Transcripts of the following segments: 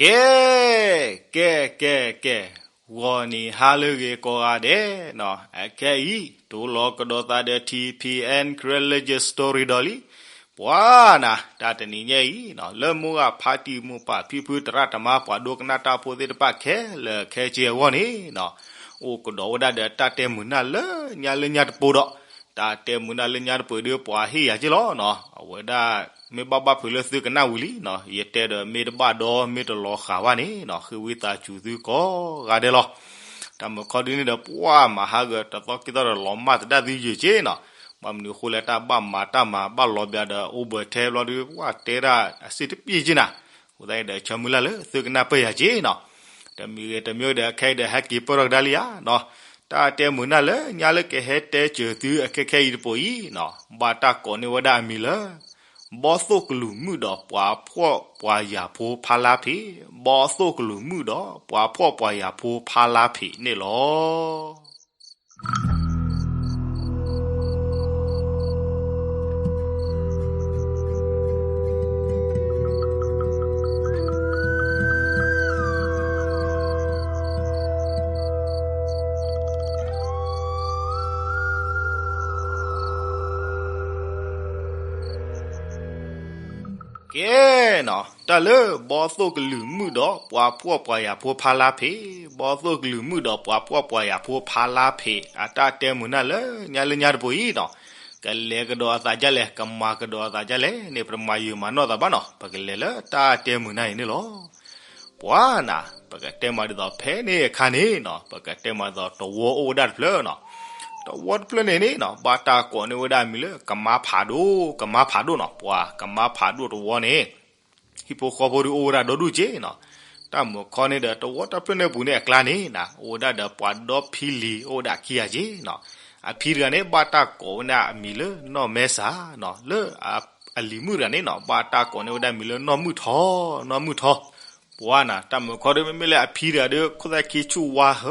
ကဲ, ကဲ, ကဲ, ကဲ, ဂီၤနံၤဟါလၢအဂ့ၤကိးဂၤဒဲးနီၤ, အခဲအံၤ တိၢ်လီၤကဒီးသးဒီး ထံၣ်ဖံးအဲၣ် Karen Legend Story ဒီးလံ, ပှၤနၤ တၢ်တနံၤညါအံၤနီၤ လၢမိၢ်ဂၤဖါတံၢ်မိၢ်ပၢ်ဖံဖုသရၣ်သမါပှၤဒိကနၣ်တၢ်ဖိသ့ၣ်တဖၣ်ခဲလၢာ်ခဲဆ့အဂီၢ်န့ၣ်နီၤ, အိၣ်ကဒီးဝဲဒၣ်ဒီးတၢ်တဲမုာ်နၢ်လၢညါလၢညါတပူၤဒီး, တၢ်တဲမုာ်နၢ်လၢညါတပူၤဒီးပှၤဟ့ၣ်ယၤက့လီၤနီၤ, အဝဲဒၣ် မ့ၢ်ဘၣ်ဘၣ်ဖုးလၢသုကနၣ်ဝံၤလံနီၤ, ယတဲဒီးမ့ၢ်တဘၣ်ဒီး မ့ၢ်တလီၤဃာ်ဘၣ်န့ၣ်နီၤ, ဃ့ဝံသးစူၤသုကိးဂၤဒဲးလီၤ. တၢ်မုာ်ခီဒုန့ၣ်ဒီး ပှၤမၤဟးဂီၤတသီက့ၤသီဒီးလီၤမၢ်သဒၣ်သုယုာ်က့နီၤ, ဘၣ်မနုၤအဃိလဲၣ်တၢ်ဘၣ်မၤတၢ်မၤဘၣ်လီၤဘၣ်ဒီး အိၣ်ဘၢၣ်ထဲဘျီဒီး ပှၤတဲဒၣ်အစ့ၣ်တပျ့ၤက့နၤ, အဃိသတးန့ၣ်ဒီး ဆၢမုၢ်လၢ်လၢသုကနၢ်ပၢၢ်ယၤက့နီၤ. တမံၤဂ့ၤတမံၤဒီး ခဲအံၤဒီးဟဲက့ၤပၢၢ်ထီၣ်ကဒါလံဧါနီၤ, တၢ်တဲမုာ်နၢ်လၢညါလၢကဟဲတဲစၢၤသုအခဲခဲအံၤတပူၤအံၤနီၤ, ဘၣ်တၢ်ကိးန့ၢ်ဝဲဒၣ်အမံၤလၢ ဘီသိၣ်ကလုာ်မုၣ်ဒီးပှၤဖှီၣ်ပှၤယာ်ဖိဖါလါဖ့ၣ်, ဘီသိၣ်ကလုာ်မုၣ်ဒီးပှၤဖှီၣ်ပှၤယာ်ဖိဖါလါဖ့ၣ်န့ၣ်လီၤ. ကဲနီၤ, တၢ်လၢဘီသိၣ်ကလုာ်မုၣ်ဒီးပှၤဖှီၣ်ပှၤယာ်ဖိဖါလါဖ့ၣ်, ဘီသိၣ်ကလုာ်မုၣ်ဒီးပှၤဖှီၣ်ပှၤယာ်ဖိဖါလါဖ့ၣ် အတၢ်တဲမုာ်နၢ်လၢညါလၢညါတပူၤအံၤနီၤ, ကလဲၤကဒီးအသးဒ်လဲၣ်, ကမၤကဒီးအသးဒ်လဲၣ်န့ၣ် ပတမၤယုာ်မၤနီၢ်သးဘၣ်နီၤ, ပကလဲၤလၢတၢ်တဲမုာ်နၢ်အံၤန့ၣ်လီၤ. ပှၤနၤ, ပကတဲမၤဒ်သိးဖဲန့ၣ်အခါန့ၣ်နီၤ, ပကတဲမၤဒ်သိးတဝီအိၣ်ဝဲဒၣ်တဖျၢၣ်နီၤ, တဝီတဖျၢၣ်န့ၣ်န့ၣ်နီၤ ဘၣ်တၢ်ကိးန့ၢ်ဝဲဒၣ်အမံၤလၢကမါဖးဒိၣ်, ကမါဖးဒိၣ်နီၤ, ပှၤကမါဖးဒိၣ်တဝီန့ၣ် ဟံၣ်ဖိဃီဖိဒုးအိၣ်ဝဲဒၣ်ဒီဒူၣ်က့နီၤ, တၢ်မုာ်ခီန့ၣ်ဒီးတဝီတဖျၢၣ်န့ၣ်ပူၤန့ၣ်အကျါန့ၣ်နၤ အိၣ်ဝဲဒၣ်ဒီးပှၤဒီဖံလံၤ အိၣ်ဝဲဒၣ်ခံဂၤက့နီၤ, အဖံတဂၤန့ၣ် ဘၣ်တၢ်ကိးဝဲဒၣ်အမံၤလၢနီၢ်မဲစၢ်နီၤ, လၢအလံၤမုၣ်တဂၤန့ၣ်နီၤ ဘၣ်တၢ်ကိးန့ၢ်ဝဲဒၣ်အမံၤလၢနီၢ်မုၣ်ထီ, နီၢ်မုၣ်ထီ ပှၤနၤ, တၢ်မုာ်ခီဒီး မ့မ့ၢ်လၢအဖံတဂၤဒီး ခိၣ်သၣ်ခံဆူၣ်ဝါဟ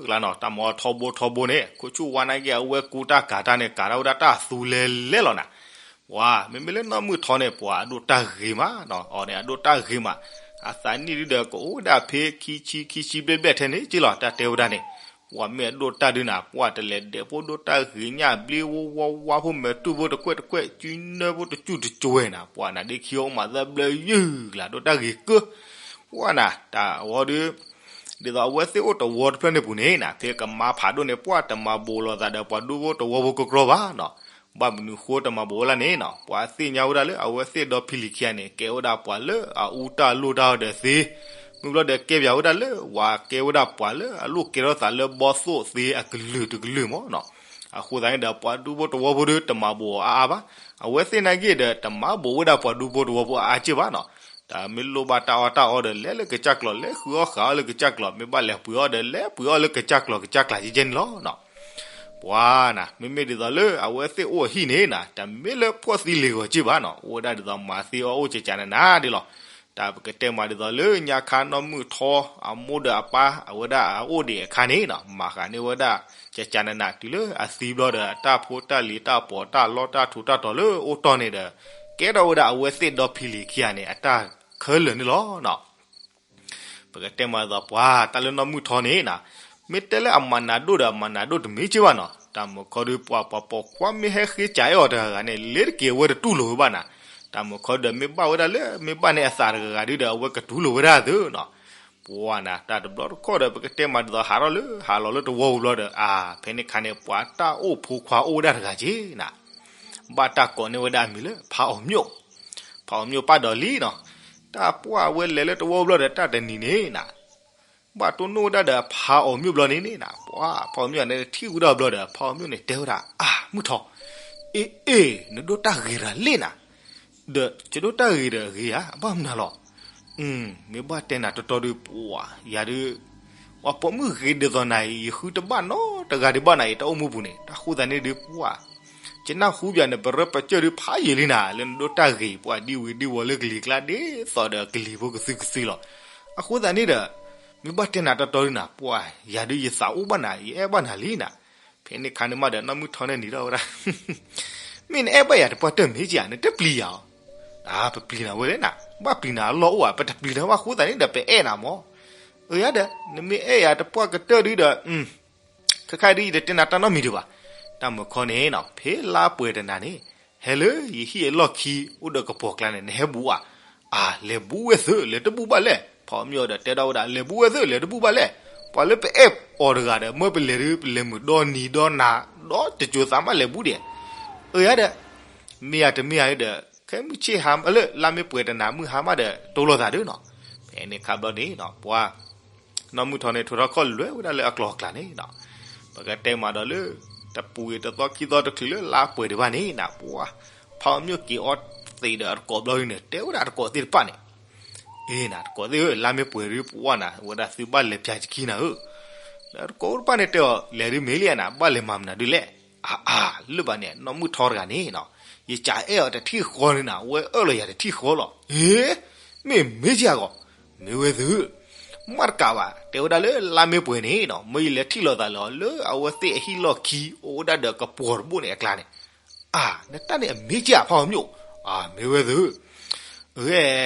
ၢကျါနီၤ, တၢ်မၤအီၤထီဘိထီဘိန့ၣ် ခိၣ်ဆူၣ်ဝါနာ်က့ အဝဲကူတၢ်ကၤတၢ်န့ၣ် ကၤတၢ်ဝဲဒၣ်တၢ်သူလဲၤလဲၤလီၤနၤ. ပှၤ မ့မ့ၢ်လၢနီၢ်မုၣ်ထီန့ၣ် ပှၤအဒိၣ်တၢ်ဂ့ၤမးနီၤ, အီၤန့ၣ် အဒိၣ်တၢ်ဂ့ၤမး, အသးနံၣ်ဒုဒီး ကအိၣ်ဝဲဒၣ်ဖဲခံဆံ ခံဆံဘျဲၣ်ဘျဲၣ်ထဲန့ၣ်က့လီၤ, တၢ်တဲဝဲဒၣ်န့ၣ် ပှၤမ့ၢ်အဒိၣ်တၢ်ဒုနၤ ပှၤတလဲၤဒဲးဖိဒိၣ်တၢ်ဂ့ၤညၣ်ဘျ့ဝီဝါဝါဖိမဲာ်တူၢ်ဖိတကွဲၢ်တကွဲၢ် စုနၢဖိတစူၢ်တစူၢ်ဝဲနၤ, ပှၤနၤဒ့ခံအိၣ်မးသၢဘျၢယုၢ်ကျါ ဒိၣ်တၢ်ဂ့ၤကၢ, ပှၤနၤ တၢ်အဝဲဒီး ဒ်သိးအဝဲသ့ၣ်အိၣ်တဝီတဖျၢၣ်န့ၣ်ပူၤန့ၣ်နၤ ဖဲကမါဖးဒိၣ်န့ၣ် ပှၤတမၤဘိးလိာ်သးဒီးပှၤဒူဖိတဝီဖိကကြီဘၣ်နီၤ, ဘၣ်မနုၤဃိတမၤဘိးဝဲလၢန့ၣ်နီၤ, ပှၤသ့ၣ်ညါဝဲဒၣ်လၢအဝဲသ့ၣ်ဒီဖံလံၤခံဂၤန့ၣ် ကဲဝဲဒၣ်ပှၤလၢအအူတၢ်လိၣ်တၢ်အီၤဒီးသ့, မုၢ်ဘျီဒီးကဲပၠးဝဲဒၣ်လၢ ပှၤကဲဝဲဒၣ်ပှၤလၢအလိၣ်ကဲထီၣ်သးလၢဘီသိၣ်သ့အကလုာ်တကလုာ်မးနီၤ, အဃိသတးန့ၣ်ဒီး ပှၤဒူဖိတဝီဖိဒီးတမၤဘိးအါအါဘၣ်, အဝဲသ့ၣ်နာ်က့ဒီး တမၤဘိးဝဲဒၣ်ပှၤဒူဖိတဝီဖိအါအါက့ဘၣ်နီၤ, တၢ်မ့ၢ်လိၣ်ဘၣ်တၢ်အီၣ်တၢ်အီဒီး လဲၤလၢကစၢ်ကျိာ် လဲၤဃုအီၣ်ဃုအီလၢကစၢ်ကျိာ်, မ့ၢ်ဘၣ်လဲၤပှ့ၤအီၣ်ဒီး လဲၤပှ့ၤအီၣ်လၢကစၢ်ကျိာ်ကစၢ်ကျါကဲကဲန့ၣ်လီၤနီၤ. ပှၤနၤ မ့မ့ၢ်ဒ်သိးလၢအဝဲသ့ၣ်အိၣ်အဟံၣ်န့ၣ်နၤ တမ့ၢ်လၢဖှီၣ်သံလ့ၤဂီၤက့ဘၣ်နီၤ, အိၣ်ဝဲဒၣ်ဒ်သိးမၤသ့အီၣ်အိၣ်ကကနးနးဒ်လီၤ. တၢ်ပကတဲမးဒ်သိးလၢညါခါနီၢ်မုၣ်ထီ အမိၢ်ဒီးအပၢ် အဝဲဒၣ်အအိၣ်ဒံးအခါန့ၣ်နီၤ မၤဃးန့ၢ်ဝဲဒၣ် ကကနးနး တုၤလၢအသံဘျီဒီး အတၢ်ဖိတၢ်လံၤတၢ်ပီးတၢ်လီတၢ်ထူးတၢ်တီၤလၢအိၣ်တီၢ်န့ၣ်ဒီး ကဲထီၣ်ဝဲဒၣ်အဝဲသ့ၣ်ဒီဖံလံၤခံဂၤန့ၣ် အတၢ်ခဲလၢာ်န့ၣ်လီၤနီၤ. ပကတဲမးဒ်သိးပှၤ တၢ်လၢနီၢ်မုၣ်ထီန့ၣ်နၤ မ့ၢ်တဲလၢအမၤနးဒိၣ်ဒီးအမၤနးဒိၣ်တမ့ၢ်က့ဘၣ်နီၤ, တၢ်မုာ်ခီဒီးပှၤ ပှၤပိာ်ခွါမ့ၢ်ဟဲဃ့ကးအဲၣ်အီၤတဂၤဂၤန့ၣ် လ့ၤတက့ၤအဝဲတတူၢ်လိာ်ဝဲဘၣ်နၤ, တၢ်မုာ်ခီဒီးမ့ၢ်ဘၣ်ဝဲဒၣ်လၢ မ့ၢ်ဘၣ်န့ၢ်အသးတဂၤဂၤဒုဒီး အဝဲကတူၢ်လိာ်ဝဲဒၣ်သုနီၤ. ပှၤနၤ တၢ်တဘျီတခီၣ်ဒီး ပကတဲမးဒ်သိးဟးထီၣ်လၢ ဟးလီၤလၢတဝီပူၤဘျီဒီး အါ ဖဲန့ၣ်ခါန့ၣ် ပှၤတၢ်အိၣ်ဖိခွါအိၣ်ဝဲဒၣ်တဂၤက့နၤ ဘၣ်တၢ်ကိးန့ၢ်ဝဲဒၣ်အမံၤလၢ ဖါအီၤမျိၣ်, ဖါအီၤမျိၣ်ပၢ်ဒီးလံနီၤ, တၢ်ပှၢ်ဝဲလဲၤလၢတဝီပူၤဘျီဒီး တၢ်တနံၤန့ၣ်နၤ ဘၣ်တိၢ်နီၣ်ဝဲဒၣ်ဒီးဖါအီၤမျိၣ်ဘျီန့ၣ်န့ၣ်နၤ ပှၤ ဖါအီၤမျိၣ်န့ၣ်ထံၣ်ဝဲဒၣ်ဘျီဒီး ဖါအီၤမျိၣ်န့ၣ်တဲဝဲဒၣ် အါ မုၣ်ထီ, အ့ အ့ နဒိၣ်တၢ်ဂ့ၤတၢ်လံနၤ, ဒီးယဒိၣ်တၢ်ဂ့ၤဒီးဂ့ၤဧါ ဘၣ်မနုၤလီၤ, မ့ၢ်ဘၣ်တဲနၤတီတီဒီး ပှၤ ယၤဒုး ပှၤပိာ်မုၣ်ဂ့ၤဒ်သိးနၤအံၤ ယဃုတဘၣ်နီတဂၤဒံးဘၣ်နၤအံၤ တၢ်အိၣ်မူပူၤန့ၣ် တၢ်ဃိသတးန့ၣ်ဒုး ပှၤ ယနၢ်ဟူပၠးန့ၣ် ပရၢပကျၢၢ်ဒုးဖးယံာ်လံနၤ လၢနဒိၣ်တၢ်ဂ့ၤ ပှၤဒံဝံၤဒံဝီၤလၢကလံၤကျါဒ်သိးဒီးကလံၤဖိကသုကသုလီၤ. အဃိသတးန့ၣ်ဒီး မ့ၢ်ဘၣ်တဲနၤတီတီဒုးနၤ ပှၤ ယၤဒုးယသးအိၣ်ဘၣ်နၤ ယအဲၣ်ဘၣ်နၤလံနၤ. ဖဲန့ၣ်ခါန့ၣ်မးဒီး နီၢ်မုၢ်ထီန့ၣ်နံၤထီၣ်ဝဲဒၣ် မ့ၢ်နအဲၣ်ဘၣ်ယၤတပှၢ်တၢၢ်မ့ၢ်က့ဧါ နတပျံၤယၤအီၤ, ပပျံၤနၤဝဲလဲၣ်နၤ, ဘၣ်ပျံၤနၤအလီၢ်အိၣ်ဧါ, ပတပျံၤနၤဘၣ်အဃိသတးန့ၣ်ဒီး ပအဲၣ်နၤမၢ်. အၢ ယၤဒီး နမ့ၢ်အဲၣ်ယၤတပှၢ်ကတၢၢ်ဒုဒီး ခဲခါဒု ယတတဲနၤတၢ်နီတမံၤဒံးဘၣ်. တၢ်မုၢ်ခီန့ၣ်နီၤ ဖဲလါပှဲၤတနၤန့ၣ် ဟဲလၢယဟံၣ်အလီၢ်ခံ အိၣ်ဒီးကပီၤကျါန့ၣ် နဟဲဘူးဧါ. အၢ လဲၤဘူးဝဲသ့ၣ်, လဲၤတဘူးဘၣ်လဲၣ်. ဖးအီမၠိဒီးတဲဒီးဝဲဒၣ် လဲၤဘူးဝဲသ့ၣ်, လဲၤတဘူးဘၣ်လဲၣ်. ပှၤလၢပအဲၣ်အီၤတဂၤဒီး မၢပလဲၤဒု ပလဲၤမုာ်ဒီနံၤဒီနၤ ဒီတစိၤသးမးလဲၤဘူးဒံး. အၢ ယၤဒီး မ့ၢ်ယၤတမ့ၢ်ယၤဒီး ခဲမုၢ်ဆ့ၣ်ဟါလၢ လါမ့ၢ်ပှဲၤတနၤမုၢ်ဟါမးဒီး တိလိာ်သးဒုနီၤ. ဖဲန့ၣ်ခါဘျီန့ၣ်နီၤ ပှၤ နီၢ်မုၢ်ထီန့ၣ် ထိးထီၣ်ခီၣ်လွဲဝဲဒၣ်လၢအကျိၤအကျဲန့ၣ်နီၤ. ပကတဲမးဒီးလၢ တပူၤဂ့ၤတသီခံသီတချုးလၢလါပှဲၤဒံးဘၣ်န့ၣ်နီၤ ပှၤ ဖးအီမၠိက့ၤအီသံးဒီးအတကိးဘျီဒုန့ၣ် တဲဝဲဒၣ်အတကိးသ့ၣ်တဖၣ်န့ၣ် အ့နၤ တကိးသ့ၣ်ဧၢ, လါမ့ၢ်ပှဲၤဒု ပဝဲနၤ ဝဲဒၣ်သုဘၣ်လဲၤပၠးစခံနၤဧၢ. ဒီးတကိးတဖၣ်န့ၣ်တဲအီၤ လဲၤဒုမ့ၢ်လံဧါနၤ, ဘၣ်လဲၤမၤမနုၤဒုလဲၣ်. အါအါ လၢဘၣ်န့ၣ် နီၢ်မုၢ်ထီတဂၤန့ၣ်နီၤ ယကအဲၣ်အီၤတထံၣ်ဃီန့ၣ်နၤ အဝဲအၢၣ်လီၤယၤတထံၣ်ဃီလီၤ. ဟ့ မ့ၢ်မ့ၢ်က့ၤအဂီၢ်, မ့ၢ်ဝဲသု မ့ၢ်တကးဘၣ် တဲဝဲဒၣ်လၢလါမ့ၢ်ပှဲၤန့ၣ်နီၤ မ့ၢ်ယလဲၤထံၣ်လိာ်သးလၢ လၢအဝဲသ့ၣ်အဟံၣ်လီၢ်ခံ အိၣ်ဝဲဒၣ်ဒီးကပီၤတဘိၣ်န့ၣ်အကျါန့ၣ် အါ နတၢ်န့ၣ်အမ့ၢ်က့ၤဧါ ဖးအီမၠိ. အၢ မ့ၢ်ဝဲသု. အၢ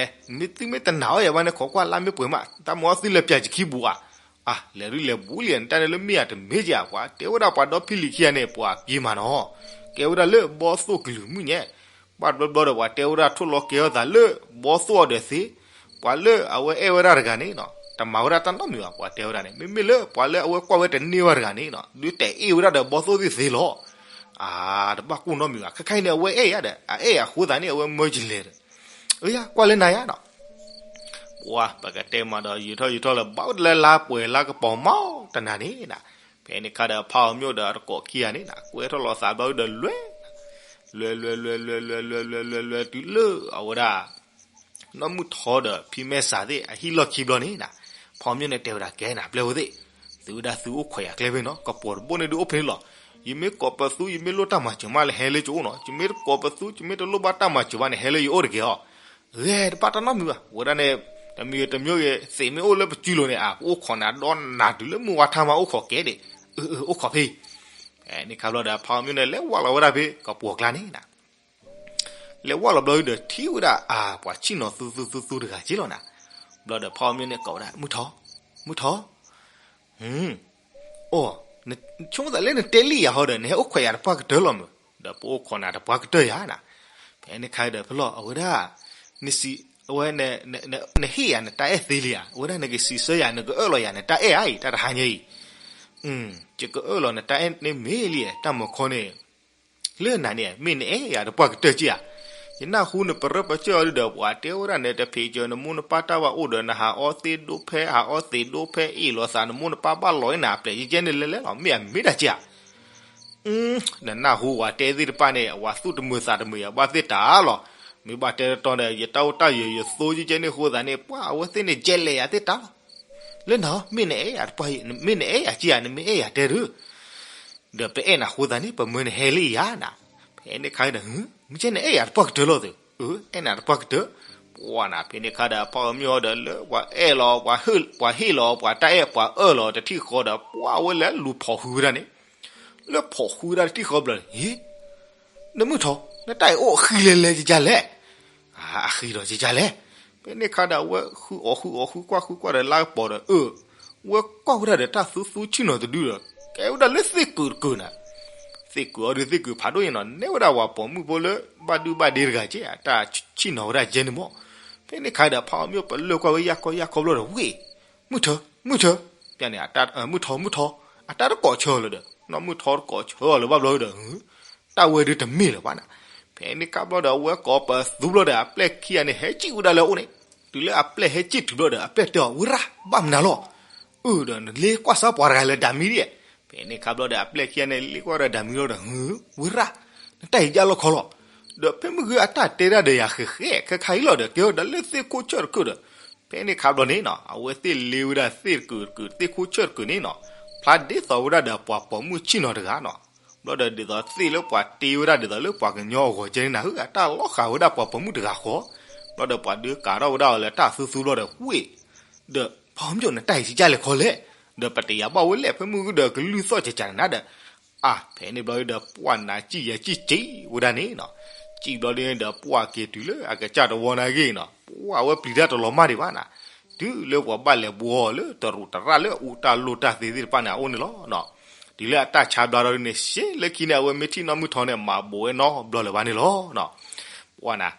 မ့ၢ်သုမ့ၢ်တနာ်အီၤယၤဘၣ်န့ၣ် ခိးကွၢ်လါမ့ၢ်ပှဲၤမး တၢ်မၤအီၣ်သုလဲၤပၠးစခံဘူးဧါ. အါ လဲၤဒုလဲၤဘူးလံ နတၢ်န့ၣ်လၢမ့ၢ်ဧါတမ့ၢ်က့ၤဧါ ပှၤတဲဝဲဒၣ်ပှၤဒီဖံလံၤခံဂၤန့ၣ် ပှၤက့ၤမးနီၤ ကဲဝဲဒၣ်လၢဘီသိၣ်ကလုာ်မုၢ်ညါ ဘၣ်တဘျီဘျီဒီး ပှၤတဲဝဲဒၣ်ထိၣ်လီၤကဲထီၣ်သးလၢဘီသိၣ်အီၤဒီးသ့, ပှၤလၢအဝဲအဲၣ်ဝဲဒၣ်တဂၤန့ၣ်နီၤ တမၤဝဲဒၣ်တၢ်နီတမံၤဘၣ် ပှၤတဲဝဲဒၣ်န့ၣ် မ့မ့ၢ်လၢပှၤလၢအဝဲကွၢ်ဝဲတန့ၢ်ဘၣ်တဂၤန့ၣ်နီၤ ဒုးတအဲၣ်ဝဲဒၣ်ဒီးဘီသိၣ်သ့ၣ်သ့လီၤ. အါ တဘၣ်ကိၢ်နီတမံၤဘၣ် ခဲခါအံၤန့ၣ် အဝဲအဲၣ်ယၤဒီး အအဲၣ်ယၤအဃိသတးန့ၣ် အဝဲမၢကလဲၤဒီး အၢ ယၤကွၢ်လၢနၤယၤနီၤ ပှၤ ပကတဲမးဒီး ယံာ်ထီၣ်ယံာ်ထီၣ်လၢၤဘၣ်အိၣ်တလၢလါပှဲၤလါကပီၤမးတနၤန့ၣ်နီၤ, ဖဲန့ၣ်ခါဒီး ဖးအီမၠိဒီးအတကိးခံဂၤန့ၣ်နီၤ ကွဲထီၣ်လီၤသးဘျီဒုဒီးလွဲ လွဲ လွဲ လွဲ လွဲ လွဲ လွဲ လွဲ လွဲ လွဲ တုၤလၢအဝဲဒၣ် နီၢ်မုၢ်ထီဒီးဖံမဲာ်ဆှးသ့ၣ်အဟံၣ်လီၢ်ခံဘျီန့ၣ်နီၤ, ဖးအီမၠိန့ၣ်တဲဝဲဒၣ် ကဲနၤပျဲၢ်ဖိသ့ၣ်, သုဝဲဒၣ်သုအိၣ်ခိးယၤကျဲဖဲနီၤ ကပီၤတဘိၣ်န့ၣ်ဒုးအိၣ်ဖဲန့ၣ်လီၤ. ယမ့ၢ်ကိးပသူ ယမ့ၢ်လိၣ်တၢ်မၤစၢၤမးလၢဟဲလၢယအိၣ်နီၤ, ယမ့ၢ်တကိးပသူ ယမ့ၢ်တလိၣ်ဘၣ်တၢ်မၤစၢၤဘၣ်န့ၣ် ဟဲလၢယအိၣ်တက့ၢ်အီၤ. ဂဲၤတဘၣ်တၢ်နီတမံၤဘၣ်, ဝဲဒၣ်န့ၣ် တမံၤတမံၤဂ့ၤ သ့ၣ်မ့ၢ်အိၣ်လၢပစုလိၤန့ၣ် အအိၣ်ခိးနၤဒီးနၤတုၤလၢမုၢ်ဝါထါမးအိၣ်ခိးကဲဒံး, အၢ အိၣ်ခိးဖဲ ဖဲန့ၣ်ခါဘျီဒီး ဖးအီမၠိန့ၣ် လဲၤဝၢ်လီၤဝဲဒၣ်ဖဲကပီၤကျါန့ၣ်နီၤ လဲၤဝၢ်လီၤဘျီဒုဒီး ထံၣ်ဝဲဒၣ်အပှၤဆံၣ်နီၤသူသူသူသူတဂၤက့လီၤနီၤ. ဘျီဒီးဖးအီမၠိန့ၣ်ကိးဝဲဒၣ် မုၢ်ထီ, မုၢ်ထီ, အိ ဆိကမိၣ်သးလၢနတဲလံယၤဟီဒီး နဟဲအိၣ်ခိးယၤတပှၢ်ကတၢၢ်လီၤမး, ဒီးပအိၣ်ခိးနၤတပှၢ်ကတၢၢ်ယၤနီၤ. ဖဲန့ၣ်ခါဒီးဖဲလီၤ အဝဲဒၣ် နစံး အဝဲ နဟ့ၣ်ယၤနတၢ်အဲၣ်သ့လံဧါ, အဝဲဒၣ်နကစံးဆၢယၤ နကအၢၣ်လီၤယၤနတၢ်အဲၣ်ဧါအံၤ တၢ်တဟါညါအံၤ ယကအၢၣ်လီၤနတၢ်အဲၣ်န့ၣ်မ့ၢ်လံ တၢ်မုၢ်ခီန့ၣ် လၢနၤန့ၣ် မ့ၢ်နအဲၣ်ယၤတပှၢ်ကတၢၢ်က့ဧါ. ယနၢ်ဟူနပရၢပစၢၢ်အီၤဒုဒီး ပှၤတဲဝဲဒၣ်န့ၣ် တဖံးစၢၤနမိၢ်နပၢ်တၢ်ဘၣ်အိၣ်ဒီး နဟးအီသ့ၣ်ဒိဖဲ ဟးအီသ့ၣ်ဒိဖဲ အ့ၣ်လိာ်သးနမိၢ်နပၢ်ဘၣ်လီၤန့ၣ် အပျဲၢ်ကကဲန့ၣ်လဲၤလဲၤလီၤ မ့ၢ်အမ့ၢ်တၢ်က့ဧါ. နနၢ်ဟူဝဲတဲသ့ၣ်တဖၣ်န့ၣ် အဝဲသူၣ်တမုာ်သးတမုာ်ယၤဘၣ်သ့ၣ်တၢ်လီၤ. မ့ၢ်ဘၣ်တဲတီတီဒီး ယတၢ်အိၣ်တၢ်ယၢၤယသိကကဲန့ၣ်အဃိသတးန့ၣ် ပှၤအဝဲသ့ၣ်န့ၣ် ကဲလဲၤယၤသ့ၣ်တၢ်လီၤ. လၢနၤ မ့ၢ်နအဲၣ်ယၤတပှၢ် မ့ၢ်နအဲၣ်ယၤက့ဧါ နမ့ၢ်အဲၣ်ယၤတဲဒုး ဒီးပအဲၣ်နၤအဃိသတးန့ၣ် ပမၢနဟဲလံယၤနၤ. ဖဲန့ၣ်ခါဒီး မ့ၢ်ကဲနအဲၣ်ယၤတပှၢ်ကတၢၢ်လီၤသုး, အဲၣ်နၤတပှၢ်ကတၢၢ်. ပှၤနၤ ဖဲန့ၣ်ခါဒီး ဖးအီမၠိဒီးလၢပှၤအဲၣ်လီၤ ပှၤဟ့ၣ်လီၤ ပှၤတၢ်အဲၣ် ပှၤအၢၣ်လီၤတထံၣ်ဃီဒီး ပှၤဝဲလဲၤလူၤဖီၣ်ဃုာ်ဝဲဒၣ်န့ၣ် လၢဖီၣ်ဃုာ်ဝဲဒၣ်တထံၣ်ဃီဘျီန့ၣ် ဟ့ နမုၢ်ထီ နတၢ်အံၤအိၣ်အဃံလဲၤလဲၤကကလဲၣ်. အဃံဒီးကကလဲၣ်. ဖဲန့ၣ်ခါဒီး အဝဲဃုအီၣ်ဃုအီၣ်ဃုကွၢ်ဃုကွၢ်ဒီးလါကပီၤဒီး အၢ ဝဲကွၢ်ဝဲဒၣ်ဒီးတၢ်သူသူဆံၣ်နီၤတဒုဒီး ကဲဝဲဒၣ်လၢသ့ၣ်ကုာ်တကုာ်နၤ. သ့ၣ်ကုာ်အီၤဒုးသ့ၣ်ကုာ်ဖးဒိၣ်ညါနီၤ နဲဝဲဒၣ်ပှၤပိာ်မုၣ်ဖိလၢ ဘၣ်ဒုဘၣ်ဒ့တဂၤက့ အတၢ်ဆံၣ်နီၤဝဲဒၣ်ကဲန့ၣ်မး. ဖဲန့ၣ်ခါဒီး ဖးအီမၠိပလၢၢ်ကွၢ်ဝဲယၢ်ကီယၢ်ကီဘျီဒီး ဝ့ၢ် မုၢ်ထီ မုၢ်ထီ ပန့ၣ် မုၢ်ထီ မုၢ်ထီ အတၢ်တကိးဆၢအီၤလၢၤဒီး နီၢ်မုၢ်ထီတကိးဆၢအီၤလၢၤဘၣ်ဘျီဒီး တၢ်ဝဲဒုးတမ့ၢ်လၢၤဘၣ်နၤ. ဖဲန့ၣ်ခါဘျီဒီး အဝဲကိးပသူဘျီဒီး အပျဲၢ်ခံဂၤန့ၣ် ဟဲကံၣ်ဝဲဒၣ်လၢအအိၣ်န့ၣ် တုၤလၢအပျဲၢ်ဟဲကံၣ်တုၤဘျီဒီး အပျဲၢ်တဲအီၤ ဝဲရၣ် ဘၣ်မနုၤလီၤ. အၢ ဒီးနလ့ကွၢ်စၢ်ပှၤတဂၤလၢဒၣ်မံၤဒ် ဖဲန့ၣ်ခါဘျီဒီး အပျဲၢ်ခံဂၤန့ၣ် လ့ကွၢ်ဒီးဒၣ်မံၤလီၤဒီး ဝဲရၣ် နတၢ်အံၤယါလီၤခီလီၤ. ဒီးဖဲမုၢ်ဂ့ၤအတၢ်တဲဒၣ်ဒီးယၤဃဲးဃဲး ခဲခါအံၤလီၤဒီး ကဲဝဲဒၣ်လၢသ့ၣ်ခိၣ်ဆၢၣ်တကုာ်ဒီး ဖဲန့ၣ်ခါဘျီန့ၣ်နီၤ အဝဲသ့ၣ်လ့ဝဲဒၣ်သ့ၣ်တကုာ်တကုာ် သ့ၣ်ခိၣ်ဆၢၣ်တကုာ်န့ၣ်နီၤ ဖျါဒ်သိးဝဲဒၣ်ဒီးပှၤပိာ်မုၣ်ဆံၣ်နီၤတဂၤနီၤ. ဘျီဒီးဒ်သိးသ့ၣ်လၢပှၤတ့ဝဲဒၣ်ဒ်သိးလၢပှၤကညီအဂီၤကဲန့ၣ်နၤ အတၢ်လီၤဃာ်ဝဲဒၣ်ပှၤပိာ်မုၣ်တဂၤဃီ. ဘျီဒီးပှၤဒုးကးထီၣ်ဝဲဒၣ်အီၤလၢတၢ်သူသူဘျီဒီး ဝ့ၢ် ဒီးဖးမီၤကၠိၣ်နတၢ်အံၤကစၢ်လဲၤခီလဲၣ်, ဒီးပတယာ်ဘၣ်ဝဲလဲၣ် ဖဲမုၢ်ဂုၢ်ဒီးကလုၢ်သီၣ်ကကနၤဒီး, အါ ဖဲန့ၣ်ဘျီဒီးပှၢ်နၤကံၣ်ယဲကံၣ်က့ၤဝဲဒၣ်န့ၣ်နီၤ, စံးဘျီဒ်န့ၣ်ဒီး ပှၢ်က့ၤတုၤလၢအကစၢ်တဝီနာ်က့နီၤ, ပှၢ်ဝဲပျံၤတၢ်တလီၤမၢ်ဒံးဘၣ်နၤ, တုၤလၢပှၤဘၣ်လဲၤဘှီအီၤလၢတရူးတရၣ်လၢအူတၢ်လိၣ်တၢ်သ့သ့ၣ်တဖၣ်န့ၣ် အအိၣ်န့ၣ်လီၤ. တုၤလၢအတၢ်ဆါဘျါထီၣ်ဒ်န့ၣ် ရှဲလၢခံန့ၣ် အဝဲမ့ၢ်ထံၣ်နီၢ်မုၢ်ထီန့ၣ် မၤဘူးဝဲနီတဘျီလၢၤဘၣ်န့ၣ်လီၤ. ပှၢ်နၤ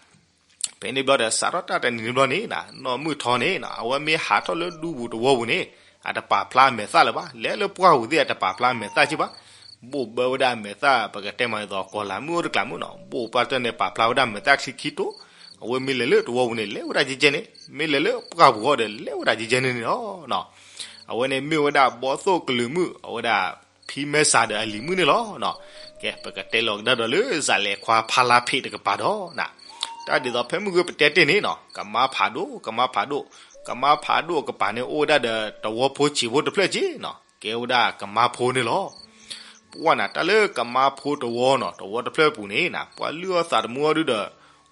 ဖဲန့ၣ်ဘျီဒီး စးထီၣ်တၢ်တနံၤန့ၣ်ဘျီန့ၣ်နၤ, နီၢ်မုၢ်ထီန့ၣ်နၤ အဝဲမ့ၢ်ဟးထီၣ်လၢဒူပူၤတဝီပူၤန့ၣ် အတပာ်ဖျါအမဲာ်သၣ်လၢၤဘၣ်, လဲၤလၢပှၢ်ပူၤသ့ၣ်အတပာ်ဖျါအမဲာ်သၣ်က့ဘၣ်, ဘိၣ်ဘၢဝဲဒၣ်အမဲာ်သၣ် ပကတဲမးဒ်သိး ကီၤလၤမုၣ်အိၣ်တကျးမုၣ်နီၤ, ဘိၣ်ပၢ်တၢၢ်န့ၣ် ပာ်ဖျါဝဲဒၣ်အမဲာ်သၣ်ချံခံတိၢ်, အဝဲမ့ၢ်လဲၤလၢတဝီပူၤန့ၣ် လဲၤဝဲဒၣ်ကဲကဲန့ၣ်, မ့ၢ်လဲၤလၢပှၢ်ပူၤဃီဒီး လဲၤဝဲဒၣ်ကဲကဲန့ၣ်န့ၣ်လီၤ. အဝဲန့ၣ်မ့ၢ်ဝဲဒၣ်ဘီသိၣ်ကလုာ်မုၣ် အဝဲဒၣ် ဖံမဲစးဒီးအလံၤမုၣ်န့ၣ်လီၤ. ကဲ ပကတဲလီၤကဒါဒီးလၢ စးလဲၤခွါဖါလါဖ့းတကပၤဒီးနၤ, တၢ်ဒ်သိးဖဲမုၢ်ဂ့ၤပတဲတ့ၢ်န့ၣ်နီၤ, ကမါဖးဒိၣ် ကမါဖးဒိၣ်, ကမါဖးဒိၣ်အကပၤန့ၣ် အိၣ်ဝဲဒၣ်ဒီးတဝီဖိဆံးဖိတဖျၢၣ်က့နီၤ, ကဲဝဲဒၣ်ကမါဖိန့ၣ်လီၤ. ပှၢ်နၤ တၢ်လၢကမါဖိတဝီနီၤ တဝီတဖျၢၣ်ပူၤန့ၣ်နၤ ပှၤလုၢ်အီၣ်သးသမူအီၤဒုဒီး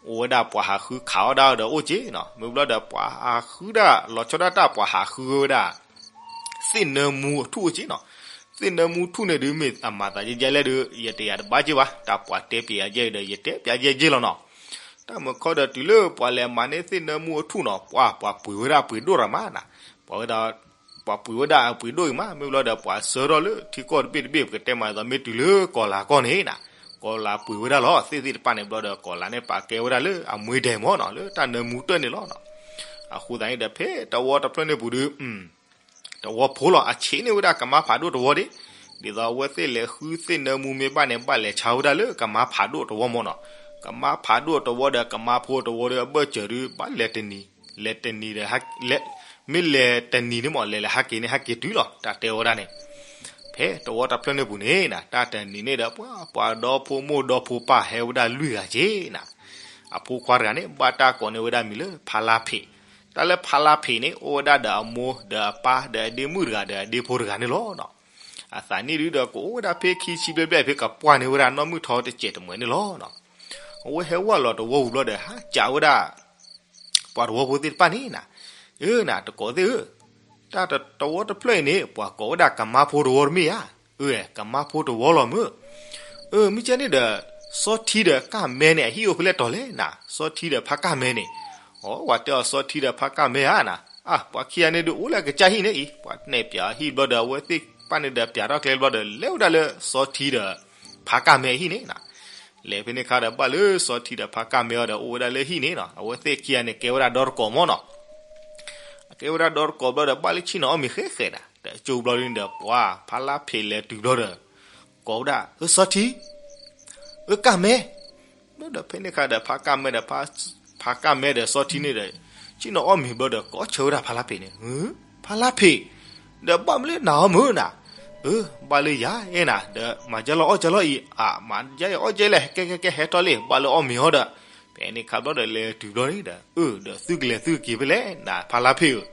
အိၣ်ဝဲဒၣ်ပှၤဟးဃုခးအီၣ်ဒၣ်အီၤဒီးအိၣ်က့နီၤ, မ့ၢ်ဘျီဒီးပှၤဟးဃုဒၣ် လီၤဆီဒၣ်တၢ် ပှၤဟးဃုဝဲဒၣ် သ့ၣ်နၢမူအထူၣ်အိၣ်က့နီၤ, သ့ၣ်နၢမူထူၣ်န့ၣ်ဒုး မ့ၢ်အမၤသးကဲကဲလဲၣ်ဒုး ယတယာ်တဘၣ်က့ဘၣ်, တၢ်ပှၤတဲပျးယၤကဲဒီး ယတဲပျးကဲက့လီၤနီၤ. တၢ်မုၢ်ခီဒီးတုၤလၢပှၤလဲၤမၤန့ၢ်သ့ၣ်နၢမူအထူၣ်နီၤ ပှၢ် ပှၤပှ့ၤဝဲဒၣ်အပှ့ၤဒိၣ်ရၤမးနၤ, ပှၤဝဲဒၣ် ပှၤပှ့ၤဝဲဒၣ်အပှ့ၤဒိၣ်အံၤမး, မ့ၢ်ဘျီဒီးပှၤဆှၢထီၣ်လၢထံကီၢ်တဘ့ၣ်တဘ့ၣ် ပကတဲမးဒ်သိးမ့ၢ်တုၤလၢကီၤလၤကီၢ်န့ၣ်နၤ, ကီၤလၤပှ့ၤဝဲဒၣ်လီၤ သ့ၣ်သ့ၣ်တဖၣ်န့ၣ်ဘျီဒီး ကီၤလၤန့ၣ် ပာ်ကဲဝဲဒၣ်လၢအမှ့ဒဲးမၢ်နီၤ လၢတၢ်နၢမူတၢၢ်န့ၣ်လီၤ. အဃိသတးန့ၣ်ဒီး ဖဲတဝီတဖျၢၣ်န့ၣ်ပူၤဒုး တဝီဖိလီၤ အဆံးန့ၢ်ဝဲဒၣ်ကမါဖးဒိၣ်တဝီဒၣ်, ဒ်သိးအဝဲသ့ၣ်လဲၤဃုသ့ၣ်နၢမူမ့ၢ်ဘၣ်န့ၣ် ဘၣ်လဲၤဆါဝဲဒၣ်လၢကမါဖးဒိၣ်တဝီမၢ်နီၤ, ကမါဖးဒိၣ်တဝီဒီးကမါဖိတဝီဒီးအဘၢၣ်စၢၤဒုး ဘၣ်လဲၤတနံၤ လဲၤတနံၤဒီး လဲၤ မ့ၢ်လဲၤတနံၤန့ၣ်မၢ် လဲၤလဲၤဟဲက့ၤန့ၣ် ဟဲက့ၤတုၤလီၤ တၢ်တဲဝဲဒၣ်န့ၣ်, ဖဲတဝီတဖျၢၣ်န့ၣ်ပူၤန့ၣ်နၤ တၢ်တနံၤန့ၣ်ဒီး ပှၤ ပှၤဒီဖိမိၢ်ဒီဖိပၢ်ဟဲဝဲဒၣ်လွံၢ်ဂၤက့နၤ, အဖိခွါတဂၤန့ၣ် ဘၣ်တၢ်ကိးန့ၢ်ဝဲဒၣ်မံၤလၢဖါလါဖ့း, တၢ်လၢဖါလါဖ့းန့ၣ် အိၣ်ဝဲဒၣ်ဒီးအမိၢ်ဒီးအပၢ်ဒီးအဒ့မုၣ်တဂၤဒီးအဒ့ဖိတဂၤန့ၣ်လီၤ. အသးနံၣ်ဒုဒီး ကအိၣ်ဝဲဒၣ်ဖဲခံဆံဘျဲၣ်ဘျဲၣ် ဖဲကပှၢ်န့ၢ်ဝဲဒၣ်နီၢ်မုၢ်ထီတစဲးတမှဲၤန့ၣ်လီၤ. အဝဲဟဲဝဲလီၤတဝီပူၤဘျီဒီး ဟးစံးဝဲဒၣ် ပှၤတဝီဖိသ့ၣ်တဖၣ်န့ၣ်နၤ, အၢနၤ တကိးသ့ၣ်ဧၢ, တၢ်တဝီတဖျၢၣ်အံၤန့ၣ် ပှၤကိးဝဲဒၣ်ကမါဖိတဝီတမ့ၢ်ဧါ, အၢ ကမါဖိတဝီလီၤမုၢ်, အၢ မ့ၢ်ကဲန့ၣ်ဒီး စီၤထံဒီးကၢ်မဲန့ၣ် အဟံၣ်အိၣ်ဖဲလဲၣ်တီၤလဲၣ်နၤ, စီၤထံဒီးဖါကၢ်မဲန့ၣ်, အီ ပှၤတဲအီၤစီၤထံဒီးဖါကၢ်မဲဧါနၤ, အၢ ပှၤခံဂၤန့ၣ်ဒုးအိၣ်လၢအကစၢ်ဟံၣ်န့ၣ်အံၤ ပှၤနဲၣ်ပၠးအဟံၣ်ဘျီဒီး အဝဲသ့ၣ်တဖၣ်န့ၣ်ဒီးပၠးထီၣ်ကျဲဘျီဒီး လဲၤဝဲဒၣ်လၢစီၤထံဒီး ဖါကၢ်မဲအဟံၣ်န့ၣ်နၤ, လဲၤဖဲန့ၣ်ခါဒီး ဘၣ်လၢစီၤထံဒီးဖါကၢ်မဲအီၤဒီး အိၣ်ဝဲဒၣ်လၢဟံၣ်န့ၣ်နီၤ, အဝဲသ့ၣ်ခံဂၤန့ၣ် ကဲဝဲဒၣ်ဒီတကိးမၢ်နီၤ, အကဲဝဲဒၣ်ဒီတကိးဘျီဒီး ဘၣ်လၢဆ့ၣ်နီၤအီၣ်မ့ၤဃဲဃဲနၤ, ဒီးကၠိဘျီဒုန့ၣ်ဒီး ပှၤဖါလါဖ့းလဲၤတုၤဘျီဒီး ကိးဝဲဒၣ် အၢ စီၤထံ အၢ ကၢ်မဲ, ဘျီဒီးဖဲန့ၣ်ခါဒီး ဖါကၢ်မဲဒီး ဖါကၢ်မဲဒီးစီၤထံန့ၣ်ဒီး ဆ့ၣ်နီၤအီၣ်မ့ၤဘျီဒီး ကိးဆၢဝဲဒၣ်ဖါလါဖ့းန့ၣ်, ဖါလါဖ့း, ဒီးဘၣ်မနုၤလၢနၤအီၣ်မ့ၤနၤ, အၢ ဘၣ်လၢယၤအဲၣ်နၤ ဒီးမၤကဲလီၤအီၣ်ကဲလီၤအံၤ, အၢ မၤကဲအီၣ်ကဲလဲၣ် ကဲကဲကဲ ဟဲထီၣ်လံ ဘၣ်လၢအီၣ်မ့ၤအီၤဒီး, ဖဲန့ၣ်ခါဘျီဒီး လဲၤတုၤဘျီန့ၣ်ဒီး အၢ ဒီးသုကလဲၤသုကက့ၤဖဲလဲၣ်နၤ ဖါလါဖ့းဧၢ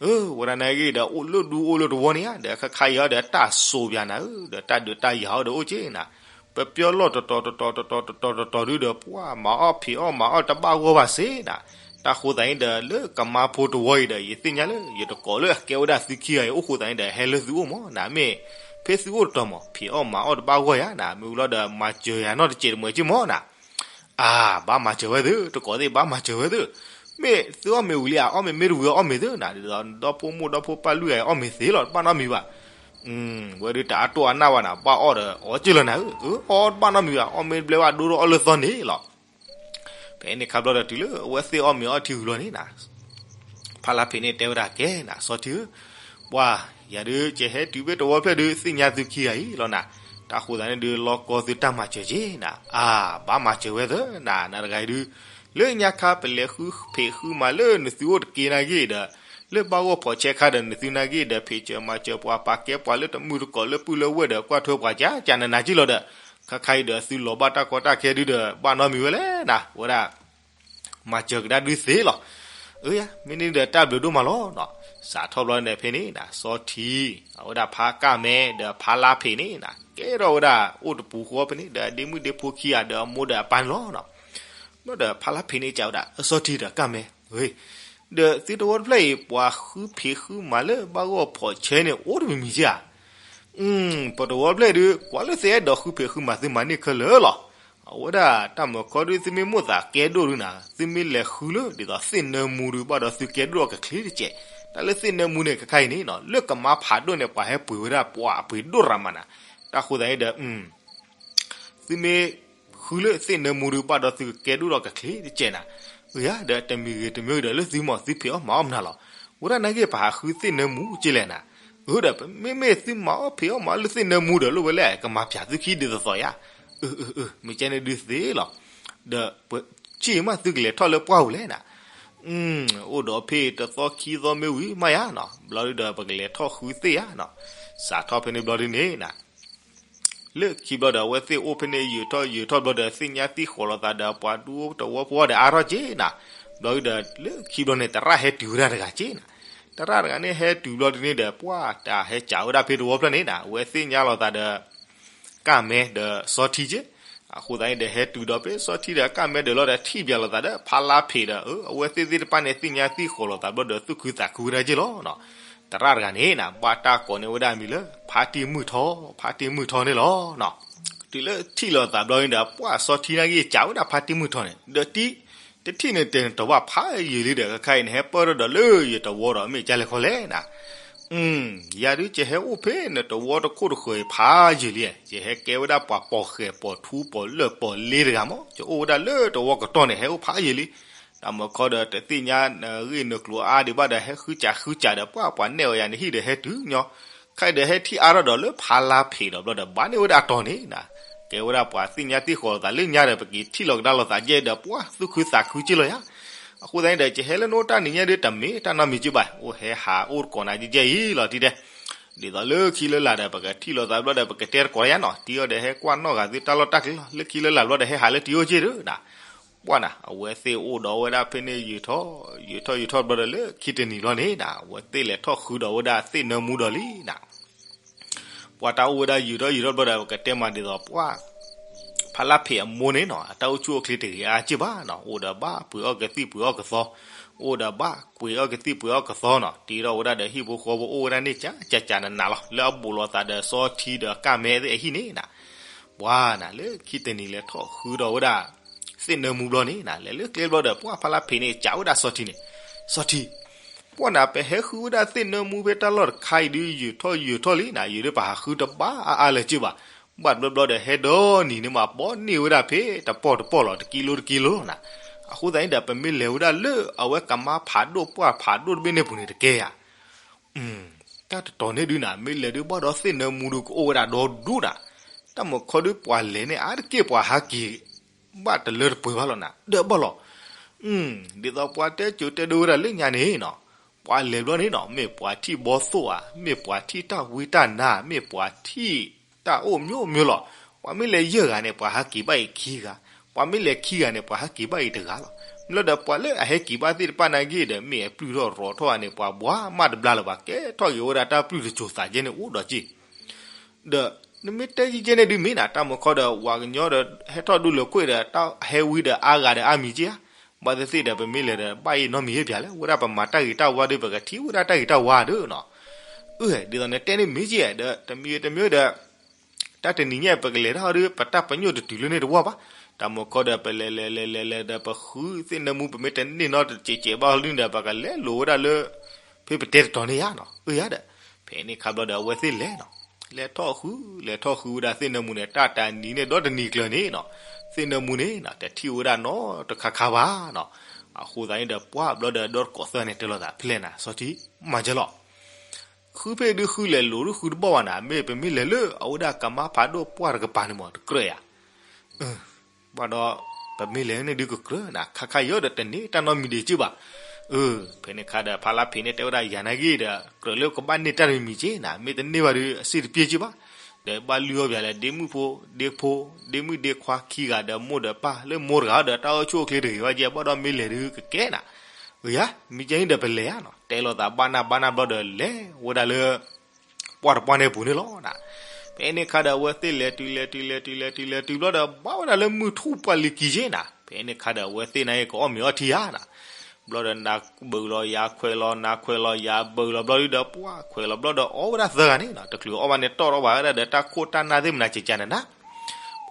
အၢ ဝဲဒၣ်နာ်က့ဒီး အိၣ်လၢဒူအိၣ်လၢတဝီန့ၣ်ဧါ, ဒီးခါခါအံၤအီၤဒီး တၢ်စိာ်ပၠးနၤဧၢ, ဒီးတၢ်ဒုးတၢ်ယၤအီၤဒီးအိၣ်က့နၤ, ပပျီလီၢ်တတီၤတတီၤတတီၤတတီၤတတီၤဒုဒီး ပှၤမၤအီၣ်ဖံးအီၣ်မၤအီၣ်တဘၣ်ဂီၢ်ဘၣ်စ့နၤ, တၢ်ဃိသးန့ၣ်ဒီး လၢကမါဖိတဝီအံၤဒီး ယသ့ၣ်ညါလၢ ယတကိးလၢအကဲဝဲဒၣ်သုခံဂၤအံၤ အိၣ်ဃိသးန့ၣ်ဒီး ဟဲလၢသုအိၣ်မၢ်နၤ, မ့ၢ်ဖဲသုအိၣ်တတီၤမၢ် ဖံးအီၣ်မၤအီၣ်တဘၣ်ဂီၢ်ယၤနၤ, မ့ၢ်ဝံၤလီၤဒီး မၤစၢၤယၤနီတစဲးတမှဲၤက့မၢ်နၤ အၢ ဘၣ်မၤစၢၤဝဲသု, တကိးသ့ၣ်ဘၣ်မၤစၢၤဝဲသု, မ့ၢ်သုအီၣ်မ့ၤဝံၤလံဧါ, အီၣ်မ့ၤမ့ၢ်တဝံၤအီၣ်မ့ၤသုနၤ, ဒ်သိးဒီဖိမိၢ်ဒီဖိပၢ်လွံၢ်ဂၤအံၤ အီၣ်မ့ၤသ့လီၤ တဘၣ်နီတမံၤဘၣ်, ဝဲဒုးတအါတိၢ်အါနၢ်ဘၣ်နၤ, ဘၣ်အီၣ်ဒီးအီၣ်က့လီၤနၤဧၢ, အၢ အီၣ်တဘၣ်နီတမံၤဘၣ်, အီၣ်မ့ၤတဘျဲဘၣ်ဒိဒီးအီၣ်လၢသီန့ၣ်လီၤ. ဖဲန့ၣ်ခါဘျီဒီး တုၤလၢအဝဲသ့ၣ်အီၣ်မ့ၤအီထံဝံၤလီၤန့ၣ်နၤ ဖါလါဖ့းန့ၣ်တဲဝဲဒၣ် ကဲနၤ စီၤထံဧၢ, ပှၤ ယၤဒုး ကဟဲတုၤဖဲတဝီဖျၢၣ်ဒုး သ့ၣ်ညါသုခံဂၤအံၤလီၤနၤ, တၢ်ဃိသးန့ၣ်ဒုး လီၢ်ကီသုတၢ်မၤစၢၤက့နၤ, အၢ ဘၣ်မၤစၢၤဝဲသုနၤ, နၤတဂၤအံၤဒုး လၢညါခါ ပလဲၤဃုဖံးဃုမၤလၢနသုအိၣ်တက့ၢ်နာ်က့ဒီး လၢဘၣ်ဂီၢ်ဖီးဆဲးခါဒီး နသုနာ်က့ဒီး ဖံးစၢၤမၤစၢၤပှၤ ပာ်ကဲပှၤလၢတမုာ်တကိးလၢပုၢ်လၢဝဲၢ်ဒီး ကွၢ်ထွဲပှၤကကနနၤက့လီၤဒီး ခါခါအံၤဒီး သုလီၤဘၣ်တၢ်ကီတၢ်ခဲဒုဒီး ဘၣ်နီတမံၤဝဲလဲၣ်နၤ, ဝဲဒၣ် မၤစၢၤကဒါဒုသ့လီၤ. အၢ ယၤ မ့ၢ်န့ၣ်ဒီးတၢ်ဘျုးဒိၣ်မးလီၤနီၤ. စးထီၣ်ဘျီန့ၣ်ဖဲန့ၣ်နၤ စီၤထံ အဝဲဒၣ်ဖါကၢ်မဲဒီးဖါလါဖ့းန့ၣ်နၤ ကဲထီၣ်ဝဲဒၣ်အိၣ်တပူၤဃီဖဲန့ၣ်ဒီး အဒ့မုၣ်ဒ့ဖိခံဂၤဒီးအမိၢ်ဒီးအပၢ်န့ၣ်လီၤနီၤ. ဘျီဒီးဖါလါဖ့းန့ၣ်ကးဝဲဒၣ် စီၤထံဒီးကၢ်မဲ ဒီးသုတဝီတဖျၢၣ်အံၤ ပှၤဃုဖံးဃုမၤလၢဘၣ်ဂီၢ်ဖီးဆဲးန့ၣ် အိၣ်တမံၤမံၤဧါ. ပတဝီတဖျၢၣ်အံၤဒုး ကွၢ်လၢသုအဲၣ်ဒိးဃုဖံးဃုမၤသုမၤန့ၢ်ခဲလၢာ်လီၤ. အဝဲဒၣ်တၢ်မၢခီဒုး သုမ့ၢ်မိၣ်သးကဲဒိၣ်ဒုးနၤ သုမ့ၢ်လဲၤဃုလၢဒ်သိးသ့ၣ်နၢမူဒုး ဘၣ်ဒီးသုကဲဒိၣ်ဒီးကချ့တကဲး. တၢ်လၢသ့ၣ်နၢမူန့ၣ် ခဲခါအံၤန့ၣ်နီၤ လၢကမါဖးဒိၣ်န့ၣ် ပှၤဟဲပှ့ၤဝဲဒၣ်ပှၤအပှ့ၤဒိၣ်ရၤမးနၤ. တၢ်ဃိသတးန့ၣ်ဒီး သုမ့ၢ်ဃုလၢသ့ၣ်နၢမူဒုး ဘၣ်ဒီးသုကကဲဒိၣ်ဒီးကချ့တကဲးနၤ. အၢ ယၤဒီး တမံၤဂ့ၤတမံၤဂ့ၤဒီး လၢသုမၤသုဖံးအီၣ်မၤအီၣ်မနုၤလီၤ. ဝဲဒၣ်နာ်က့ ပဟးဃုသ့ၣ်နၢမူက့လဲၣ်နၤ. အၢ ဒီးမ့မ့ၢ်သုမၤအီၣ်ဖံးအီၣ်မၤအီၣ်လၢသ့ၣ်နၢမူဒီး လိၣ်ဝဲလၢကမၤဖၠးသုခံဒ်သိးသိးယါ. အၢ အၢ အၢ မ့ၢ်ကဲန့ၣ်ဒုးသ့လီၤ. ဒီးပဆံၣ်မးသုကလဲၤထီၣ်လၢပှၢ်ပူၤလဲၣ်နၤ. အိၣ်ဒီးဖဲတသီခံသီမ့ၢ်ဝံၤမးယါနီၤ ဘျီဒုးဒီး ပကလဲၤထီၣ်ဃုသ့ၣ်ယါနီၤ. စးထီၣ်ဖဲန့ၣ်ဘျီဒုးန့ၣ်နၤ လၢခံဘျီဒီး အဝဲသ့ၣ်အိၣ်ဖဲန့ၣ် ယုာ်ထီၣ်ယုာ်ထီၣ်ဘျီဒီး သ့ၣ်ညါသံဃိးလိာ်သးဒီး ပှၤဒူတဝီဖိဒီးအါထီၣ်က့နၤ. ဘျီဒုးဒီး လၢခံဘျီန့ၣ် သရၣ်ဟဲတုၤဝဲဒၣ်တဂၤက့နၤ. သရၣ်တဂၤန့ၣ်ဟဲတုၤဘျီဒုးန့ၣ်ဒီး ပှၢ်တၢ်ဟဲစးဝဲဒၣ်ဖဲတဝီဖျၢၣ်န့ၣ်နၤ အဝဲသ့ၣ်ညါလိာ်သးဒီး ကၢ်မဲဒီးစီထံက့. အဃိသတးန့ၣ်ဒီး ဟဲတုၤဒီးဖဲစီထံဒီးကၢ်မဲဒီးလီၤဒီး ထံၣ်ပၠးလိာ်သးဒီး ဖါလါဖံးဒီး အဝဲသ့ၣ်သ့ၣ်တဖၣ်န့ၣ် သ့ၣ်ညါသံဃိးလိာ်သးဘျီဒီး သူၣ်ခုသးခုဝဲဒၣ်က့လီၤ. သရၣ်တဂၤန့ၣ်နၤ ဘၣ်တၢ်ကိးန့ၢ်ဝဲဒၣ်အမံၤလၢ ဖါတံၢ်မုၢ်ထီ, ဖါတံၢ်မုၢ်ထီန့ၣ်လီၤ. တုၤလၢထံၣ်လိာ်သးဘျီန့ၣ်ဒီး ပှၢ်စီထံနာ်က့ စးဝဲဒၣ်ဖါတံၢ်မုၢ်ထီန့ၣ် ဒီးတံၢ် တထံၣ်န့ၣ် တဲနတဝၣ်ဖးယံာ်လံဒီး ခဲခါအံၤနဟဲပၢၢ်ထီၣ်ဒီးလၢယတဝီဒီး မ့ၢ်ကလဲၣ်ခီလဲၣ်နၤ. ယၤဒုး ယဟဲအိၣ်ဖဲနတဝီတခိၣ်တဃၢၤအံၤဖးယံာ်လံ, ယဟဲကဲဝဲဒၣ်ပှၤပိာ်ဃဲၤပိာ်ထူ ပိာ်လၢၢ်ပိာ်လ့တဂၤမး, ယအိၣ်ဝဲဒၣ်လၢတဝီကတီၢ်န့ၣ် ဟဲအိၣ်ဖးယံာ်လံ. တၢ်မၢခီဒီး တသ့ၣ်ညါနဂ့ၢ်နကျိၤအါဒံးဘၣ်ဒီး ဟဲဃုစးဃုစးဒီး ပှၢ်ပှၤနဲၣ်အီၤယၤ နဟံၣ်ဒီးဟဲတုၤညီ, ခဲအံၤဒီး ဟဲထံၣ်အါထီၣ်ဒီးလၢဖါလါဖံးဒီးဘျီဒီး ဘၣ်န့ၢ်ဝဲဒၣ်အတီၤန့ၣ်နၤ, ကဲဝဲဒၣ်ပှၤသ့ၣ်ညါသံဃိးလိာ်သးလၢညါဒီး ပက့ၤထံၣ်လီၤကဒါလိာ်သးယဲဒီး ပှၢ်သူၣ်ခုသးခုက့လီၤယၤ. အဃိသတးန့ၣ်ဒီး ယဟဲလၢနအိၣ်တၢ်နံၤညါဒုး တမ့ၢ်တၢ်နီတမံၤက့ဘၣ်, အိၣ်ဟဲဟးအိၣ်တကိးနၤယဲယဲအံၤလီၤတံၢ်တဲ. ဒ်သိးလၢခံလၢလာ်ဒီး ပကထံၣ်လိာ်သးဘျီဒီး ပကတဲတကိးယါနီၤ, တံၢ်အီၤဒီး ဟဲကွၢ်နီၣ်ဂာ်သုတၢ်လီၢ်တၢ်ကျဲလီၤ. လၢခံလၢလာ်ဘျီဒီး ဟဲဟးလၢတံၢ်အိၣ်က့ဒီးနၤ. ပှၢ်နၤ အဝဲသ့ၣ်အိၣ်ဒီးဝဲဒၣ်ဖဲန့ၣ် ယုာ်ထီၣ် ယုာ်ထီၣ်ယုာ်ထီၣ်ဘျီဒီး လၢခံတနံၤဘျီန့ၣ်နၤ အဝဲသ့ၣ်လဲၤထီၣ်ဃုဒီးဝဲဒၣ်သ့ၣ်နၢမူဒီးလံနၤ. ပှၢ်တၢ်အိၣ်ဝဲဒၣ်ယုာ်ထီၣ်ယုာ်ထီၣ်ဘျီဒီး ပကတဲမးဒ်သိးပှၢ် ဖါလါဖံးအမိၢ်န့ၣ်နီၤ အတၢ်အိၣ်ဆူၣ်အိၣ်ချ့တဂ့ၤအါက့ဘၣ်နီၤ, အိၣ်ဒီးဘၣ်ပှ့ၤအီၣ်ကသံၣ်ပှ့ၤအီၣ်ကသီ, အိၣ်ဒီးဘၣ်ပှ့ၤအီၣ်ကသံၣ်ပှ့ၤအီၣ်ကသီနီၤ, တ့ထီၣ်ဝဲဒၣ်ဒီးဟံၣ်ဖိဃီဖိအိၣ်ဝဲဒၣ်န့ၣ် ကကနးနးလီၤ လၢအဘူးလိာ်သးဒီးစီထံဒီးကၢ်မဲသ့ၣ်အဟံၣ်န့ၣ်နၤ. ပှၢ်နၤ လၢခံတနံၤလဲၤထီၣ်ဃုဒီးဝဲဒၣ် သ့ၣ်နၢမူဘျီန့ၣ်နၤ လဲၤလၢကျဲဘျီဒီး ပှၢ်ဖါလါဖံးန့ၣ် စးဝဲဒၣ်စီထံန့ၣ်, စီထံ ပှၢ်နၤ ပဟဲဃုဝဲဒၣ်သ့ၣ်နၢမူဖဲတၢ်လီၢ်တခါအံၤဒုး ယုာ်ထီၣ်ယုာ်ထီၣ်လံနၤ, ယုာ်ဒုးပဟးဃုတဘၣ်အါအါလၢၤက့ဘၣ်. ဘၣ်တဘျီဘျီဒီး ဟဲဒီနံၤန့ၣ်မး ဘီန့ၢ်ဝဲဒၣ်ဖဲတပီၢ်တပီၢ်လီၤ တကံလိတကံလိနီၤ. အဃိသတးန့ၣ်ဒီး ပမ့ၢ်လဲၤဝဲဒၣ်လၢအဝဲကမါဖးဒိၣ်ပှၢ်ဖးဒိၣ်တဘ့ၣ်န့ၣ်ပူၤန့ၣ်တကဲဧါ တၢ်တတီၤန့ၣ်ဒုးနၤ မ့ၢ်လဲၤဒုးဘၣ်ဒီးသ့ၣ်နၢမူဒုးကအိၣ်ဝဲဒၣ်ဒီဒူၣ်နၤ. တၢ်မၢခီဒုးပှၤလဲၤန့ၣ် အါတက့ၢ်ပှၤဟးက့ၤ ဘၣ်တလၢတပှဲၤဘၣ်လီၤနၤ ဒီးဘၣ်လီၤ. ဒ်သိးပှၤတဲစိၤတဲဒိဝဲဒၣ်လၢညါန့ၣ်နီၤ, ပှၤလဲၤဘျီန့ၣ်နီၤ မ့ၢ်ပှၤထံၣ်ဘီသိၣ်ဧါ, မ့ၢ်ပှၤထံၣ်တၢ်ဝံတၢ်နါ, မ့ၢ်ပှၤထံၣ်တၢ်အိၣ်မျိုးမျိုးလီၤ. ပှၤမ့ၢ်လဲၤယဲၢ်ဂၤန့ၣ် ပှၤဟးက့ၤဘၣ်အံၤခံဂၤ, ပှၤမ့ၢ်လဲၤခံဂၤန့ၣ် ပှၤဟးက့ၤဘၣ်အံၤတဂၤလီၤ. မ့ၢ်လီၤဒီးပှၤလၢအဟဲက့ၤဘၣ်သ့ၣ်တဖၣ်နာ်က့ဒီး မ့ၢ်အပျုၢ်ထီၣ်ရီထီၣ်ဧါန့ၣ် ပှၤဘှါမးတဘျါလၢၤဘၣ် ကဲထီၣ်က့ၤဝဲဒၣ်တၢ်ပျုၢ်တစိၤသးယဲန့ၣ်အိၣ်ဒီးက့ၢ် ဒီးနမ့ၢ်တဲယဲၢ်ကဲန့ၣ်ဒုးမ့ၢ်နၤ တၢ်မၢခီဒီး ဝၤကညီဒီး ဟဲထီၣ်ဒူလၢခွ့ၣ်ဒီး တၢ်ဟဲဝံဒီးအါဂၤဒီးအါမံၤက့ဧါ. ဘၣ်သ့ၣ်သ့ၣ်ဒီး ပမ့ၢ်လဲၤဒီး ဘၣ်အံၤနီတမံၤဟ့ၣ်ပၠးလဲၣ်, ဝဲဒၣ်ပမၤတၢ်ဂ့ၤတၢ်ဝါဒီး ပကထံၣ်ဝဲဒၣ်တၢ်ဂ့ၤတၢ်ဝါဒီးနီၤ. အၢ ဒ်သိးနတဲန့ၣ်မ့ၢ်က့ဧါဒီး တမံၤတမံၤဒီး တၢ်တနံၤညါ ပကလဲၤတၢ်ဟီဒီး ပတၢ်ပညိၣ်တတုၤလၢန့ၣ်တဝီဘၣ်. တၢ်မၢခီဒီး ပလဲၤလဲၤလဲၤလဲၤလဲၤဒီး ပဃုသ့ၣ်နၢမူ ပမ့ၢ်တန့ၢ်နီတစဲးစဲးဘၣ်လၢန့ၣ်ဒီး ပကလဲၤလိာ်ဝဲဒၣ်လၢ ဖဲပတဲတတီၤန့ၣ်ယါနီၤ. အၢ ယါဒီး ဖဲန့ၣ်ခါဘျီဒီး အဝဲသ့ၣ်လဲၤနီၤ, လဲၤထီၣ်ဃု လဲၤထီၣ်ဃုဝဲဒၣ်သ့ၣ်နၢမူန့ၣ် တၢ်တနံၤန့ၣ်ဒီတနံၤကျၢၤန့ၣ်နီၤ, သ့ၣ်နၢမူန့ၣ်နီၤ တထံၣ်ဝဲဒၣ်နီတခါခါဘၣ်နီၤ. အဃိသတးန့ၣ်ဒီး ပှၢ်ဘျီဒီး ဒီတကိးသၢန့ၣ် တဲလိာ်သးဖဲလဲၣ်နၤ စီၤထံ မၤကဲလီၤ ဃုဖဲဒုးဃုလဲၤလိာ်ဒုးဃုတဘၣ်ဘၣ်နၤ, မ့ၢ်ပမ့ၢ်လဲၤလၢအဝဲဒၣ်ကမါဖးဒိၣ်ပှၢ်တကပၤန့ၣ်မး တကြၢးယါ. ဘၣ်ဒီး ပမ့ၢ်လဲၤန့ၣ်ဒုးကကြၢးနၤ, ခါခါယီၤဒီးတန့ၢ်တၢ်နီတမံၤဒံးက့ဘၣ်. အၢ ဖဲန့ၣ်ခါဒီး ဖါလါဖံးန့ၣ်တဲဝဲဒၣ် ယၤနာ်က့ဒီး ကြၢးလၢကဘၣ်န့ၢ်တၢ်တမံၤမံၤက့နၤ, မ့ၢ်တန့ၢ်ဘၣ်ဒုး အစ့ၣ်တပျ့ၢ်က့ဘၣ်. ဒီးဘၣ်လုၢ်အီၣ်ပၠးလၢ ဒ့မုၣ်ဖိ ဒ့ဖိ ဒ့မုၣ်ဒ့ခွါခံဂၤဒီးမိၢ်ဒီးပၢ် လၢမိၢ်တဂၤဒီး တၢ်အိၣ်ဆူၣ်အိၣ်ချ့တဂ့ၤဘၣ်က့, ဘၣ်ဒီးမ့ၢ်လဲၤဒုးကကဲနၤ. အၢ ယါ မ့ၢ်ကဲန့ၣ်ဒီးပလဲၤဧါနီၤ, တဲလိာ်သးဘၣ်နၢ်ဘၣ်နၢ်ဘျီဒီးလဲၤဝဲဒၣ်လၢ ပှၢ်တပှၢ်န့ၣ်အပူၤန့ၣ်လီၤနၤ. ဖဲန့ၣ်ခါဒီး အဝဲသ့ၣ်လဲၤတုၤလဲၤတုၤလဲၤတုၤလဲၤတုၤလဲၤတုၤဘျီဒီး ဘၣ်ဝဲဒၣ်လၢမုၢ်ထူၣ်ပှၢ်လံၤကံၤက့နၤ, ဖဲန့ၣ်ခါဒီး အဝဲသ့ၣ်နာ်က့ကအီၣ်မ့ၤအီထံဧါနၤ. ဘျီဒီးနၤဘုးလီၤယၤခွဲးလီၤ နၤခွဲးလီၤယၤဘုးလီၤဘျီဒုးဒီး ပှၢ်ခွဲးလီၤဘျီဒီးအီၣ်ဝဲဒၣ်သၢဂၤန့ၣ်နီၤ, တချုးအီၣ်ဘၣ်န့ၣ်တီၣ်ထီၣ်ဘၣ်ဝဲဒၣ်ဒီးတၢ်ခိၣ်တၢ်နၢ်သ့ၣ်မနၤကကနၤနၤ.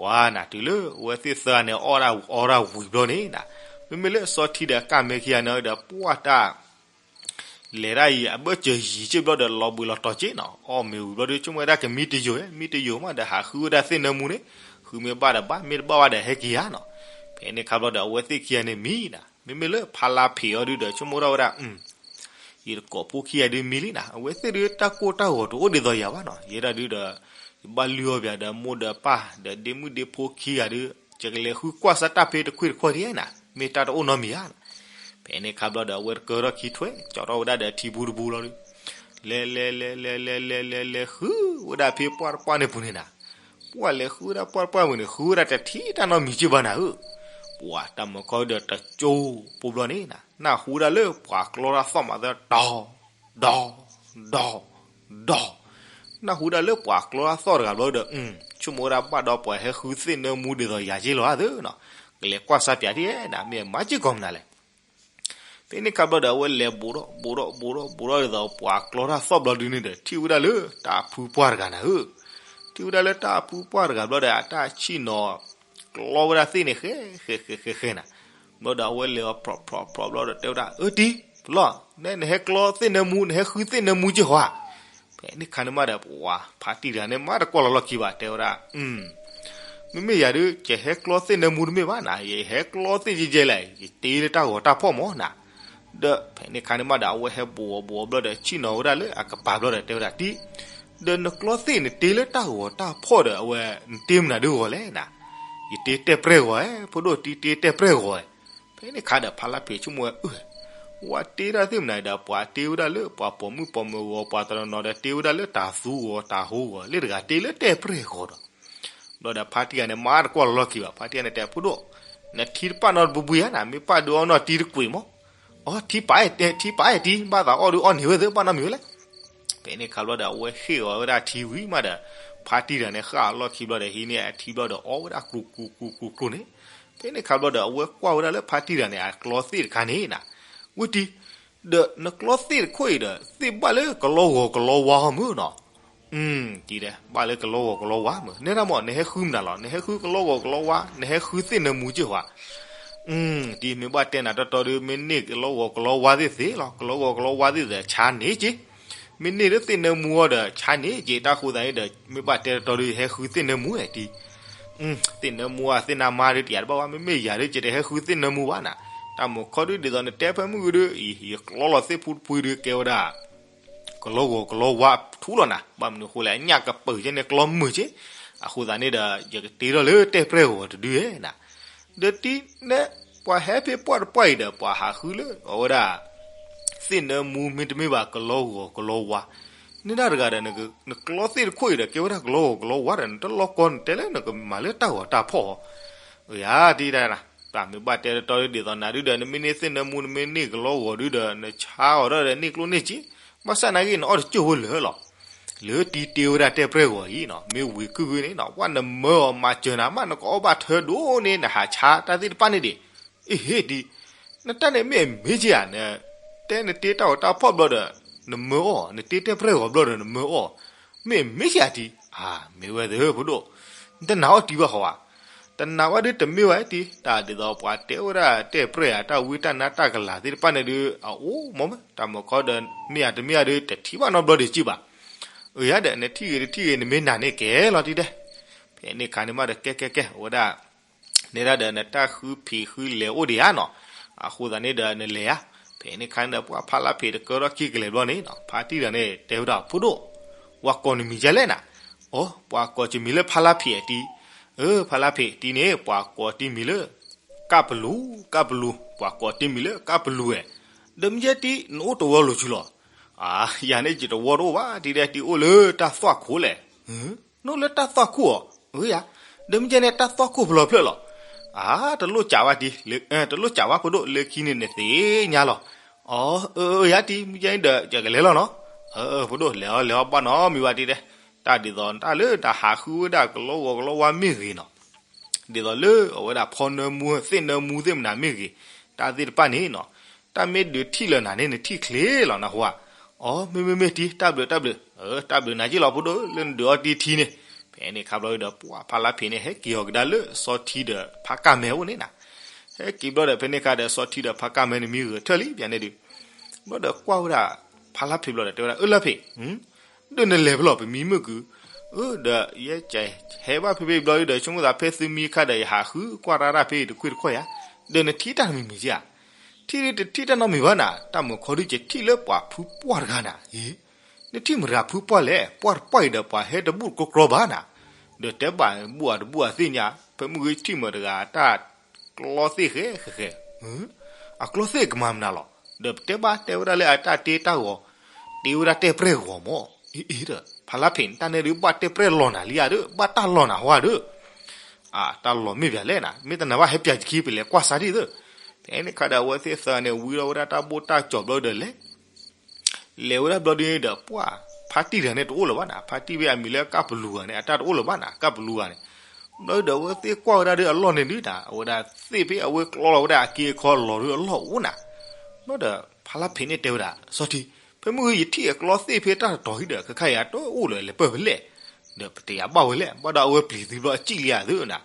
ပှၤနၤတုၤလၢအဝဲသ့ၣ်သၢဂၤန့ၣ် အီၣ်ဒၣ်အီၣ်ဒၣ်ဝံၤဘျီန့ၣ်နၤ, မ့မ့ၢ်လၢအစီထံဒီးကၢ်မဲခံဂၤန့ၣ်ဒီး ပှၢ်တၢ် လဲၤဒၣ်အံၤ အဘၢၣ်စၢၤယံၤစ့ၢ်ဘျီဒီး လီၤဘှံးလီၤတီၤက့နီၤ, အီၣ်မ့ၤဝံၤဘျီဒီး ဆိကမိၣ်ဝဲဒၣ်ကမံတယိာ်, မံတယိာ်မးဒီး ဟးဃုဝဲဒၣ်သ့ၣ်နၢမူန့ၣ်, ဃုမ့ၢ်ဘၣ်ဒီးဘၣ်, မ့ၢ်တဘၣ်ဘၣ်ဒီးဟဲက့ၤဧါနီၤ. ဖဲန့ၣ်ခါဘျီဒီး အဝဲသ့ၣ်ခံဂၤန့ၣ်မံနၤ, မ့မ့ၢ်လၢဖါလါဖံးအီၤဒုဒီး ဆိကမိၣ်ထီၣ်ဝဲဒၣ် ယတကိးဖိခံဂၤဒုမံလံနၤ, အဝဲသ့ၣ်ဒုတၢ်ကိၢ်တၢ်ဂီၤတအိၣ်ဒ်သိးယၤဘၣ်နီၤ, ယဲဒၣ်ဒုဒီး ယဘၣ်လုၢ်အီၣ်ပၠးဒီးမိၢ်ဒီးပၢ် ဒီးဒ့မုၣ်ဒ့ဖိခံဂၤဒု, ယကလဲၤဃုကွၢ်စၢ်တၢ်ဖဲတခွ့ၣ်တခွဲၣ်ဒ်နၤ, မ့ၢ်တၢ်တအိၣ်နီတမံၤဧါ. ဖဲန့ၣ်ခါဘျီဒီး အဝဲတကၢထီၣ်ခံထွဲ ကၠီထီၣ်ဝဲဒၣ်ဒီးထံပူတပူလီၤဒု, လဲၤလဲၤလဲၤလဲၤလဲၤလဲၤလဲၤလဲၤဃုဝဲဒၣ်ဖဲပှၢ်တပှၢ်န့ၣ်ပူၤန့ၣ်နၤ, ပှၢ်လဲၤဃုဝဲဒၣ်ပှၢ်တပှၢ်ပူၤန့ၣ် ဃုဝဲဒၣ်တထံၣ်တၢ်နီတမံၤက့ၢ်ဘၣ်နၤဧၢ, ပှၤတၢ်မုာ်ခီဒီးတကၠိဖိဘျီန့ၣ်နၤ, နၢ်ဟူဒၣ်လၢပှၤကျီတၢ်သီၣ်မးသၢ ဒီ ဒီ ဒီ ဒီ, နၢ်ဟူဒၣ်လၢပှၤကျီတၢ်သီၣ်တဂၤဘျီဒီး ဆိကမိၣ်ဝဲဒၣ်ဘၣ်ဒီးပှၤဟဲဃုသ့ၣ်နၢမူဒ်သိးယၤက့ၢ်လီၤဧါသၢနီၤ, ကလဲၤကွၢ်စၢ်ပၠးဒ်နၤ မ့ၢ်မၤက့ၢ်ကီးမနုၤလဲၣ်. ဖဲန့ၣ်ခါဘျီဒီး အဝဲလဲၤဘူးထီၣ်ဘူးထီၣ်ဘူးထီၣ်ဘူးထီၣ်ဒ်သိး ပှၤကျီတၢ်သီၣ်ဘျီဒုန့ၣ်ဒီး ထံၣ်ဝဲဒၣ်လၢတၢ်ဖုပှၢ်တဂၤနၤဧၢ, ထံၣ်ဝဲဒၣ်လၢတၢ်ဖုပှၢ်တဂၤဘျီဒီး အတၢ်ဆ့ၣ်နီၤ ကျီဝဲဒၣ်သ့ၣ်န့ၣ် ဃဲဃဲဃဲဃဲဃဲနၤ, ဘျီဒီးအဝဲလဲၤအီၤဖြီဖြီဖြီဘျီဒီးတဲဝဲဒၣ် အၢတံၤ ပလီၢ် နဟဲကျီသ့ၣ်နၢမူ နဟဲဃုသ့ၣ်နၢမူက့ၢ်ဟီဧါ. ဖဲန့ၣ်ခါန့ၣ်မးဒီး ပှၤဖါတံၢ်တဂၤန့ၣ် မၤတကွၢ်လီၤလီၢ်ခံဘၣ် တဲဝဲဒၣ် မ့မ့ၢ်ယၤဒုး ယဟဲကျီသ့ၣ်နၢမူတမ့ၢ်ဘၣ်နၤ, ယဟဲကျီသ့ၣ်ယဲၢ်လဲၣ်, ယတ့လၢတၢ်ဂီၤတၢ်ဖီၣ်မးနၤ. ဒီးဖဲန့ၣ်ခါန့ၣ်မးဒီး အဝဲဟဲဘူးအီၤဘူးအီၤဘျီဒီး ဆ့ၣ်နီၤဝဲဒၣ်လၢအကပၤဘျီဒီး တဲဝဲဒၣ်တံၤ ဒီးနကျီသ့ၣ်နတ့လၢတၢ်ဂီၤတၢ်ဖီၣ်ဒီး အဝဲနတ့မနုၤဒုးဂီၤလဲၣ်နၤ. ယတ့တဲပြဲၢ်ဂီၤဧါ ဖိဒိၣ် တံၤတ့တဲပြဲၢ်ဂီၤဧါ. ဖဲန့ၣ်ခါဒီး ဖါလါဖံးဆိကမိၣ်ဝဲ အၢ ဝဲတ့တၢ်သ့ၣ်မနုၤဒီး ပှၤတ့ဝဲဒၣ်လၢပှၤပိာ်မုၣ်ပိာ်မၢၤဂီၤ ပှၤတနီၤနီၤဒီး တ့ဝဲဒၣ်လၢတၤသူဂီၤတၤဟိဂီၤ လၢတဂၤတ့လၢတဲပြဲၢ်ဂီၤဒီး ဘျီဒီးဖါတံၢ်ဂၤန့ၣ် မၤတကွၢ်လီၤလီၢ်ခံဘၣ် ဖါတံၢ်ဂၤန့ၣ်တဲ ဖိဒိၣ် နထံတပာ်နီတဘှံဘှံဧါနၤ, မ့ၢ်ပာ်ဒုးအီၣ်နီၢ်တံၤတကွံာ်မး. အီ ထံပာ် ထံပာ်အဲၣ်တံၤ ဘၣ်သးအီၣ်ဒုးအီၣ်န့ၢ်ဝဲသ့ၣ် ဘၣ်နီတမံၤဝဲလဲၣ်. ဖဲန့ၣ်ခါဘျီဒီး အဝဲဃ့ၢ်အီၤဝဲဒၣ်ထံဝံၤမးဒီး ဖါတံၢ်တဂၤန့ၣ် ဃၣ်အလီၢ်ခံဘျီဒီး ဟံးန့ၢ်အထံဘျီဒီး အီၣ်ဝဲဒၣ်ကျူၤကျူၤကျူၤကျူၤကျူၤန့ၣ်. ဖဲန့ၣ်ခါဘျီဒီး အဝဲကွၢ်ဝဲဒၣ်လၢဖါတံၢ်တဂၤန့ၣ် အကျီသ့ၣ်တခါန့ၣ်နၤ, ဝဲတံၤ ဒီးနကျီသ့ၣ်တခိၣ်အံၤဒီး သ့ၣ်ဘၣ်လၢကလီဂီၤကလီဝါအီၤမုၢ်နီၤ. တံၤတဲ ဘၣ်လၢကလီဂီၤကလီဝါမုၢ် နဲဒၣ်မး နဟဲဃုမနုၤလီၤ, နဟဲဃုကလီဂီၤကလီဝါ နဟဲဃုသ့ၣ်နၢမူက့ၢ်ဟီဧါ. တံၤ မ့ၢ်ဘၣ်တဲနၤတီတီဒုး မ့ၢ်န့ၢ်ကလီဂီၤကလီဝါသ့ၣ်သ့ၣ်လီၤ, ကလီဂီၤကလီဝါသ့ၣ်သ့ၣ် ဆါန့ၢ်က့ၢ်, မ့ၢ်န့ၢ်လၢသ့ၣ်နၢမူအီၤဒီး ဆါန့ၢ်က့ၢ်. တၢ်ဃိသးန့ၣ်ဒီး မ့ၢ်ဘၣ်တဲတီတီဒုး ဟဲဃုသ့ၣ်နၢမူဧါတံၤ. သ့ၣ်နၢမူဧါ သ့ၣ်နၢမါဒုး တယၤတဘၣ်ဘၣ်, မ့မ့ၢ်ယၤဒုး ယတဟဲဃုသ့ၣ်နၢမူဘၣ်နၤ. တၢ်မုာ်ခီဒုး ဒ်သိးနတဲဖဲမုၢ်ဂုၤဒုး ယကျီလီၤသ့ၣ်ဖူတဖုဒုး ကဲဝဲဒၣ် ကလီဂီၤကလီဝါထူလီၤနၤ, ဘၣ်မနုၤအဃိလဲၣ် အညၣ်ကပၢၤကဲန့ၣ် ကျီမုာ်က့ၢ်. အဃိသတးန့ၣ်ဒီး ယကတ့ထီၣ်လၢတဲပြဲၢ်ဂီၤတဒုဧဲနၤ. ဒီးတံၤနဲ ပှၤဟဲဖဲပှၢ်တပှၢ်အံၤဒီး ပှၤဟးဃုလၢအဝဲဒၣ် သ့ၣ်နၢမူမ့တမ့ၢ်ဘၣ် ကလီဂီၤကလီဝါ, နဲဒၣ်တဂၤဒီး နကျီသ့ၣ်တခိၣ်အံၤဒီး ကဲဝဲဒၣ်ကလီဂီၤကလီဝါဒီး နတလီၢ်ကီ နတဲလၢနကမၤလၢတၢ်ဂီၤတၢ်ဖီၣ်ဧါ. ယၤတံၤတၢ် တၢ်မ့ၢ်ဘၣ်တဲတီတီဒ်သိးနၤဒုဒီး နမ့ၢ်န့ၢ်သ့ၣ်နၢမူ နမ့ၢ်န့ၢ်ကလီဂီၤဒုဒီး နဆါအီၤဒီးန့ၢ်ကျိၣ်န့ၢ်စ့, ဘၣ်ဆၣ်နာ်က့ နအီၣ်တကၠိၢ်ဖိလၢာ်လီၤ. လၢတံၤတ့ဝဲဒၣ်တဲပြဲၢ်ဂီၤအံၤနီၤ မ့ၢ်ဝံၤကုၢ်ကုၢ်န့ၣ်နီၤ ပှၤနမၢအီၤမၤစၢၤနၤမး နကအီၣ်ဘၣ်ထၢဒိၣ်န့ၣ် နဟးဆါတၢ်သ့ၣ်တဖၣ်န့ၣ်ဒံး. အ့ဟ့ၣ်တံၤ နတၢ်န့ၣ်မ့ၢ်အမ့ၢ်က့ဧါ, နတဲနတ့တၢ်ဂီၤတၢ်ဖီၣ်ဘျီဒီး နမၢအီၤ, နတ့တဲပြဲၢ်ဂီၤဘျီဒီး နမၢအီၤ, မ့ၢ်အမ့ၢ်က့ဧါတံၤ. အၢ မ့ၢ်ဝဲသ့ၣ်ဧၢ ဖိဒိၣ်, နတနာ်အီၣ်တံၤဘၣ်ဟီဧါ. တနာ်ဝဲဒုးတမ့ၢ်ဝဲတံၤ, တၢ်ဒ်သိးပှၤတဲဝဲဒၣ်တဲပြဲၢ်ဧါ တၢ်ဝံတၢ်နါတၢ်ကလၤသ့ၣ်တဖၣ်န့ၣ်ဒုး အအိၣ်မ့ၢ်မ့ၢ် တၢ်မုာ်ခီဒီး မ့ၢ်ဧါတမ့ၢ်ဧါဒုး တထံၣ်ဘၣ်နီတဘျီဒံးက့ၢ်ဘၣ်. အၢ ယၤဒီး နထံၣ်ဂ့ၤတထံၣ်ဂ့ၤ နမ့ၢ်နာ်န့ၣ်ကဲလီၤတံၤတဲ. ဖဲန့ၣ်ခါန့ၣ်မးဒီး ကဲကဲကဲ အဝဲဒၣ် နဲဒၣ်ဒီး နတၢ်ဃုဖံးဃုလဲၤအိၣ်ဒံးဧါနီၤ, အဃိသတးန့ၣ်ဒီး နလဲၤဧါ. ဖဲန့ၣ်ခါန့ၣ်ဒီး ပှၤဖါလါဖံးတကၢထီၣ်ခံကလဲၤဘျီန့ၣ်နီၤ ဖါတံၢ်တဂၤန့ၣ် တဲဝဲဒၣ် ဖိဒိၣ်, ပှၤကိးနမံၤဒ်လဲၣ်နၤ. အိ ပှၤကိးကမံၤလၢဖါလါဖံးတံၤ. အၢ ဖါလါဖံးတံၤန့ၣ် ပှၤကိးတ့မံၤလၢ ကၢ်ပလူၤ, ကၢ်ပလူၤ, ပှၤကိးတ့မံၤလၢကၢ်ပလူၤဝဲ. ဒီးမ့ၢ်ယဲတံၤ နအိၣ်တဝီလိၤဆူလီၤ. အၢ ယၤန့ၣ်ယတဝီတအိၣ်ဘၣ်တံၤဒဲး တံၤအိၣ်လၢတၢ်သွၣ်ခိၣ်လဲၣ်. နအိၣ်လၢတၢ်သွၣ်ခိၣ်ဧါ. အၢ ယၤ, ဒီးမ့ၢ်ယဲန့ၣ် တၢ်သွၣ်ခိၣ်ဖျီဖျၢၣ်လီၤ. အၢ တလိၣ်စးဘၣ်တံၤ, တလိၣ်စးဘၣ်ဖိဒိၣ် လၢခံန့ၣ်နသ့ၣ်ညါလီၤ. အၢ အၢ ယၤတံၤ မ့ၢ်ယဲန့ၣ်ဒီး ယကလဲၤလီၤနီၤ. အၢ ဖိဒိၣ် လဲၤအီၤလဲၤအီၤဘၣ်နီတမံၤဘၣ်တံၤဒဲး, တၢ်ဒ်သိးတၢ်လၢတၢ်ဟးဃုဝဲဒၣ်ကလီဂီၤကလီဝါမ့ၢ်ဂ့ၤနီၤ ဒ်သိးလၢအဝဲဒၣ်ဖီနၢမူသ့ၣ်နၢမူသ့ၣ်မနုၤမ့ၢ်ဂ့ၤ, တၢ်သ့ၣ်တဖၣ်န့ၣ်နီၤ, တၢ်မ့ၢ်ဒုးထံၣ်လၢနၤန့ၣ် နထံၣ်ချ့လီၤနဟူဧါ. အၢ မ့မ့ၢ်မ့ၢ်တံၤ တၢ်ဘျုးတၢ်ဘျုး, တၢ်ဘျုးနၤက့ၢ်လီၤဖိဒိၣ် လၢနဒုးအီၣ်တံၤထံန့ၣ်, ဖဲန့ၣ်ခါဘျီဒီး ပှၤဖါလါဖံးန့ၣ် ဟဲက့ၤအီၤကဒါလၢစီၤထံဒီးဖါကၢ်မဲအိၣ်န့ၣ်နၤ. ဟဲက့ၤဘျီဒီး ဖဲန့ၣ်ခါဒီး စီၤထံဒီးဖါကၢ်မဲန့ၣ်မံဂဲၤထၢၣ်လံ ပျဲန့ၣ်ဒုး ဘျီဒီးကွၢ်ဝဲဒၣ် ဖါလါဖံးဘျီဒီး တဲဝဲဒၣ် အၢ လါဖံး, ဒုးနလဲၤဖဲလဲၣ် ပမံမုၢ်ကုၤ, အၢ ဒီးယဲကဲ ဟဲဘၣ်ဖဲဖဲဘျီဒီး ဆိကမိၣ်သးဖဲသုမံခါဒီး ယဟးဃုကွၢ်တၢ်တၢ်ဖဲ တခွ့ၣ်တခွဲၣ်ယါ, ဒီးနထံၣ်တၢ်တမံၤမံၤကဧါ. ထံၣ်ဒုးတထံၣ်တၢ်နီတမံၤဘၣ်နၤ, တၢ်မုာ်ခီဒုး ယထံၣ်လၢပှၤဖုပှၢ်တဂၤနၤ. အ့ နထံၣ်မတၤဖုပှၢ်လဲၣ်, ပှၢ်တပှၢ်အံၤဒီး ပှၤဟဲတဘူၣ်တကျီကျီဘၣ်နၤ. ဒီးတဲဘၣ်ဘူၣ်အတဘူၣ်အသ့ၣ်ညါ, ဖဲမုၢ်ဂ့ၤထံၣ်မတၤတဂၤ တၢ်ကျီသ့ၣ်ဃဲဃဲဃဲ, အကျီသ့ၣ်ကမၤမနုၤလီၤ. ဒီးပတဲဘၣ်တဲဝဲဒၣ်လၢအတၢ်တ့တၢ်ဂီၤ, တ့ဝဲဒၣ်တဲပြဲၢ်ဂီၤမး. အ့ အ့ဒီး ဖါလါဖံးန့ၣ် တၢ်န့ၣ်ဒုး ဘၣ်တဲပြဲၢ်လီၤနၤလံဧါဒီး ဘၣ်တၢ်လီၤနၤဟီဧါဒီး အတၢ်လီၤမ့ၢ်ပၠးလဲၣ်နၤ, မ့ၢ်တနာ်ဘၣ်ဟဲပၠးယခံ ပလဲၤကွၢ်စၢ်ဒံးသ့. ဖဲန့ၣ်ခါဒီး အဝဲသ့ၣ်သၢဂၤန့ၣ် ဝံထီၣ်ဝဲဒၣ်တၢ်ဘိၣ်တၢ်ကၠီၤဘျီဒီးလဲၤ လဲၤဝဲဒၣ်ဘျီဒုးဒီး ပှၤဖါတံၢ်တဂၤန့ၣ်တအိၣ်လၢၤဘၣ်နၤ, ဖါတံၢ်ဖဲအမံၤလၢကၢ်ပလူၤဂၤန့ၣ် အတၢ်တအိၣ်လၢၤဘၣ်နၤ, ကၢ်ပလူၤဂၤန့ၣ်. ဘျီဒီး အဝဲသ့ၣ်ကွၢ်ဝဲဒၣ်ဒီးအလီၢ်န့ၣ်ဒုးနၤ, အဝဲဒၣ်သ့ၣ်ဖဲအဝဲကျီလီၤဝဲဒၣ်အက့အခီအလီၢ်ဒုးအလီၢ်အိၣ်နၤ. ဘျီဒီး ဖါလါဖံးန့ၣ်တဲဝဲဒၣ် စီၤထံ, ဖဲမုၢ်ဂ့ၤယထံၣ်အကျီသ့ၣ်ဖဲတၢ်တတီၤဟံၣ်ဒီး ခဲခါအံၤတအိၣ်လၢၤ လဲၤပၢၢ်ဖဲလဲၣ်, ဒီးပတယာ်ဘၣ်ဝဲလဲၣ်, ဘၣ်ဒီးအဝဲပျံၤသုဘျီအစံၣ်လံဧါသ့နၤ.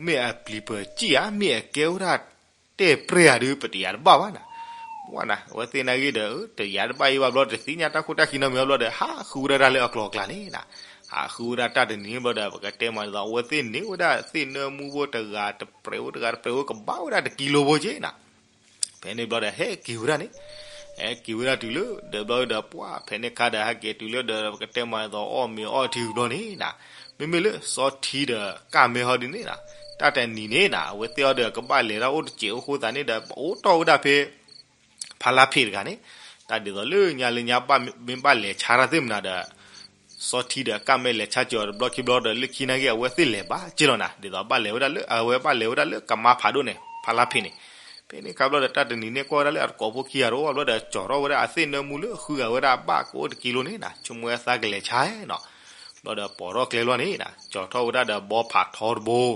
မ့ၢ်အပျံၤပစံၣ်ဧါ, မ့ၢ်အကဲဝဲဒၣ်တဲပြဲၢ်ဧါဒုး ပတယာ်တဘၣ်ဘၣ်နၤ. ပှၤနၤ အဝဲသ့ၣ်နာ်ဂ့ၤဒီး တယာ်တဘၣ်အံၤဘၣ်ဘျီ တသ့ၣ်ညါတၢ်ခိၣ်တၢ်ခံနီတမံၤဘၣ်ဘျီဒီး ဟးဃုဝဲဒၣ်တၢ်လၢအကျိၤအကျဲန့ၣ်နၤ, ဟးဃုဝဲဒၣ်တၢ်တနံၤန့ၣ်ဘျီဒီး ပကတဲမးဒ်သိး အဝဲသ့ၣ်န့ၢ်ဝဲဒၣ်သ့ၣ်နၢမူဖိတဂၤတပြဲးဖိတဂၤတပြဲးဖိ ကဘၣ်ဝဲဒၣ်တကံလိဖိက့နၤ. ဖဲန့ၣ်ဘျီဒီး ဟဲက့ၤဝဲဒၣ်န့ၣ်, ဟဲက့ၤဝဲဒၣ်တုၤလၢ ဒီးဘျီဒီး ပှၤဖဲန့ၣ်ခါဒီး ဟဲက့ၤတုၤလၢဒီး ပကတဲမးဒ်သိး အီၣ်မ့ၤအီထံဘျီန့ၣ်နၤ, မ့မ့ၢ်လၢစီၤထံဒီးကၢ်မဲဟီဒ်န့ၣ်နၤ, တၢ်တနံၤန့ၣ်နၤ အဝဲသ့ၣ်အီၤဒီး ကဘၣ်လဲၤတၢ်အိၣ်တစဲးအိၣ်အဃိသတးန့ၣ်ဒီး ပအိးထီၣ်ဝဲဒၣ်ဖဲ ဖါလါဖံးတဂၤန့ၣ်, တၢ်ဒ်သိးလၢညါလၢညါ မ့ၢ်ဘၣ်လဲၤဆါတၢ်သ့ၣ်မနုၤဒီး စီၤထံဒီးကၢ်မဲလဲၤဆါစၢၤအီၤတဘျီခံဘျီဒီး လၢခံနာ်ဂ့ၤ အဝဲသ့ၣ်လဲၤဘၣ်က့လီၤနၤ, ဒ်သိးဘၣ်လဲၤဝဲဒၣ်လၢ အဝဲဘၣ်လဲၤဝဲဒၣ်လၢကမါဖးဒိၣ်န့ၣ် ဖါလါဖံးန့ၣ်. ဖဲန့ၣ်ခါဘျီဒီး တၢ်တနံၤန့ၣ် ကွၢ်ဝဲဒၣ်လၢအတကိးဖိခံဂၤတအိၣ်ဘၣ်ဘျီဒီး ကၠီၤထီၣ်ဝဲဒၣ်အသ့ၣ်နၢမူလၢဃုဂၤဝဲဒၣ်အဘၣ်ကအိၣ်တကံလိန့ၣ်နၤ, ဆိကမိၣ်ဝဲသးကလဲၤဆါနီၤ. ဘျီဒီးပိာ်ထီၣ်ကျဲဘျီန့ၣ်နၤ, ကၠီၤထီၣ်ဝဲဒၣ်ဒီးဘီဖးထီတဘိ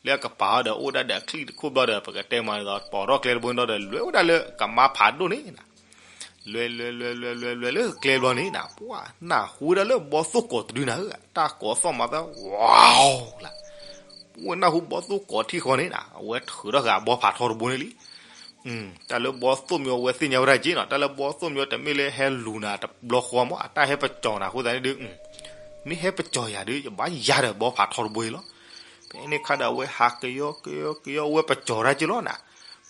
လၢအကပၤအီၤဒီးအိၣ်ဒၣ်ဒီးအချံၣ်တခိၣ်ဘျီဒီး ပကတဲမးဒ်သိး ပိာ်ထီၣ်ကျဲတဘိန့ၣ်ဒီး လဲၤဝဲဒၣ်လၢကမါဖးဒိၣ်န့ၣ်နၤ, လဲၤလဲၤလဲၤလဲၤလဲၤလဲၤလၢကျဲဘျီန့ၣ်နၤ, ပှၤနၢ်ဟူဝဲဒၣ်လၢဘီသိၣ်ကိးတဒုနၤဧၢ, တၢ်ကိးသီၣ်မၤသး ဝါလၢ ပှၤနၢ်ဟူဘီသိၣ်ကိးထံၣ်ဃီန့ၣ်နၤ, အဝဲထုးထီၣ်ဃာ်အဘီဖးထီတဘိန့ၣ်လံ. တၢ်လၢဘီသိၣ်မံၤအဝဲသ့ၣ်ညါဝဲဒၣ်က့နီၤ, တၢ်လၢဘီသိၣ်မံၤတမ့ၢ်လၢဟဲလူၤနၤတဘျီဃီမး, အတၢ်ဟဲပကၠီၤနၤအဃိသတးန့ၣ်ဒုး မ့ၢ်ဟဲပကၠီၤယၤဒုး ယဘၣ်ယၤဒီးဘီဖးထီတဘိအံၤလီၤ. ဖဲန့ၣ်ခါဒီး အဝဲဟးကယီကယီကယီ အဝဲပကၠီၤတၢ်က့လီၤနၤ.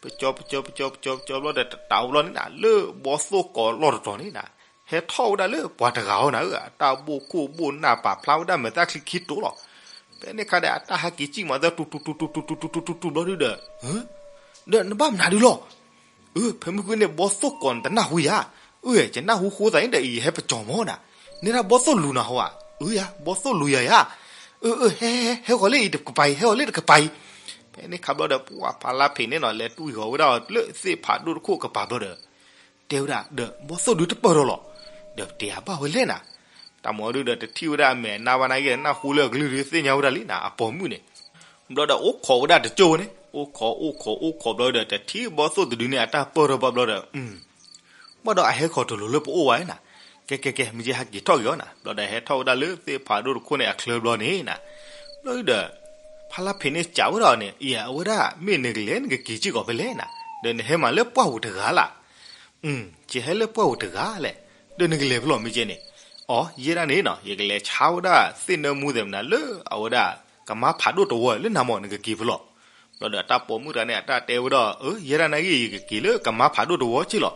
ပကၠီၤ ပကၠီၤ ပကၠီၤ ပကၠီၤဘျီဒီး တတးအိၣ်ဘျီန့ၣ်နၤ, လၢဘီသိၣ်ကိးလီၢ်တတီၤန့ၣ်နၤ, ဟဲထီၣ်ဝဲဒၣ်လၢပှၤတဂၤအီၤနၤဧၢ, အတၢ်ဘိၣ်ခိၣ်ဘိၣ်နၢ်ပာ်ဖျါဝဲဒၣ်မဲာ်သၣ်ချံခံတိာ်လီၤ. ဖဲန့ၣ်ခါဒီး အတၢ်ဟဲက့ၤစံၣ်မၤသၢ တူတူတူတူတူတူတူတူတူဘျီဒုးဒီး ဒီးနဘၣ်မနုၤဒုးလီၤ. အၢ ဖဲမုၢ်ဂ့ၤန့ၣ် ဘီသိၣ်ကိးနတနၢ်ဟူယၤ. အၢ ယနၢ်ဟူဃိသတးန့ၣ်ဒီး ယဟဲပကၠီၤမးနၤ. နဲဒၣ်ဘီသိၣ်လူၤနၤဟီဧါ. အၢယၤ ဘီသိၣ်လူၤယၤယၤ. အၢ အၢ ဟဲ ဟဲ ဟဲဃီၤလၢအံၤတကပၤအံၤ ဟဲဃီၤလၢတကပၤအံၤ. ဖဲန့ၣ်ခါဘျီဒီး ပှၤဖါလါဖံးန့ၣ်နီၤ လဲၤတူၢ်ဃီၤဝဲဒၣ်အီၤလၢသ့ၣ်ဖးဒိၣ်တခိၣ်ကပၤဘျီဒီး တဲဝဲဒၣ်ဒီး ဘီသိၣ်ဒုးတပၢၢ်ထီၣ်လီၤ. ဒီးပတယာ်ဘၣ်ဝဲလဲၣ်နၤ. တၢ်မၤဒုးဒီး တထံၣ်ဝဲဒၣ်အမဲာ်နါဘၣ်နာ်က့ဒီး နၢ်ဟူလၢအကလုၢ်ဒုးသ့ၣ်ညါဝဲဒၣ်လံနၤ အပိာ်မုၣ်န့ၣ်. ဘျီဒီးအိၣ်ခိးဝဲဒၣ်တကၠိၢ်ဝဲန့ၣ် အိၣ်ခိးအိၣ်ခိးအိၣ်ခိးဘျီဒီး တထံၣ်ဘီသိၣ်တဒုန့ၣ် အတၢ်ပၢၢ်ထီၣ်ဘၣ်ဘျီဒီး ဘၣ်ဒီးအဟဲခီၣ်ထီၣ်လိၤလၢပအိၣ်ဝဲနၤ. ကဲကဲကဲ မ့ၢ်က့ဟဲက့ၤထီၣ်က့ၤအီၤနၤ. ဘျီဒီးဟဲထီၣ်ဝဲဒၣ်လၢသ့ၣ်ဖးဒိၣ်တခိၣ်န့ၣ်အချၢဘျီန့ၣ်နၤ. ဘျီဒီး ဖါလါဖံးန့ၣ်စံးဝဲဒၣ်န့ၣ် အံၤ အဝဲဒၣ်မ့ၢ်နကလဲၤနကက့ၤစ့ၢ်ကီးဖဲလဲၣ်နၤ. ဒီးနဟဲမၤလၢပှၢ်ပူၤတဂၤလၢ်. ယဟဲလၢပှၢ်ပူၤတဂၤလဲၣ်. ဒီးနကလဲၤဖဲလဲၣ်မ့ၢ်က့န့ၣ်. အိ ယဲဒၣ်န့ၣ်နီၤ ယကလဲၤဆါဝဲဒၣ်သ့ၣ်နၢမူသ့ၣ်မနၤလၢအဝဲဒၣ် ကမါဖးဒိၣ်တဝီလၢနၤမး နကက့ၤဖဲလဲၣ်. ဘျီဒီးတၢ်ပိာ်မုၣ်တဂၤန့ၣ် အတၢ်တဲဝဲဒၣ် အၢ ယဲဒၣ်နာ်က့ ယကက့ၤလၢကမါဖးဒိၣ်တဝီက့လီၤ.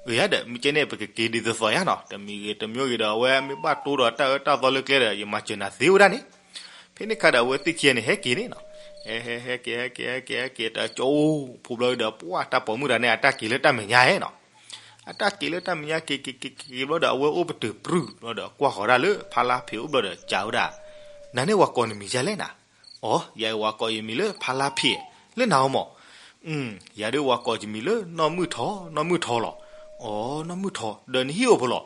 အၢ ယၤဒီး မ့ၢ်က့န့ၣ် ပကက့ၤဒ်သိးသိးယၤနီၤ တမံၤဂ့ၤတမံၤဂ့ၤဒီး အဝဲမ့ၢ်ဘၣ်တိဒီးတၢ်အၢတၢ်သီလၢကျဲဒီး ယမၤစၢၤနၤသ့ဝဲဒၣ်န့ၣ်. ဖဲန့ၣ်ခါဒီး အဝဲသ့ၣ်ခံဂၤန့ၣ် ဟဲက့ၤန့ၣ်နီၤ. ဟဲ ဟဲ ဟဲက့ၤ ဟဲက့ၤ ဟဲက့ၤ တၢ်ကၠိဖိဘျီဒီး ပှၤတၢ်ပိာ်မုၣ်တဂၤန့ၣ် အတၢ်က့ၤလၢတၢ်မဲာ်ညါနီၤ. အတၢ်က့ၤလၢတၢ်မဲာ်ညါ က့ၤ က့ၤ က့ၤ က့ၤ က့ၤဘျီဒီး အဝဲအိၣ်ပတုာ်ပြူၢ်ဘျီဒီး ကွၢ်ဃီၤဒၣ်လၢဖါလါဖံးအိၣ်ဘျီဒီး စံးဝဲဒၣ်, နၤန့ၣ် ဝၤကိးနမံၤဒ်လဲၣ်နၤ. အိ ယၤအံၤ ဝၤကိးယမံၤလၢဖါလါဖံး လၢနၤအီၤမး. ယၤဒုး ဝၤကိးယမံၤလၢနီၢ်မုၢ်ထီ နီၢ်မုၢ်ထီလီၤ. အိ နီၢ်မုၢ်ထီ ဒီးနဟံၣ်အိၣ်ဖဲလဲၣ်.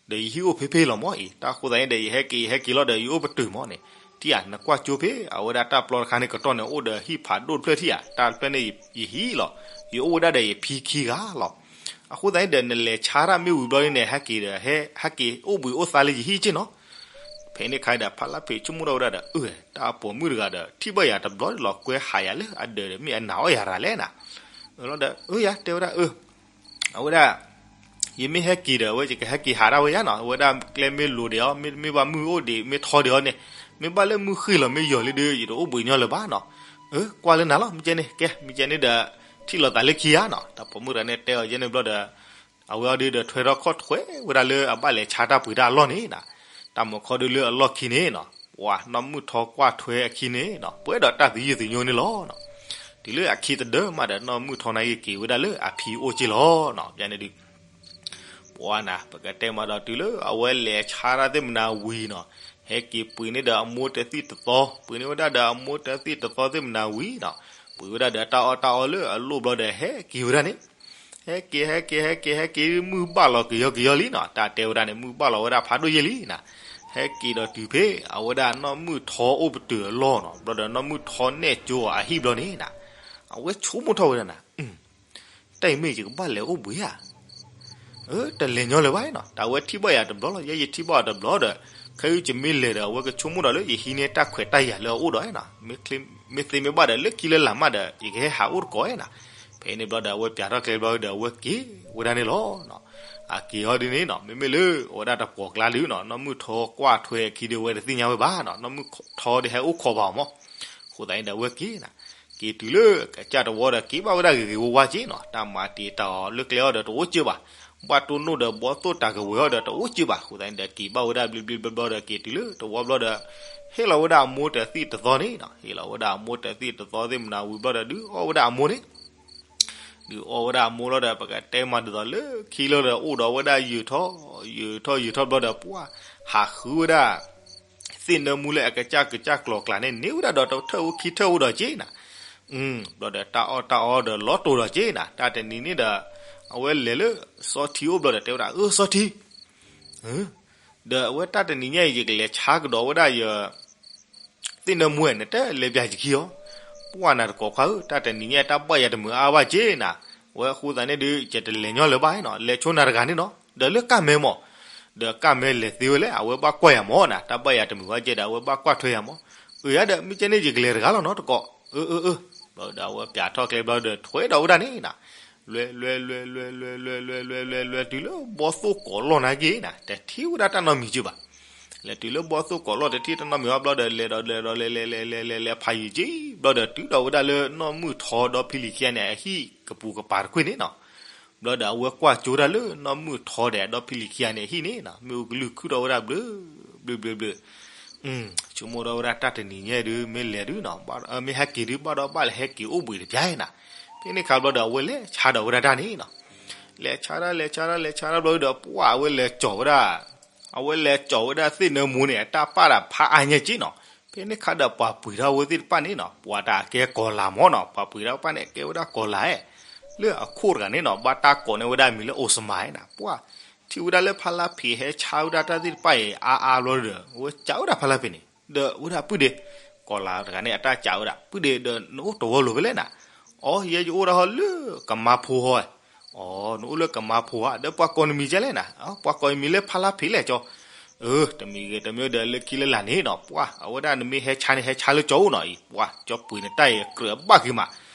ဒီးယဟံၣ်အိၣ်ဖဲဖဲလီၤမးအံၤ တၢ်ဃိသတးန့ၣ်ဒီး ယဟဲက့ၤ ယဟဲက့ၤလီၤဒီး ယအိၣ်ပတုာ်မးန့ၣ်. ထံၣ်ဧါ နကွၢ်ကၠိဖဲ အဝဲဒၣ်တၢ်ပျီတခါန့ၣ် ကတီၢ်န့ၣ် အိၣ်ဒီးဟံၣ်ဖးဒိၣ်တဖျၢၣ်ထံၣ်ဧါ တၢ်တဖျၢၣ်န့ၣ် ယဟံၣ်လီၤ. ယအိၣ်ဝဲဒၣ်ဒီးယဖံခံဂၤလီၤ. အဃိသတးန့ၣ်ဒီး နလဲၤဆါတၢ်မ့ၢ်ဝံၤဘျီန့ၣ် ဟဲက့ၤဒီး ဟဲ ဟဲက့ၤအိၣ်ဘှံးအိၣ်သါလၢယဟံၣ်က့နီၤ. ဖဲန့ၣ်ခါဒီး ဖါလါဖံးဆိကမိၣ်ထီၣ်ဝဲဒၣ်ဒီး အၢ တၢ်ပိာ်မုၣ်တဂၤဒီး ထံၣ်ဘၣ်ယၤတဘျီဒီး လီၤကွဲဟးယၤလၢအဒၢးဒီး မ့ၢ်အနာ်အီၣ်ယၤရၤလဲၣ်နၤ. လီၤဒီး အၢ ယၤတဲဝဲဒၣ် အၢ အဝဲဒၣ် ယမ့ၢ်ဟဲက့ၤဒီး အဝဲယကဟဲက့ၤဟးဒၣ်ဝဲယါနီၤ, အဝဲဒၣ်ကျဲမ့ၢ်လိၤဒံးအီၤ မ့တမ့ၢ်ဘၣ်မုၢ်အိၣ်ဒံး မ့ၢ်ထီဒံးအီၤန့ၣ်, မ့ၢ်ဘၣ်လၢမုၢ်ဃ့ၢ်လီၤမ့ၢ်ယီၤလံဒီး ယတအိၣ်ဘှံးညီလၢၤဘၣ်နီၤ. အၢ ကွၢ်လၢနၤလီၤ မ့ၢ်ကဲန့ၣ် ကဲ မ့ၢ်ကဲန့ၣ်ဒီး ထံၣ်လိာ်သးလၢခံဧါနီၤ. တၢ်ပိာ်မုၣ်တဂၤန့ၣ်တဲအီၤကဲန့ၣ်ဘျီဒီး အဝဲအီၤဒုးဒီးထွဲထီၣ်ခီၣ်ထွဲဝဲဒၣ်လၢအဘၣ်လဲၤဆါတၢ်ပှ့ၤတၢ်အလီၢ်န့ၣ်နၤ, တၢ်မၤခီဒုးလၢအလီၢ်ခံန့ၣ်နီၤ, ပှၤနီၢ်မုၢ်ထီကွၢ်ထွဲအခံန့ၣ်နီၤ ပှဲၤဒီးတၢ်သယုၢ်သညိန့ၣ်လီၤနီၤ. တုၤလၢအခံတဒၢမးဒီး နီၢ်မုၢ်ထီန့ၣ်က့ၤဝဲဒၣ်လၢအဖံအိၣ်က့ၢ်လီၤနီၤ. ယန့ၣ်ဒုး ပှၤနၤ ပကတဲမးဒီးတုၤလၢအဝဲလဲၤဆါတၢ်သ့ၣ်မနၤဝံၤနီၤ, ဟဲက့ၤပှ့ၤန့ၢ်ဒီးအမိၢ်တသံၣ်တသီ, ပှ့ၤန့ၢ်ဝဲဒၣ်ဒီးအမိၢ်တသံၣ်တသီသ့ၣ်မနၤဝံၤနီၤ, ပှ့ၤဝဲဒၣ်ဒီးတၢ်အီၣ်တၢ်အီလၢအလိၣ်ဘျီဒီး ဟဲက့ၤဝဲဒၣ်န့ၣ်, ဟဲက့ၤ ဟဲက့ၤ ဟဲက့ၤ ဟဲက့ၤ မုၢ်ဘၣ်လီၤကယီကယီလံနီၤ. တၢ်တဲဝဲဒၣ်န့ၣ် မုၢ်ဘၣ်လီၤဝဲဒၣ်ဖးဒိၣ်ယဲၢ်လံနၤ. ဟဲက့ၤဒီးတုၤဖဲ အဝဲဒၣ်နီၢ်မုၢ်ထီအိၣ်ပတုာ်အလီၢ်နီၤ, ဘျီဒီးနီၢ်မုၢ်ထီနဲၣ်ကၠိအဟံၣ်ဘျီန့ၣ်နၤ, အဝဲဆိကမိၣ်ထီၣ်ဝဲဒၣ်နၤ တၢ်အံၤမ့ၢ်ယကဘၣ်လဲၤအိၣ်ဘှံးဧါ. အၢ တလဲၤညီလၢၤဘၣ်နီၤ, တၢ်ဝဲထံၣ်ဘၣ်ယၤတဘျီလီၤ, ယဲယထံၣ်ဘၣ်အီၤတဘျီဒီး ခဲအံၤယမ့ၢ်လဲၤဒီး အဝဲကဆိကမိၣ်ဒီးလၢယဟံးန့ၢ်တၢ်ခွဲးတၢ်ယာ်လၢအအိၣ်ဒီးနီၤ, မ့ၢ်သ့မ့ၢ်ဘၣ်ဒီး လၢခံလၢလာ်မးဒီး ယကဟဲဟးအိၣ်တကိးနီၤ. ဖဲန့ၣ်ဘျီဒီး အဝဲပၠးထီၣ်ကျဲဘျီဒီး အဝဲက့ၤဝဲဒၣ်န့ၣ်လီၤ. အက့ၤအီၤဒ်န့ၣ်နီၤ, မ့မ့ၢ်လၢအဝဲဒၣ်တပှီၢ်ကျါဒုးနီၤ, နီၢ်မုၢ်ထီကွၢ်ထွဲအခံဒီး အဝဲတသ့ၣ်ညါဝဲဘၣ်နီၤ, နီၢ်မုၢ်ထီဒီးဟဲအိၣ်ခိးဘၣ်အီၤမး. အဃိသတးန့ၣ်ဒီး အဝဲက့ၤနၤ က့ၤတုၤလၢကစၢ်တဝီဒီး က့ၤဘၣ်ဝဲဒၣ်ဂ့ၤဂ့ၤဝါဝါက့နီၤ, တၢ်မၤတံာ်တာ်အီၤလၢကျဲအီၤဒီးတအိၣ်စၢၤဘၣ်, ဘၣ်တိၢ်နီၣ်ဒီးဘီသိၣ်တၢ်ကဝဲၤအီၤဒီးတအိၣ်စၢၤဘၣ်. အဃိသတးန့ၣ်ဒီး က့ၤဘၣ်ဝဲဒၣ်ဘျ့ဘျ့ဘျီဘျီဒီး က့ၤတုၤလၢတဝီဘျီဒီး ဟ့ၣ်လီၤဝဲဒၣ်အမိၢ်တသံၣ်တသီန့ၣ်နီၤ, ဟ့ၣ်လီၤဝဲဒၣ်အမိၢ်တသံၣ်တသီသ့ၣ်မနၤဝံၤဘျီဒီး ဒုးအီၣ်ဝဲဒၣ်အမိၢ်န့ၣ် ဒုးအီၣ်ဝဲဒၣ်အမိၢ်လီၤဒီး ပကတဲမးဒ်သိးလၢခံလီၤဒီး အိၣ်ဒီးဝဲဒၣ်ယုာ်ထီၣ် ယုာ်ထီၣ်ယုာ်ထီၣ်ဘျီဒီး ပှၢ် ဟးဃုဝဲဒၣ် သ့ၣ်နၢမူလၢအကစၢ်ကစၢ်ကျီၤကျါန့ၣ် န့ၢ်ဝဲဒၣ်ဒီးတထၢၣ်အိၣ်ခံထၢၣ်အိၣ်ဒီးက့နၤ. ဘျီဒီးတၢ်အီၣ်တၢ်အီဒီးလီၤတိာ်ဒီးက့နၤ, တၢ်တနံၤန့ၣ်ဒီး အဝဲလဲၤလၢစီထံအိၣ်ဘျီဒီး တဲဝဲဒၣ် အၢ စီထံ ဒီးအဝဲတၢ်တနံၤညါအံၤ ယကလဲၤဆါကဒီးဝဲဒၣ်ယ သ့ၣ်နၢမူဝဲ နတလဲၤပၠးယခံအီၤ, ပှၢ်နၤတကိးခွါဧၢ, တၢ်တနံၤညါတၢ်ဘၣ်ယၤတမုာ်အါဘၣ်က့နၤ, အဝဲအဃိသတးန့ၣ်ဒုး ယတလဲၤညီလၢၤဘၣ်နီၤ, လဲၤဆိနၤတဂၤန့ၣ်နီၤ, ဒီးလၢကၢ်မဲမး, ဒီးကၢ်မဲလဲၤသ့ဝဲလဲၣ်, အဝဲဘၣ်ကွၢ်ယၤမးနၤ, တၢ်ဘၣ်ယၤတမုာ်ဘၣ်က့ဒီး အဝဲဘၣ်ကွၢ်ထွဲယၤမး, အၢ ယၤဒီး မ့ၢ်ကဲန့ၣ် ယကလဲၤတဂၤလီၤနီၤတကိး, အၢ အၢ အၢ, ဘျီဒီးအဝဲပၠးထီၣ်ကျဲဘျီဒီး ထွဲဒီးဝဲဒၣ်န့ၣ်နၤ လွဲလွဲလွဲလွဲလွဲလွဲလွဲလွဲ တုၤလၢဘီသိၣ်ကိးလီၢ်နာ်က့နၤ, တထံၣ်ဝဲဒၣ်တၢ်နီတမံၤက့ဘၣ်. လဲၤတုၤလၢဘီသိၣ်ကိးလီၢ် တထံၣ်တၢ်နီတမံၤဘၣ်ဘျီဒီး လဲၤဒီးလဲၤဒီးလဲၤလဲၤလဲၤလဲၤလဲၤလဲၤဖးယံၤက့ဘျီဒီး တုၤဒီးဝဲဒၣ်လၢနီၢ်မုၢ်ထီဒီဖံလံၤခံဂၤန့ၣ် အဟံၣ်ကပူၤကပၤတခွ့န့ၣ်နီၤ. ဘျီဒီးအဝဲကွၢ်ကၠိတၢ်လၢနီၢ်မုၢ်ထီဒီးဒီဖံလံၤခံဂၤန့ၣ်အဟံၣ်န့ၣ်နီၤ, မ့ၣ်အူကလုၢ်ခုၣ်ထီၣ်ဝဲဒၣ်ဘျုး ဘျုးဘျုးဘျုး ဆိကမိၣ်ဒီးဝဲဒၣ်တၢ်တနံၤညါဒုး မ့ၢ်လဲၤဒုးနီၤ, မ့ၢ်ဟဲက့ၤဒုး ဘၣ်ဒီးဘၣ်လဲၤဟဲက့ၤအိၣ်ဘှံးတပျၢ်နီၤ. ဖဲန့ၣ်ခါဘျီဒီး အဝဲလဲၤဆါဒီးဝဲဒၣ်တၢ်န့ၣ်နီၤ. လဲၤဆါတၢ် လဲၤဆါတၢ် လဲၤဆါတၢ်ဘျီဒီး ပှၢ်အဝဲလဲၤကၠီၤဝဲဒၣ်, အဝဲလဲၤကၠီၤဝဲဒၣ်သ့ၣ်နၢမူန့ၣ် အတၢ်ပာ်တၢ်ဖးအါညါက့နီၤ. ဖဲန့ၣ်ခါဒီးပှၤပှ့ၤထီၣ်ဝဲသ့ၣ်တဖၣ်န့ၣ်နီၤ, ပှၤတၢ်အကဲကီၤလၤမၢ်နီၤ, ပှၤပှ့ၤထီၣ်တဖၣ်န့ၣ် အကဲဝဲဒၣ်ကီၤလၤဧဲ, လၢအခိၣ်တဂၤန့ၣ်နီၤ, ဘၣ်တၢ်ကိးန့ၢ်ဝဲဒၣ်မံၤလၢအိၣ်စမါနီၤ. ပှၢ်ထံၣ်ဝဲဒၣ်လၢဖါလါဖံးဟဲဆါဝဲဒၣ်တၢ်သ့ၣ်တဖၣ်အံၤ အါအါဘျီဒီး အဝဲကးဝဲဒၣ်ဖါလါဖံးန့ၣ် ဒီးဝဲဒၣ်ပုၢ်ဒ့, ကီၤလၤတဂၤန့ၣ် အတၢ်ကးဝဲဒၣ် ပုၢ်ဒ့ဒီး နအိၣ်တဝီလိၤဖဲလဲၣ်နီၤ. အိ ယဲယအိၣ်ဒၣ်ဟီၣ်လၢကမါဖိဟီၣ်. အိ နအိၣ်လၢကမါဖိဧါ, ဒီးပှၤကိးနမံၤကဲလဲၣ်နီၤ. ပှၤကိးယမံၤလၢဖါလါဖံးလဲၣ်ကၠီ. အၢ တမံၤဂ့ၤ တမံၤဒီးလၢခံလၢလာ်န့ၣ်နီၤ, ပှၢ်အဝဲဒၣ်နမ့ၢ်ဟဲဆါန့ၣ် ဟဲဆါလၢကၠီအိၣ်နီၤအံၤ, ပှၢ်ကၠီပှ့ၤန့ၣ် တၢ်အံၤကြၢးအဘၣ်က့ၤမး.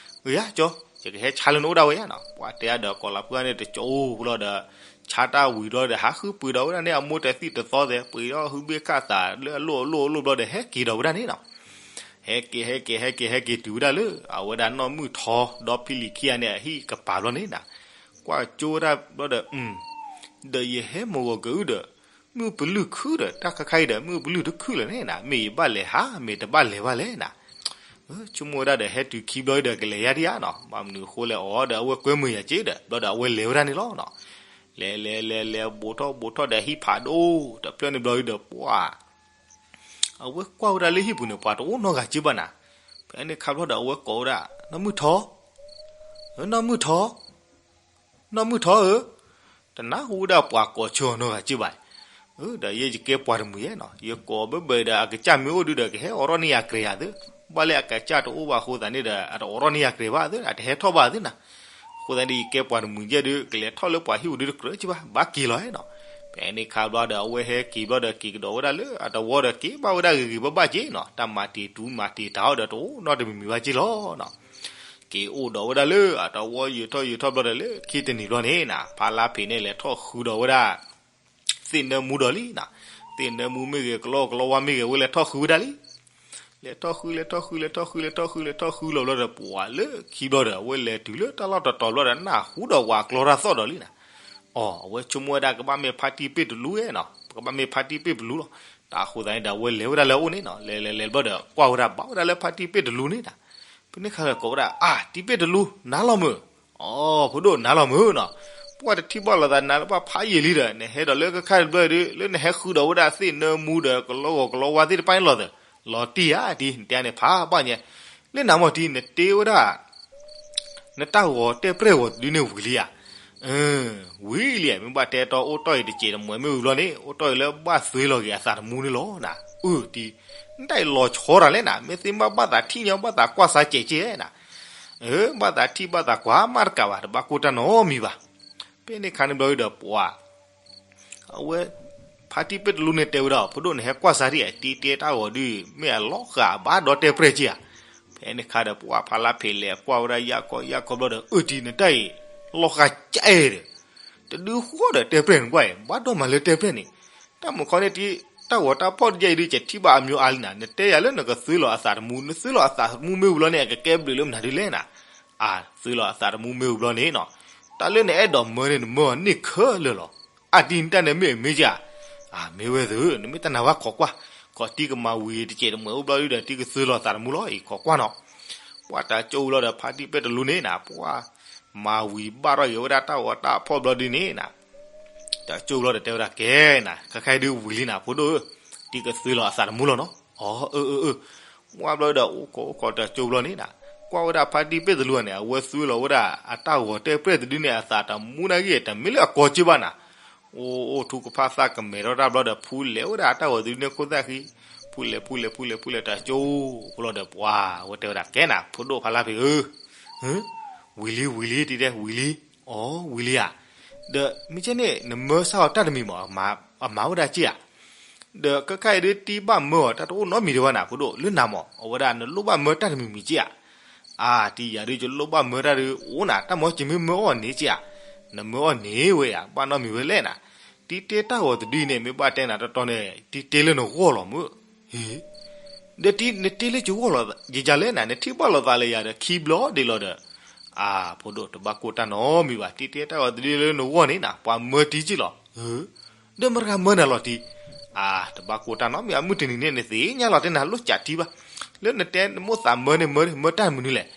အၢ ယၤကၠီ, ယကဟဲဆါလၢနအိၣ်ဒၣ်ဝဲယၤနီၤ. ပှၢ်တဲဒီးကီၤလၤပုၢ်န့ၣ် တကၠီအိၣ်ဘျီဒီး ဆါတၢ်ဝံၤဘျီဒီး ဟးဃုပှ့ၤဒီးဝဲဒၣ်န့ၣ် အမိၢ်တသံၣ်တသီသဲး ပှ့ၤဒီးဟုဘ့ၣ်ခၣ်သးလၢအလိၣ်အလိၣ်အလိၣ်ဘျီဒီး ဟဲက့ၤဒီးဝဲဒၣ်န့ၣ်နီၤ. ဟဲက့ၤ ဟဲက့ၤ ဟဲက့ၤ ဟဲက့ၤတုၤဝဲဒၣ်လၢ အဝဲဒၣ်နီၢ်မုၢ်ထီဒီဖံလံၤခံဂၤန့ၣ် အဟံၣ်ကပၤဘျီန့ၣ်နီၤ. ကွၢ်ကၠိဝဲဒၣ်ဘျီဒီး ဒီးယဟဲမုၢ်ဂီၤကအုဒီး မ့ၣ်အူပလုၢ်ခုၣ်ဒီး တၢ်ခါခါအံၤဒီး မ့ၣ်အူပလုၢ်တခုၣ်လၢၤန့ၣ်နီၤ, မ့ၢ်ယဘၣ်လဲၤဟး မ့ၢ်တဘၣ်လဲၤဘၣ်လဲၣ်နီၤ. ဆိကမိၣ်ဝဲဒၣ်ဒီး ဟဲတုၤခံဘျီဒီး ကလဲၤယါဒံးဧါနီၤ, ဘၣ်မနုၤအဃိလဲၣ်အီၤဒီး အဝဲကွဲမုာ်ယၤက့ဒီး ဘျီဒီးအဝဲလဲၤဝဲဒၣ်န့ၣ်လီၤနီၤ. လဲၤလဲၤလဲၤလဲၤ ဘူးထီၣ်ဘူးထီၣ်ဒီး ဟံၣ်ဖးဒိၣ်တဖျၢၣ်န့ၣ်ဘျီဒီး ပှၢ် အဝဲကွၢ်ဝဲဒၣ်လၢဟံၣ်ပူၤန့ၣ် ပှၤတအိၣ်နီတဂၤက့ဘၣ်နီၤ. ဖဲန့ၣ်ခါဘျီဒီး အဝဲကိးဝဲဒၣ် နီၢ်မုၢ်ထီ, နီၢ်မုၢ်ထီ, နီၢ်မုၢ်ထီဧၢ, တနၢ်ဟူဝဲဒၣ်ပှၤကိးဆၢအီၤနီတဂၤက့ဘၣ်. ဒီးယဲယကဲပှၤတမှံၤယဲနီၤ, ယကိးဘၢဘၢဒီး အကစၢ်မ့ၢ်အိၣ်ဒုဒီး ကဟဲအိးထီၣ်န့ၢ်ယၤကြဲးယၤသ့, ဘၣ်လၢအကစၢ်တအိၣ်ဘၣ်အဃိသတးန့ၣ်ဒီး အတအိးထီၣ်န့ၢ်ယၤကြဲးဘၣ်သ့, အတဟဲထီၣ်ဘၣ်သ့နီၤ. အဃိသတးန့ၣ် ယကဲပှၤတမှံၤယဲဒု ကလဲၤထီၣ်လၢပှၤဟံၣ်ပူၤဒုတကြၢးက့ဘၣ်, ဘၣ်က့ၤလီၤနီၤ. ဖဲန့ၣ်ခါဘျီဒီး အဝဲဟဲက့ၤဘျီဒီး က့ၤကဒီးဝဲဒၣ်လၢအတဝီဒီး က့ၤဘၣ်ဝဲဒၣ်ဂ့ၤဂ့ၤဘၣ်ဘၣ်က့နီၤ, တၢ်မၤတ့ၢ်တူမၤတ့ၢ်တၢ်အီၤဒီး တအိၣ်နီတမံၤမံၤဘၣ်က့လီၤနီၤ. က့ၤအိၣ်ဒီးဝဲဒၣ်လၢအတဝီ ယံာ်ထီၣ်ယံာ်ထီၣ်ဘျီဒီး လၢခံတနံၤဘျီန့ၣ်နီၤ, ဖါလါဖံးန့ၣ် လဲၤထီၣ်ဃုဒီးဝဲဒၣ် သ့ၣ်နၢမူဒီးလံနီၤ. သ့ၣ်နၢမူမ့ၢ်ဂ့ၤ ကလီကလီဝါမ့ၢ်ဂ့ၤ အဝဲလဲၤထီၣ်ဃုဝဲဒၣ်လံ. လဲၤထီၣ်ဃု လဲၤထီၣ်ဃု လဲၤထီၣ်ဃု လဲၤထီၣ်ဃု လဲၤထီၣ်ဃုလီၤဘျီဒီး ပှၤလၢခံဘျီဒီး အဝဲလဲၤတုၤလၢတၢ်လီၢ်တတီၤဘျီဒီး နၢ်ဟူဒီးဝၤကျီတၢ်သီၣ်ဒီးလံနီၤ. အိ အဝဲဆိကမိၣ်ဝဲဒၣ် ကဘၣ်မ့ၢ်ဖါတံၢ်ပ့ၣ်တလူဧါနီၤ, ပကဘၣ်မ့ၢ်ဖါတံၢ်ပ့ၣ်တလူလီၤ. တၢ်အဃိသတးန့ၣ်ဒီး အဝဲလဲၤဝဲဒၣ်လၢအအိၣ်န့ၣ်နီၤ, လဲၤလဲၤလဲၤဘျီဒီး ကွၢ်ဝဲဒၣ် ဘၣ်ဝဲဒၣ်လၢဖါတံၢ်ပ့ၣ်တလူန့ၣ်နီၤ. ဖဲန့ၣ်ခါဒီး ကိးဝဲဒၣ် အါ တံၢ်ပ့ၣ်တလူ နၤလီၤမုာ်. အိ ဖိဒိၣ် နၤလီၤမုာ်နီၤ. ပှၤတထံၣ်ဘၣ်လိာ်သးနၤလၢပှၤဖးယံာ်လံဒီး နဟဲဒီးလၢကခါတဘျီဒီး လၢနဟဲဃုဒီးဝဲဒၣ်သ့ၣ်နၢမူဒီး ကလီဂီၤကလီဝါသ့ၣ်တဖၣ်န့ၣ်လီၤသၢ လီၤတံၢ်ဧါတံၢ် နတဲန့ၣ်ဖးဘၣ်ညါ, လၢနၤမ့ၢ်တံၢ် နတ့ဝဲဒၣ် နတၢ်ဂီၤတဲပြဲၢ်ဂီၤတဒုန့ၣ်ဝံၤလံဧါ. ဝံၤလံဧါ, မ့ၢ်ဘၣ်တဲတီအိၣ်တီၢ်အံၤတစဲးတမှဲၤမ့ၢ်ဝံၤဘျီန့ၣ် အိၣ်တီၢ်အံၤလၢဘၣ်သွ့လီၤက့ၤအသးတမူန့ၣ်လီၤနီၤ. အၢ တံၢ် နတၢ်အံၤလီၤဆီတၢ်လဲၣ်နီၤ, မ့ၢ်သ့မ့ၢ်ဘၣ်သးထံၣ်ညီ ဘၣ်သးကွၢ်စါစဲးက့နီၤ. ဘၣ်သးထံၣ်ဘၣ်သးကွၢ်မးတကးဘၣ် တဘၣ်ကိၢ်တၢ်နီတမံၤဘၣ်. ဖဲန့ၣ်ခါန့ၣ်ဘျီဒီး ပှၤ အဝဲ ဖါတံၢ်ပ့ၣ်တလူန့ၣ်တဲဝဲဒၣ် ဖိဒိၣ် နဟဲကွၢ်စါဒံးဧါ, တံၢ်တဲတၢ်ဂီၤဒုး မ့ၢ်အလီၤဃာ်ဘၣ်ဒီးတဲပြဲၢ်က့ဧါ. ဖဲန့ၣ်ခါဒီး ပှၤဖါလါဖံးလဲၤကွၢ်ဝဲဒၣ် ယၢ်ကီယၢ်ကီဘျီဒီး အၢ တံၢ် နတၢ်အံၤ လီၤဃာ်ကဲဒီး တဒုဃီဒီးတဲပြဲၢ်န့ၣ်ကွၢ်အံၤ ဘၣ်ဒိၣ်မးလၢတဲပြဲၢ်န့ၣ်. တၢ်မုၢ်ခီန့ၣ် တံၢ် တၢ်ဂီၤတၢ်ဖီၣ်တယဲၢ်အံၤဒုး ကထံၣ်ဘၣ်အမံၤအါလံနီၤ, နတဲယၤလၢနကသွ့လီၤအသးတမူ, နသွ့လီၤအသးတမူမ့ၢ်ဝံၤလီၤန့ၣ် အကကဲဘျုးလၢမနုၤဒုးလဲၣ်နီၤ. အါ သွ့လီၤအသးတမူမ့ၢ်ဝံၤဘျီန့ၣ်နီၤ, တၢ်လၢနအဲၣ်ဒိးမၢန့ၣ် နမၢအီၤန့ၢ်ခဲလၢာ်လီၤ. အါ တံၢ် နတၢ်န့ၣ်မ့ၢ်အမ့ၢ်က့ဧါ. အါ မ့ၢ်ဝဲသု, နမ့ၢ်တနာ်ဝဲခိးကွၢ်, ခိးတံၢ်ကမၤဝံၤတစဲးတမှဲၤအိၣ်ဘျီဒုးဒီး တံၢ်ကသွ့လီၤအသးတမူလီၤအံၤ ခိးကွၢ်နီၤ. ပှၤတၢ်ကၠိဝံၤလီၤဒီး ဖါတံၢ်ပ့ၣ်တလူန့ၣ်နီၤ ပှၤ မၤဝံၤဘၣ်ထီၣ်က့ၤဝဲဒၣ်တၢ်ဂီၤတၢ်ဖီၣ်ဘျီဒုးန့ၣ်နီၤ, တၢ်ကၠိဝံၤလီၤဒီးတဲဝဲဒၣ် ကဲနီၤ, ခဲခါအံၤဒုးဝံၤလံနီၤ ဖိဒိၣ်ဧၢ, တံၢ်ကသွ့လီၤအသးတမူလီၤနီၤ. အီ အၢ အၢ အၢ ဝံၤဘျီဒီး အိၣ်ခိးအိၣ်ခိးတၢ်ကၠိဘျီန့ၣ်နီၤ, ကွၢ်ဝဲဒၣ်ဖါတံၢ်ပ့ၣ်တလူန့ၣ် အဝဲသွ့လီၤဝဲဒၣ်အတၢ်ဂီၤတဲပြဲၢ်တဒုန့ၣ် အသးတမူနာ်က့ တမ့ၢ်လၢအကီက့ဘၣ်နီၤ. အိၣ်အိၣ်ထူကဖၣ်သၣ်ကမဲာ်ထီၣ်တၢ်ဘျီဒီး ဖူလဲၤဝဲဒၣ်အတၢ်ဂီၤတဒုန့ၣ်ခိၣ်သၣ်ဃံ, ဖူလဲၤ ဖူလဲၤ ဖူလဲၤ ဖူလဲၤ တၢ်ကၠိ အိၣ်လီၤဒီး ပှၤဝဲတဲဝဲဒၣ် ကဲနီၤ ဖိဒိၣ်ဖါလါဖံးဧၢ, ဝံၤလံ ဝံၤလံ တံၢ်တဲ ဝံၤလံ. အီ ဝံၤလံဧါ. ဒီးမ့ၢ်ကဲန့ၣ် နမၢစၢ်အီၤတၢ်တမံၤမး အမၤဝဲဒၣ်က့ဧါ. ဒီးခဲခါအံၤဒုး တံၢ်ဘၣ်မၢအီၤတၢ်တအိၣ်နီတမံၤဒံးဘၣ်နီၤ ဖိဒိၣ်, လၢနၤမး အဝဲဒၣ်နလိၣ်ဘၣ်မၢတၢ်တမံၤမံၤက့ဧါ. အါ တံၢ် ယၤဒုး ယလိၣ်ဘၣ်မၢတၢ်ဒုးအိၣ်နီၤ, တၢ်မ့ၢ်က့မ့ၢ်မၢအီၤန့ၣ်က့ဧါ. နမၢအီၤန့ၣ်ဝဲဧါ, ဘၣ်နီတမံၤဝဲလဲၣ်နီၤ. တံၢ်တဲတၢ်ဂီၤတဒုအံၤန့ၣ် မ့ၢ်ဘၣ်တဲနၤတီတီန့ၣ် တံၢ်တဲလၢနဂီၢ်လီၤမၢ. ဟ့ ဒီးတံၢ် နတဲလၢယဂီၢ်လီၤ ယယၤလဲၣ်နီၤ, နထံၣ်ဘၣ်လိာ်သးလၢယၤဒီးခံဘျီဒံးလီၤဒီး, အါ ဖိဒိၣ် တဘၣ်ကိၢ်တၢ်နီတမံၤဘၣ်, တံၢ်တဲတၢ်ဂီၤတဒုလၢနဂီၢ်န့ၣ်နီၤ ပှၤမၢတံၢ်က့လီၤ. ဒီးမတၤဂၤမၢနၤလီၤတံၢ်. အါ တဘၣ်ကိၢ်တၢ်နီတမံၤ, အမုၢ်တနံၤန့ၣ် နသ့ၣ်ညါလီၤတဲနၤလိၣ်ကးတံၢ်ဘၣ်. လၢနတဲနမိၣ်သးမၢန့ၣ် မၢ မၢတၢ်မနုၤလဲၣ်.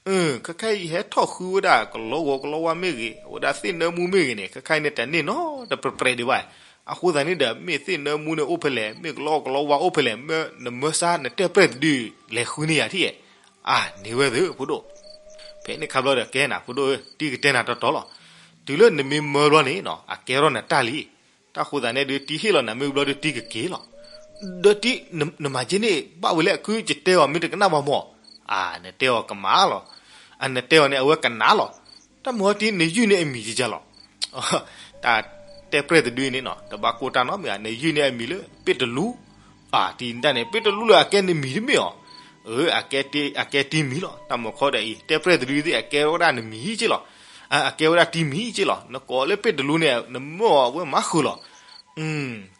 အၢ ခဲခါအံၤယဟဲထီၣ်ဃုဝဲဒၣ်ကလီဂီၤကလီဝါမ့ၢ်ဂ့ၤ, အဝဲဒၣ်သ့ၣ်နၢမူမ့ၢ်ဂ့ၤန့ၣ် ခဲခါအံၤန့ၣ် တန့ၢ်နီတပြဲၤပြဲၤဒံးဘၣ်. အဃိသတးန့ၣ်ဒီး မ့ၢ်သ့ၣ်နၢမူန့ၣ်အိၣ်ဖဲလဲၣ်, မ့ၢ်ကလီဂီၤကလီဝါအိၣ်ဖဲလဲၣ်, မၢနမၢစၢ်နတဲပြဲၢ်တဒု လဲၤဃုန့ၢ်ယၤထံၣ်ဧါ. အါ န့ၢ်ဝဲသု ဖိဒိၣ်. ဖဲန့ၣ်ခါဘျီဒီး ကဲနၤ ဖိဒိၣ်ဧၢ, တံၢ်ကတဲနၤတီတီလီၤ. တုၤလၢနမ့ၢ်မၢဘျီန့ၣ်နီၤ အကဲထီၣ်နတၢ်လံ. တၢ်ဃိသတးန့ၣ်ဒုး တံၢ်ဟ့ၣ်လီၤနၤမ့ၢ်ဘျီဒုး တံၢ်ကက့ၤလီၤ. ဒီးတံၢ် နမၤက့န့ၣ် ဘၣ်ဝဲလဲၣ် ခုကတဲအီၤမ့ၢ်တကနၣ်ဘၣ်မး. အါ နတဲအီၤကမၣ်လီၤ. အါ နတဲအီၤန့ၣ် အဝဲကနၣ်လီၤ. တၢ်မုၢ်ဟီတံၢ် နယုၢ်န့ၢ်အမံၤယကလီၤ. တၢ်တဲပြဲၢ်တဒုအံၤန့ၣ်နီၤ တဘၣ်ကိၢ်တၢ်နီတမံၤဧါ, နယုၢ်န့ၢ်အမံၤလၢ ပ့ၢ်တလူ. အါ တံၢ် နတၢ်န့ၣ် ပ့ၢ်တလူလၢအကဲနမံၤတမ့ၢ်ဧါ. အၢ အကဲတံၢ်မံၤလီၤ. တၢ်မုၢ်ဟီဒီးအံၤ တဲပြဲၢ်တဒုသ့ၣ် အကဲဝဲဒၣ်နမံၤက့လီၤ. အကဲဝဲဒၣ်တံၢ်မံၤက့လီၤ. နကိးလၢပ့ၢ်တလူန့ၣ် နမၢအီၤဝဲမၤဃုာ်လီၤ.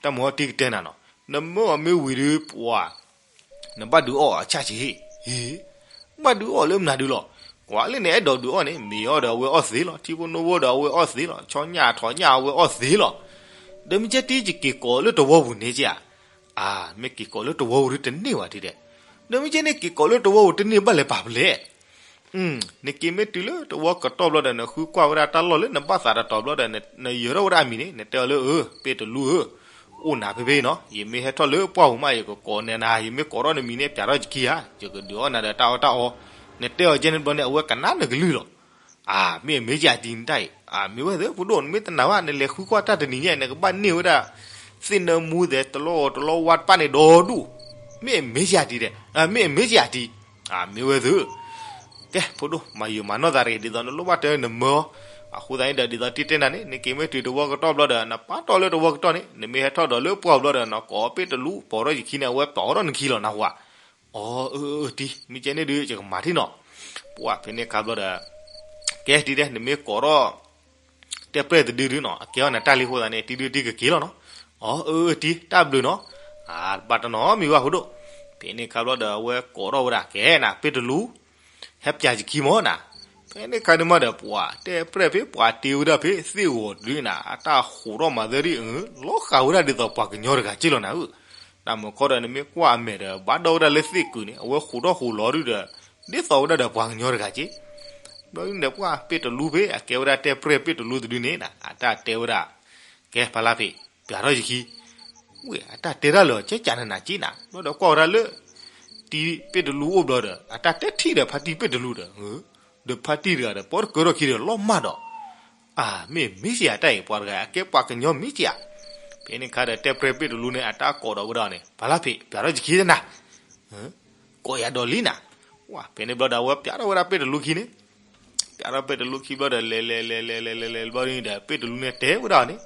တၢ်မုၢ်ဟီတံၢ်ကတဲနၤနီၤ နမၢအီၤမ့ၢ်ဝံၤဒုးပှၤ နဘၣ်ဒုးအီၣ်အဆၣ်က့. ဟ့ ဘၣ်ဒုးအီၣ်လၢမနုၤဒုးလီၤ. ကွၢ်လၢနအဲၣ်ဒိးဒုးအီၣ်န့ၣ် မ့ၤအီၣ်ဒီးအဝဲအီၣ်သ့လီၤ. ထံဖိနိဖိဒီးအဝဲအီၣ်သ့လီၤ. ဆီညၣ်ထိးညၣ်အဝဲအီၣ်သ့လီၤ. ဒီးမ့ၢ်ကဲတံၢ်ယက့ၤကိးလၢတဝီပူၤန့ၣ်က့ဧါ. အါ မ့ၢ်က့ၤကိးလၢတဝီပူၤဒုးတန့ၢ်ဝဲဒ်ဒဲး. ဒီးမ့ၢ်ကဲန့ၣ်က့ၤကိးလၢတဝီပူၤတန့ၢ်ဘၣ်လဲၤပာ်ဖျဲး နက့ၤမ့ၢ်တုၤလၢတဝီကတီၢ်ဘျီဒီး နဃုကွၢ်ဝဲဒၣ်တၢ်လီၢ်လၢနဘၣ်သးတတီၤဘျီဒီး နယၢၤထီၣ်ဝဲဒၣ်အမံၤန့ၣ် နတဲအီၤလၢ အၢ ပ့ၢ်တလူဧၢ, အိၣ်နၤဖဲဖဲနီၤ, ယမ့ၢ်ဟဲထီၣ်လၢပှၢ်ပူၤမး ယကကိးန့ၢ်နၤ, ယမ့ၢ်ကိးထီၣ်နမံၤန့ၣ် ပျးထီၣ်ယခံဧါ, ယကဒုးအီၣ်နၤဒီးတၢ်အီၣ်တၢ်အီ, နတဲအီၤကဲန့ၣ်ဘျီန့ၣ် အဝဲကနၣ်နကလုၢ်လီၤ. အါ မ့ၢ်အမ့ၢ်ယၤတံၢ်နတၢ်အံၤ, အါ မ့ၢ်ဝဲသ့ၣ်ဖိဒိၣ် နမ့ၢ်တနာ်ဘၣ် နလဲၤဃုကွၢ်တၢ်တနံၤညါ နကဘၣ်န့ၢ်ဝဲဒၣ် သ့ၣ်နၢမူသဲး တလီၢ်တလီၢ်ဝါတဖၣ်န့ၣ်ဒီဒူၣ်, မ့ၢ်အမ့ၢ်ယၤတံၢ်ဒီး, မ့ၢ်အမ့ၢ်ယၤတံၢ်, အါ မ့ၢ်ဝဲသ့ၣ် ကဲ ဖိဒိၣ် မၤယုာ်မၤနီၢ်သးတဂ့ၤ ဒ်သိးနလိၣ်ဘၣ်တဲနမၢအီၤ, အဃိသတးန့ၣ်ဒီး ဒ်သိးတံၤတဲနၤန့ၣ် နက့ၤမ့ၢ်တုၤတဝီကတီၢ်ဘျီဒီး နပာ်တီၢ်လၢတဝီကတီၢ်န့ၣ် နမ့ၢ်ဟဲထီၣ်ဒီးလၢပှၢ်ပူၤဘျီဒီး နကိးပ့ၣ်တလူ ပိာ်ထီၣ်ယခံန့ၣ် အဝဲပိာ်ထီၣ်နခံလီၤ နၢ်ဟူဧါ. အီ အၢ အၢ တံၤ မ့ၢ်ကဲန့ၣ်ဒုး ယကမၤထံၣ်နီၤ. ပှၢ်ဖဲန့ၣ်ခါဘျီဒီး ကဲတံၤတဲ နမ့ၢ်ကိးထီၣ် တဲပြဲၢ်တဒုဒုနီၤ အကဲအီၤနတၢ်လံအဃိသတးန့ၣ် တံၤဒုတံၤကက့ၤလီၤနီၤ. အီ အၢ အၢ တံၤ တၢ်ဘျုးနီၤ. အါ တဘၣ်တၢ်နီတမံၤဘၣ် ဖိဒိၣ်. ဖဲန့ၣ်ခါဘျီဒီး အဝဲကိးထီၣ်ဝဲဒၣ် ကဲနၤ ပ့ၣ်တလူ ဟဲပျးယခံမၢ်နၤ. ဖဲန့ၣ်ခါန့ၣ်မးဒီး ပှၢ်တဲပြဲၢ်ဖဲပှၤတ့ဝဲဒၣ်ဖဲသ့ၣ်ဂီၤတဒုန့ၣ် အတၢ်ဟူးထီၣ်မၤသၢဒ်အၢ လီၤဃာ်ဝဲဒၣ်ဒ်သိးပှၤကညီတဂၤက့လီၤနၤဧၢ. တၢ်မုၢ်ခီဒီး နမ့ၢ်ကွၢ်အမဲာ်ဒီး ဘၣ်ဒီၣ်ဝဲဒၣ်လၢသ့ၣ်ကုာ်န့ၣ် အဝဲဟူးထီၣ်ဟူးလီၤဒုဒီး ဒ်သိးဝဲဒၣ်ဒီးပှၤကညီတဂၤက့. ဘျီဒုန့ၣ် ပှၢ်ပ့ၣ်တလူဖဲ အကဲဝဲဒၣ်တဲပြဲၢ်ပ့ၣ်တလူတဒုန့ၣ် အတၢ်တဲဝဲဒၣ် ကဲဖါလါဖံး ပျးထီၣ်ယခံ. ဝဲ အတၢ်တဲတၢ်လၢာ် ကဲကးနနၤက့နၤ ဘျီဒီးကွၢ်ဝဲဒၣ်လၢ တံၤပ့ၣ်တလူအိၣ်ဘျီဒီး အတၢ်တဲထံၣ်ဒီးဖါတံၢ်ပ့ၣ်တလူဒီး ဒီးဖါတံၢ်တဂၤဒီး ပီတကၢထီၣ်ခံဒီးလီၤမၢ်ဒီး အါ မ့ၢ်မ့ၢ်စ့ၢ်အတၢ်အံၤ ပှၤတဂၤအကဲပှၤကညီမ့ၢ်စ့ၢ်ဧါ. ဖဲန့ၣ်ခါဒီး တဲပြဲၢ်ပ့ၣ်တလူန့ၣ် အတၢ်ကိးဒီးဝဲဒၣ်န့ၣ် ဖါလါဖံး ပျးထီၣ်ယခံနၤ ကိးယၤဒီးလံနၤ. ဝဲ ဖဲန့ၣ်ဘျီဒီး အဝဲပျးထီၣ်ဝဲဒၣ်ပ့ၣ်တလူခံန့ၣ် ပျးထီၣ်ပ့ၣ်တလူခံဘျီဒီး လဲၤလဲၤလဲၤလဲၤလဲၤလဲၤလဲၤဘျီန့ၣ်ဒီး ပ့ၣ်တလူန့ၣ်တဲဝဲဒၣ်န့ၣ်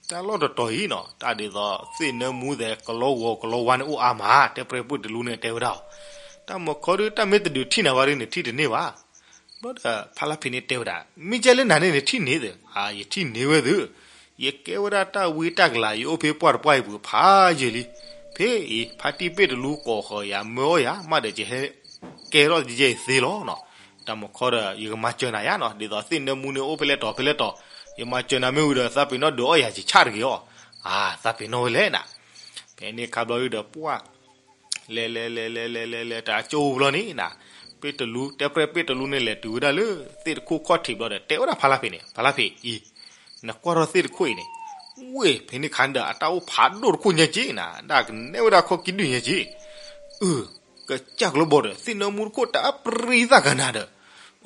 တၢ်လီၢ်တတီၤအံၤနီၤ တၢ်ဒ်သိးသ့ၣ်နၢမူသဲး ကလီဂီၤကလီဝါန့ၣ်အိၣ်အါမး တဲပြဲၢ်ပ့ၣ်တလူန့ၣ်တဲဝဲဒၣ်အီၤ. တၢ်မုၢ်ခီဒီး တၢ်မ့ၢ်တဒုးထံၣ်နၤဘၣ်ဒီး နထံၣ်တန့ၢ်ဘၣ်. ဘျီဒီးဖါလါဖံးန့ၣ်တဲဝဲဒၣ် မ့ၢ်ကဲလၢနၤန့ၣ် နထံၣ်န့ၢ်သ့ အါ ယထံၣ်န့ၢ်ဝဲသ့ ယကဲဝဲဒၣ်တၢ်ဝံတၢ်ကလၤ ယအိၣ်ဖဲပှၢ်တပှၢ်အံၤပူၤဖးယံာ်လံ. ဖဲအံၤ ဖါတံၢ်ပ့ၣ်တလူကိးဃီၤယၤ မၢအီၣ်ယၤ မးဒီးယဟဲကဲထီၣ်ယဲအံၤသ့လီၤနီၤ. တၢ်မုၢ်ခီဒီး ယကမၤစၢၤနၤယါနီၤ ဒ်သိးသ့ၣ်နၢမူန့ၣ်အိၣ်ဖဲလဲၣ်တီၤဖဲလဲၣ်တီၤ ယမၤစၢၤနၤမ့ၢ်ဝံၤဒီး သးပ့ၤနီၣ်ဒုးအီၣ်ယၤ ယဆၣ်တဂ့ၤအီၤ. အါ သးပ့ၤနီၣ်ဝဲလဲၣ်နၤ. ဖဲန့ၣ်ခါဘျီဒီးပှၢ် လဲၤလဲၤလဲၤလဲၤလဲၤလဲၤလဲၤ တၢ်ကၠိဘျီန့ၣ်နၤ ပ့ၣ်တလူ တဲပြဲၢ်ပ့ၣ်တလူန့ၣ် လဲၤတုၤဝဲဒၣ်လၢသ့ၣ်တခိၣ်ခီၣ်ထံးဘျီဒီး တဲဝဲဒၣ်ဖါလါဖံးန့ၣ် ဖါလါဖံးအံၤ နကွၢ်ထီၣ်သ့ၣ်တခိၣ်အံၤန့ၣ် ဝဲ ဖဲန့ၣ်ခါန့ၣ်ဒီး အတၢ်အိၣ်ဖးဒိၣ်တခိၣ်ညါက့နၤ ဒၣ်ကနဲဝဲဒၣ်ခီၣ်ကံဒုၣ်ညါက့ အၢ ကစၢ်ကလီၤဘီဒီး သ့ၣ်နၢမူတခိၣ်တၢ်ပြံသၣ်ကနၤဒီး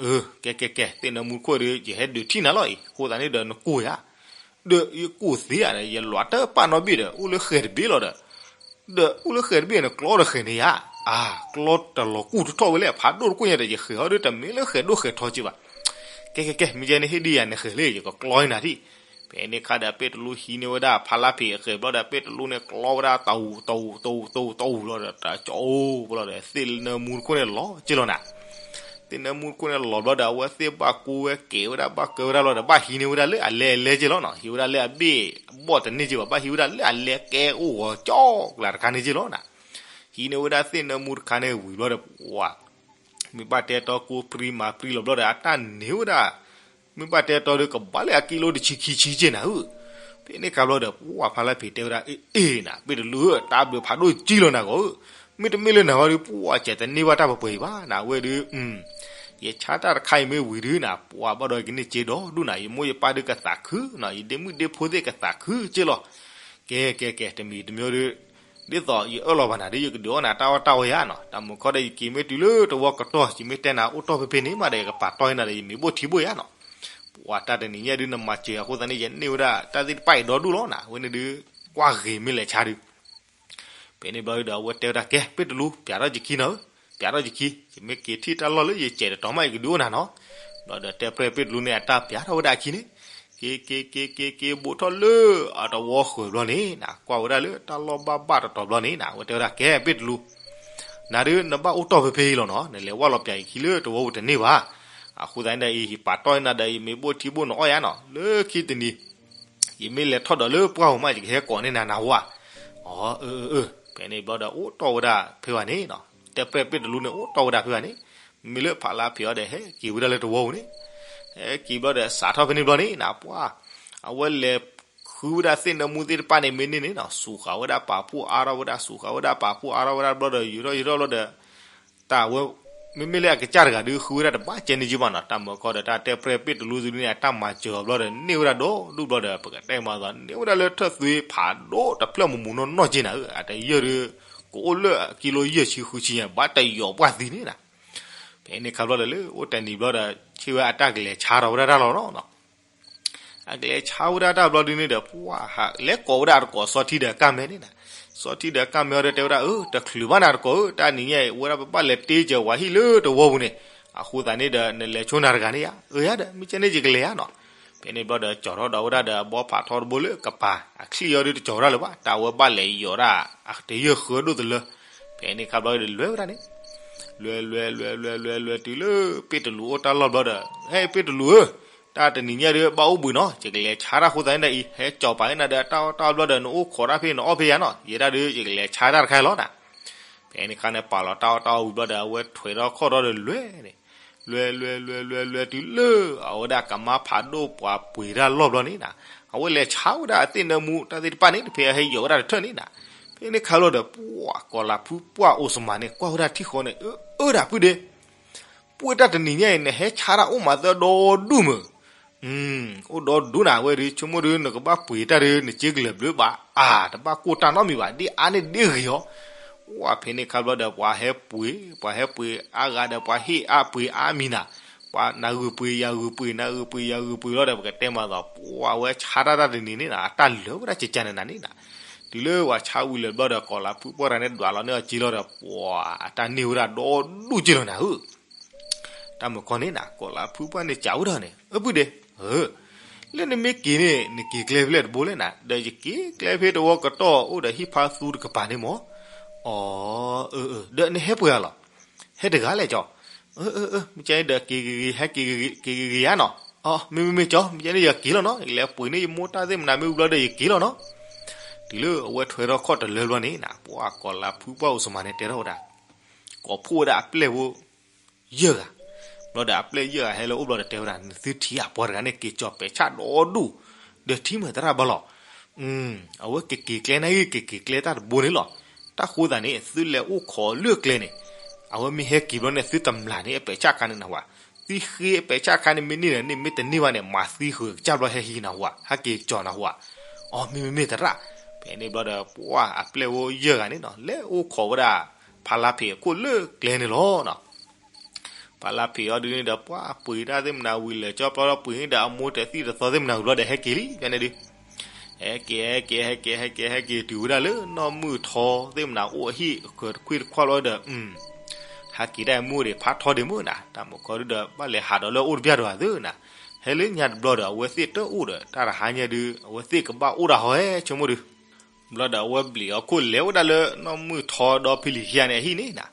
အၢ ကဲကဲကဲ သ့ၣ်နၢမူတခိၣ်ဒီး ယဟဲဒုးထံၣ်နၤလီၤအံၤ အဃိသတးန့ၣ်ဒီးနကိၢ်ယၤ ဒီးယကိၢ်သ့ဧါဒီး ယလွးတပာ်နီတဘ့ၣ်ဒီး အိၣ်လၢဃဲၤတဘ့ၣ်လီၤဒီး ဒီးအိၣ်လၢဃဲၤတဘ့ၣ်န့ၣ် ကျီဒီးဃဲၤန့ၣ်ယါ အါ ကျီတလီၤကူၣ်တထီၣ်ဝဲလဲၣ် ဖးဒိၣ်တခိၣ်ညါဒီး ယဃဲၤဟီဒီးတမ့ၢ်လၢဃဲၤဒိၣ်ဃဲၤထီက့ဘၣ် ကဲကဲကဲ မ့ၢ်ကဲန့ၣ်ဟ့ၣ်ဒံးယၤနဃဲၤလံ ယကကျီနၤထံၣ်. ဖဲန့ၣ်ခါဒီး ပ့ၣ်တလူဟံးန့ၢ်ဝဲဒၣ်ဖါလါဖံးအဃဲၤဘျီဒီး ပ့ၣ်တလူန့ၣ်ကျီဝဲဒၣ်တဝူၤတဝူၤတဝူၤတဝူၤတဝူၤဘျီဒီး တၢ်ကၠီအိၣ်ဘျီဒီး သ့ၣ်နၢမူတခိၣ်န့ၣ်လီၤက့လီၤနၤ သ့ၣ်နၢမူတခိၣ်န့ၣ်လီၤဘျီဒီး အဝဲသ့ၣ်ဘၣ်ကူဝဲကဲဝဲဒၣ်ဘၣ်ကၢဝဲဒၣ်ဘျီဒီး ဘၣ်ဟံးန့ၢ်ဝဲဒၣ်လၢအလဲအလဲက့လီၤနီၤ ဟံးဝဲဒၣ်လၢအဘ့ၣ်အဘီၣ်တန့ၢ်က့ဘၣ် ဘၣ်ဟံးဝဲဒၣ်လၢအလဲကဲအိၣ်ဂီၤကၠီကလၤတခါန့ၣ်က့လီၤနၤ ဟံးန့ၢ်ဝဲဒၣ်သ့ၣ်နၢမူတခါန့ၣ်ဝံၤဘျီဒီး ပှၤ မ့ၢ်ဘၣ်တဲတီကိပြံမၤပြံလီၤဘျီဒီး အတၢ်န့ၢ်ဝဲဒၣ် မ့ၢ်ဘၣ်တဲတီဒီး ကဘၣ်လၢအကံလိတဆံခံဆံက့နၤဧၢ. ဖဲန့ၣ်ခါဘျီဒီး ပှၤဖါလါဖံးတဲဝဲဒၣ် အ့ အ့ နၤ ပ့ၣ်တလူဧၢ တၢ်ဘျုးဖးဒိၣ်ကံလီၤနၤဂီၢ်ဧၢ. မ့တမ့ၢ်လၢနၤဂီၢ်ဒီး ပှၤကဲတန့ၢ်ဘၣ်တၢ်ပှဲၤပှဲၤအံၤဘၣ် နၤဝဲဒီး ယဆါတၢ်တခါအံၤမ့ၢ်ဝံၤဒုးနၤ ပှၤဘၣ်ဒီးကန့ၢ်စ့ဒီးဒူၣ်နၤ ယမိၢ်ယပၢ်ဒုးကသးခုနီၤ ယဒ့မုၣ်ဒ့ဖိသ့ၣ်ကသးခုက့လီၤ. ကဲကဲကဲ တမံၤတမံၤဒီး ဒ်သိးယအၢၣ်လီၤဘၣ်နၤဒီး ယကဒုးအီၣ်နၤတၢ်အီၣ်တၢ်အီယါနီၤ. တၢ်မုၢ်ခီဒီး ယက့ၤမ့ၢ်တုၤလၢတဝီကတီၢ် ယမ့ၢ်တဲနၤအိၣ်တီၢ်ဖဲဖဲန့ၣ်မးဒီး ယကပာ်တီၢ်နၤဒီးယမ့ၢ်ဘိၣ်ထံဘိၣ်ယါနီၤ. ပှၤတၢ်တနံၤညါဒုးနမၤစၢၤအဃိသတးန့ၣ် ယန့ၢ်ဝဲဒၣ်တၢ်သ့ၣ်တဖၣ်အံၤဒီဒူၣ်လီၤနၤ. အဝဲန့ၣ်ဒုး ကွၢ်ဂ့ၤမ့ၢ်လဲၤဆါဒုး ဖဲန့ၣ်ဘျီဒီး အဝဲတဲဝဲဒၣ် ကဲ ပ့ၣ်တလူ ပျးထီၣ်ယခံနီၤဧၢ, ပျးထီၣ်ယခံ, ယမ့ၢ်က့ၤထံၣ်တၢ်လီၢ်လၢယစဲးတတီၤမး ယကဒုးအိၣ်နၤနီၤ. ဘျီဒီးတဲပြဲၢ်ပ့ၣ်တလူန့ၣ် အတၢ်ပျးထီၣ်ဝဲဒၣ်အခံန့ၣ်, က့ၤ က့ၤ က့ၤ က့ၤ က့ၤ ဘူးထီၣ်လၢအတဝီဃၢၤဘျီန့ၣ် နကွၢ်ဝဲဒၣ်လၢတၢ်လီၢ်ဘၣ်ဘၣ်တတီၤဘျီန့ၣ် အဝဲတဲဝဲဒၣ် ကဲ ပ့ၣ်တလူ နၤဒုးနဘၣ်အိၣ်တီၢ်ဖဲဖဲအံၤလီၤနီၤ, နလဲၤဝဲလီၤပျးယခံလၢတဝီပူၤတန့ၢ်ဘၣ်. အဃိသတးန့ၣ်ဒီး ယပာ်တီၢ်နၤဒီး ယမ့ၢ်ဘိၣ်ထံဘိၣ်နအီၣ်ယါနီၤ, လၢခံတနံၤ ယမ့ၢ်လဲၤထီၣ်ဒီးလၢပှၢ်ပူၤမး ယကဟဲကိးန့ၢ်နၤနၢ်ဟူဧါ. အၢ အၢ အၢ ဖဲန့ၣ်ဘျီဒီး အိၣ်တီၢ်ဝဲဒၣ်ဖဲဘၣ်န့ၣ်နီၤ, တဲပြဲၢ်ပ့ၣ်တလူန့ၣ် အိၣ်တီၢ်ဝဲဒၣ်ဖဲဘၣ်န့ၣ်, မ့ၢ်လၢဖးလါဖံးအီၤဒီး ဟဲက့ၤဝဲဒၣ်လၢတဝီပူၤန့ၣ်, ဟဲက့ၤဘျီဒီး စးထီၣ်ဖဲန့ၣ်ဘျီန့ၣ်နၤ ပှၤ အဝဲလဲၤဃုဝဲဒၣ်သ့ၣ်နၢမူသ့ၣ်တဖၣ်န့ၣ် မ့ၢ်န့ၢ်န့ၣ်နီၤ, စူးဃာ်ဝဲဒၣ်ပာ်ဖှိၣ်အါထီၣ်ဝဲဒၣ် စူးဃာ်ဝဲဒၣ်ပာ်ဖှိၣ်အါထီၣ်ဝဲဒၣ်ဘျီဒီး ယူၤထီၣ်ယူၤထီၣ်ဘျီဒီး တၢ်ဝဲ မ့မ့ၢ်လၢအကစၢ်တဂၤဒုး ဃုဝဲဒၣ်တဘၣ်ကဲန့ၣ်က့ဘၣ်နီၤ, တၢ်မုၢ်ခီဒီး တၢ်တဲပြဲၢ်ပ့ၣ်တလူတဒုန့ၣ် အတၢ်မၤစၢၤအီၤဘျီဒီး န့ၢ်ဝဲဒၣ်ဒီဒူၣ်ဘျီဒီး ပကတဲမးသိး န့ၢ်ဝဲဒၣ်လၢထၢၣ်သွ့ဖးဒိၣ်တဖျၢၣ်မူးမူးနီၢ်နီၢ်က့နၤဧၢ, အတယၢၢ်ဒုး ကအိၣ်လၢကံလိယဲၢ်ဆံဃုဆံညါ ဘၣ်တယီၤပှၢ်သံန့ၣ်နၤ. ဖဲန့ၣ်ခါဘျီဒီး လၢအိၣ်တနံၤဘျီဒီး ဆ့ဝဲအတၢ်ကလဲၤဆါထီၣ်ဝဲဒၣ်တၢ်လီၤနီၤ အကလဲၤဆါဝဲဒၣ်တၢ်ဘျီဒုန့ၣ်ဒီး ပှၤ လဲၤကိးဝဲဒၣ်တကိး စီၤထံဒီးကၢ်မဲန့ၣ်နၤ, စီၤထံဒီးကၢ်မဲအီၤဒီးတဲဝဲဒၣ် အၢ တချုးဘၣ်နၤတကိးဧၢ, တၢ်နံၤညါအံၤ ဝဲဒၣ်ပဘၣ်လဲၤတ့စၢၤဝဲဟံၣ်လၢတဝီပူၤန့ၣ်, အဃိသတးန့ၣ်ဒီး နလဲၤဆိနၤတဂၤန့ၣ်ဧါ. အၢ ယၤဒီး မ့ၢ်ကဲန့ၣ် ယကလဲၤဧါနီၤ. ဖဲန့ၣ်ဘျီဒီး ကၠီထီၣ်ဒီးဝဲဒၣ်ဒီး အဘီဖးထီတဘိလၢကပၤ အချံၣ်အီၤဒီး တကၠီဝဲဒၣ်လၢၤဘၣ်, တၢ်ဝဲဘၣ်လဲၤယီၤဒၣ် အတယၢၢ်ဃၢဒိၣ်တလၢ. ဖဲန့ၣ်ခါဘျီဒီး လဲၤဝဲဒၣ်န့ၣ် လဲၤ လဲၤ လဲၤ လဲၤ လဲၤ လဲၤတုၤလၢ ပ့ၣ်တလူးအိၣ်တၢ်လီၢ်ဘျီဒီး, ဟဲ ပ့ၣ်တလူးဧၢ, တၢ်တနံၤညါဒီး ဘၣ်အိၣ်ဘှံးနီၤ, ယကလဲၤဆါတၢ်အဃိသတးန့ၣ်ဒီးအံၤ, ဟဲကၠီၤပာ်န့ၢ်နၤဒီး တၢ်အီၣ်တၢ်အီဘျီဒီး နအိၣ်ခိးတၢ်ဖဲ နအီၣ်ဖဲယၤနီၤ, ယဲဒၣ်ဒီး ယကလဲၤဆါတၢ်တခါလီၤနၤ. ဖဲန့ၣ်ခါန့ၣ် ပာ်လီၤတၢ်အီၣ်တၢ်အီဝံၤဘျီဒီး အဝဲထွဲထီၣ်ခီၣ်ထီၣ်ဒီးလဲၤန့ၣ်, လဲၤ လဲၤ လဲၤ လဲၤ လဲၤတုၤလၢ အဝဲဒၣ်ကမါဖးဒိၣ်ပှၤပှ့ၤတၢ်လီၢ်ဘျီန့ၣ်နၤ, အဝဲလဲၤဆါဝဲဒၣ်အသ့ၣ်နၢမူ တၢ်သ့ၣ်တဖၣ်န့ၣ် ဖဲအဟဲယီၤဝဲဒၣ်တထၢၣ်န့ၣ်နၤ. ဖဲန့ၣ်ခါလီၤဒီး ပှၤကီၤလၤဖုပှၢ်အိၣ်စမးန့ၣ် ကွၢ်ဝဲဒၣ်ထံၣ်ဃီန့ၣ်, အၢ အၢ ဒၣ်ဖုဒ့ ပှဲၤတၢ်တနံၤညါအံၤ နဟဲဆါတၢ်အိၣ်မးသၢဒီဒူၣ်မုၢ်, အိၣ်ဒီဒူၣ်နၤဝဲဒီး ဆိကမိၣ်ဒီး နကဘၣ်ပှ့ၤတၢ်ဒီး နစ့ကလၢၤဘျုးဘၣ်အါ, တဘၣ်ကိၢ်တၢ်နီတမံၤဘၣ်, ဒ်အါန့ၢ်ဒ်ဂ့ၤအီၤ. ဝဲဖဲန့ၣ်ခါဘျီဒီး ပှၤဟဲပှ့ၤ ပှၤဟဲပှ့ၤအါဂၤဒီး ပှၤဟ့ၣ်အါပှ့ၤအါမံၤနၤ, ပှၤနၤဂုၤပှ့ၤယၤဂုၤပှ့ၤ နၤဂုၤပှ့ၤယၤဂုၤပှ့ၤလီၤဒီး ပကတဲမၤသီး ပှၤဝဲဆါတၢ်တၢ်တနံၤန့ၣ်နၤ အတၢ်လၢာ်ဝဲဒၣ်ကကန့ၣ်နၤန့ၣ်နၤ. တုၤလၢပှၤဆါဝံၤလၢာ်ဘျီဒီး ကီၤလၤဖုပှၢ်တဂၤန့ၣ် ဒွးလီၤန့ၢ်အီၤစ့လီၤဒီး ပှၤအတၢ်န့ၢ်ဝဲဒၣ်ဒီဒူၣ်က့လီၤနၤဧၢ. တၢ်မုၢ်ကီၢ်န့ၣ်နၤ ကီၤလၤဖုပှၢ်န့ၣ်စံးဝဲဒၣ်န့ၣ်, အၢ ဖုဒ့ လၢနမ့ၢ်က့ၤန့ၣ် နက့ၤကျဲဖဲလဲၣ်တဘိလဲၣ်နၤ, ဒီးယက့ၤကျဲဖဲတဝီကတီၢ်အိၣ်ဒီးဟံၣ်ဖါသူတကပၤန့ၣ်မး. အၢ အၢ အၢ ဒီးနဟဲပှဲၤဂၤလီၤ. ဟဲတဂၤလဲၣ်ကၠီ. အၢ အၢ အၢ မ့ၢ်ကဲန့ၣ်ဒီး က့ၤဂ့ၤဂ့ၤ ဟဲက့ၤဂ့ၤဂ့ၤဧါနီၤ. အၢ မ့မ့မ့ၢ်ကၠီ မ့ၢ်ကဲန့ၣ် ယက့ၤလီၤနီၤ, ယလဲၤပှ့ၤန့ၢ်ယမိၢ်တၢ်သ့ၣ်မနၤမ့ၢ်ဝံၤဘျီဒီး ယက့ၤလီၤနီၤ. တုၤလၢအဝဲထွဲထီၣ်ခီၣ်တလၢဘျီန့ၣ်နၤ ပှၤကီၤလၤဖုပှၢ်အိၣ်စမးန့ၣ် တဲထီၣ်ဝဲဒၣ် ကိးဖှိၣ်ဝဲဒၣ်အပျဲၢ်ဖိ ယဲၢ်ဂၤ, ဘျီဒီးအပျဲၢ်ယဲၢ်ဂၤဟဲလၢအအိၣ်ဘျီဒီးတဲဝဲဒၣ် နသုထံၣ်ဧါ ပှၤတဂၤန့ၣ် က့ၤကၠီၤပဲာ်ဆၣ်ဒီဒူၣ်, ဒီးထံမုၢ်သရၣ်ဘၣ်လီၤ. အဝဲကက့ၤကျဲန့ၣ်ဂ့ၤ ကက့ၤကျဲတၢ်တဘိန့ၣ်လီၤ. တၢ်ဃိသးန့ၣ် သုလဲၤအိၣ်ခိးလၢကျဲန့ၣ်, အဝဲမ့ၢ်ဟဲက့ၤဘျီန့ၣ် သုတမျၢ်န့ၣ် အပဲာ်ဆၣ်ခါန့ၣ်နၢ်ဟူဧါ, သုဃ့အပဲာ်ဆၣ်ခါန့ၣ် မ့ၢ်န့ၢ်ဒီးန့ၣ် မ့ၢ်တန့ၢ်ဘၣ်န့ၣ် မၤသံဃုာ်ကစၢ်ဘျီဟဲဟံးနၢ်ဟူဧါ, ဟဲက့ၤကၠီၤနၢ်ဟူဧါ. အီ မ့မ့မ့ၢ်သရၣ်. ဖဲန့ၣ်ဘျီဒီး ပှၤအပျဲၢ်ဖိယဲၢ်ဂၤန့ၣ်နီၤ လဲၤအိၣ်ခိးဝဲဒၣ် ဖါလါဖံးအခိၣ်လၢကျဲန့ၣ်လီၤနီၤ. ဖါလါဖံးအီၤဒုးန့ၣ်ဒီး ပှၤပှ့ၤတၢ်သ့ၣ်မနၤဝံၤလၢာ်ကၠီပျီဒီး ပှ့ၤန့ၢ်ဒီးအမိၢ်တသံၣ်တသီသ့ၣ်မနၤဝံၤဘျီဒီး ဟဲက့ၤလံ ဖဲန့ၣ်ဒုး ဟဲက့ၤ ဟဲက့ၤ ဟဲက့ၤ ဟဲက့ၤတုၤဝဲဒၣ်လၢနီၢ်မုၢ်ထီသ့ၣ်မနၤအိၣ်အဟံၣ် အခွဲးတခွံတခွါလီၤဒီး ဟဲက့ၤတၢ်မိၢ်ဒံး ဖးထီဒံးမုၢ်နၤ တၢ်မုၢ်ကီၢ်ဒုးဒီး ဘၣ်လဲၤဟးဒီးလၢအအိၣ်တပျၢ်ဒီးသ့ၣ်နၤ. ဟဲလၢညါတဘျီဒီး အဝဲသ့ၣ်တအိၣ်ဒီး တၢ်တဟါညါဒုး အဝဲသ့ၣ်ကဘၣ်အိၣ်တၢ်ဟီဟဲဆိကမိၣ်ဒုး ဘျီဒီးအဝဲဘျံးအီၤခိၣ်လဲၤဝဲဒၣ်လၢနီၢ်မုၢ်ထီဒီဖံလံၤခံဂၤန့ၣ်အဟံၣ်န့ၣ်နၤ.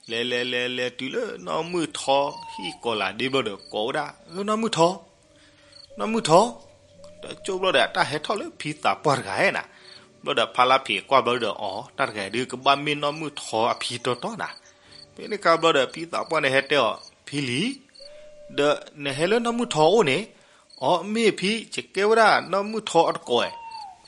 လဲၤလဲၤလဲၤလဲၤတုၤလၢနီၢ်မုၢ်ထီဟံၣ်ကီၤလၤဒ့ဘျီဒီး ကိးဝဲဒၣ် နီၢ်မုၢ်ထီ နီၢ်မုၢ်ထီ တကၠိၢ်ဘျီဒီး အတၢ်ဟဲထီၣ်လၢဖံသးပှၢ်တဂၤဧဲနၤ. ဘျီဒီးဖါလါဖံးကွၢ်ဘျီဒီး အီ တၢ်တဂၤဒုးကဘၣ်မ့ၢ်နီၢ်မုၢ်ထီအဖံတီတီနၤ. ဖဲန့ၣ်ခါဘျီဒီး ဖံသးပှၢ်န့ၣ်ဟဲတဲအီၤ ဖံလံၤ ဒီးနဟဲလၢနီၢ်မုၢ်ထီအအိၣ်န့ၣ်. အီ မ့ၢ်ဖံ ယကဲဝဲဒၣ်နီၢ်မုၢ်ထီအတကိးဧဲ.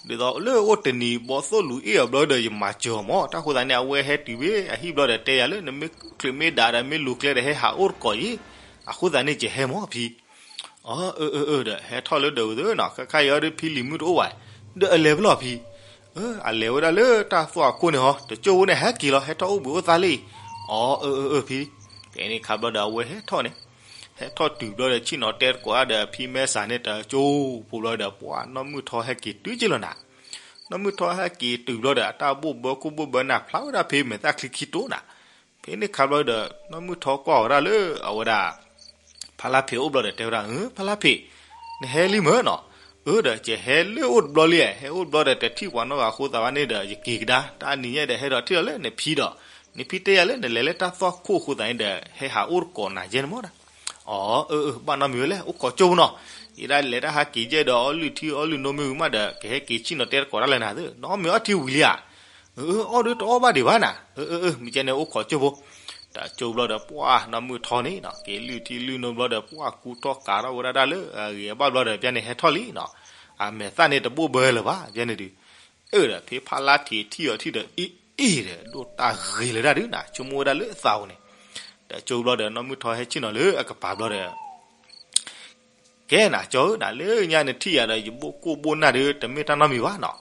ဒ်သိးလၢအိၣ်တနံၤဘီသိၣ်လူၤအ့ၣ်အီၤဘျီဒီး ယမၤစၢၤအီၤမး. တၢ်ဃိသးန့ၣ် အဝဲဟဲတုၤဝဲအဟံၣ်ဘျီဒီး တဲယၤလၢ နမ့ၢ်ချုးမ့ၢ်ဒးဒီး မ့ၢ်လူၤကျဲဒီး ဟဲဟးအိၣ်တကိးယံၤ. အဃိသးန့ၣ် ယဟဲမးဖံ အီ အၢ အၢ အၢ ဒီး ဟဲထီၣ်လၢဒီးဝဲသ့ၣ်နီၤ ခဲခါအံၤအီၤဒီး ဖံလံၤမုၢ်တအိၣ်ဘၣ်. ဒီးအလဲၤဝဲလီၤဖံ. အလဲၤဝဲဒၣ်လၢတၢ်သွၣ်အခိၣ်န့ၣ်ဟီ တကၠိၢ်ဝဲန့ၣ် ဟဲက့ၤလီၤ ဟဲထီၣ်အိၣ်ဘှံးအိၣ်သါလံ. အီ အၢ အၢ အၢ ဖံ. ဖဲန့ၣ်ခါဘျီဒီး အဝဲဟဲထီၣ်န့ၣ် ဟဲထီၣ်တုၤဘျီဒီး ဆ့ၣ်နီၤတဲတကိးဒီး ဖံမဲစးန့ၣ် တကၠိၢ်ဖိဘျီဒီး ပှၤနီၢ်မုၢ်ထီဟဲက့ၤတုၤက့ၤလီၤနၤ. နီၢ်မုၢ်ထီဟဲက့ၤတုၤဘျီဒီး အတၢ်ဘိၣ်ဘၢခိၣ်ဘိၣ်ဘၢနၢ်ဖျါဝဲဒၣ်ဖဲမဲာ်သၣ်ချံခံတိၢ်နၤ. ဖဲန့ၣ်ခါဘျီဒီး နီၢ်မုၢ်ထီကွၢ်ဝဲဒၣ်လၢအဝဲဒၣ် ဖါလါဖံးအိၣ်ဘျီဒီး တဲဝဲဒၣ် အၢ ဖါလါဖံး နဟဲလံမ့ၢ်နီၤ. အၢ ဒီး ယဟဲလၢအိၣ်တဘျီလံ. ဟဲအိၣ်တဘျီဒီး တထံၣ်ပှၤနီတဂၤအဃိသးဘၣ်န့ၣ်ဒီး ယက့ၤကဒါ. တၢ်နံၤညါဒီး ဟဲဒီးထံၣ်လီၤလၢနဖံဒီး နဖံတဲယၤလၢ နလဲၤလၢတၢ်သွၣ်ခိၣ်အဃိသးန့ၣ်ဒီး ဟဲဟးအိၣ်တကိးနၤယဲန့ၣ်မ့ၢ်ဒၣ်. အီ အၢ အၢ ဘၣ်နီတမံၤဝဲလဲၣ် အိၣ်ခိးကၠိၢ်ဖိနီၤ. ယဲဒၣ်လဲၤတၢ်ဟးက့ၤယဲဒီး အီၣ်လုၢ်ထံအီလုၢ်နိမ့ၢ်ဝံၤမးဒီး ကဟဲက့ၤဆ့ၣ်နီၤတဲတကိးတၢ်လၢနၤသ့ နအီၣ်မ့ၤအီထံဝံၤလံဧါ. အၢ အီၣ်ဒုးတအီၣ်ဘၣ်ဒံးဘၣ်နၤ. အၢ အၢ အၢ မ့ၢ်ကဲန့ၣ် အိၣ်ခိးကၠိၢ်ဖိ. တကၠိၢ်ဘျီဒီး ပှၤနီၢ်မုၢ်ထီန့ၣ်နီၤ က့ၤလုၢ်ထံလုၢ်နိဘျီဒီး ပှၤကူထီၣ်ကးထီၣ်ဝဲဒၣ်တၢ်လၢအဂ့ၤအဘၣ်ဘျီဒီး ပျဲန့ၣ်ဟဲထီၣ်လံနီၤ. အမဲာ်သၣ်န့ၣ်တဘိၣ်ဘၢလၢၤဘၣ် ပျဲန့ၣ်ဒုး. အၢ ဒီးဖဲဖါလါဖံးထံၣ်အီၤထံၣ်ဒီး အ့ အ့ၣ်ဒီး ဒိၣ်တၢ်ဂ့ၤလၢၤဒၣ်ဒုးနၤ ဆိကမိၣ်ဝဲဒၣ်လၢအသးဧိၤန့ၣ်. တကၠိၢ်ဘျီဒီး နီၢ်မုၢ်ထီဟဲဆ့ၣ်နီၤလၢအကပၤဘျီဒီး ကဲနၤ ကၠီဧၢနၤ လၢညါနထံၣ်ယၤဒီး ယဘိၣ်ကိၢ်ဘိၣ်နၢ်ဒီး တမ့ၢ်တၢ်နီတမံၤဘၣ်နီၤ.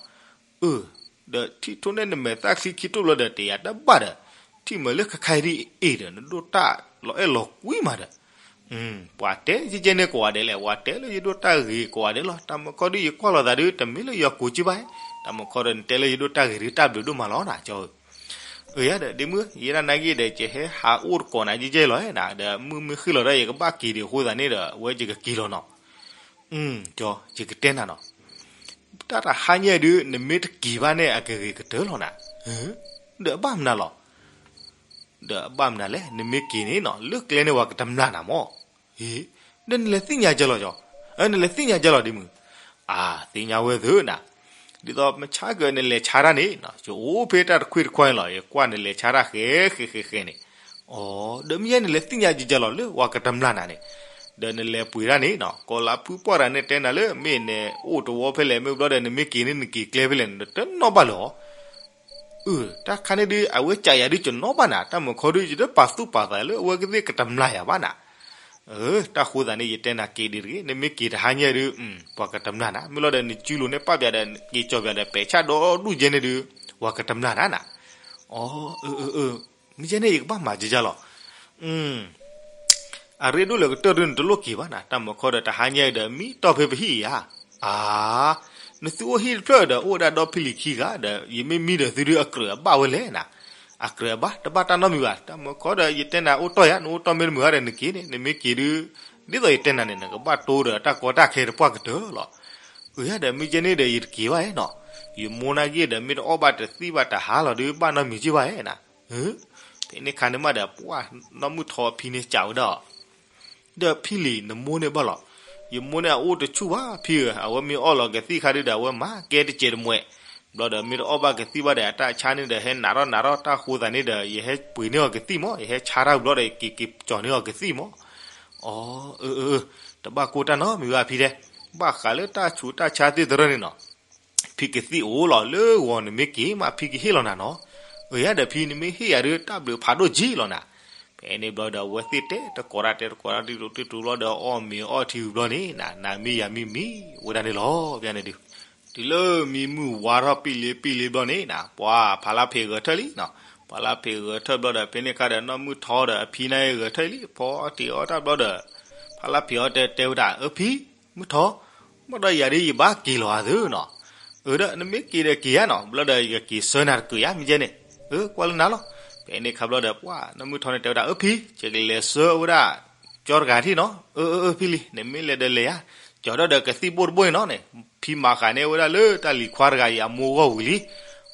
အၢ ဒီးထံၣ်ထိၣ်န့ၢ်နမဲာ်သၣ်ချံခံတိၢ်ဘျီဒီး တယၤတဘၣ်ဒီး ထံၣ်မးလၢခဲခါအံၤဒ်အံၤဒီး နဒိၣ်တၢ်လီၤအဲၣ်လီၤကွံမးဒီး ပှၤတဲယကဲန့ၣ်ကိးဂၤဒဲးလဲၣ် ပှၤတဲလၢယဒိၣ်တၢ်ဂ့ၤကိးဂၤဒဲးလီၤ. တၢ်မုၢ်ကီၢ်ဒုးယကွၢ်လိာ်သးဒုး တမ့ၢ်လၢယွၤကိးက့ဘၣ်. တၢ်မုၢ်ကီၢ်ဒီးနတဲလၢယဒိၣ်တၢ်ဂ့ၤဒုး တၢ်ဘျုးဒိၣ်မးလီၤနၤ ကၠီဧၢ. အၢ ယၤဒီး ဒ့မုၣ် ယဲဒၣ်နာ်က့ဒီး ယဟဲဟးအိၣ်တကိးနၤယဲၢ်ယဲၢ်လီၤဧါနၤ, ဒီးမုၢ်မ့ၢ်ဃ့ၢ်လီၤဒီး ယကဘၣ်က့ၤဒံးအဃိသတးန့ၣ်ဒီး အဝဲယကက့ၤလီၤနီၤ. ကၠီ ယကတဲနၤနီၤ, တၢ်တဟါညါဒုး နမ့ၢ်တက့ၤဘၣ်န့ၣ် အကဂ့ၤကတၢၢ်လီၤနၤ. ဒီးအဘၣ်မနုၤလီၤ. ဒီးအဘၣ်မနုၤလဲၣ်, နမ့ၢ်က့ၤန့ၣ်နီၤ လၢကျဲန့ၣ်ပှၤကတမျၢ်နၤမၢ်. ဟ့, ဒီးနလဲၤသ့ၣ်ညါကၢလီၤကၠီ, နလဲၤသ့ၣ်ညါကၢလီၤဒ့မုၣ်. အၢ သ့ၣ်ညါဝဲသ့ၣ်နၤ, ဒ်သိးမဆါကၢနလဲၤဆါတၢ်န့ၣ်နီၤ ယအိၣ်ဖဲတၢ်တခွ့ၣ်တခွါန့ၣ်လီၤ, ယကွၢ်နလဲၤဆါတၢ်ဃဲဃဲဃဲဃဲန့ၣ်. အၢ ဒီးမ့ၢ်ယဲန့ၣ်လဲၤသ့ၣ်ညါကၢလီၤလၢပှၤကတမျၢ်နၤန့ၣ်, ဒီးနလဲၤပှ့ၤတၢ်န့ၣ်နီၤ ကီၤလၤဖုပှၢ်တဂၤန့ၣ်တဲနၤလၢမ့ၢ်နအိၣ်တဝီဖဲလဲၣ် မ့ၢ်ဘျီဒီးနမ့ၢ်က့ၤန့ၣ် နက့ၤကျဲဖဲလဲၣ်န့ၣ် တနီၣ်ဘၣ်လၢၤအီၤ. အၢ တၢ်ခါန့ၣ်ဒုး အဝဲကးယၤဒုးကနီၣ်ဘၣ်နၤ, တၢ်မုၢ်ခီဒုး ယတပာ်သူၣ်ပာ်သးလၢအဝဲကသ့ၣ်ကတမျၢ်ယၤဘၣ်နၤ. အၢ တၢ်ဃိသးန့ၣ် ယတဲနၤက့ၤဒံးတဂ့ၤ, နမ့ၢ်က့ၤတဟါညါဒုး ပှၤကတမျၢ်နၤ, မ့ၢ်လီၤဒီးနစုလိၤန့ၣ်ပာ်ပျးဒီး က့ၤကၠီၤပျးဒီး ပဲာ်ဆၣ်ဒီဒူၣ်ကဲန့ၣ်ဒုး ပှၤကတမျၢ်နၤနၤ. အၢ အၢ အၢ အၢ မ့ၢ်ကဲန့ၣ် ယကဘၣ်မၤကၢလီၤ. အရ့ဒိၣ်လၢကတၢၢ်ဒုး နတလိၣ်က့ၤဘၣ်နၤ, တၢ်မုၢ်ခီဒီး တဟါညါအံၤဒီး မံတီၢ်ဖဲပဟံၣ်ဧါ. အၢ နသုအိၣ်ဟံၣ်တဖျၢၣ်ဒီး အိၣ်ဝဲဒၣ်ဒီဖံလံၤခံဂၤဒီး ယမ့ၢ်မံဒီးသုဒုးအကြၢးအဘၣ်ဝဲလဲၣ်နၤ. အကြၢးအဘၣ် တဘၣ်တၢ်နီတမံၤဘၣ်, တၢ်မုၢ်ခီဒီး ယတဲနၤအိၣ်တီၢ်ယၤ, နအိၣ်တီၢ်မ့ၢ်တမုာ်ဘၣ်ဒီးနက့ၤန့ၣ်, နမ့ၢ်က့ၤဒုး ဒ်သိးယတဲနၤန့ၣ် နကဘၣ်တိဒီးတၢ်ကီတၢ်ခဲတပှၢ်ကတၢၢ်လီၤ. အၢ ယၤဒီး မ့ၢ်ကဲန့ၣ်ဒီး ယတက့ၤဘၣ်နီၤ, ယမိၢ်နာ်က့ဒီး မ့ၢ်တအီၣ်ဘၣ်တသံၣ်ဘၣ်တဟါလီၤဒုး ဘၣ်နီတမံၤက့ၤဘၣ်နၤ. ဖဲန့ၣ်ခါန့ၣ်မးဒီး ပှၢ်နီၢ်မုၢ်ထီအဖံန့ၣ်စံးဝဲဒၣ်အီၤ, ဒီးဖံလံၤ နမိၢ်န့ၣ်ဘၣ်လီၤ. ယမိၢ်န့ၣ်အအိၣ်တဆူၣ်ဘၣ်ဖံဧၢ, အဝဲမ့ၢ်အီၣ်လီၤကသံၣ်ခါဒုးဒီး အဝဲမၤကဲတစဲးတမှဲး, ဘျီဒီးမ့ၢ်တအီၣ်ဘၣ်ကသံၣ်ဘၣ်ဒီး အတၢ်ဆါန့ၣ်ဒီး ဟဲနးထီၣ်နးထီၣ်, တၢ်ဃိသးန့ၣ်ဒီး ယဟဲပှ့ၤန့ၢ်အီၤကသံၣ်မး, ယဟဲဆါတၢ်ဘျီဒီး က့ၤက့ၤကၠီၤန့ၢ်အီၤကသံၣ်မး. အၢ အၢ အၢ တဘၣ်ကိၢ်တၢ်နီတမံၤဘၣ်ဖံတဲ, ဘၣ်ဃးလၢတၢ်ဆူးတၢ်ဆါသ့ၣ်တဖၣ်န့ၣ်နီၤ ဖံကသံၣ်အိၣ်လီၤလၢဂီၤ, နမ့ၢ်က့ၤမး ဖံကဟ့ၣ်လီၤနၤနီၤ. အၢ ယၤဒီးဖံ နမ့ၢ်ဟ့ၣ်ယၤဒုး တၢ်ဘျုးဖးဒိၣ်က့ၤလီၤနၤ. ဖဲန့ၣ်ဘျီဒီး အဝဲသ့ၣ်တဲတကိးတၢ် တဲတကိးတၢ် တံၢ်တူၢ်တံၢ်တူၢ်ဘျီဒီး အီၣ်မ့ၤအီထံဘျီန့ၣ် နမ့ၢ်ယၤမ့ၢ်မံဝဲဒၣ်န့ၣ်လီၤ. ဖဲန့ၣ်ဒုး တုၤလၢမံမုၢ်ဝါထီၣ်ပံၣ်လံပံၣ်လံဘျီန့ၣ် ပှၤဖါလါဖံးဂဲၤထၢၣ်လံနီၤ. ဖါလါဖံးဂဲၤထၢၣ်ဘျီဒီး ဖဲန့ၣ်ခါဒီး နီၢ်မုၢ်ထီဒီးအဖံန့ၣ်ဂဲၤထၢၣ်လံ, ဖီအီၣ်တ့ၤအီၣ်တၢ်ဘျီဒီး ဖါလါဖံးအီၣ်တဲတဲဝဲဒၣ် အၢ ဖံ မုၢ်ထီ, မ့ၢ်ဒီးယၤဒ်ယဘၣ်က့ၤလီၤဧါသ့နီၤ. အၢ ဒီးနမ့ၢ်က့ၤဒီးက့ၤဧါနီၤ, ဘျီဒီးယကက့ၤဆှၢနၤတကုးဧါ မ့ၢ်ကဲန့ၣ်. အၢ ကွၢ်လၢနၤလီၤ. ဖဲန့ၣ်ခါဘျီဒီး ပှၤနီၢ်မုၢ်ထီန့ၣ်တဲဝဲဒၣ် အၢ ဖံ ယကလဲၤဆှၢဝဲဒၣ် ကၠီတဂၤထံၣ်နီၤ. အၢ အၢ အၢ ဖံလံၤ နမ့ၢ်လဲၤဒီးလဲၤဧါ, ကၠီဒီးဒီးကသံၣ်ဘိၣ်တဘိၣ်အံၤနီၤန့ၣ်, ဖံမၤဃာ်န့ၢ်ဝဲဒၣ်လၢတၢ်လံၤခွါတဂၤအံၤအမိၢ်အဂီၢ်ဝံၤလံ.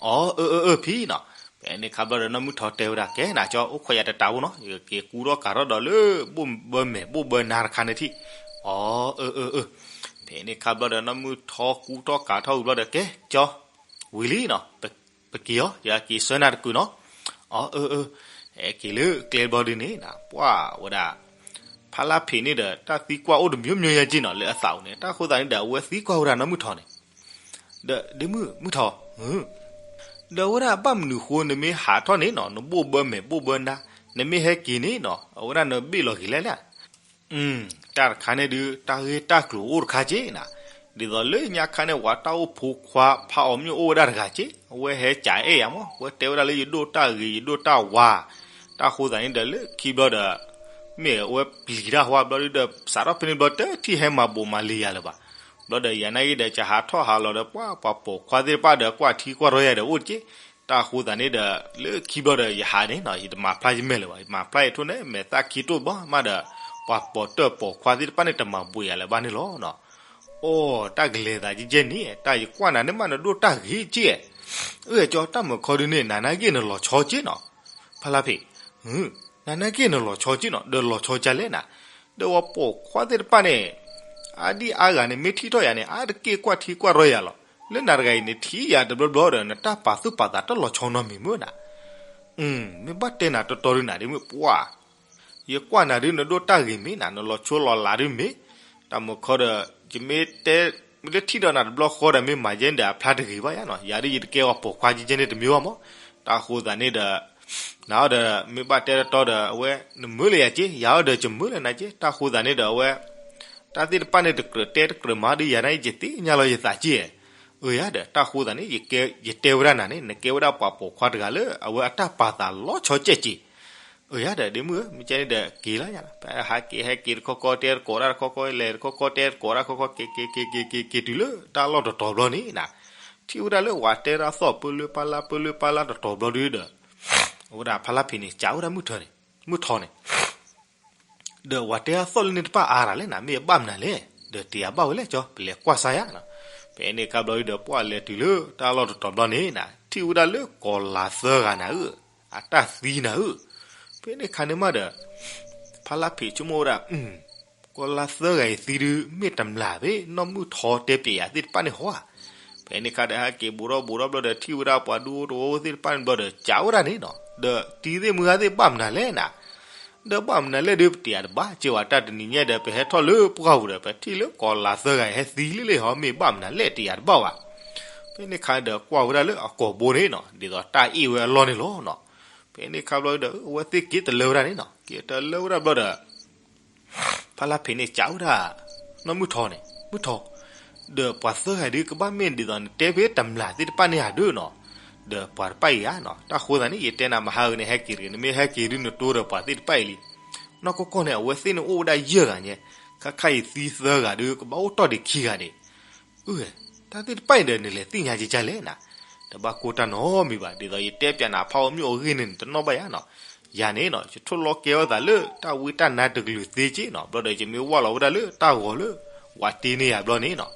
အၢ အၢ အၢ အၢ ဖံနီၤ. ဖဲန့ၣ်ခါဘျီဒီး နီၢ်မုၢ်ထီတဲဝဲဒၣ် ကဲနၤကၠီ အိၣ်ခိးယၤတတးဘိနီၤ, ယကက့ၤကူထီၣ်ကၤထီၣ်ဒီးလၢ ဘိၣ်ဘၢမဲာ်ဘိၣ်ဘၢနါတခါန့ၣ်ထံၣ်. အၢ အၢ အၢ အၢ. ဖဲန့ၣ်ခါဘျီဒီး နီၢ်မုၢ်ထီကူထီၣ်ကၤထီၣ်ဝံၤဘျီဒီး ကဲကၠီ ဝံၤလံနီၤ, ပက့ၤအီၤ ယက့ၤဆှၢနၤတကုးနီၤ. အၢ အၢ အၢ. ဟဲက့ၤလၢကျဲဘျီဒုန့ၣ် ပှၢ်ဝဲဒၣ် ဖါလါဖံးန့ၣ်ဒီး တၢ်သံကွၢ်အိၣ်တမျိုးမျိုးညါက့နီၤ လၢအသးအိၣ်န့ၣ်, တၢ်ဃိသးန့ၣ်ဒီး အဝဲသံကွၢ်ဝဲဒၣ်နီၢ်မုၢ်ထီန့ၣ် ဒီးဒ့မုၣ် မုၢ်ထီ, ဒီးအဝဲဒၣ်ဘၣ်မနုၤဃိ နမ့ၢ်ဟးထီၣ်န့ၣ်နီၤ နဘိၣ်ဘၢမဲာ်ဘိၣ်ဘၢနါ, နမ့ၢ်ဟဲက့ၤန့ၣ်နီၤ အဝဲဒၣ်နဘ့ၣ်လီၤက့ၤလဲၣ်လဲၣ်. တၢ်တခါန့ၣ်ဒုး တၢ်ဂ့ၢ်တၢ်ကျိၤအိၣ်တခါက့နၤ, ဒ်သိးလၢညါခါန့ၣ် ပှၤတၢ်အိၣ်ဖိခွါဖးအီၤမ့ၢ်အိၣ်ဝဲဒၣ်တဂၤက့, အဝဲဟဲကးအဲၣ်ယၤမး, အဝဲတဲဝဲဒၣ်လၢယဒိၣ်တၢ်ဂ့ၤ ယဒိၣ်တၢ်ဝါ, တၢ်ဃိသးန့ၣ်ဒီး လၢခံဘျီဒီး မ့ၢ်အဝဲပျံၤတၢ်ဟါဘျီဒုဒီး စးထီၣ်ဖဲန့ၣ်ဘျီ တထံၣ်ဟဲမၤဘိးမၤလံၤယၤလၢၤဘၣ်. ဘျီဒီးယၤနာ်က့ဒီး ယဟးထီၣ်ဟးလီၤဒီး ပှၤပိာ်ခွါသ့ၣ်တဖၣ်ဒီး ကွၢ်ထံကွၢ်ရီယၤဒီးအိၣ်တက့, တၢ်ဃိသးန့ၣ်ဒီး လၢခံဘျီဒီးယဟးန့ၣ်နီၤ ယတမၤဖျါယမဲာ်လၢၤဘၣ်, ယမၤဖျါယထိၣ်န့ၣ် မဲာ်သၣ်ခံတိၢ်ဘီမးဒီး ပှၤပိာ်တၢၢ်ပိာ်ခွါသ့ၣ်တဖၣ်န့ၣ် တမၤဘိးယၤလၢၤဘၣ်န့ၣ်လီၤ. အိၣ် တၢ်ကလဲၤသးကဲကဲန့ၣ် တၢ်ယကွၢ်နၤန့ၣ်မး နဒိၣ်တၢ်ဂ့ၤက့, အၢ ကၠီ တၢ်မုၢ်ခီဒုန့ၣ် နနာ်က့နလီၤဆီက့နီၤ. ဖါလါဖံး, နနာ်က့နလီၤဆီက့နီၤ, ဒီးလီၤဆီကလဲၣ်နၤ, ဒီးပှၤပိာ်ခွါသ့ၣ်တဖၣ်န့ၣ် အါဒံအါဂၤန့ၣ် မ့ၢ်ထံၣ်ထီၣ်ယၤန့ၣ် အါတက့ၢ်ကွၢ်ထံကွၢ်ရီယၤလီၤ. လၢနၤတဂၤအံၤ နထံၣ်ယၤတဘျီဘျီဒီး နတၢ်ပာ်သူၣ်ပာ်သးတလီၤဆီနီတမံၤမ့ၢ်နၤ. မ့ၢ်ဘၣ်တဲနၤတီတီဒုနၤဒ့မုၣ်ပှၢ်, ယကွၢ်နၤဒု နဒိၣ်တၢ်ဂ့ၤမ့ၢ်နၤ နလီၤဆီလီၤလးဒုမ့ၢ်, တၢ်မုၢ်ခီဒီး ယမ့ၢ်တဲ မ့ၢ်လၢထံၣ်ဒီးနၤတဘျီဃီဒီး မ့ၢ်မၤယဲန့ၣ်ဒီး အဖျါတဂ့ၤဘၣ်ယါနီၤ, ယၤဒု ယတကဲပှၤပိာ်ခွါကဲကဲန့ၣ်တမ့ၢ်ဘၣ်မး, တၢ်ဃိသးန့ၣ်ဒီး နၤအီၤဒီး မ့ၢ်ဘၣ်တဲတီတီဒီး အဝဲ နမၢလၢယၤက့, ယၤအီၤဒီး ယမၢလၢနၤက့, တၢ်ဃိသးန့ၣ်ဒီး အဝဲ တၢ်သ့ၣ်တဖၣ်န့ၣ် တကြၢးတဲတကြၢးမၤဒု ယၤန့ၣ် ယသ့ၣ်ညါလီၤယသးက့, အၢ ယၤဒီး တၢ်ဃိသးန့ၣ် ယတဲဝဲဒၣ်နၤန့ၣ် နကဲဝဲဒၣ်ပှၤပိာ်ခွါတဂၤလၢ အဝဲအတၢ်ပာ်သးလီၤဆီကဲကဲ, အၢ ယၤဒီး ဒ့မုၣ်ဧၢ မ့ၢ်ကဲန့ၣ်ဒီး က့ၤလီၤယၤ, ဟဲက့ၤဟဲက့ၤတခီခီ တဲတကိးတၢ်တခီခီ လဲၤတခီခီ တဲတကိးတၢ်တခီခီ က့ၤက့ၤက့ၤက့ၤက့ၤက့ၤတုၤလၢတၢ်လီၢ်တတီၤဘျီန့ၣ်နၤ, ထံၣ်ဝဲဒၣ်လၢပှၤတဲတၢ်သီၣ်ပၢလၢပၢလၢပၢလၢပၢလၢတတီၤဘျီဒုဒီး ဝဲဒၣ်ဖါလါဖံးန့ၣ် ကးဝဲဒၣ်မုၢ်ထီၣ်န့ၣ်, မုၢ်ထီၣ်န့ၣ် ဒီးပှၤတဲအသီၣ်လၢန့ၣ်တပၣ်အါရၤလဲၣ်နၤ, မ့ၢ်အဘၣ်မနုၤလဲၣ်, ဒီးတယၤဘၣ်ဝဲလဲၣ်ကၠီ, ပလဲၤကွၢ်စါယၤနီၤ. ဖဲန့ၣ်ခါဘျီဒီး ပှၢ်လဲၤတုၤလၢတၢ်လီၢ်တတီၤဘျီန့ၣ်နၤ, ထံၣ်ဝဲဒၣ်လၢကီၤလၤသၢဂၤနၤဧၢ, အတၢ်သံနၤဧၢ. ဖဲန့ၣ်ခါန့ၣ်မးဒီး ဖါလါဖံးဆိကမိၣ်ဝဲဒၣ် ကီၤလၤသၢဂၤအံၤသံဒုး မ့ၢ်တမျၢ်ဖဲနီၢ်မုၢ်ထီတဲပၠးယၤသ့ၣ်တဖၣ်န့ၣ်ဟီဧါ. ဖဲန့ၣ်ခါဒီး ဟဲက့ၤဘူးထီၣ်ဘူးထီၣ်ဘျီဒီး ထံၣ်ဝဲဒၣ်ပှၤဒူအိၣ်တဝီသ့ၣ်တဖၣ်န့ၣ်ဘျီဒီး ကးဝဲဒၣ်န့ၣ်နီၤ, ဒီးတံၤသ့ၣ်မုၢ်ဂၤသ့ၣ်ဘၣ်မနုၤလဲၣ်နၤ, ဒီးဘၣ်မနုၤလဲၣ်ဒီး ပတယၤတဘၣ်, က့ၤဝဲတၢ်တနံၤညါဒီး ပဟဲထီၣ်လၢပှၢ်ပူၤဒီး ပထံၣ်လၢကီၤလၤသၢဂၤအံၤဟဲသံလံလံဟီ, မ့ၢ်ဘၣ်မနုၤလဲၣ်တယၤတဘၣ်ဘၣ်. ဖဲန့ၣ်ခါဒီး ကွၢ်ဝဲဒၣ်လၢအကိာ်ဘိန့ၣ်နီၤ, ဒ်သိးတၢ်အ့ၣ်ဝဲအလီၢ်န့ၣ်လီၤနီၤ. ဖဲန့ၣ်ခါဘျီဒီး အဝဲသ့ၣ်က့ၤတလၢဝဲဒၣ်န့ၣ်နီၤ, က့ၤတလၢဝဲဒၣ်ဘျီဒီး ဖါလါဖံးန့ၣ် ကးဝဲဒၣ် နီၢ်မုၢ်ထီန့ၣ်, မုၢ်ထီ, ဒီးပှၤသၢဂၤဒုး ကဘၣ်မ့ၢ်ဒ်သိးနတဲဖဲတမျၢ်သ့ၣ်တဖၣ်န့ၣ်ဧါဒုးနီၤ, ဒီးပှၤတဖၣ်အံၤဧါနီၤ, တၢ်ဃိသးန့ၣ် ယတဲနၤမဟါဂၤန့ၣ် ဟဲက့ၤတဂ့ၤ, နမ့ၢ်ဟဲက့ၤဒုး နတိဒီးပှၤသ့ၣ်တဖၣ်အံၤလံ. နီၢ်ကီၢ်ကီၢ်န့ၣ် အဝဲသ့ၣ်န့ၣ်အိၣ်ဝဲဒၣ်ယဲၢ်ဂၤညါ, ခါခါအံၤသံသၢဂၤဒုး ကဘၣ်အိၣ်တီၢ်ဒံးခံဂၤဒံး. အၢ တၢ်သ့ၣ်တဖၣ်အံၤဒီး နလဲၤသ့ၣ်ညါကကလဲၣ်နၤ, တဘၣ်ကိၢ်တၢ်နီတမံၤဘၣ်, ဒ်သိးယတဲပၠးနၤဖးအီၤမ့ၢ်အီၤဂ့ၢ်န့ၣ် နတနီၣ်ဘၣ်ယၤနီၤ. ယၤန့ၣ်နီၤ ယထိၣ်လီၤကဲထီၣ်သးလၢတၢ်ဝံတၢ်နါတကလုာ်သ့က့နီၤ, ဘျီဒီးယမ့ၢ်ဝၢ်လီၤဝဲဒၣ်လၢတၢ်ဂီၤလၢ ဝးတ့န့ၢ်ယၤဘျီန့ၣ်နီၤ,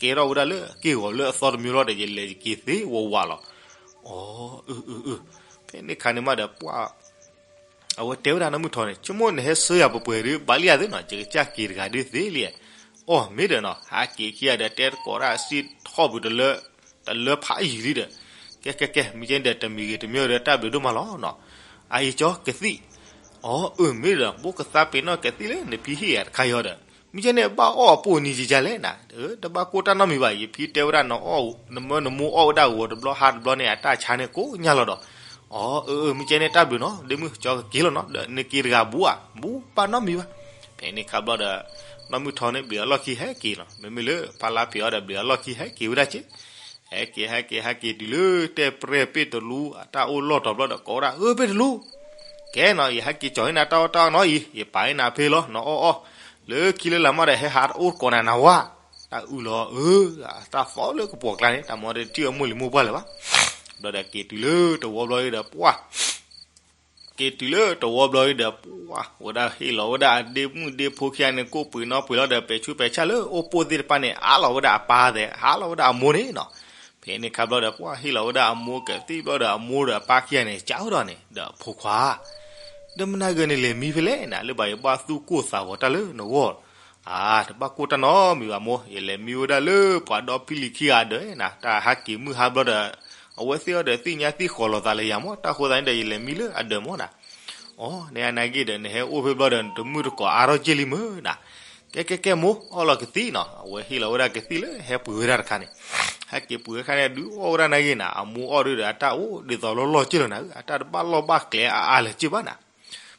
ကဲထီၣ်ဝဲဒၣ်လၢက့ၢ်ဂီၤလၢအသီတမံၤလီၤဒီး ယလဲၤယက့ၤသ့ဝးဝးလီၤ. အၢ အၢ အၢ အၢ, ဖဲန့ၣ်ခါန့ၣ်မးဒီးပှၢ် အဝဲတဲဝဲဒၣ်နီၢ်မုၢ်ထီန့ၣ် ဆိကမိၣ်နဟဲဆှၢယၤပှဲၤပှဲၤဒုး ဘၣ်လံဧါသ့နီၤ, ယကစၢ်က့ၤတဂၤဒုးသ့လံ. အီၣ်မ့ၢ်ဒီးနီၤ ဟးက့ၤခံဂၤဒီး တဲတကိးတၢ်စံၣ်ထီၣ်ဘုးတလၢ တလၢဖးယံာ်လံဒီး, ကဲကဲကဲ မ့ၢ်ကဲန့ၣ်ဒီး တမံၤဂ့ၤတမံၤဒီး တၢ်ဘျုးဒိၣ်မးလီၤနီၤ. အအံၤကၠီကသံၣ်, အီၣ်အၢ မ့ၢ်ဒီး ဘိကသါပ့ၤနီၣ်ကသံၣ်လၢ နဖံဟ့ၣ်ယၤတခါအံၤဒီး မ့ၢ်ကဲန့ၣ် ဘၣ်အီၣ်အပိၢ်နံၤကကလဲၣ်နၤ, တဘၣ်ကိၢ်တၢ်နီတမံၤဘၣ်, ယဖံတဲဝဲဒၣ်နအီၣ် နမၢနမိၢ်အီၣ်ဝဲဒၣ်ဂီၤတဘျီဟါတဘျီန့ၣ် အတၢ်ဆါန့ၣ်ကိးညါလီၤဒီး, အီၣ်အၢအၢ မ့ၢ်ကဲန့ၣ် တၢ်ဘျုးနီၤ ဒ့မုၣ် ကၠီကက့ၤလီၤနီၤ ဒီးနက့ၤတဂၤဘူးဧါ, ဘူးဘၣ်နီတမံၤဘၣ်. ဖဲန့ၣ်ခါဘျီဒီး နီၢ်မုၢ်ထီန့ၣ် ဘျုးအလီၢ်ခံဟဲက့ၤလီၤ, မ့မ့ၢ်လၢဖါလါဖံးအီၤဒီး ဘျုးအလီၢ်ခံဟဲက့ၤဝဲဒၣ်က့ၤ ဟဲက့ၤဟဲက့ၤဟဲက့ၤတုၤလၢတဲပြဲၢ်ပ့ၢ်တလူ အတၢ်အိၣ်လီၢ်တီၤဘျီဒီး ကိးဝဲဒၣ် အၢ ပ့ၢ်တလူ, ကဲနီၤ ယဟဲက့ၤကၠီၤဟ့ၣ်နၤတၢ်အီၣ်တၢ်အီနီၤအံၤ ယပာ်ဟ့ၣ်နၤဖဲလီၤ နအီၣ်အီၣ်, လၢခံလၢလာ်မးဒီး ဟဲဟးတအိၣ်ကိးနၤနၤဝါ, တၢ်အုလီၤအၢ, တၢ်သီလၢကပီၤကျါန့ၣ် တၢ်မၤတထံၣ်အမိၢ်လံၤမိၢ်ပှၢ်လၢၤဘၣ်. ဘျီဒီးက့ၤတုၤလၢတဝီဘျီဒီး ပှၢ် က့ၤတုၤလၢတဝီဘျီဒီး ပှၢ်ဝဲဒၣ်ဟ့ၣ်လီၤဝဲဒၣ်အဒ့မုၣ်ဒ့ဖိခံဂၤန့ၣ် ကိးပှ့ၤနီၣ်ပှ့ၤလီၤဒီး ပဲာ်ဆူးပဲာ်ဆၣ်လၢအိၣ်ပိၢ်သ့ၣ်တဖၣ်န့ၣ် အါလီၤဝဲဒၣ်အပၢ်သဲး ဟးလီၤဝဲဒၣ်အမိၢ်န့ၣ်နီၤ. ဖဲန့ၣ်ခါဘျီဒီး ပှၢ်ဟ့ၣ်လီၤဝဲဒၣ်အမိၢ်ကသံၣ်ဘျီဒီး အမိၢ်ဒီးအပၢ်ခံဂၤန့ၣ် ကးဝဲဒီးန့ၣ် ဒီးဖိခွါ ဒီးမနၤဂ့ၤန့ၣ် လဲၤမံဖဲလဲၣ်နၤ လၢဘၣ်ယဘၣ်သူၣ်ကိၢ်သးဂီၤတၢ်လၢနဂီၢ်. အါ တဘၣ်ကိၢ်တၢ်နီတမံၤဘၣ်မိၢ်, ယလဲၤမံဝဲဒၣ်လၢပှၤဒီဖံလံၤခံဂၤဒီးနၤ, တၢ်ဟးက့ၤမုၢ်ဟါဘျီဒီး အဝဲသ့ၣ်အီၤဒီးသ့ၣ်ညါသ့ၣ်ဃီၤလိာ်သးလၢယၤမိၢ်, တၢ်ဃိသတးန့ၣ်ဒီး ယလဲၤမံလၢအဒၢးမိၢ်နၤ. အိ နအနာ်ဂ့ၤဒီး နဟဲအိၣ်ဖဲဘျီဒီး နတမုၢ်တကိးအါထီၣ်က့ၢ်လံမုၢ်နၤ. ကဲကဲကဲမိၢ် အီၣ်လီၤကသံၣ်နီၤ, အဝဲဟ့ၣ်လီၤဝဲဒၣ်ကသံၣ်လၢဟဲပှ့ၤဝဲဒၣ်တခါန့ၣ် ဟဲက့ၤပှ့ၤဝဲခါန့ၣ် ဒုးအီၣ်ဝဲဒၣ်နာ်ဂ့ၤနၤ, အမိၢ်အီၣ်ဒုးဒီး အတၢ်အိၣ်ဒ်သိးလီၢ်လီၢ်က့ၢ်လီၤနၤ, အတၢ်တဘၣ်လီၢ်ဘၣ်ကျဲအါအါလၢၤက့ၢ်ဘၣ်နၤ.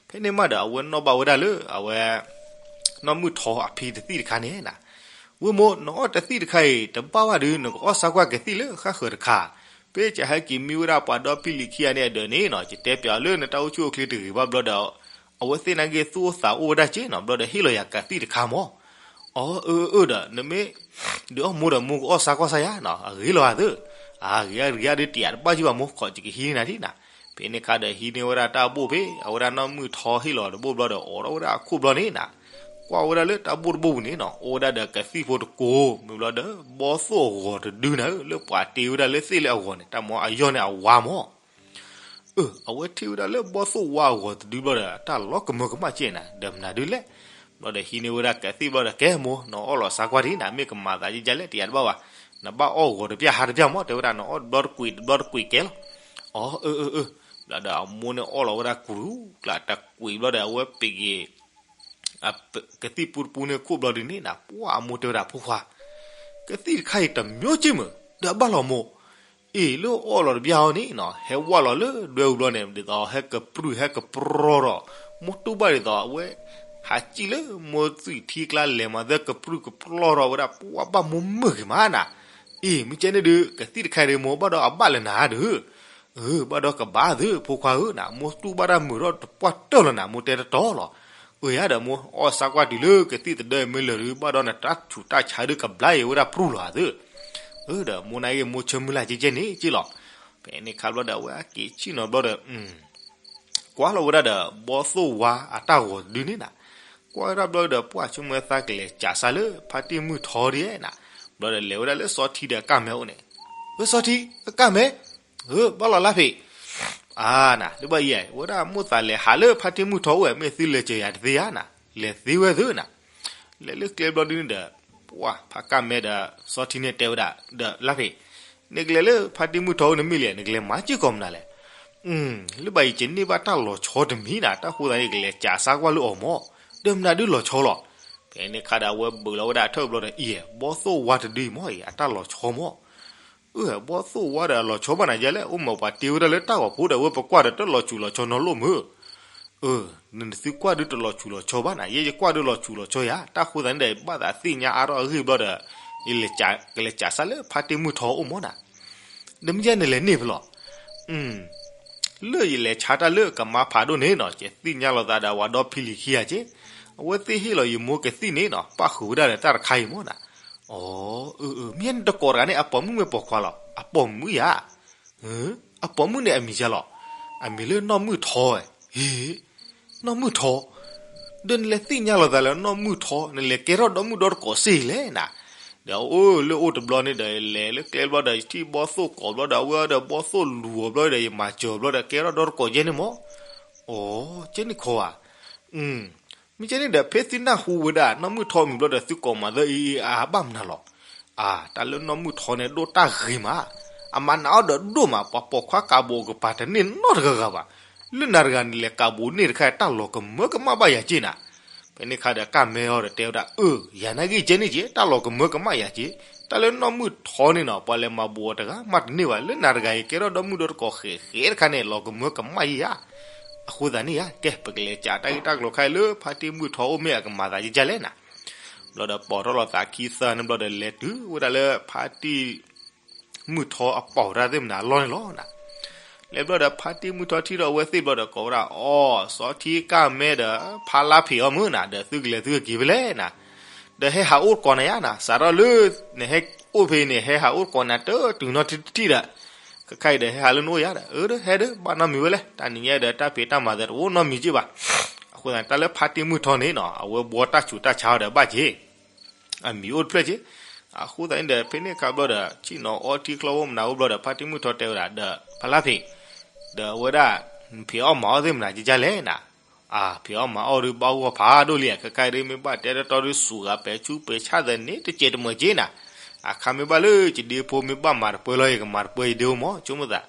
ဖဲန့ၣ်မးဒီး အဝဲနီၣ်ဘၣ်ဝဲဒၣ်လၢ အဝဲ နီၢ်မုၢ်ထီအဖံတသံၣ်တခါန့ၣ်နၤ, ဝ့ၢ်မိၢ် နအီၣ်တသံၣ်တခါအံၤ တဘၣ်ဘၣ်ဒီး နကအီၣ်ဆါကွၢ်ကသံၣ်လၢဃၣ်ဃၢၤတခါ, ပ့ကဟဲက့ၤမံဝဲဒၣ်ပှၤဒီဖံလံၤခံဂၤန့ၣ်အဒၢးန့ၣ်နီၤ, ယတဲပၠးအီၤလၢနတၢ်အိၣ်ဆူၣ်အိၣ်ချ့တဂ့ၤဘၣ်ဘျီဒီး အဝဲသ့ၣ်နာ်ဂ့ၤသူၣ်အိၣ်သးအိၣ်ဝဲဒၣ်က့ၢ်နီၤ, ဘျီဒီးဟ့ၣ်လီၤယၤကသံၣ်တခါမၢ်. အိ အၢ အၢ ဒီး နမ့ၢ် ဒုးအီၣ်မိၢ်ဒီး မိၢ်ကအီၣ်ဆါကွၢ်ဆါယၤနီၤ, အဂ့ၤလီၤဧါသ့ၣ်. အဂ့ၤအဂ့ၤအဒုးတယၤတဘၣ်က့ၢ်ဘၣ်မိၢ်, ခိးယကဟံးန့ၢ်နၤဒ်နၤ. ဖဲန့ၣ်ခါဒီးဟံးန့ၢ်ဝဲဒၣ်တၢ်ဘိၣ်ဖဲ အဝဲဒၣ်နီၢ်မုၢ်ထီဟ့ၣ်လီၤတဘိၣ်ဘျီဒီး အိးထီၣ်ဝဲဒၣ်အခိၣ်ဘျီန့ၣ်နၤ, ကွၢ်ဝဲဒၣ်လၢတၢ်ဘိၣ်တဘိၣ်ပူၤန့ၣ်နီၤ အိၣ်ဝဲဒၣ်ဒီးကသံၣ်ဖိတကိး မ့ၢ်ဘျီဒီး ဘီသိၣ်အဂီၤတဒုနၤဧၢ, လၢပှၤတ့ဝဲဒၣ်လၢသ့ၣ်လၢအဂီၤန့ၣ် တၢ်မၤအယီၢ်န့ၣ်အဝါမၢ်. အၢ အဝဲထံၣ်ဝဲဒၣ်လၢဘီသိၣ်ဝါအဂီၤတဒုဘျီဒီး တၢ်လီၤကမၢကမၣ်က့ၢ်နၤ, ဒီးမနုၤဒုးလဲၣ်. ဘျီဒီးဟံးန့ၢ်ဝဲဒၣ်ကသံၣ်ဘျီဒီး ကဲမိၢ် နအီၣ်လီၤဆါကွၢ်ဒ်နၤ, မ့ၢ်ကမၤသးကကလဲၣ် တယၤတဘၣ်ဘၣ်, နဘၣ်အီၣ်ဂီၤတပျၢ်ဟါတပျၢ်မၢ် တဲဝဲဒၣ်, နအီၣ်တဘျီတကွံာ်တဘျီတကွံာ်ကဲလီၤ. အိ အၢ အၢ အၢ. ဘျီဒီးအမိၢ်န့ၣ်အီၣ်လီၤဝဲဒၣ်ကရူၢ်ကျါတကွံာ်ဘျီဒီး အဝဲပ့ၤက့ၤ ကသံၣ်ပူတပူန့ၣ်ခိၣ်ဘျီဒုးန့ၣ်နၤ, ပှၢ်အမိၢ်တဲဝဲဒၣ် ဖိခွါ, ကသံၣ်တခါအံၤတမျိုးက့ၢ်မုၢ်, ဒီးအဘၣ်လီၤမိၢ်. အ့ၣ် လၢအီၣ်လီၤတပျၢ်အီၤန့ၣ်နီၤ ဟဲဝၢ်လီၤလၢဒွဲပူၤဘျီန့ၣ် ဒ်သိးဟဲကပြုၢ်ဟဲကပြီၢ်ဒီး မိၢ်တူၢ်ဘၣ်ဒ်သိးအဝဲ ဟးစံၣ်လၢမိၢ်သွံၣ်ထံကျါလဲၤမၤသၢကပြုၢ်ကပြီၢ်ထီၣ်ဝဲဒၣ် ပှၢ်ဘၣ်မိၢ်မုာ်ဂ့ၤမးနၤ. အ့ၣ် မ့ၢ်ကဲန့ၣ်ဒုး ကသံၣ်တခါအံၤဒုးမိၢ် ဘၣ်ဒီးအဘၣ်လၢနၤဒုး. အၢ ဘၣ်ဒီးကဘၣ်သု ဖိခွါဧၢနၤ, မိၢ်တူၢ်ဘၣ်တၢ်မုာ်ထီၣ်တပှၢ်တၢၢ်လီၤနၤ, မိၢ်တဲတတီလီၤ. အၢ ယၤဒီးမိၢ် အီၣ်ဆါကွၢ်တုၤလၢကသံၣ်တဒၢအံၤမ့ၢ်လၢာ်ဒုး ဘၣ်ဒီးနတၢ်ဆူးတၢ်ဆါဒုးကဘျါအံၤဝဲဒၣ်ပြုၢ်လီၤသု. အၢ ဒီးမိၢ်နာ်က့ၢ်မိၢ်ဆၢမုၢ်လၢ်ကဲကဲန့ၣ်က့ၢ်လီၤ. ဖဲန့ၣ်ခါဘျီဒီး အဝဲအက့ၤဆံၣ်နီၤဘျီဒီး အ ကွၢ်လီၤဝဲဒၣ်ဒီး ဘီသိၣ်ဝါအတၢ်ဂီၤတဒုန့ၣ်နၤ, ကွၢ်ဝဲဒၣ်ဘျီဒီး ပှၢ်ဆိကမိၣ်သးကလဲၤစးစၢ်လၢဖါတံၢ်မုၢ်ထီဒ်နၤ, ဘျီဒီး လဲၤဝဲဒၣ်လၢစီထံဒီးကၢ်မဲအိၣ်န့ၣ်, ဝဲစီထံ, ကၢ်မဲ, ဧၢ ဘၣ်လီၤလါဖံး, အါနၤ ဒ်ဘၣ်ယဲ ဝဲဒၣ်မိၣ်သးလဲၤဟးလၢဖါတံၢ်မုၢ်ထီအိၣ်ဝဲ မ့ၢ်သုလဲၤစၢၤယၤတသ့ဧါနၤ, လဲၤသ့ဝဲသုနၤ, လဲၤလၢကျဲဘျီဒုန့ၣ်ဒီး ပှၢ်ဖါကၢ်မဲဒီးစီထံန့ၣ်တဲဝဲဒၣ်ဒီး လါဖံး, နကလဲၤလၢဖါတံၢ်မုၢ်ထီအိၣ်န့ၣ်မ့ၢ်လဲၣ် နကလဲၤမၤစ့ၢ်ကီးမနုၤလဲၣ်, လၢဘၣ်ယကန့ၢ်ဘၣ်တၢ်လီၤဆီတမံၤနၤ, တၢ်ဃိသတးန့ၣ် ယကလဲၤစးစၢ်ကွၢ်လၢအီၤမၢ်, ဒီးမနုၤဒုးလီၤဆီလီၤ, ဖဲန့ၣ်ခါဒီး အဝဲဘုးလီၤဝဲဒၣ်အထၢၣ်ဘျီဒီး အံၤ ဘီသိၣ်ဝါတဒုအံၤမၢ်အံၤ အတၢ်လီၤဆီမၢ် အၢ ဘီသိၣ်ဝါဒီးအလီၤဆီဘၣ်နၤယဲလဲၣ်, အိၣ်မ့ၢ်ပှၤတ့ဝဲဒၣ်လၢတၢ်ဂီၤဖိဒီး အဝဲပကွၢ်ဒီးတလီၤဆူၣ်လီၤဆီနီတလိၣ်မုၢ်, အၢ နသုကွၢ်ဒုးတလီၤဆူၣ်လီၤဆီဘၣ်နၤ, ယဲယကွၢ်ဒုးလီၤဆူၣ်လီၤဆီယၤ, တၢ်ဃိသတးန့ၣ်ဒီး ဘၣ်သးသ့ၣ်ညါအါထီၣ်အဂ့ၢ်ဘျီဒီး ယလဲၤစး, ကလဲၤစးစၢ်လၢဖါတံၢ်မုၢ်ထီအိၣ်မၢ်နၤ, ဒီးမ့ၢ်ယဲနလဲၤန့ၢ်ဖဲလဲၣ် လၢယလဲၤဆါတၢ်လၢကမါဖးဒိၣ်န့ၣ်နီၤ, ယသ့ၣ်ညါလိာ်သးဒီးဝၤဒီဖံလံၤခံဂၤက့, အဝဲသ့ၣ်ဟ့ၣ်လီၤယမိၢ်ကသံၣ်န့ၣ်နီၤ, ပၣ်ဃုာ်ဝဲဒၣ်ဒီးတၢ်တခါအံၤမၢ်နၤ, အၢ မ့ၢ်နတကိးတဂၤန့ၣ် အပိာ်မုၣ်မ့ၢ်ပိာ်ခွါလီၤ, အပိာ်မုၣ်ယၤ, အပိာ်မုၣ်န့ၣ်အမံၤယၤလီၤ, အမံၤလၢနီၢ်မုၢ်ထီ, ဟ့ၣ်, နီၢ်မုၢ်ထီ, ဒီးနလဲၤသ့ၣ်ညါလိာ်သးလၢနီၢ်မုၢ်ထီ, နလဲၤကဲထီၣ်ဒီမုၢ်ဒီတကိးစ့ၢ်လဲၣ်နၤ, ဒီးအိၣ်လၢအိၣ်တဘျီန့ၣ်ဒီး ယလဲၤလၢကျဲဘျီဒီး ယထံၣ်ဘီသိၣ်ကိးဘျီဒီး အဝဲဒီးဘီသိၣ်လူၤအီၤဘျီဒီး ယမၤစၢၤအီၤဘျီဒီး ကဲထီၣ်ဒီတကိးယဲန့ၣ်မၢ်, အၢ ကဲန့ၣ်ခီဧါ, မ့ၢ်ကဲန့ၣ်ဒီး ဖဲသုနၢ်ဟူဝဲဒၣ်နီၢ်မုၢ်ထီမံၤဘျီဒီး သုကိးမၤသးအံၤအဘၣ်မနုၤလီၤ, အၢ တၢ်လၢနီၢ်မုၢ်ထီန့ၣ် ဒိၣ်တၢ်ဂ့ၤမး, အမၤနးအီၤဒီးဒိၣ်မး, ပှၤပိာ်ခွါကးဘိးကပၤတန့ၢ်နီတဂၤဂၤဘၣ်, လၢနၤတဂၤန့ၣ်လဲၤကးဘိးန့ၢ်တခါ တၢ်လီၤကမၢကမၣ်ဘၣ်ယၤက့နၤ, ဖဲန့ၣ်ခါဒီးကၢ်မဲအီၤဒီးတဲဝဲဒၣ် အၢ ယၤနာ်ဂ့ၢ်ကဲန့ၣ်က့ တၢ်လီၤကမၢကမၣ်ယၤက့, တၢ်လၢနီၢ်မုၢ်ထီန့ၣ်နီၤ ပှၤလဲၤမၤဘိးအီၤတဂၤမးတန့ၢ်ဘၣ်, လၢနၤတဂၤအံၤကဲထီၣ်ဒီမုၢ်ဒီတကိးဃဲးဃဲးတခါန့ၣ် လီၤကမၢကမၣ်ယၤ, အဃိသတးန့ၣ်ဧါ, ကဲ ပကလဲၤစးတၢ်ဂ့ၢ်တၢ်ကျိၤခဲအံၤလၢဖါတံၢ်မုၢ်ထီအိၣ် မ့ၢ်အကမၤသးကကလဲၣ်နၤ, ဘျီဒီးပိာ်ထီၣ်လိာ်သးခံသၢန့ၣ်ဘျီဒီး လဲၤတုၤဝဲဒၣ်လၢဖါတံၢ် မုၢ်ထီအပိာ်တၢ်သ့ၣ်မနုၤအလီၢ်န့ၣ်လီၤနၤ, လဲၤဘျီဒီးဖါတံၢ်မုၢ်ထီထံၣ်ဒီးအဝဲသ့ၣ်ဘျီဒီးကိးဝဲဒၣ် အီ စီထံကၢ်မဲဒီး ဖါလါဖံးအီၣ်မုၢ်နၤ ဒီးသုကလဲၤသုကက့ၤဖဲလဲၣ်နၤ, ဒီးဟဲဟးအိၣ်တကိးနၤယါနၤ, စးထီၣ်လၢ နဟဲအိၣ်ဖဲအံၤန့ၣ် ဟဲဟးအိၣ်တကိးနၤတတုၤနီတထံၣ်ဒီး ခဲခါအံၤဒီးဟဲဟးလၢနအိၣ်ယါဒီး အၢ ဒီးဟဲဒီး ဘၣ်နီတမံၤဝဲလဲၣ်, တၢ်နံၤညါဒီးတၢ်ဖံးတၢ်မၤသးတအိၣ်နီတမံၤက့ဘၣ်, အဃိသတး တၢ်လၢဖါတံၢ်မုၢ်ထီန့ၣ်နီၤ အဝဲဘှီတၢ်ဆူးတၢ်ဆါအီၤဒီးဘၣ်က့ၤ အမံၤအိၣ်တဖျၢၣ်က့, အဃိသတးန့ၣ်ဒီး ဖဲန့ၣ်အခါဘျီဒီး ဆ့ၣ်နီၤအီထံချီဝဲမနုၤအိၣ်ဘျီဒီး ဖါတံၢ်မုၢ်ထီတဲဝဲဒၣ်ဒီး ဖါလါဖံး, ဒီးအဝဲဒၣ် နဖံးအီၣ်မၤအီၣ်သ့ၣ်မနုၤကကလဲၣ်နၤ, အၢ ဖံးအီၣ်မၤအီၣ်ဒုးဘၣ်ဂီၢ်ဖးဒိၣ်လံ, ခဲခါအံၤဒုး မ့ၢ်ဘၣ်တဲတီတီဒုး စူးဂၤပဲာ်ဆူးပဲာ်ဆါသးန့ၣ် တစဲးတမှဲာ်က့နၤ, အခါမ့ၢ်ဘၣ်လၢယဒ့ဖိမ့ၢ်ဘၣ်မၤတပၢလီၤ ယကမၤတပၢယဒ့အိၣ်မး ဆိကမိၣ်သး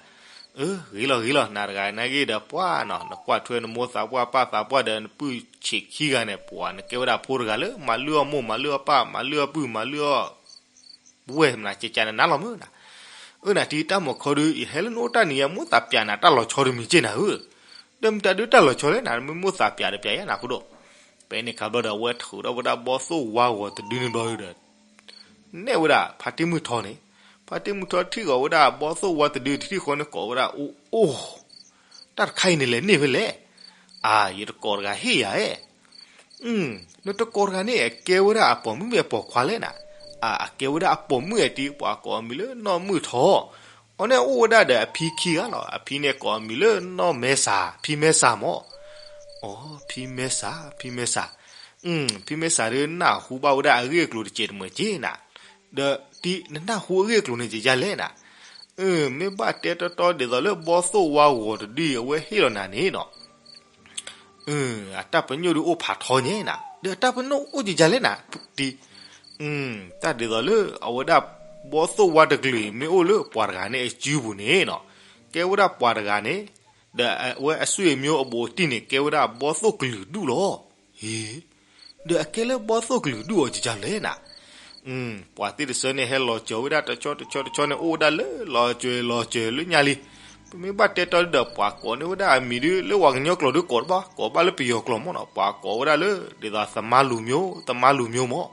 အၢ ဂ့ၤလီၤဂ့ၤလီၤ နၤတဂၤနာ်က့ဒီးပှၢ်နီၤ နကွၢ်ထွဲနမိၢ်သးပှၢ်ပၢ်သးပှၢ်ဒီး နပုၢ်ဆံးခံဂၤန့ၣ် ပှၤနကဲဝဲဒၣ်ဖိတဂၤလၢ မၤလုၢ်အီၣ်မိၢ် မၤလုၢ်အီၣ်ပၢ် မၤလုၢ်အီၣ်ပုၢ် မၤလုၢ်အီၣ် ဝဲၢ်မနၤ ကကနနါလီၤမုၢ်နၤ, အၢ နၤတံၤတၢ်မုၢ်ခီဒုး ယဟဲလၢနအိၣ်တၢ်နံၤယဲ မိၢ်သးပျးနၤတၢ်လီၤဆီတမံၤက့နၤဧၢ, ဒီးမတၤဒုးတၢ်လီၤဆီလဲၣ်နၤ မ့ၢ်မိၢ်သးပျးတပျးယဲနၤဖိဒိၣ်, ဖဲန့ၣ်ခါဘျီဒီး အဝဲထုးထီၣ်ဝဲဒၣ်ဘီသိၣ်ဝါဂီၤတဒုန့ၣ်ဘျီဒီး နဲၣ်ဝဲဒၣ်ဖါတံၢ်မုၢ်ထီန့ၣ်, ဖါတံၢ်မုၢ်ထီထံၣ်ဂီၤဝဲဒၣ်ဘီသိၣ်ဝါတဒုတထံၣ်ဃီန့ၣ် ကိးဝဲဒၣ်အိၣ်အိၣ်, တၢ်တခါအံၤန့ၣ်လဲၤန့ၢ်ဖဲလဲၣ်, အၢ ယတကိးတဂၤဟ့ၣ်ယၤဧဲ, နတကိးတဂၤန့ၣ် အကဲဝဲဒၣ်အပိာ်မုၣ်မ့ၢ်အပိာ်ခွါလဲၣ်နၤ, အၢ အကဲဝဲဒၣ်အပိာ်မုၣ်အတံၤ ပှၤကိးအမံၤလၢနီၢ်မုၢ်ထီ, အီၤန့ၣ်အိၣ်ဝဲဒၣ်ဒီးအဖံခံဂၤလီၤ, အဖံန့ၣ်ကိးအမံၤလၢနီၢ်မဲစး ဖံမဲစးမၢ် အၢ ဖံမဲစး ဖံမဲစး, ဖံမဲစးဒုးနၢ်ဟူဘၣ်ဝဲဒၣ်အဂ့ၢ်အကျိၤတစဲးတမှဲာ်က့နၤ, ဒီးတံၤနနၢ်ဟူအဂ့ၢ်အကျိၤန့ၣ်ကယါလဲၣ်နၤ, မ့ၢ်ဘၣ်တဲတီတီဒ်သိးလၢဘီသိၣ်ဝါဂီၤတဒု အဝဲဟ့ၣ်လီၤနၤန့ၣ်နီၤ အတၢ်ပညိၣ်ဒုးအိၣ်ဖးထီညါနၤ, ဒီးအတၢ်ပညိၣ်အိၣ်ကယါလဲၣ်နၤ, တံၤ, တၢ်ဒ်သိးလၢအဝဲဒၣ်ဘီသိၣ်ဝါတကလုာ်အံၤ မ့ၢ်အိၣ်လၢပှၤတဂၤန့ၣ်အစုပူၤန့ၣ်နီၤ, ကဲဝဲဒၣ်ပှၤတဂၤန့ၣ်, ဒီးအဝဲအဆွေမျိုးအဘူးအတံၢ်န့ၣ် ကဲဝဲဒၣ်ဘီသိၣ်ကလုာ်ဒူၣ်လီၤ. ဟ့, ဒီးအကဲလၢဘီသိၣ်ကလုာ်ဒူၣ်အီၤကယါလဲၣ်နၤ ပှၤသ့ၣ်တဆၢန့ၣ် ဟဲလီၤစၢၤဝဲဒၣ်တဆီတဆီတဆီန့ၣ် အိၣ်ဝဲဒၣ်လၢလီၤစၢၤလီၤစၢၤလၢညါလံ. ပမ့ၢ်ဘၣ်တဲတီဒီး ပှၤကိးန့ၢ်ဝဲဒၣ်အမံၤဒုး လၢပှၤကညီကျိာ်ဒုးကိးတဘၣ်, ကိးဘၣ်လၢပယီၤကျိာ်မ့ၢ်နီၤ, ပှၤကိးဝဲဒၣ်လၢ ဒ်သိးသမါလူမျိုး, သမါလူမျိုးမ့ၢ်,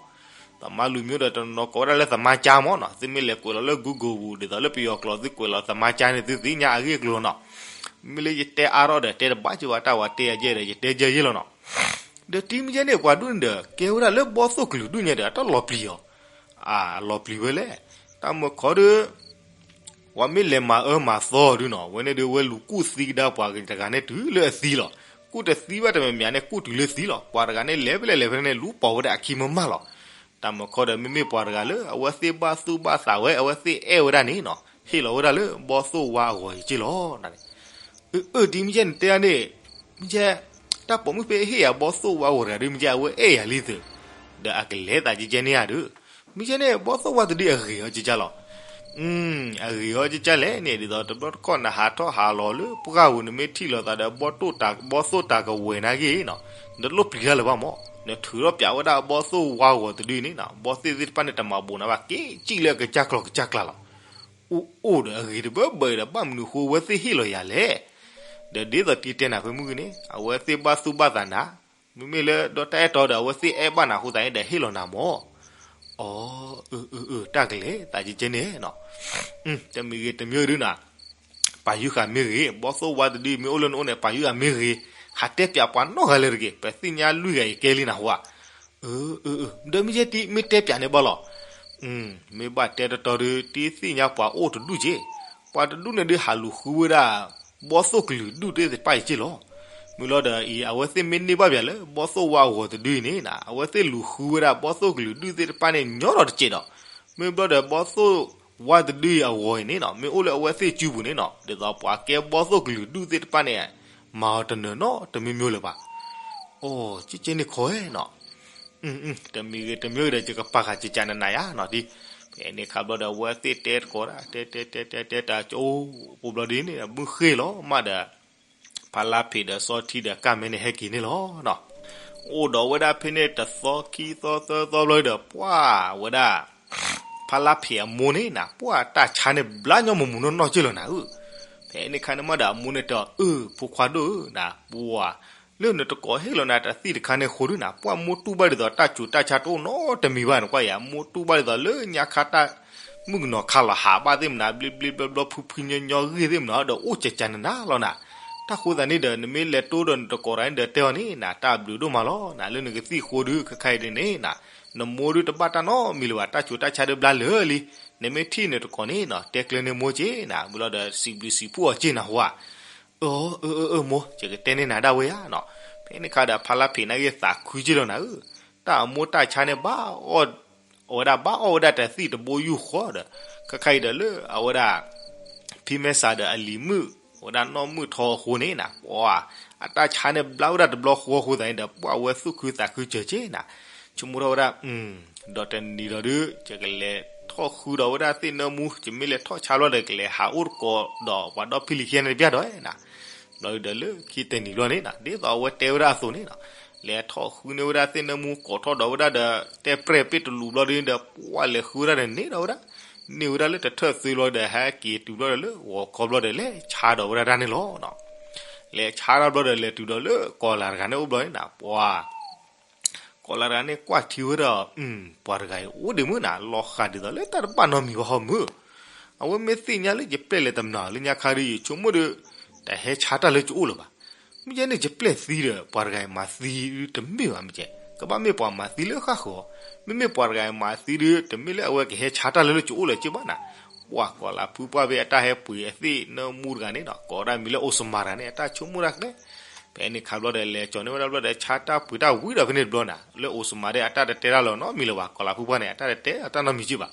သမါလူမျိုးဒီးတနီၤကိးဝဲဒၣ်လၢသမါကျါမ့ၢ်နီၤ. သုမ့ၢ်လဲၤကွဲးလီၤလၢ Google ပူၤ ဒ်သိးလၢပယီၤကျိာ် သုကွဲးလီၤသမါကျါန့ၣ် သုသ့ၣ်ညါအဂ့ၢ်အကျိၤလီၤနီၤ. မ့မ့ၢ်လၢယတဲအါထီၣ်ဒီး တဲတဘၣ်က့ၤဘၣ်, တၢ်ဝဲတဲယၤယဲဒီး ယတဲယဲယဲလီၤနီၤ. ဒီးတံၤမ့ၢ်ကဲန့ၣ် ပှၤဒူၣ်န့ၣ်ဒီး ကဲဝဲဒၣ်လၢဘီသိၣ်ကလုာ်ဒူၣ်ညါဒီး အတၢ်လီၤပျံၤအီၤ, အလီၤပျံၤဝဲလဲၣ်. တၢ်မုၢ်ခီဒီး ဝဲမ့ၢ်လဲၤမၤအၢမၤသီဒုနီၤ, ဝဲန့ၣ်ဒုးဝဲလူၤကူၣ်သံကဒါပှၤတဂၤန့ၣ်တုၤလၢအသံလီၤ. ကူၣ်တသံဘၣ်တမံၤမံၤန့ၣ် ကူၣ်တုၤလၢသံလီၤ. ပှၤတဂၤန့ၣ်လဲၤဖဲလဲၣ်လဲၤဖဲန့ၣ် လူၤပိာ်ဝဲဒၣ်အခံမုာ်မးလီၤ. တၢ်မုာ်ခီဒီး မ့မ့ၢ်ပှၤတဂၤလၢ အဝဲသ့ၣ်ဘၣ်သူၣ်ဘၣ်သးဝဲ အဝဲသ့ၣ်အဲၣ်ဝဲဒၣ်န့ၣ်နီၤ, ဟ့ၣ်လီၤဝဲဒၣ်လၢဘီၣ်သိၣ်ဝါအဂီၤအံၤက့ၢ်လီၤ. အၢ အၢ ဒ်မ့ၢ်ကဲန့ၣ်တဲန့ၣ်, မ့ၢ်ကဲ, တၢ်ပိာ်မုၣ်ဖဲဟ့ၣ်ယၤဘီၣ်သိၣ်ဝါအဂီၤတဂၤဒုး မ့ၢ်ကဲအဝဲအဲၣ်ယၤလံသုး, ဒီးအကလဲၤသးကဲကဲန့ၣ်ဧါဒုး, မ့ၢ်ကဲန့ၣ် ဘီၣ်သိၣ်ဝါတဒုအဂ့ၤအီၤကကၢ်လီၤ. အဂ့ၤအီၤကကၢ်လဲၣ်န့ၣ် ဒ်သိးတဘျီတခီၣ်နဟးထီၣ်ဟးလီၤလၢပှၢ်ပူၤ နမ့ၢ်ထံၣ်လိာ်သးဒီး ဘီၣ်သိၣ်တၢ်ကဝဲၤနာ်က့နီၤ, နတလိၣ်ပျံၤတၢ်လၢၤဘၣ်မး, နထုးထီၣ်ပျးဝဲဒၣ်ဘီၣ်သိၣ်ဝါအဂီၤတဒုန့ၣ်နီၤ, ဘီၣ်သိၣ်သ့ၣ်တဖၣ်န့ၣ် တမၤဘူးနၤဘၣ် က့ၤကံၣ်လၢအကစၢ်ကျီၤကစၢ်ကျါလီၤ. အိၣ်အိၣ်ဒီးအဂ့ၤတဘၢဘၢဒီး ဘၣ်မနုၤဃိအဝဲသ့ၣ်ဟ့ၣ်လီၤယၤလဲၣ်. ဒီးဒ်သိးတံၤတဲနၤဖဲမုၢ်ဂ့ၤန့ၣ် အဝဲသ့ၣ်ဘၣ်သူၣ်ဘၣ်သးနၤ, မ့မ့ၢ်လၢဒီးတၢ်အဲၣ်တီဒီး အဝဲသ့ၣ်အဲၣ်ဘၣ်နၤအဃိသတးန့ၣ်ဒီး ဟ့ၣ်လီၤနၤမး. အၢ အၢ အၢ တၢ်ကလဲၤသးကဲကဲန့ၣ်နီၤ, တမံၤဂ့ၤတမံၤဒုးနၤ, ပာ်ယုၢ်ဃာ်မ့ၢ်ဂ့ၤ, ဘီၣ်သိၣ်ဝါတဒုမ့ၢ်အိၣ်လၢနအိၣ်န့ၣ် ပာ်ယုၢ်ဃာ်မ့ၢ်ဂ့ၤ, ဟးတဲပျးပှၤနီတဂၤလၢၤတဂ့ၤ, ပသ့ၣ်ညါလွံၢ်ဂၤအံၤကဲလံနၤဟူဧါ. အၢ အၢ အၢ ဒီးမ့ၢ်ယဲတံၤမ့ၢ်တဲပျးန့ၣ်ဘၣ်လီၤ. မ့ၢ်ဘၣ်တဲတတီၤဒုး တံၤသ့ၣ်ညါပှၤအိၣ်တဒူၣ်က့ၢ်, ပှၤတဒူၣ်န့ၣ်ဒုးဟးလူၤဃုဝဲဒၣ် ဘီၣ်သိၣ်ကလုာ်ဒူၣ်သ့ၣ်တဖၣ်အံၤက့ၢ်လီၤ. မ့ၢ်လီၤဒီးအံၤ အဝဲသ့ၣ်မ့ၢ်န့ၢ်ဘၣ်ပျးလၢ ဘီၣ်သိၣ်ဝါအဂီၤတဒုအံၤန့ၣ် အဝဲသ့ၣ်လူၤဃုဝဲဒၣ်ဘီၣ်သိၣ်ကလုာ်ဒူၣ်သ့ၣ်တဖၣ်န့ၣ် ညီထီၣ်တစဲးဒီး, မ့ၢ်ဘျီဒီးဘီၣ်သိၣ်ဝါတဒုအံၤအဂီၤအံၤန့ၣ်နီၤ မ့ၢ်အိၣ်လၢအဝဲသ့ၣ်စုပူၤန့ၣ်နီၤ ဒ်သိးပှၤကဲဘီၣ်သိၣ်ကလုာ်ဒူၣ်သ့ၣ်တဖၣ်န့ၣ် မၤအီၤတနၢၤနီတမံၤမံၤလၢၤဘၣ်. အိ ကဲကဲန့ၣ်ခီဧါနီၤ, တမံၤဂ့ၤတမံၤဒီး ယကပာ်ဃာ်ကကးနနၤယါနီၤဒ်, ဖဲန့ၣ်ခါဘျီဒီး အဝဲသ့ၣ်တဲတကိးဒၣ် တဲတဲတဲတဲတဲတၢ်ကၠိ အိ ဘျီဒ်န့ၣ် မုၢ်ဃ့ၢ်လီၤမးဒီး ဖါလါဖံးဒီးစီထံဒီးကၢ်မဲန့ၣ်ဟဲက့ၤန့ၣ်လီၤနီၤ. အိၣ်ဒီးဝဲဒၣ်ဖဲန့ၣ် တသီခံသီသၢသီဘျီဒီး ပှၢ်ဝဲဒၣ် ဖါလါဖံးအမိၢ်န့ၣ်နၤ ပှၢ်တၢ်ဆါန့ၣ်ဘျါညီမူးမူးနီၢ်နီၢ်က့ၢ်လီၤနၤဧၢ. ဖဲန့ၣ်ခါန့ၣ်မးဒီး အမိၢ်န့ၣ်တဲအီၤ အၢ ဖိခွါဒိၣ်ဧၢနၤ ပှၢ် လၢနတကိးဟ့ၣ်လီၤနၤတၢ်သံၣ်တခါန့ၣ်အဃိဒုးနၤ ပှၢ်မိၢ်တူၢ်ဘၣ်ဒ်သိးတၢ်စူၤတၢ်ဆါတအိၣ်နီတမံၤဘၣ်န့ၣ် ကွၢ်ယၤ မိၢ်တူၢ်ဘၣ်ဒ်သိးလၢညါခါတၢ် မုၣ်ကနီၤခးလီၤဟးဘၣ်သ့ၣ်မနၤ ဘျ့ဘျ့ဘျီဘျီဖုဖုညီညီဂ့ၢ်သ့ၣ်မနၤ ဒီးအိၣ်ကကးနနၤလီၤနၤ. တၢ်ဃိသတးန့ၣ်ဒီး နမ့ၢ်လဲၤတိဒီးနတကိးတၢ်န့ၣ်ဒီး တဲအီၤန့ၣ်နၤ တၢ်ဘျုးဒိၣ်မးလီၤနၤ လၢနကသံၣ်အဃိဒုး ခဲခါအံၤဒ်န့ၣ်နၤ နမိၢ်ဒုးတဘၣ်တၢ်နီတမံၤလၢၤဘၣ် တၢ်စူၤတၢ်ဆါဒုးဘျါလၢာ်လံ. နမ့ၢ်ထံၣ်နတကိးန့ၣ်နီၤ တဲကျၢၤန့ၢ်မိၢ်က့ၢ်နၤ ဝံၤလီၤဒီး စံးဘျုးစံးဖှိၣ်အီၤက့ၢ်နၤဟူဧါ. အၢ အၢ အၢ အၢ မိၢ် ယကတဲန့ၢ်နၤဒၣ်ဝဲဧါနီၤ. ဖဲန့ၣ်ခါဒီး ဖါလါဖံးနာ်က့သးခုက့ၢ်လီၤနၤဧၢ. တၢ်အမိၢ်တၢ်ဆါန့ၣ် ဘၣ်အီၣ် အဝဲဒၣ်ဘၣ်အီၣ်ဝဲဒၣ်တၢ်သံၣ်တဘိယူၢ်ဃီဒီး ခဲခါအံၤဒီးလၢအဝဲဒၣ် ဖံမဲစးဒီးအလံၤမုၣ် အဝဲဒၣ်နီၢ်မုၣ်ထီအဃိန့ၣ်နၤ ပှၤ အတၢ်ဆါန့ၣ်ဘျါဝဲဒၣ်တဘျီဃီအဃိသတးန့ၣ်ဒီး ပှၢ်ဝဲသူၣ်ခုသးခုစၢၤက့ၢ်နၤ. ဆိကမိၣ်ထီၣ်ဝဲဒၣ် ဒီးတနံၤဒီးဒုး ယကလဲၤထီၣ်ဃုဒီးဝဲဒၣ်သ့ၣ်နၢမူ ယမ့ၢ်လဲၤထီၣ်ဆါဘျီဒီး ကလဲၤဟးအိၣ်တကိးဒီးပှၤဒီဖံလံၤခံဂၤန့ၣ်တဘျီဒီးနၤ. ဘျီဒုးဒီးလၢခံတနံၤဘျီန့ၣ်နၤ ဒ်သိးအဝဲတဲဝဲဒၣ်အသိးန့ၣ်နၤ လဲၤထီၣ်ဃုန့ၢ်ဝဲဒၣ်သ့ၣ်နၢမူ ကိးထီၣ်ဒီးဝဲဒၣ်ဒီး တဲပြဲၢ်ပ့ၣ်တလူးဘျီဒုးဒီး ပှၢ်လဲၤဃုဝဲဒၣ်ဒီးန့ၢ်ဒီးဝဲဒၣ် န့ၢ်ဝဲဒၣ်လၢတထၢၣ်သွ့ဘျီဒီး ဟဲက့ၤတုၤဘျီဒီးလၢဂီၤခီဘျီဒီး လဲၤဆါဒီးဝဲဒၣ်တၢ်န့ၣ်လီၤ. လဲၤဆါတၢ်ဘျီဒီး လဲၤတုၤဒီးလၢကီၤလၤတဂၤန့ၣ်အိၣ်ဘျီန့ၣ်နၤ ပှၤ ကီၤလၤတဂၤန့ၣ်ကွၢ်ထံဝဲဒီး ပှၤတဂၤအံၤအိၣ်ဒံးမုၢ်နၤ လီၤဃာ်ဒ်သိးလၢတၢ်တဘၣ်နီတမံၤဘၣ်ဟီမုၢ်. အဝဲမ့ၢ်သ့ၣ်ညါလၢယပျဲၢ်လဲၤတမျၢ်လၢညါခါဒီး ယဆိကမိၣ်ဒီး တဟဲဆါတၢ်လၢယအိၣ်လၢၤဘၣ်. မ့ၢ်ယဲန့ၣ်ယပျဲၢ်သံဒီး ပှၤတဂၤအံၤမၤသံတမ့ၢ်ဘၣ်မ့ၢ်ကဲ, ကဘၣ်မ့ၢ်ပှၤမၤသံလၢဃၣ်ဃၢၤအီၤ, မ့မ့ၢ်ပှၤတဂၤအံၤမၤသံဒီး တမ့ၢ်လၢအဝဲကဟဲဆါတၢ်လၢလၢယအိၣ်လၢၤက့ၢ်ဘၣ်နၤ. ပှၤကီၤလၤဖုပှၢ်ဖဲအတၢ်ဟဲပှ့ၤအသ့ၣ်နၢမူတဂၤန့ၣ်နၤ ကိးဒၣ်မံၤလၢအိၣ်စမါတဂၤန့ၣ် အတၢ်ဆိကမိၣ်တၢ်ကျဲ ဖဲန့ၣ်ခါဘျီဒီး လဲၤကၠီၤန့ၢ်ဝဲဒၣ်ဘျီဒီး ဆါတၢ်ပှ့ၤတၢ်ဝံၤဒီးဖဲန့ၣ်တဘျီနၤ လၢအိၣ်စမါဒီး အတၢ်တတဲတၢ်လီၤနီတမံၤလၢၤဘၣ် ကီၤလၤဖုပှၢ်န့ၣ် အတၢ်တတဲအတၢ်နီတမံၤက့ၢ်ဘၣ်.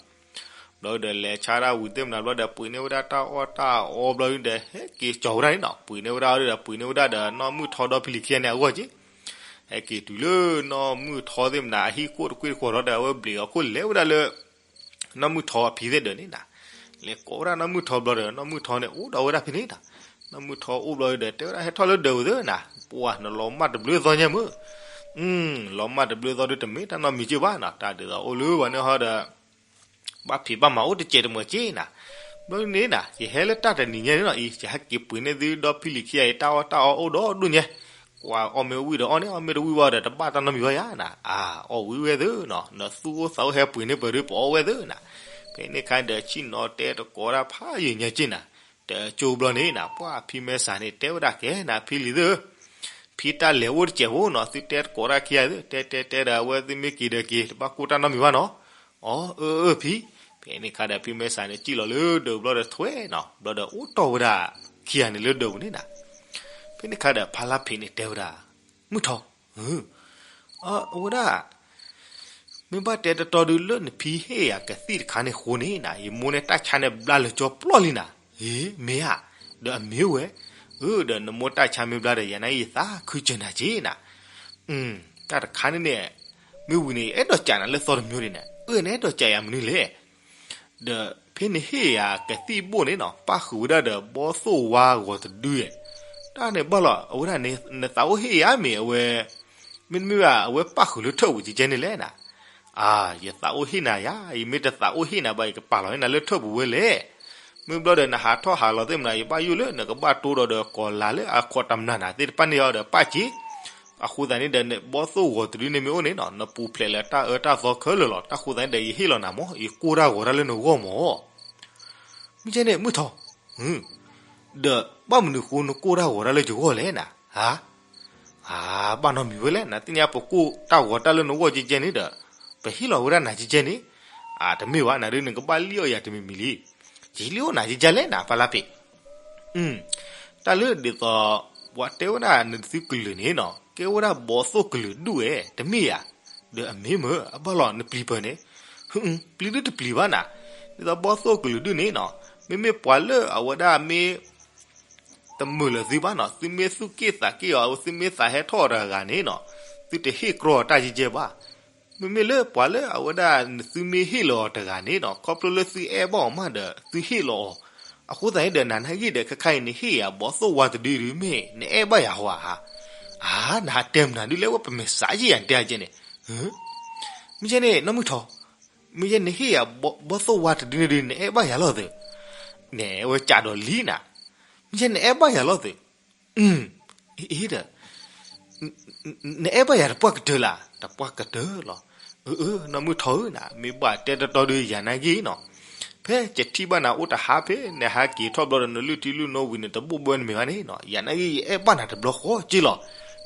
ဘျီဒီး လဲၤဆါတၢ်ဝံၤသ့ၣ်မနၤဘျီဒီး ပှ့ၤန့ၢ်ဝဲဒၣ်တၢ်အီၣ်တၢ်အီဘျီဒီး ဟဲက့ၤကၠီၤဝဲဒၣ်န့ၣ်နၤ ပှ့ၤန့ၢ်ဝဲဒၣ်ဒီး ပှ့ၤန့ၢ်ဝဲဒၣ်ဒီး နီၢ်မုၢ်ထီဒီဖံလံၤခံဂၤန့ၣ်အဂီၢ်က့ၢ်. ဟဲက့ၤတုၤလၢနီၢ်မုၢ်ထီသ့ၣ်မနၤ အဟံၣ်ခိၣ်တကွ့ၢ်တကွီၤဒီး အဝဲဘျံးအီၤခိၣ်လဲၤဝဲဒၣ်လၢ နီၢ်မုၢ်ထီအဖံသ့ၣ်ဒၢးန့ၣ်နၤ. လဲၤကိးဝဲဒၣ်နီၢ်မုၢ်ထီဘျီဒီး နီၢ်မုၢ်ထီန့ၣ် အိၣ်ဒီးဝဲဒၣ်ဖဲန့ၣ်နၤ. နီၢ်မုၢ်ထီအိၣ်ဘျီဒီး တဲဝဲဒၣ် ဟဲထီၣ်လၢဒၢးဝဲသ့ၣ်နၤ. ပှၤ နလီၤမၢ်တဘျုးသီညါမုၢ်. လီၤမၢ်တဘျုးသီဒီး တမ့ၢ်တၢ်နီတမံၤက့ၢ်ဘၣ်နၤ. တၢ်ဒ်သိးအိၣ်လၢပှၤန့ၣ်ဟီဒီး ဘၣ်ဖံးဘၣ်မၤအိၣ်တစဲးတမှဲးက့ၢ်နၤ. ဘျီန့ၣ်နၤ ယဟဲလၢတၢ်တနံၤညါန့ၣ်နီၤအံၤ ယဟဲက့ၤပှ့ၤန့ၢ်သုဒီဖံလံၤခံဂၤအံၤ တၢ်အီၣ်တၢ်အီအိၣ်ဒီဒူၣ်ညါ. ကွၢ်အီၣ်မ့ၢ်ဝံၣ်ဒီးအီၣ်န့ၣ် အီၣ်မ့ၢ်တဝံၣ်ဘၣ်ဒီး တဘၣ်တၢ်နီတမံၤဘၣ်ယါနၤ. အါ အီၣ်ဝံၣ်ဝဲသ့ၣ်နီၤ နသူၣ်အိၣ်သးအိၣ်ဟဲပှ့ၤန့ၢ်ပှၤဒီး ပအီၣ်ဝဲသ့ၣ်နၤ. ဖဲန့ၣ်ခါဒီး ဆ့ၣ်နီၤတဲတကိးတၢ်ဖးယံာ်ညါက့ၢ်နၤ. တကၠိဘျီန့ၣ်နၤ ပှၢ်ဖံမဲာ်ဆှးန့ၣ် တဲဝဲဒၣ်ကဲနၤ ဖံလံၤသ့ၣ်ဧၢ, ဖံတၢ်လဲၤအိၣ်တစဲးဖိနီၤ သုတဲတကိးတၢ်ခံဂၤသ့ၣ် တဲတဲတဲဒီး အဝဲသ့ၣ်မ့ၢ်က့ၤဒီးက့ၤ တဘၣ်ကိၢ်တၢ်နီတမံၤဘၣ်နီၤ. အီ အၢ အၢ ဖံ, ဖဲန့ၣ်ခါဒီးဖံမဲာ်ဆှးန့ၣ် စံၣ်လီၤလၢဒၢးပူၤဘျီဒီးထွဲနီၤ, ဘျီဒီးအိၣ်တီၢ်ဝဲဒၣ်ခံဂၤန့ၣ်လၢဒၢးပူၤန့ၣ်နီၤ. ဖဲန့ၣ်ခါဒီးဖါလါဖံးန့ၣ်တဲဝဲဒၣ်, မုၢ်ထီၣ်, အဝဲဒၣ် မ့ၢ်ဘၣ်တဲတတီဒုးလၢနဖံဟ့ၣ်ယၤကသံၣ်တခါန့ၣ်အဃိန့ၣ်နီၤ, ယမိၢ်န့ၣ်တၢ်ဆါန့ၣ်ဘျါလၢာ်ကၠီပျီၢ်လံနီၤ. အ့ မ့ၢ်ဧါ, ဒီးအမ့ၢ်ဝဲ, အၢ ဒီးနမိၢ်တၢ်ဆါမ့ၢ်ဘျါဒီး ယၤနာ်က့ယသးခုစၢၤနၤက့နီၤ. တၢ်တခါန့ၣ်န့ၣ် မ့ၢ်ဝံၤန့ၣ် ယအဲၣ်ဒိးကးနၤလၢသီတမံၤဒ်န့ၣ်, အၢ နအဲၣ်ဒိးကးယၤမနုၤလဲၣ်. ဒီးဖဲနဟ့ၣ်ယၤကသံၣ်ဘိၣ်န့ၣ်နီၤ, ပၣ်ဃုာ်ဝဲဒၣ်ဒီးဘီၣ်သိၣ်ဝါဂီၤတဒုယဲၢ်, တၢ်န့ၣ်ဘၣ်လီၤ အဝဲဒၣ်နသးအိၣ်ဟ့ၣ်ယၤမ့ၢ်အဝဲ, မ့တမ့ၢ်ဘၣ် အဝဲပၣ်ဃုာ်လၢထၢၣ်ပူၤကဲကဲန့ၣ်လဲၣ်နီၤ. အါ ယသးအိၣ်ဟ့ၣ်နၤယၤ, ယမ့ၢ်တသးအိၣ်ဟ့ၣ်နၤဘၣ် ယကပာ်လီၤန့ၢ်နၤလၢထၢၣ်ပူၤဝဲလဲၣ်. မ့ၢ်ဘျီဒီးနဟးထီၣ်ဟးလီၤသ့ၣ်မနၤ ယဘၣ်ယိၣ်လၢနကဘၣ်တိဒီးဒီးကီၤလၤလၢအခီၣ်တမျၢ်နၤသ့ၣ်တဖၣ်န့ၣ်အီၤဒီးပၣ်က့ၤ. အဃိသတးန့ၣ်ဒီး နဘီၣ်သိၣ်ဂီၤတဒုန့ၣ်မ့ၢ်အိၣ်န့ၣ်နီၤ, နပူၤဖျဲးလၢတၢ်အၢတၢ်သီခဲလၢာ်လီၤ. တၢ်ဃိသတးန့ၣ်ဒီး ယဟ့ၣ်လီၤနၤမၢ်, ယကိၢ်တၢ်ဂီၤတၢ်လၢနဂီၢ်မၢ်. မ့ၢ်ကဲန့ၣ် မုၢ်ထီၣ်, ဒီးဘၣ်မနုၤအဃိနကိၢ်တၢ်ဂီၤတၢ်လၢယဂီၢ်လဲၣ်နၤ, ဟါ အါ ဘၣ်နီတမံၤဝဲလဲၣ်, နသ့ၣ်ညါပကိၢ်တၢ်ဂီၤတၢ်လၢနဂီၢ်ကဲကဲန့ၣ်ဒီး ပဟ့ၣ်လီၤဝဲဒၣ်နၤကဲကဲန့ၣ်, အါ တမ့ၢ်ဘၣ် နဒုးနကဘၣ်လံၣ်အီၣ်ယၤတမံၤမံၤလံ. ယလံၣ်အီၣ်နၤကဲကဲလဲၣ်နၤ ဖါလါဖံး. တၢ်လၢဒ်သိး ပှၤတဲဝဲဒၣ်နသုကလုာ်န့ၣ်နီၤ ကဲဝဲဒၣ်ဘီၣ်သိၣ်ကလုာ်ဒူၣ်ဝဲ တမ့ၢ်ဧါ. ဒီးအမ့ၢ်မၢ် အဘၣ်လီၤနပျံၤပၢၢ်န့ၣ်, ပျံၤဒုတပျံၤဘၣ်နၤ, ဒ်သိးဘီၣ်သိၣ်ကလုာ်ဒူၣ်န့ၣ်နီၤ မ့မ့ၢ်ပှၤလၢအဝဲဒၣ်မ့ၢ် တမုာ်လၢၤသုဘၣ်နီၤ, သုမ့ၢ်သူၣ်က့ၣ်သးက့ၣ်အီၤ သုမ့ၢ်သးဟဲထီၣ်အီၤတဂၤန့ၣ်နီၤ, သုတဟ့ၣ်ကြီအီၤတၢ်ယဲၢ်ယဲၢ်ဘၣ်. မ့မ့ၢ်လၢပှၤလၢအဝဲဒၣ်နသုမ့ၢ်ဟ့ၣ်လီၤအီၤတဂၤန့ၣ်နီၤ ခီဖျိလၢသုအဲၣ်ဘၣ်အီၤမးဒီး သုဟ့ၣ်လီၤအီၤ. အဃိသတးန့ၣ်ဒီး နၤနာ်ဂ့ၢ်ဒီး ခဲခါအံၤ နဟ့ၣ်ယၤဘီၣ်သိၣ်ဝါတဒုဒုး မ့ၢ်နအဲၣ်ဘၣ်ယၤဟီဧါ. အါ နဟးတဲမနုၤဒုးလဲၣ် ဝဲပမဲာ်စးယံာ်ယၤတဲအကဲန့ၣ်, မ့ၢ်ကဲန့ၣ် နီၢ်မုၢ်ထီၣ်, မ့ၢ်ယဲနဟ့ၣ်ယၤဘီၣ်သိၣ်ဝါတဒုန့ၣ်ဒုး နအဲၣ်ဘၣ်ယၤလီၤသ့, နဲဝဲကးဒီးလံနၤ, မ့ၢ်ယဲနအဲၣ်ဘၣ်ယၤလီၤသ့, အ့ဒီး နအဲၣ်ဘၣ်ယၤတပှၢ်ကတၢၢ်လၢ်, တပှၢ်ကတၢၢ်လီၤ. အၢ နီၢ်မုၢ်ထီၣ်ဧၢနၤ, မ့ၢ်ဘၣ်တဲတတီဒုးယၤနာ်ဂ့ၢ်နီၤ, ဖဲယထံၣ်ဘၣ်နၤအိၣ်တဟါဖဲ နဟးက့ၤထီၣ်ဘျီဒီး နလုၢ်ထံလုၢ်နိဝံၤန့ၣ် တဘိၣ်ဘၢနမ့ၢ်ဘၣ်န့ၣ်နီၤ, ယၤနာ်ဂ့ၢ် ယအဲၣ်ဘၣ်နၤတဘျီဃီက့လီၤ.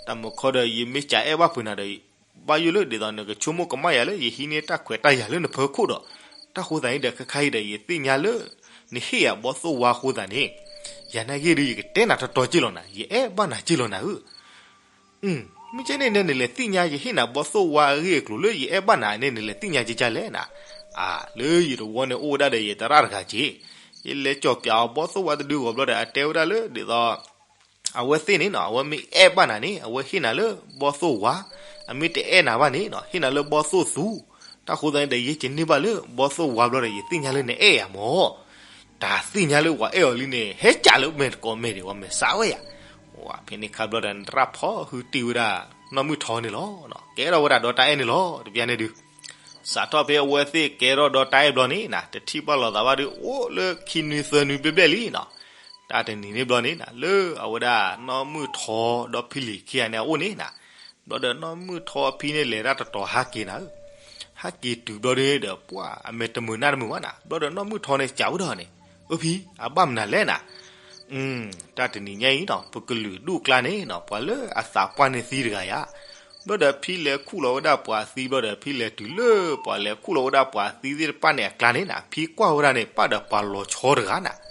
တၢ်မုၢ်ခီဒီး ယမ့ၢ်ကးအဲၣ်ဘၣ်ဖုးနၤဒီး ဘၣ်ယိၣ်လၢဒ်သိးနကဆိကမိၣ်ကမၣ်ယၤလၢ ယဟံးန့ၢ်တၢ်ခွဲးတၢ်ယာ်လၢနဖီခိၣ်ဒီး, တၢ်ဃိသတးန့ၣ်ဒီး ခဲခါအံၤဒီး ယသ့ၣ်ညါလၢ နဟ့ၣ်ယၤဘီၣ်သိၣ်ဝါအဃိသတးန့ၣ်, ယၤနာ်ဂ့ၢ်ဒုး ယကတဲနၤတတီက့လီၤနၤ, ယအဲၣ်ဘၣ်နၤက့လီၤနၤဧၢ. မ့ၢ်ကဲန့ၣ် နလဲၤသ့ၣ်ညါ ယဟ့ၣ်နၤဘီၣ်သိၣ်ဝါအဂ့ၢ်အကျိၤလၢယအဲၣ်ဘၣ်နၤန့ၣ် နလဲၤသ့ၣ်ညါကကလဲၣ်နၤ. အါ လၢယတဝီန့ၣ်အိၣ်ဝဲဒၣ်ဒီးယသရၣ်တဂၤက့, ယလဲၤကၠီၤပၠးအီၤဘီၣ်သိၣ်ဝါတဒုဂီၤဘျီဒီး အတဲဝဲဒၣ်လၢဒ်သိး အဝဲသ့ၣ်န့ၣ်နီၤ အဝဲမ့ၢ်အဲၣ်ဘၣ်နၤန့ၣ် အဝဲဟ့ၣ်နၤလၢဘီၣ်သိၣ်ဝါ, အမ့ၢ်တအဲၣ်နၤဘၣ်န့ၣ်နီၤ ဟ့ၣ်နၤလၢဘီၣ်သိၣ်သူ, တၢ်ဃိသတးန့ၣ်ဒီး ယဲယန့ၢ်ဘၣ်လၢဘီၣ်သိၣ်ဝါဘျီဒီး ယသ့ၣ်ညါလၢနအဲၣ်ယၤမၢ်. တၢ်သ့ၣ်ညါလၢပှၤအဲၣ်အီၤလံန့ၣ် ဟဲကးလၢမဲာ်တကိးမဲာ်ဒံး ပှၤမဲာ်ဆှးဝဲယၤ. ဖဲန့ၣ်ခါဘျီဒီး နတရၣ်ဖီၣ်ဟုတံၢ်ဝဲဒၣ် နီၢ်မုၢ်ထီန့ၣ်လီၤ. ကဲထီၣ်ဝဲဒၣ်ဒီးတၢ်အဲၣ်န့ၣ်လီၤ တပျၢ်န့ၣ်ဒုး စးထီၣ်ဖဲအဝဲသ့ၣ်ကဲထီၣ်ဒီးတၢ်အဲၣ်ဘျီန့ၣ်နၤ တထံၣ်ဘၣ်လိာ်သးဘၣ်ဒုး အိၣ်လၢခံနွံသၢနွံဘျဲၣ်ဘျဲၣ်လံနီၤ. တၢ်တနံၤန့ၣ်ဘျီန့ၣ်နၤ လၢအဝဲဒၣ်နီၢ်မုၢ်ထီဒီးဖံလံၤခံဂၤန့ၣ်အအိၣ်န့ၣ်နၤ, ဘျီဒီးနီၢ်မုၢ်ထီဖံန့ၣ် လဲၤတၢ်တတီၤဟးက့ၤနၤဧၢ. ဟးက့ၤတုၤဘျီဒုးန့ၣ်ဒီး ပှၤအမဲာ်တမုာ်နါတမုာ်ဘၣ်နၤ, ဘျီဒီးနီၢ်မုၢ်ထီန့ၣ် စံးဝဲဒၣ်န့ၣ်, အၢ ဖံ အဘၣ်မနုၤလဲၣ်နၤ. တၢ်တနံၤညါအံၤနီၤ ပကလုာ်ဒူၣ်ကျါန့ၣ်နီၤ ပှၤလၢအသးပှၢ်န့ၢ်သံတဂၤယၤ, ဘျီဒီးဖံလဲၤခူၣ်လီၤဝဲဒၣ်ပှၤသံဘျီဒီး ဖံလဲၤတုၤလၢပှၤလဲၤခူၣ်လီၤဝဲဒၣ်ပှၤသံသ့ၣ်တဖၣ်န့ၣ်အကျါန့ၣ်နၤ ဖံကွၢ်ဝဲဒၣ်န့ၣ် ပၣ်ဒီးပှၤလီၤဆီတဂၤနၤ.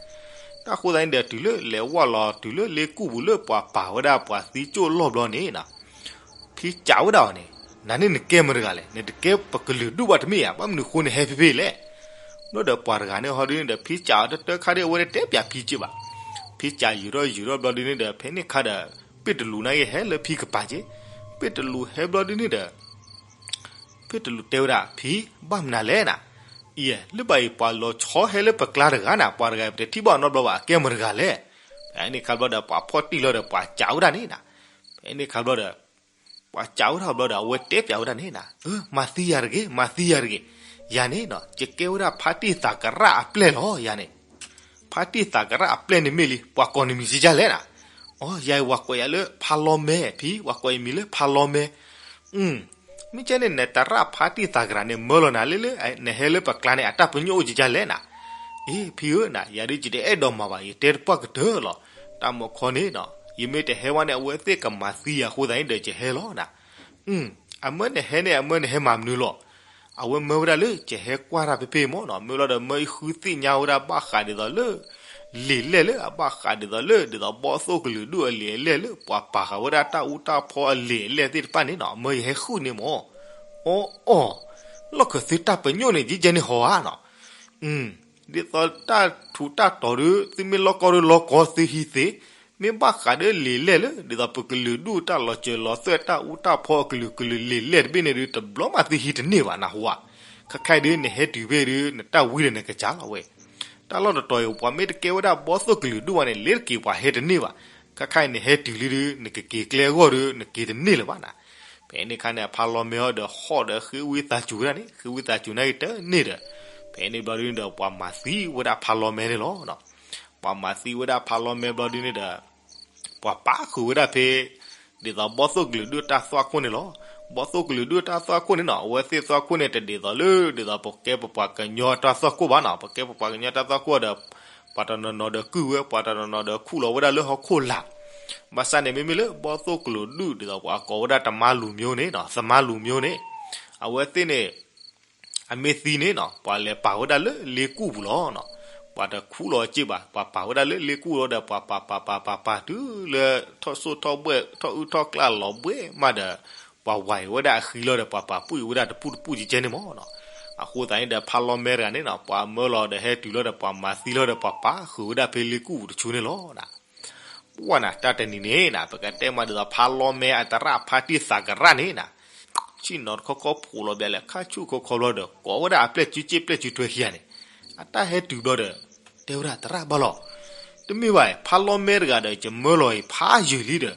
တၢ်ဃိသတးန့ၣ်ဒီး တုၤလၢလဲၤဝဲလီၤတုၤလၢလ့ကူၣ်ပူၤလၢပှၤပာ်ဝဲဒၣ်ပှၤသံကၠိၣ်လီၢ်ဘျီန့ၣ်နၤ ဖံစံးဝဲဒၣ်အီၤန့ၣ်, နၤန့ၣ်နကဲမတၤတဂၤလဲၣ်, နတကဲပကလုာ်ဒူၣ်ဘၣ်တမ့ၢ်ဧါ, ဘၣ်မနုၤဃိနဟဲဖဲဖဲလဲၣ်. ဘျီဒီးပှၤတဂၤန့ၣ်ဟီဒုးန့ၣ်ဒီး ဖံစံးအီၤတတၢ်ခါဒ်အဝဲတတဲပၠးဖံက့ဘၣ်. ဖံစံးယုာ်ထီၣ်ယုာ်ထီၣ်ဘျီဒုးန့ၣ်ဒီး ဖဲန့ၣ်ခါဒီး ပ့ၢ်တလူးန့ၣ်က့ဟဲလၢဖံကပၤက့, ပ့ၢ်တလူးဟဲဘျီဒုးန့ၣ်ဒီး ပ့ၢ်တလူးတဲဝဲဒၣ် ဖံ ဘၣ်မနုၤလဲၣ်နၤ. အံၤ လၢဘၣ်အံၤပှၤလီၤဆီဟဲလၢပကျါတဂၤနၤ, ပှၤတဂၤအံၤပတထံၣ်ဘၣ်အီၤနီတဘျီဘၣ်, အကဲမတၤတဂၤလဲၣ်. ဖဲန့ၣ်ခါဘျီဒီး ပှၤဖီၣ်တံၢ်လီၤဒီး ပှၤစံးဝဲဒၣ်န့ၣ်နၤ. ဖဲန့ၣ်ခါဘျီဒီး ပှၤစံးဝဲဒၣ်ဘျီဒီး အဝဲတဲပၠးဝဲဒၣ်န့ၣ်နၤ, မၤသံယၤတဂ့ၤ, မၤသံယၤတဂ့ၤ. ယၤန့ၣ်နီၤ ယကဲဝဲဒၣ်ဖါတံၢ်သးကရၣ်အပျဲၢ်လီၤ, ယၤန့ၣ် ဖါတံၢ်သးကရၣ်အပျဲၢ်န့ၣ်မ့ၢ်လံ, ပှၤကိးနမံၤကကလဲၣ်နၤ. အိ ယၤအံၤပှၤကိးယၤလၢဖါလီမဲ, ဖံ ပှၤကိးယမံၤလၢဖါလီမဲ. မ့ၢ်ကဲန့ၣ် နတရၣ်ဖါတံၢ်သးကရၣ်န့ၣ် မၢလီၤနၤလၢလၢ နဟဲလၢပကျါန့ၣ် အတၢ်ပညိၣ်အိၣ်ကကလဲၣ်နၤ. အ့ ဖံဧၢနၤ, ယၤဒုးယတအဲၣ်ဒိးမၤဘၣ်, ယတဲတပှၢ်ကတၢၢ်လီၤ. တၢ်မုၢ်ခီန့ၣ်နီၤ ယမ့ၢ်တဟဲဝဲန့ၣ် အဝဲသ့ၣ်ကမၤသံယၤအဃိသတးန့ၣ်ဒီး ယဟဲလီၤနၤ. အမၢနဟဲန့ၣ် အမၢနဟဲမၤမနုၤလီၤ. အဝဲမၢဝဲဒၣ်လၢ ယဟဲကွၢ်တၢ်ဖဲဖဲမၢ်နီၤ, မ့ၢ်လီၤဒီး မၢယဃုသ့ၣ်ညါဝဲဒၣ်ဘၣ်ဃးဒ်သိးလၢ လံာ်လဲၢ်လၢအဘၣ်ဃးဒ်သိးလၢ ဒ်သိးဘီၣ်သိၣ်ကလုာ်ဒူၣ်အလံာ်အလဲၢ်လၢ ပှၤပာ်ဃာ်ဝဲဒၣ်တၢ်အူတၢ်ဖီအလံာ်အလဲၢ်သ့ၣ်တဖၣ်န့ၣ်နီၤ, မၢယဟဲဃုန့ၣ်မၢ်. အီအီ, လီၢ်ခၢၣ်သ့ၣ်တၢ်ပညိၣ်န့ၣ် ယကဲန့ၣ်ဟီဧါနီၤ. ဒ်သိးတၢ်ထူးတၢ်တီၤဒီး သုမ့ၢ်လီၢ်ကီၢ်ဒီးလီၢ်ကီၢ်သုဟံးသ့, မ့ၢ်ဘၣ်ဃးဒီးလံာ်လဲၢ်လၢ ဒ်သိးပကလုာ်ဒူၣ်တၢ်လီၤစၢၤလီၤသွဲၣ်တၢ်အူတၢ်ဖီအကလုာ်ကလုာ်လံာ်လဲၢ်တဘ့ၣ်န့ၣ်ဒီး တဘျီမးသုဟံးတန့ၢ်ဘၣ်နၢ်ဟူဧါ. ခဲခါအံၤဒီး နဟဲတုၤဖဲဒီး နတၢ်ဝံဒီးနကစၢ်လီၤဝဲ. တၢ်လီၢ်တတီၤအံၤ ပှၤမ့ၢ်တကဲဝဲဒၣ်ဘီၣ်သိၣ်ကလုာ်ဒူၣ်ဘၣ်န့ၣ် လ့ၤတက့ၤပှၤဟဲတန့ၢ်ဘၣ်. ခဲခါအံၤနဟဲတုၤလံဒီး နကက့ၤကျဲအဂီၢ်ဒီး နက့ၤတန့ၢ်လၢၤဘၣ်နၤ. ဖဲန့ၣ်ခါန့ၣ် ဖးလီၤမဲအီၤဒီးဟီၣ်ဒီးဃ့ဝံသးစူၤဝဲဒၣ်န့ၣ်, ဃ့ဝံသးစူၤန့ၣ်က့ၤတန့ၢ်ဒီး, ဖဲန့ၣ်ဘျီဒုးဒီး ပှၤမၤသံဝဲဒၣ်ဖးလီၤမဲန့ၣ်လီၤ. ပှၤမၤသံဝဲဒၣ်ဖးလီၤမဲဘျီဒုးန့ၣ်ဒီး ပှၤပာ်ဃုာ်ဝဲဒၣ်ဖဲ ဒ်သိးဘီၣ်သိၣ်ကလုာ်ဒူၣ်တၢ်သွၣ်ခိၣ်န့ၣ်လီၤ. ဘီၣ်သိၣ်ကလုာ်ဒူၣ်တၢ်သွၣ်ခိၣ်န့ၣ်နီၤ, အဝဲသ့ၣ်သွၣ်ခိၣ်န့ၣ် တဒ်သိးလၢ ဒ်သိးပကဲပပှၤကညီတၢ်သွၣ်ခိၣ်ဘၣ်နီၤ. ပကဲပပှၤကညီတၢ်သွၣ်ခိၣ်ဒီး ပှၤတနီၤနီၤဒီးကုၢ်ဝဲ, ပှၤတနီၤနီၤဒီးခူၣ်လီၤဝဲဒၣ်လၢဟီၣ်ခိၣ်လာ်. ဘၣ်ဆၣ်န့ၣ် မ့မ့ၢ်လၢဘီၣ်သိၣ်ကလုာ်ဒူၣ် ဒ်သိးပှၤကိးဝဲဒၣ်တမါလူၤမျိုးန့ၣ်နီၤ, သမါလူၤမျိုးန့ၣ်, အဝဲသ့ၣ်န့ၣ် အမ့ၢ်သံန့ၣ်နီၤ, ပှၤလဲၤပာ်ဝဲဒၣ်လၢလ့ကူၣ်ပူၤလီၤနီၤ. ပှၤတခူၣ်လီၤစ့ၢ်ဘၣ်, ပှၤပာ်ဝဲဒၣ်လၢလ့ကူၣ်လီၤဒီး ပှၤပာ်ပာ်ပာ်ပာ်ပာ်တုၤလၢ ထီၣ်စိၣ်ထီၣ်ဘှဲၣ် ထီၣ်အုၣ်ထီၣ်ကျၣ်လီၤဘှဲၣ်မးဒီး ပှၤဝဲဝဲဒၣ်အဃံလီၤဒီး ပှၤပာ်ပုၢ်အံၤဝဲဒၣ်တပူၤတပူၤကကဲန့ၣ်မၢ်နီၤ. အဃိသတးန့ၣ်ဒီး ဖးလီၤမဲတဂၤန့ၣ်နီၤ, ပှၤမၢလီၤဒီးဟဲတုၤလီၤဒီး ပှၤမၤသံလီၤဒီး ပှၤပာ်ဃုာ်ဝဲဒၣ်ဖဲလ့ကူၣ်ပူၤတဆူန့ၣ်လီၤ. ပှၢ်နၤ တၢ်တနံၤန့ၣ်နၤ ပကတဲမးဒ်သိး ဖးလီၤမဲအသရၣ်ဖါတံၢ်သးကရၣ်န့ၣ်နၤ, ဆ့ၣ်နီၤတခီခီဖိးလီၤဘျဲၣ်လဲၣ် ခါဆူၣ်ခီခီဘျီဒီး ကိးဝဲဒၣ်အပျဲၢ်စုစ့ၣ်ပျဲၢ်စုထွဲခံဂၤန့ၣ်, အတၢ်ဟဲတုၤဘျီဒီး တဲဝဲဒၣ်သရၣ်ဘၣ်လီၤ, တမ့ၢ်ဘၣ် ဖးလီၤမဲတဂၤဒီး ယမၢလီၤအံၤဖးယံာ်လံဒီး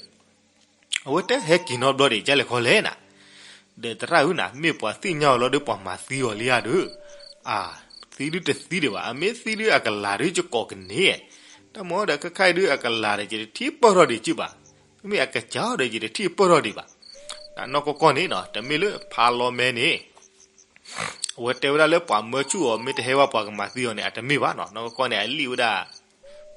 အဝဲတဟဲက့ၤနီတဘျီဒီး ကလဲၤခီလဲၣ်နၤ, ဒီးသရၣ်ဧၢနၤ မ့ၢ်ပှၤသ့ၣ်ညါအီၤလီၤဒီး ပှၤမၤသံအီၤလံဧါဒီး, အၢ သံဒုတသံဒံးဘၣ်, အမ့ၢ်သံဒုအကလၤဒီး ယကိးကန့ၢ်, တၢ်မၤဒီး ခဲခါအံၤဒုအကလၤဒီး ယတထံၣ်ပၢၢ်ထီၣ်ဒံးက့ဘၣ်, မ့ၢ်အကစၢ်ဒီး ယတထံၣ်ပၢၢ်ထီၣ်ဒံးဘၣ်. နီၢ်ကီၢ်ကီၢ်န့ၣ်နီၤ တမ့ၢ်လၢဖးလီၤမဲန့ၣ် အဝဲတဲဝဲဒၣ်လၢပှၤမၢဆူၣ်အီၤ မ့ၢ်တဟဲဝဲပှၤကမၤသံအီၤန့ၣ် အတမ့ၢ်ဘၣ်နီၤ. နီၢ်ကီၢ်ကီၢ်န့ၣ် အလံၣ်ဝဲဒၣ်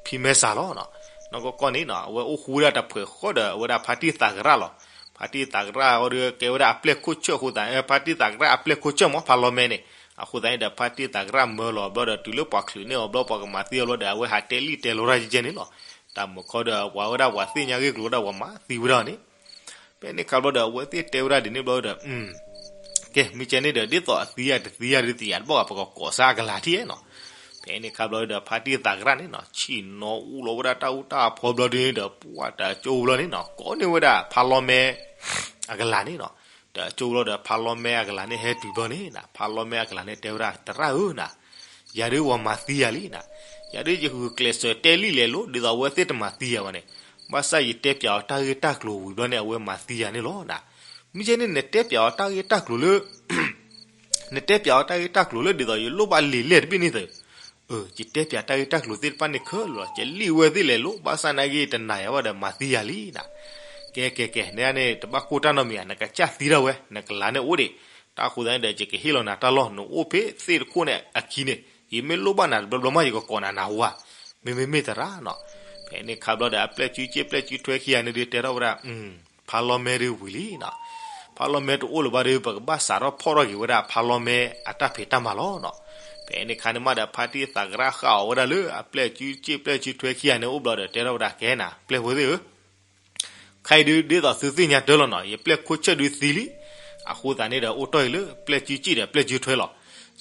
ဖံမဲစးလီၤနီၤ. နီၢ်ကီၢ်ကီၢ်န့ၣ်နီၤ အဝဲအိၣ်ဃူဝဲဒၣ်တဖှဲးဃီဒီး အဝဲဒၣ်ဖါတံၢ်သးကရၣ်လီၤ. ဖါတံၢ်သးကရၣ်အီၤဒီး ကဲဝဲဒၣ်အပျဲၢ်ခိၣ်ဆၢၣ်အဃိသတး ဖါတံၢ်သးကရၣ်အပျဲၢ်ခိၣ်ဆၢၣ်မ့ၢ်ဖးလီၤမဲန့ၣ်, အဃိသတးန့ၣ်ဒီး ဖါတံၢ်သးကရၣ်မၢလီၤဘျီဒီး တုၤလၢပှၤချုးန့ၢ်အီၤဘျီ ပှၤကမၤသံအီၤဘျီဒီး အဝဲဟးတဲလံၣ်တဲလီၤတၢ်ကဲကဲန့ၣ်လီၤ. တၢ်မုၢ်ခီဒီး ပှၤဝဲဒၣ်ပှၤသ့ၣ်ညါဂ့ၢ်ကျိၤဝဲဒၣ်ပှၤမၤသံဝဲဒၣ်န့ၣ် ဖဲန့ၣ်ခါဘျီဒီး အဝဲသ့ၣ်တဲဝဲဒၣ်ဒ်န့ၣ်ဘျီဒီး ကဲ မ့ၢ်ကဲန့ၣ်ဒီး ဒ်သိးအသံဧါတသံဧါဒုးသ့ၣ်ညါတဘၣ်ဘၣ် ပကကိးစၢ်အကလၤထံၣ်နီၤ. ဖဲန့ၣ်ခါဘျီဒီး ဖါတံၢ်သးကရၣ်န့ၣ်နီၤ ဆ့ၣ်နီၤအူလီၤဝဲဒၣ်တၢ်အူတၢ်အဖီဘျီဒုးန့ၣ်ဒီး ပှၢ်တၢ်ကၠိဘျီန့ၣ်နီၤ ကိးန့ၢ်ဝဲဒၣ်ဖးလီၤမဲ အကလၤန့ၣ်နီၤ. တၢ်ကၠိဘျီဒီး ဖးလီၤမဲအကလၤန့ၣ်ဟဲတုၤဘျီန့ၣ်နီၤ ဖးလီၤမဲအကလၤန့ၣ်တဲဝဲဒၣ် သရၣ်ဧၢနီၤ ယၤဒုးပှၤမၤသံယၤလံနီၤ. ယၤဒုးယဂုာ်ကျဲးစၢးတဲလံၣ်လဲၤလိၤ ဒ်သိးအဝဲသ့ၣ်တမၤသံယၤဘၣ်န့ၣ်, ဘၣ်ဆၣ်ယတဲပျးအီၤတၢ်ဂ့ၢ်တၢ်ကျိၤဝံၤဘျီန့ၣ် အဝဲမၤသံယၤန့ၣ်လီၤနီၤ. မ့ၢ်ကဲန့ၣ် နတဲပျးအီၤတၢ်ဂ့ၢ်တၢ်ကျိၤလၢ နတဲပျးအီၤတၢ်ဂ့ၢ်တၢ်ကျိၤလၢ ဒ်သိးယလိၣ်ဘၣ်လံာ်လဲၢ်တဘ့ၣ်န့ၣ်သ့, ယတဲပျးတၢ်ဂ့ၢ်တၢ်ကျိၤသ့ၣ်တဖၣ်န့ၣ်ခဲလၢာ်လီၤ. ယလံၣ်ဝဲသ့ၣ်လဲၤလိၤ ဘၣ်ဆၣ်နာ်က့တနာ်ယၤဘၣ်ဒီးမၤသံယၤလံနီၤ. ကဲကဲကဲ နန့ၣ် တဘၣ်ကိၢ်တၢ်နီတမံၤဧါ, နကစၢ်သံဒၣ်ဝဲ နကလၤန့ၣ်အိၣ်ဒံး. တၢ်အဃိသတးန့ၣ်ဒီး ယကဟ့ၣ်လီၤနၤတၢ်လီၢ် နအိၣ်ဖဲသ့ၣ်တခိၣ်န့ၣ်အခံန့ၣ်, ယမ့ၢ်လိၣ်ဘၣ်နၤတဘျီဘျီမး ယကကိးနၤနၢ်ဟူဧါ. မ့မ့မ့ၢ်သရၣ်နီၤ. ဖဲန့ၣ်ခါဘျီဒီး အပျဲၢ်စုစ့ၣ်ပျဲၢ်စုထွဲခံဂၤန့ၣ်ဒီး တဲထီၣ်ဝဲဒၣ် ဖးလီၤမဲဒုးဝံၤလံနီၤ. ဖးလီၤမဲတအိၣ်လၢၤဘၣ်ဒီး ပကဘၣ်စးထီၣ်ဖီၣ်ထီၣ်က့ၤဝဲဒၣ် ဖးလီၤမဲအတၢ်ဖံးတၢ်မၤလီၤနီၤ. ဖဲန့ၣ်ခါန့ၣ်မးဒီး ဖါတံၢ်သးကရၣ်ဃၣ်အီၤဝဲဒၣ်လၢအပျဲၢ်စုစ့ၣ်ပျဲၢ်စုထွဲခံဂၤန့ၣ်အိၣ်ဘျီဒီး တဲထီၣ်ဝဲဒၣ် ကဲနၤ ပျဲၢ်ဖိသ့ၣ်ဧၢ ခဲအံၤဒုး ဒ်သိးသုသ့ၣ်ညါတၢ်လီၤနီၤ, ယပျဲၢ်ခိၣ်ဆၢၣ်ဒုးသံလံ. အဃိသတးန့ၣ်ဒီး အိၣ်တီၢ်အံၤလၢ ပျဲၢ်စုစ့ၣ်ဒီးပျဲၢ်စုထွဲလီၤ.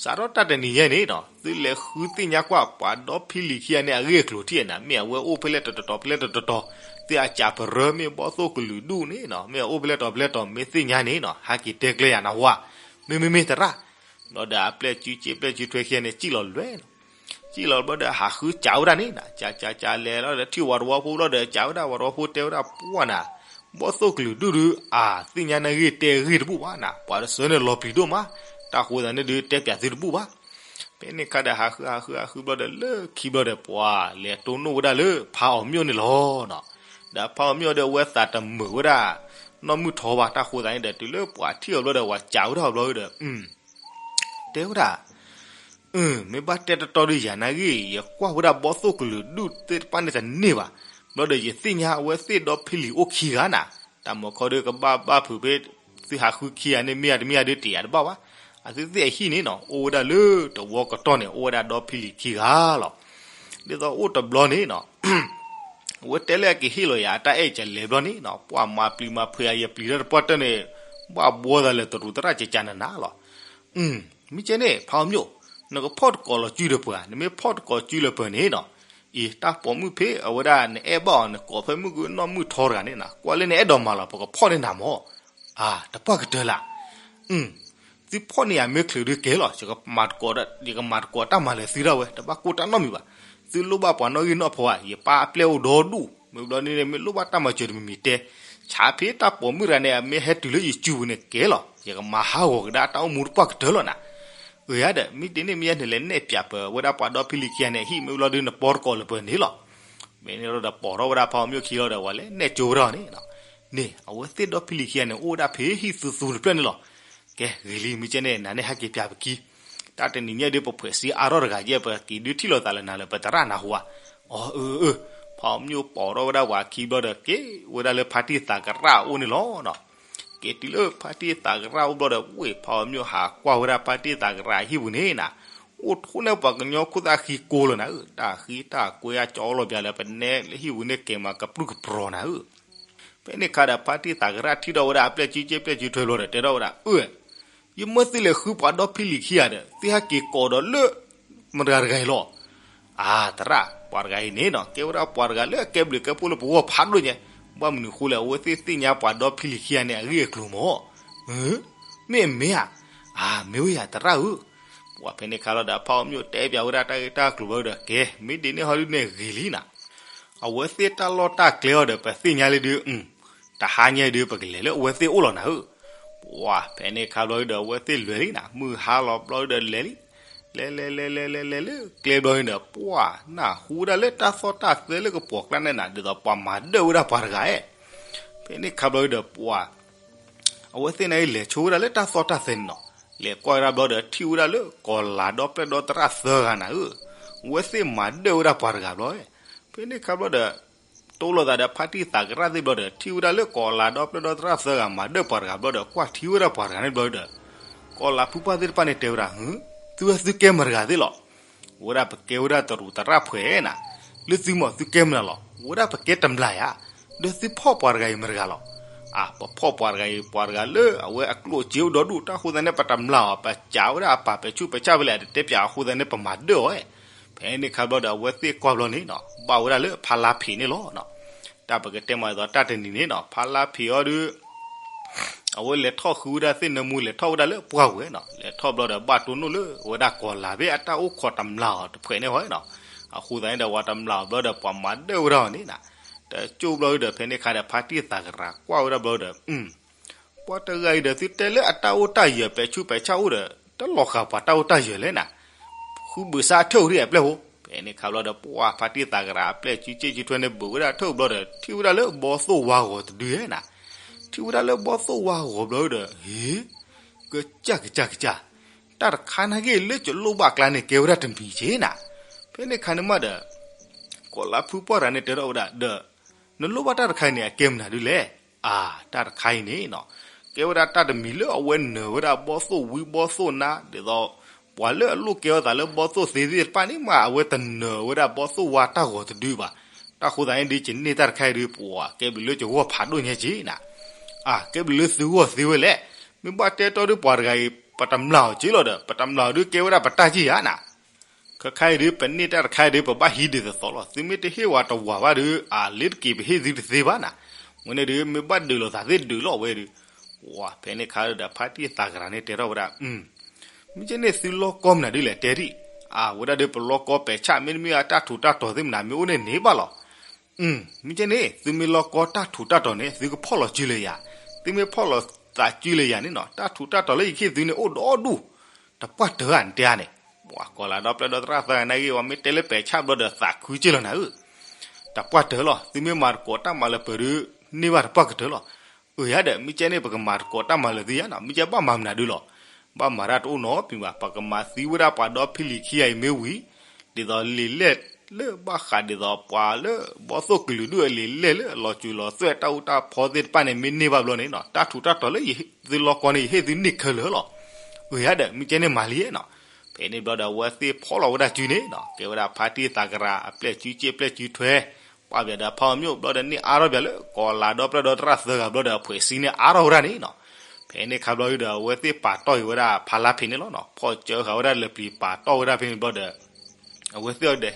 စးထီၣ်တၢ်တနံၤညါန့ၣ်နီၤ, သုလဲၤဃုသ့ၣ်ညါကွၢ် ပှၤဒီဖံလံၤခံဂၤန့ၣ် အဂ့ၢ်အကျိၤထံၣ်နၤ, မ့ၢ်အဝဲအိၣ်ဖဲလဲၣ်တတီၤဖဲလဲၣ်တတီၤ, သ့ၣ်အစးပရၢ မ့ၢ်ဘီၣ်သိၣ်ကလုာ်ဒူၣ်န့ၣ်နီၤ, မ့ၢ်အအိၣ်ဖဲလဲၣ်တတီၤဖဲလဲၣ်တတီၤ မ့ၢ်သ့ၣ်ညါန့ၣ်နီၤ, ဟဲက့ၤတဲကျဲယၤနၢ်ဟူဧါ. မ့မ့မ့ၢ်သရၣ် ဘျီဒီးအပျဲၢ်စုစ့ၣ်ပျဲၢ်စုထွဲခံဂၤန့ၣ် စံၣ်လီၤလွဲနီၤ. စံၣ်လီၤဘျီဒီး ဟးဃုစးဝဲဒၣ်န့ၣ်နၤ, စးစးစးလဲၤလီၤဒီး ထံၣ်ဝၤတဝီဖိဘျီဒီး စးဝဲဒၣ် ဝၤတဝီဖိတဲဝဲဒၣ် ပှၢ်နၤ, ဘီၣ်သိၣ်ကလုာ်ဒူၣ်ဒုး အါ သ့ၣ်ညါနၢ်ဂ့ၢ်တဲဂ့ၢ်တဘူၣ်ဘၣ်နၤ, ပှၤတစၢန့ၣ်လီၤပျံၤဒိၣ်မး. တၢ်ဃိသတးန့ၣ်ဒုး တဲပျးသုတဘူၣ်ဘၣ်. ဖဲန့ၣ်ခါဒီး ဟးဃုဟးဃုဟးဃုဘျီဒီး လၢခံဘျီဒီး ပှၢ်လဲၤတိၢ်နီၣ်ဝဲဒၣ်လၢဖးအီၤမၠိၣ်န့ၣ်လီၤနီၤ. ဒီးဖးအီၤမၠိၣ်ဒီး အဝဲသးတမုာ်ဝဲဒၣ် နီၢ်မုၢ်ထီဘၣ်. တၢ်ဃိသတးန့ၣ်ဒီး တုၤလၢပှၤထံၣ်အီၤဘျီဒီး ဝၤစးဝဲဒၣ်အီၤဘျီဒီး တဲဝဲဒၣ် မ့ၢ်ဘၣ်တဲတတီဒီးယၤနာ်ဂ့ၢ် ယကွၢ်ဝဲဒၣ်ဘီၣ်သိၣ်ကလုာ်ဒူၣ်သ့ၣ်တဖၣ်န့ၣ်တန့ၢ်ဘၣ်. ဘျီဒီးယသ့ၣ်ညါအဝဲသ့ၣ်ဒီဖံလံၤအိၣ်ခံဂၤနၤ, တၢ်မၤခီဒီးကဘၣ်ဘၣ်ဖုးဖဲ သုဟးဃုခံဂၤန့ၣ် မ့ၢ်ဧါတမ့ၢ်ဧါဒီးတယာ်တဘၣ်ဘၣ်. အဝဲသ့ၣ်အဟံၣ်န့ၣ်နီၤ အိၣ်ဝဲဒၣ်လၢတဝီကတီၢ်န့ၣ် အိၣ်ဝဲဒၣ်ဒီဖံလံၤခံဂၤလီၤ. ဒ်သိးအိၣ်တဘျီန့ၣ်နီၤ အဝဲတဲလၢအကဟ့ၣ်လီၤယၤအတၢ်အဲၣ်ကလဲၤဘျီန့ၣ်နီၤ ပှၤမၤပျံၤမၤဖုးယၤ ယပျံၤထီၣ်တပှၢ်တၢၢ်န့ၣ် ဘၣ်ဘှီသးလၢတရူးသရၣ်ကကနနၤလီၤ. မ့ၢ်ကဲန့ၣ် ဖးအီၤမျိၣ် နကဖီၣ်တကိးလီၤစုဒီးပှၤ နမ့ၢ်ဖီၣ်တကိးစုလၢပှၤန့ၣ်နီၤ အံၤ တၢ်ပိာ်မုၣ်ဖဲအဝဲဒၣ်နအဲၣ်ဘၣ်အီၤ နကိးဖဲမုၢ်ဂုၢ်နီၢ်မုၢ်ထီတဂၤန့ၣ်နီၤ ကွၢ်လၢနအဲၣ်ဒိးမၤလီၤ ပကဖီၣ်န့ၢ်နၤမၢ်. အါ တပှၢ်ကတၢၢ်လၢ သုဖီၣ်န့ၢ်ယၤမ့ၢ်ချုးဒုးကဲလီၤ ယကမၤတကိးတၢ်မၤလၢာ်သုဒၣ်ဝဲ တဘၣ်ကိၢ်တၢ်နီတမံၤဘၣ်. သုလိၣ်ဘၣ်ပှၤနီၣ်ဂံၢ်နီၣ်ဖီဧါ ယပၢ်အပျဲၢ်အိၣ်ဒီဒူၣ် မ့ၢ်ဘျီန့ၣ် မ့ၢ်လိၣ်ဘၣ်တၢ်မၤစၢၤတမံၤမံၤတဲ ဆါဖဲတၢ်ပိာ်မုၣ်တဂၤန့ၣ် အမ့ၢ်ဟဲတုၤလၢယစုပူၤန့ၣ်ကဲလီၤ ယကမၤဟးဂီၤကဒါတၢ်အိၣ်မူတပှၢ်ကတၢၢ်လီၤနၤ. အၢ ယၤဒီး မ့ၢ်ဒ်န့ၣ်မ့ၢ်ယဲန့ၣ် လဲၤနဲၣ်ပၠးပဝဲဒၣ်ပှၤဒီဖံလံၤခံဂၤန့ၣ် အဟံၣ်မ့ၢ်ဘျီဒုးနပိာ်တကိးလၢပှၤန့ၣ်လီၤ. မ့ၢ်န့ၣ်ဒီးပိာ်ထီၣ်ဝဲဒၣ်ဖးအီၤမျိၣ်ခံလီၤဒီး ဝဲလဲၤနဲၣ်ကၠိဝဲဒၣ်န့ၣ် န့ၣ် အဝဲသ့ၣ်ဒီဖံလံၤခံဂၤန့ၣ် အိၣ်ဝဲဒၣ်ဖဲဟံၣ်သူသူတဖျၢၣ်န့ၣ်လီၤ. ကဲ ဂ့ၤလံ မ့ၢ်ကဲန့ၣ် နၤန့ၣ်ဟဲက့ၤပၠးပခံ တၢ်တနံၤညါဒုး ပဖှဲးစ့အါထီၣ်တဂၤယဲၢ် ပက့ၤဒုးထံၣ်လိာ်သးလၢနၤလၢပသရၣ်နၢ်ဟူဧါ. အၢ အၢ အၢ ဖးအီၤမျိၣ်ပိာ်ထီၣ်ဝဲဒၣ်ပှၤခံဘျီဒီး က့ၤဝဲဒၣ်လၢဖါတံၢ်သးကရၣ်အအိၣ်န့ၣ်လီၤ. က့ၤတုၤလၢဖါတံၢ်သးကရၣ်အအိၣ်ဘျီဒီး ဝ့ၢ်ဖးအီၤမျိၣ်ဟးကွၢ်ဝဲဒၣ်ဖါတံၢ်သးကရၣ်အဟံၣ်ပူၤန့ၣ်နၤ အိၣ်ထိၣ်န့ၢ်ပှၤကညီခိၣ်သၣ်ဃံကိလီၤနၤဧၢ တၢ်ဃံတၢ်ကွဲအကၠီလီၤပျးလၢပနဲလၢဟံၣ်ပူၤန့ၣ် ကဲမးကပြုၢ်ကပြီၤနၤဧၢ. ဖဲန့ၣ်အခါဒီး ဖါတံၢ်သးကရၣ်ထံၣ်ဒီးဝဲဒၣ်အပျဲၢ်စုကဲပျဲၢ်စုထွဲဘျီဒီး တဲထီၣ်ဝဲဒၣ် အၢ ယမၢသုလဲၤဃုပှၤဒီဖံလံၤခံဂၤဒီး သုဟဲက့ၤကိးဒီးလၢ မတၤတဂၤတဂၤအံၤလီၤ. အါ သရၣ် ပှၤတဂၤအံၤန့ၣ်နီၤ ကဲဝဲဒၣ်ပှၤတဂၤလၢအကဲဘျုးကဲဖှိၣ်လၢပဂီၢ်ဖးဒိၣ်ညါ, ဘၣ်မနုၤဃိလဲၣ် အဝဲသ့ၣ်သ့ၣ်ညါပှၤဒီဖံလံၤခံဂၤန့ၣ် အဂ့ၢ်အကျိၤမၢ်. မ့ၢ်မ့ၢ်ဧါ, အါ မ့ၢ်ဝဲယၤသရၣ်ဧၢ. ပှၤဖဲန့ၣ်ခါလီၤဒီး ဖးအီၤမျိၣ်တဲပၠးဝဲဒၣ်တၢ်ဂ့ၢ်တၢ်ကျိၤဘျီဒီး ကဲ မ့ၢ်ဒ်န့ၣ်ဟီဒုးန့ၣ်ဂ့ၤလံနၤ. အဝဲသ့ၣ်တၢ်လီၢ်တၢ်ကျဲအီၤဒီး ပသ့ၣ်ညါလံဒုး, တဟါညါဒုး ပကလဲၤလၢအဝဲသ့ၣ်အိၣ်လီၤနၤဧၢ. ပှၤဖဲန့ၣ်ခါဘျီဒုးဒီး အဝဲသ့ၣ်လဲၤလံနၤ, မုၢ်ဟါလီၤဘျီဒုးဒီးလဲၤလံ, လဲၤလဲၤလဲၤလဲၤလဲၤလဲၤလၢကျဲဘျီန့ၣ်ဒီး ပှၤနၢ်ဟူဝဲဒၣ်လၢတၢ်သီၣ်တၢ်သဲလၢကပိာ်ကျါန့ၣ်နၤ ဒ်သိးပှၤမၤဒၢၣ်ဝဲဒၣ်ပှၤတဂၤဧၢ. ဖဲန့ၣ်ခါဘျီဒုးဒီး ပှၤ အဝဲသ့ၣ်န့ၣ်လဲၤဆိဝဲဒၣ်လၢတၢ်သီၣ်တၢ်သဲန့ၣ်နီၤ, လဲၤကွၢ်ဝဲဒၣ်ဘျီဒီး ထံၣ်ဝဲဒၣ်လၢကီၤလၤဒီပျဲၢ်ဒီသရၣ်သၢဂၤနၤဧၢ, အဝဲသ့ၣ်မၤဒၢၣ်ဝဲဒၣ်ပှၤတဂၤဘျီ. ဖဲန့ၣ်ခါဘျီဒီး တိၢ်လိာ်သးဒီးဖါတံၢ်သးကရၣ်သ့ၣ်ဘျီဒီး ထံၣ်ဝဲဒၣ်လၢကီၤလၤဒီပျဲၢ်ဒီသရၣ်သၢဂၤမၤဒၢၣ်ပှၤတဂၤဘျီဒီး ကွၢ်ထံဝဲဒၣ်ပှၤတဂၤန့ၣ်ဘျီဒီး ကီၤလၤဖုပှၢ်သ့ၣ်တဖၣ်န့ၣ်တဲဝဲဒၣ်, သုဝဲသုကဲမတၤတဂၤသ့ၣ်လီၤ. ဝဲဒၣ်ပကဲဝဲဒၣ်တရူးသရၣ်ဖှဲးနၤ, လၢသုမီၤသုကဲမနုၤလီၤ. ဝဲဒၣ်ပကဲတမျၢ်ယၤ, ဒီးသုဖီၣ်ပှၤတဂၤအံၤမတၤတဂၤလီၤ. အါ ပဖီၣ်ပှၤတဂၤအံၤ ပှၤတဂၤလၢအဝဲအကျိၣ်အစ့အိၣ်ဒီဒူၣ် တၢ်ဃိသတးန့ၣ် ပတမျၢ်အီၤ ပစံးဝဲဒၣ်အပာ်ပဲာ်ဆူၣ်ပဲာ်ဆၣ်ဖဲလဲၣ် တတဲပၠးအဃိသတးန့ၣ် ပမၤဒၢၣ်အီၤ. ဖဲန့ၣ်ခါဘျီဒီး အဝဲသ့ၣ်ကွၢ်ဘျီန့ၣ်နီၤ ဘၣ်ဝဲဒၣ်လၢဖါလါဖံးန့ၣ်လီၤ. တၢ်ပကတဲမးဒ်သိးတၢ်တနံၤန့ၣ်နီၤ ဖါလါဖံးအီၤဒုး အဝဲလဲၤထီၣ်ဃုဝဲဒၣ်သ့ၣ်နၢမူ လဲၤထီၣ်ဝဲဒၣ်လၢပှၢ်ဝဲနီၤ, လဲၤထီၣ်ဘျီဒီး ဘၣ်တိၢ်နီၣ်လၢဝဲဒၣ်ကီၤလၤဖဲအတၢ်အိၣ်ခိးတမျၢ်အီၤတဖှဲးန့ၣ်ဝဲနီၤ. အဃိသတးန့ၣ်ဒီး ပှၤတမျၢ်အီၤဘျီဒီး ပှၤမၤဒၢၣ်ဝဲဒၣ်အီၤန့ၣ်နၤ, တကၠိၢ်ဘျီဒီး ဖဲန့ၣ်ခါဒီး ဖါတံၢ်သးကရၣ်ကွၢ်ဝဲဒၣ်ဘျီဒီး ပှၤတဂၤအံၤဒီး သုတဲလၢအတၢ်အိၣ်တၢ်ယၢၤပဲာ်ဆူၣ်ပဲာ်ဆၣ်အိၣ်ဒီး တလီၤဃာ်ပှၤတၢ်အိၣ်တၢ်ယၢၤလဲၣ်နၤ, ဃုဘုးစၢ်အထၢၣ်အိၣ်ဒံးအပျဲၢ်ဖိ. ဖဲန့ၣ်ခါဘျီဒီး ပှၤဖါတံၢ်သးကရၣ်အပျဲၢ်စုကၠ့စုထွဲန့ၣ် ဘုးဝဲဒၣ်ထၢၣ်ဘျီဒီး ထံၣ်ဝဲဒၣ်လၢဘီသိၣ်ဝါဂီၤတဒုဧဲနၤ, ထံၣ်ဝဲဒၣ်လၢဘီသိၣ်ဝါဂီၤဘျီဒီး ဟ့ ကစၢ်ကစၢ်ကစၢ်, တၢ်တခါနာ်က့လၢကလိၣ်ဘၣ်ကျါန့ၣ် ကဲဝဲဒၣ်တမံၤက့နၤ. ဖဲန့ၣ်ခါန့ၣ်မးဒီး ကီၤလါဖုပှၢ်တဂၤန့ၣ်တဲထီၣ်ဝဲဒၣ်ဒီး နလိၣ်ဘၣ်တၢ်တခါအံၤန့ၣ် အကဲမနုၤဒ်လဲၣ်. အါ တၢ်တခါအံၤန့ၣ်နီၤ ကဲဝဲဒၣ်တၢ်တမံၤလၢအဝဲနၢၤဝဲဒၣ်ဘီသိၣ်ဝံဘီသိၣ်နါ ဒ်သိး ပှၤလၢအလိၣ်ကဲအသးလၢဘီသိၣ်သ့သ့ၣ်တဖၣ်န့ၣ်မး အဝဲတနၢၤဝဲဒၣ်ဘီသိၣ်ဝါတၢ်ဂီၤတဒုဘၣ်. တၢ်ဃိသတးန့ၣ်ဒ်ကန့ၢ်တၢ်တခါအံၤဒုး ပှၤကဲဘျုးလၢကဂီၢ်ဖးဒိၣ်ညါက့နၤ. အါ ကဲဘျုးလၢသုဂီၢ်သ့ဝဲလဲၣ်. မ့ၢ်ဘၣ်တဲတီဒုးပှၤတဂၤအံၤ ပတမျၢ်အီၤက့လီၤဒီး ပတမျၢ်အီၤဒုးကဲဝဲဒၣ်ပတၢ်က့ယၤနၤ. ခဲခါအံၤဒုး ပန့ၢ်တၢ်တခါအံၤဒုး ပဘၣ်ဟံးဒ်သိးသိးလီၤ. သုမ့ၢ်တဟ့ၣ်ဝဲတဝၤဘၣ်ဒုး အါ လ့တက့ၤပဟ့ၣ်သုတသ့ဘၣ်နၤ. ဝဲန့ၣ်ဒုး မ့ၢ်ဘၣ်ဒုးလိာ်သးသ့ၣ်ဒုးလီၤဝဲဒုး. ပှၤဖဲန့ၣ်ခါဒီး ဖါတံၢ်သးကရၣ်န့ၣ်တဲထီၣ်ဝဲဒၣ် မ့ၢ်ကဲန့ၣ်သုလီကီမနုၤဒ်လဲၣ်တဲဒံး. အါ ဝဲဒၣ်ဒုးပလီကီပဲာ်ဆၣ် မ့တမ့ၢ်အတၢ်ထူးတၢ်တီၤသ့ၣ်မနၤ မ့ၢ်အိၣ်န့ၣ်န့ၣ်ဘၣ်လီၤ. မ့ၢ်ကဲန့ၣ် သုမ့ၢ်လီကီတၢ်ထူးတၢ်တီၤန့ၣ် သုကဖီၣ်လီၤစုလၢယၤ, သုမ့ၢ်ဖီၣ်လီၤသးစုလၢယၤန့ၣ်နီၤ တၢ်ထူးတၢ်တီၤလၢယကဟ့ၣ်သုန့ၣ် အိၣ်ဒီဒူၣ်, တပှၢ်တၢၢ်ဧါ နတဲဧါန့ၣ်. ပှၤကီၤလၤဒီပျဲၢ်ဒီသရၣ်သၢဂၤနာ်က့ ပှၤမ့ၢ်တဲလၢပဲာ်ဆၣ်ဘျီဒီးသးခုက့လီၤနၤဧၢ. တပှၢ်တၢၢ်လီၤ. သုမ့ၢ်မၤသကိးတၢ်မၤလၢပၢၤဒုး န့ၢ်ဘၣ်တပှၢ်ကတၢၢ်လီၤ. အၢ ယၤဒီး မ့ၢ်ကဲန့ၣ် ပကမၤသကိးတၢ်မၤလၢာ်သုယၤနီၤ မ့ၢ်ကဲဘၣ်မၤမနုၤဒုးလီၤ. ဘၣ်မၤတၢ်တအိၣ်နီတမံၤဘၣ် ပကမၤသံဝဲဒၣ်ပှၤဒီဖံလံၤခံဂၤအံၤမ့ၢ်ဝံၤ ဒ်သိးလံာ်လဲၢ်လၢဘၣ်ဃးဒ်သိးပှၤလၢဘီသိၣ်ကလုာ်ဒူၣ်အလံာ်လဲၢ်လၢအလီၤစူၤလီၤသွဲၣ်တၢ်အူတၢ်ဖီသ့ၣ်တဖၣ်န့ၣ် မ့ၢ်န့ၢ်ဘၣ်ဘျီန့ၣ်နီၤ တၢ်ထူးတၢ်တီၤလၢသုလီကီန့ၣ် ယဟ့ၣ်သုန့ၢ်ခဲလၢာ်လီၤ. အၢ ယၤဒီး မ့ၢ်ကဲန့ၣ်မၤလံနီၤ. ဖဲန့ၣ်ဘျီဒီး အဝဲသ့ၣ်ဖီၣ်လီၤဝဲဒၣ်စုန့ၣ်နီၤ, ကဲဝဲဒၣ်ဖါတံၢ်သးကရၢ အပျဲၢ်စုက့ၣ်ပျဲၢ်စုထွဲ, ပှၢ်ပၠးဒီးဖးအီၤမျိၣ်ဘျီဒီး န့ၢ်အါထီၣ်ပၠးလၢကီးလးဒီပျၢၢ်ဒီတရၣ်သၢဂၤဘျီဒီး အဖှဲးစံန့ၢ်အါထီၣ်ဝဲဒၣ်န့ၣ်နီၤ. ဖဲန့ၣ်ခါဘျီဒီး အဝဲသ့ၣ်ပာ်တီၢ်အံၤဝဲဒၣ်ဖါလါဖံးန့ၣ်လီၤနီၤ, ဖီၣ်စၢဃာ်ဝဲဒၣ်လၢပျံၤပာ်တီၢ်ဝဲဒၣ်ဖဲန့ၣ်ဘျီဒီး အဝဲသ့ၣ်ဒီး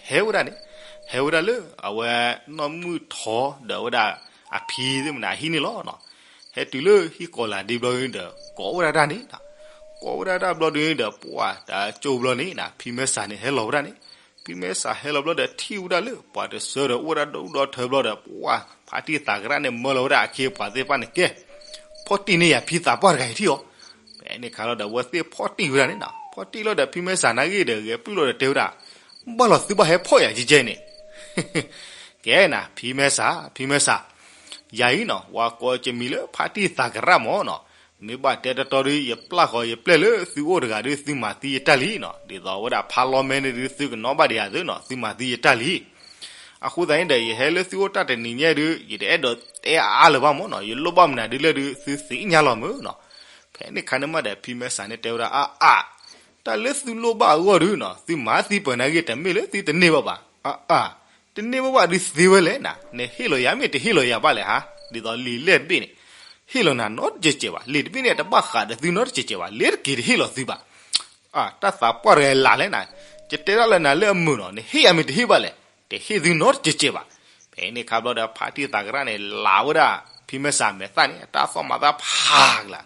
ဟဲဝဲဒၣ်န့ၣ်, ဟဲဝဲဒၣ်လၢ အဝဲနီၢ်မုၢ်ထီဒီးဝဲဒၣ်အဖံသ့ၣ်မနုၤအဟံၣ်န့ၣ်လီၤနီၤ. ဟဲတုၤလၢဟံၣ်ကီးလးဒ့ဘျီဒီး ကိးဝဲဒၣ်တၢ်န့ၣ်နီၤ. ကိးဝဲဒၣ်တၢ်ဘျီဒီး ပှၢ်တၢ်ကၠိဘျီန့ၣ်နီၤ, ဖံမဲာ်ဆှးန့ၣ်ဟဲလီၤဝဲဒၣ်န့ၣ်. ဖံမဲာ်ဆှးဟဲလီၤဘျီဒီး ထံၣ်ဝဲဒၣ်လၢပှၤတဆၢဒီး အိၣ်ဝဲဒၣ်ဒီဒူၣ်ဒီထၢဘျီဒီး ပှၢ်ဖါတံၢ်သးကရၢန့ၣ် မၢလီၤဝဲဒၣ်အခ့အပှၤသ့ၣ်တဖၣ်န့ၣ် ကဲ ဖီၣ်တံၢ်န့ၢ်ယၤဖံသးပှၢ်တဂၤအံၤထံၣ်အီၤ. ဖဲန့ၣ်ခါလီၤဒီး အဝဲသ့ၣ်ဖီၣ်တံၢ်ဝဲဒၣ်န့ၣ်နီၤ, ဖီၣ်တံၢ်လီၤဒီး ဖံမဲာ်ဆှးနာ်က့ဒီး ဂဲၤပျုၢ်လီၤဒီးတဲဝဲဒၣ်, ဘၣ်လီၤသုဘၣ်ဟဲဖီၣ်ယၤကဲကဲန့ၣ် ကဲနၤ ဖံမဲာ်ဆှး ဖံမဲာ်ဆှး, ယၤအံၤနီၤ ဝၤကိးကမံၤလၢဖါတံၢ်သးကရၢမၢ်နီၤ, မ့ၢ်ဘၣ်တဲတတီဒီး ယပျၢ်ဃီၤယပျဲၢ်လၢသုအိၣ်တဂၤဒီး သုမၤသံယတၢ်လံနီၤ, ဒ်သိးဝဲဒၣ်ဖါလီမ့ၢ်န့ၣ်ဒုး သုကနီၣ်ဘၣ်ဒံးယၤသုနီၤ, သုမၤသံယတၢ်လံ. အဃိသတးန့ၣ်ဒီး ယဟဲလၢသုအိၣ်တၢ်တနံၤညါဒုး ယတအဲၣ်ဒိးတဲအါအါလၢၤဘၣ်မၢ်နီၤ, ယလိၣ်ဘၣ်မနုၤဒုးလဲၣ်ဒုး သုသ့ၣ်ညါလီၤမၢ်နီၤ. ဖဲန့ၣ်ခါန့ၣ်မးဒီး ဖံမဲာ်ဆှးန့ၣ်တဲဝဲဒၣ် အါအါ, တၢ်လၢသုလိၣ်ဘၣ်အဂီၢ်ဒုးနီၤ သုမၤသံပှၤနာ်က့ တမ့ၢ်လၢသုတန့ၢ်ဘၣ်ဘၣ်, အါအါ, တန့ၢ်ဘၣ်ဘၣ်ဒုးသ့ဝဲလဲၣ်နၤ, နဟ့ၣ်လီၤယၤမ့ၢ်တဟ့ၣ်လီၤယၤဘၣ်လဲၣ်ဟါ, ဒ်သိးလံာ်လဲၢ်တဘ့ၣ်န့ၣ် ဟ့ၣ်လီၤနၤနီတစဲးစဲးဘၣ်, လံာ်တဘ့ၣ်န့ၣ်တဘၣ်ဃးဒီးသုနီတစဲးစဲးဘၣ်, လ့တက့ၤတဟ့ၣ်လီၤသုဘၣ်. အါ တၢ်သးပှၢ်တဂၤလၢ်လဲၣ်နၤ, ယတဲဒၣ်လၢနၤလၢအမုာ်နီၤ, နဟ့ၣ်ယၤမ့ၢ်တဟ့ၣ်ဘၣ်လဲၣ်, တဟ့ၣ်သုနီတစဲးစဲးဘၣ်. ဖဲန့ၣ်ခါဘျီဒီး ဖါတံၢ်သးကရၢန့ၣ် လၤဝဲဒၣ် ဖံမဲာ်ဆှးမဲာ်သၣ်န့ၣ် အတၢ်သီၣ်မၤသးဖးကလၤ,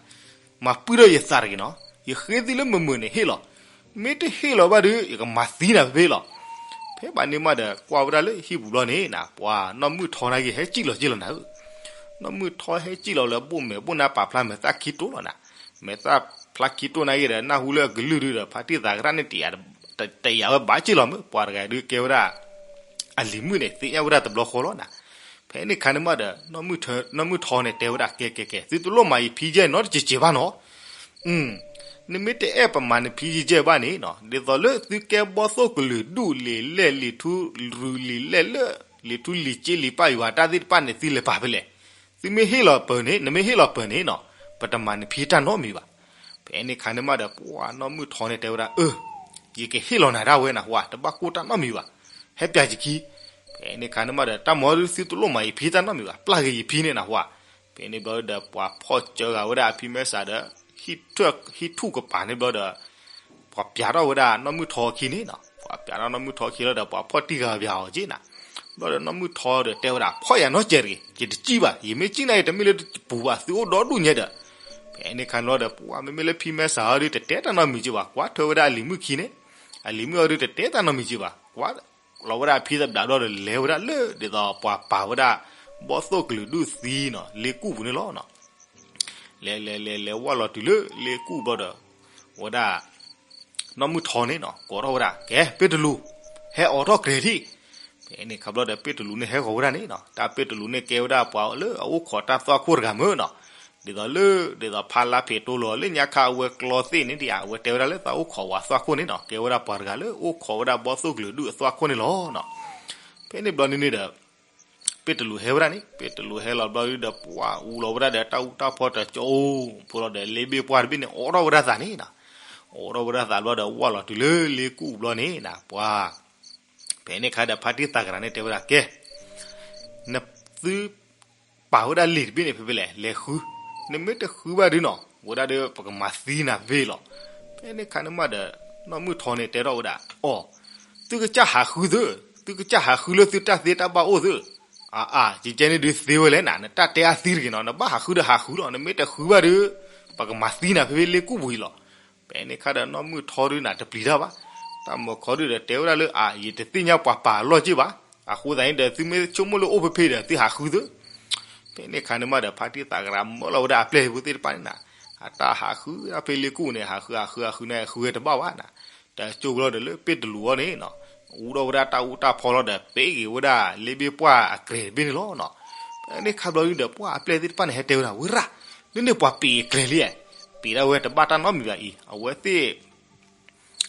မၤပှံၢ်ထီၣ်ယသးတဂ့ၤနီၤ, ယဃ့သုလၢမုာ်မုာ်န့ၣ်ဟ့ၣ်လီၤ, မ့ၢ်တဟ့ၣ်လီၤဘၣ်ဒီး ယကမၤသံနၤဖဲဖဲလီၤ. ဖဲဘၣ်န့ၣ်မးဒီး ကွၢ်ဝဲဒၣ်လၢဟံၣ်ပူၤဘျီန့ၣ်နၤ ပှၤနီၢ်မုၢ်ထီနာ်က့ ဟဲစံၣ်လီၤစ့ၢ်လီၤနၤဧၢ, နီၢ်မုၢ်ထီဟဲစံၣ်လီၤလၢဘိၣ်မဲာ်ဘိၣ်နါပာ်ဖျါမဲာ်သၣ်ခံတိၢ်လီၤနၤ, မဲာ်သၣ်ဖျါခံတိၢ်နာ်က့ဒီး နၢ်ဟူလၢအကလုၢ်ဒုးဒီး ဖါတံၢ်သးကရၢန့ၣ် တယာ်ဝဲဘၣ်စ့ၢ်လီၤမၢ်, ပှၤတဂၤဒုးကဲဝဲဒၣ် အလံၤမုၣ်န့ၣ် သ့ၣ်ညါဝဲဒၣ်တဘျီဃီလီၤနၤ. ဖဲန့ၣ်ခါန့ၣ်မးဒီး နီၢ်မုၢ်ထီန့ၣ်တဲဝဲဒၣ် ကဲကဲကဲ သုတလိၣ်မၤယဖံယဲၢ်နီတစဲးစဲးဘၣ်နီၤ, နမ့ၢ်တအဲၣ်ပမၤနဖံယဲၢ်ဘၣ်န့ၣ်နီၤ ဒ်သိးလၢသုကဲဘီၣ်သိၣ်ကလုာ်ဒူၣ်လံာ်လဲၢ်လံာ်ထူရူၤလံာ်လဲၢ်လၢ လံာ်ထူလံာ်စ့လံာ်ပၢ်ယွၤတၢ်သ့ၣ်တဖၣ်န့ၣ် သုလဲၤပာ်ဖဲလဲၣ်, သုမ့ၢ်ဟ့ၣ်လီၤပၢၤန့ၣ် နမ့ၢ်ဟ့ၣ်လီၤပၢၤန့ၣ်နီၤ ပတမၤနဖံတၢ်နီတမံၤဘၣ်. ဖဲန့ၣ်ခါန့ၣ်မးဒီး ပှၤနီၢ်မုၢ်ထီန့ၣ်တဲဝဲဒၣ် အၢ ယကဟ့ၣ်လီၤနၤဒၣ်ဝဲနဟါ တဘၣ်ကိၢ်တၢ်နီတမံၤဘၣ်, ဟဲပၠးယခံ. ဖဲန့ၣ်ခါန့ၣ်မးဒီး တၢ်မၤသုတလိၣ်မၤယဖံတၢ်နီတမံၤဘၣ် ပျၢ်က့ၤယဖံန့ၣ်နဟါ. ဖဲန့ၣ်ဘျီဒီး ပှၤဖီၣ်စၢဃာ်ဝဲဒၣ်အဖံမဲာ်ဆှးဒီး ဟံၣ်ထူၣ်ကပၤန့ၣ်ဘျီဒီး ပှၤပၠးထီၣ်ဝဲဒၣ်နီၢ်မုၢ်ထီခံန့ၣ်နီၤ ပှၤပၠးထီၣ်နီၢ်မုၢ်ထီခံလီၤဒီး ပှၤဖီၣ်တံၢ်ဃာ်ပၠးအီၤက့နၤ. ဘျီဒီးနီၢ်မုၢ်ထီဒီးတဲဝဲဒၣ် ဖီၣ်ယၤနီတစဲးတဂ့ၤ ယတစံၣ်ဘၣ် ယမ့ၢ်စံၣ်နာ်က့ တမ့ၢ်လၢတပူၤဘၣ် သုအိၣ်ဒီဒူၣ်ညါဒီး. ဖဲန့ၣ်ခါန့ၣ်ဘျီဒီး ပှၤမ့မ့ၢ်လၢဖံမဲာ်ဆှးအီၤဒုး တတဲတၢ်နီတမံၤက့ဘၣ် ကွၢ်ထွဲဝဲဒၣ်အလံၤမုၣ်ခံန့ၣ်, အလံၤမုၣ်အီၤဒုး တတဲတၢ်နီတမံၤက့ဘၣ် ကွၢ်လီၤဝဲဒၣ်အဖံသဘျးဘျီဒီး လဲၤဝဲဒၣ်လၢ ဒ်သိးပှၤပာ်ဝဲဒၣ် ဘီၣ်သိၣ်ကလုာ်ဒူၣ်သံနီၤ လ့ကူၣ်ပူၤန့ၣ်လီၤ. လဲၤလဲၤလဲၤလဲၤဝၢ်လီၤတုၤလၢလ့ကူၣ်ဘျီဒီး ဝဲဒၣ် နီၢ်မုၢ်ထီန့ၣ်နီၤ ကိးထီၣ်ဝဲဒၣ် ကဲ ပ့တလူး ဟဲအိးထီၣ်ကြဲးထံၣ်. ဖဲန့ၣ်ခါဘျီဒီး ပ့တလူးန့ၣ်ဟဲဂီၤဝဲဒၣ်န့ၣ်နီၤ တၢ်ပ့တလူးန့ၣ်ကဲဝဲဒၣ်ပှၤလၢအအိၣ်ခိးတၢ်သွၣ်ခိၣ်တဂၤမၢ်နီၤ. ဒ်သိးလၢ ဒ်သိးဖါလါဖံးတိလိာ်လၢညါခါအဝဲကျီသ့ၣ်န့ၣ်ဒံး အဝဲတဲဝဲဒၣ်လၢသးအိၣ်ခိးဝဲသွၣ်ခိၣ်န့ၣ်နီၤ ကဲဝဲဒၣ်ပှၤတဂၤလၢအိၣ်ခိးဝဲဒၣ်ဘီၣ်သိၣ်ကလုာ်ဒူၣ်အသွၣ်ခိၣ်န့ၣ်လီၤနီၤ. ဖဲန့ၣ်ဘျီန့ၣ်န့ၣ်ဒီး ပ့တလူးဟဲဝဲဒၣ်န့ၣ် ပ့တလူးဟဲလီၤဘျီဒီး ပှၤအူလီၤဝဲဒၣ်ဒီးတၢ်အူတၢ်ဖီတကၠိ ဖိလီၤဒီးလ့ဘ့ၣ်ပှၢ်တဘ့ၣ်န့ၣ် အိးထီၣ်ဝဲဒၣ်သးန့ၣ်နီၤ. အိးထီၣ်ဝဲဒၣ်သးဘျီဒီး ဝၢ်လီၤတုၤလၢလ့ကူၣ်ဘျီန့ၣ်နီၤ ပှၤ ဖဲန့ၣ်ခါဒီး ဖါတံၢ်သးကရၢန့ၣ်တဲဝဲဒၣ် ကဲ နသု ပာ်ဝဲဒၣ်လံာ်တဘ့ၣ်န့ၣ် ဖဲဖဲလဲၣ် လဲၤဃု, နမ့ၢ်တဃုဘၣ်ဒုးနီၤ ဝဲဒၣ်ဒီး ပကမၤသံနၤဖဲလီၤ. ဖဲန့ၣ်ခါန့ၣ်မးဒီး နီၢ်မုၢ်ထီန့ၣ်တဲထီၣ်ဝဲဒၣ် အီၤ သုကစၢ်ဟးဃုသု, သုကစၢ်ဟးဃုလၢသုတၢ်သ့တၢ်ဘၣ်အိၣ်သု. အါအါ ယကဲန့ၣ်ဒုးသ့ဝဲလဲၣ်နၤ နတၢ်တဲအသံတဂ့ၤနီၤ နဘၣ်ဟးဃုဒီးဟးဃုလီၤ နမ့ၢ်တဃုဘၣ်ဒုး ပကမၤသံနၤဖဲဖဲလ့ကူၣ်ပူၤအံၤလီၤ. ဖဲန့ၣ်ခါဒီး နီၢ်မုၢ်ထီဒုးနၤတပျံၤတၢ်ဘၣ်, တၢ်မၤခီဒုးဒီးတဲဝဲဒၣ်လၢ အါ ယတသ့ၣ်ညါပှၤပာ်အလီၢ်က့ဘၣ်, အဃိသတးန့ၣ်ဒီး သုမ့ၢ်ဆိကမိၣ်လၢအိၣ်ဖဲဖဲဒီး သုဟးဃုသု. ဖဲန့ၣ်ခါန့ၣ်မးဒီး ဖါတံၢ်သးကရၢမၢလီၤဝဲဒၣ်အပျဲၢ်ဟံၣ်ဖိသ့ၣ်တဖၣ်န့ၣ်နၤ, အတၢ်ဟးဃုဖဲလ့ကူၣ်န့ၣ် ဟးဃုဟးဃုဟးဃုန့ၣ် ဃုဝဲတဘၣ်ဘၣ်နၤ, တကၠိဘျီဒီးလၢပ့တလူးအီၤန့ၣ်နီၤ, အူထီၣ်ဝဲဒၣ်တၢ်အူတၢ်ဖီလီၤဒီး ပ့က့ၤဝဲဒၣ်လ့ဘ့ၣ်ပှၢ်အကြဲးတဘ့ၣ်န့ၣ်လီၤနီၤ. ဖဲန့ၣ်ခါဘျီဒုးဒီး ပှၤအပျဲၢ်သ့ၣ်တဖၣ်န့ၣ် ဟဲတဲဝဲဒၣ် ဝဲရၣ်, လၢန့ၣ်ပှၤပ့အကြဲးလံဧါ, ပ့ဒၣ်ဝဲတဘၣ်တၢ်နီတမံၤဘၣ်အံၤ အဝဲသ့ၣ်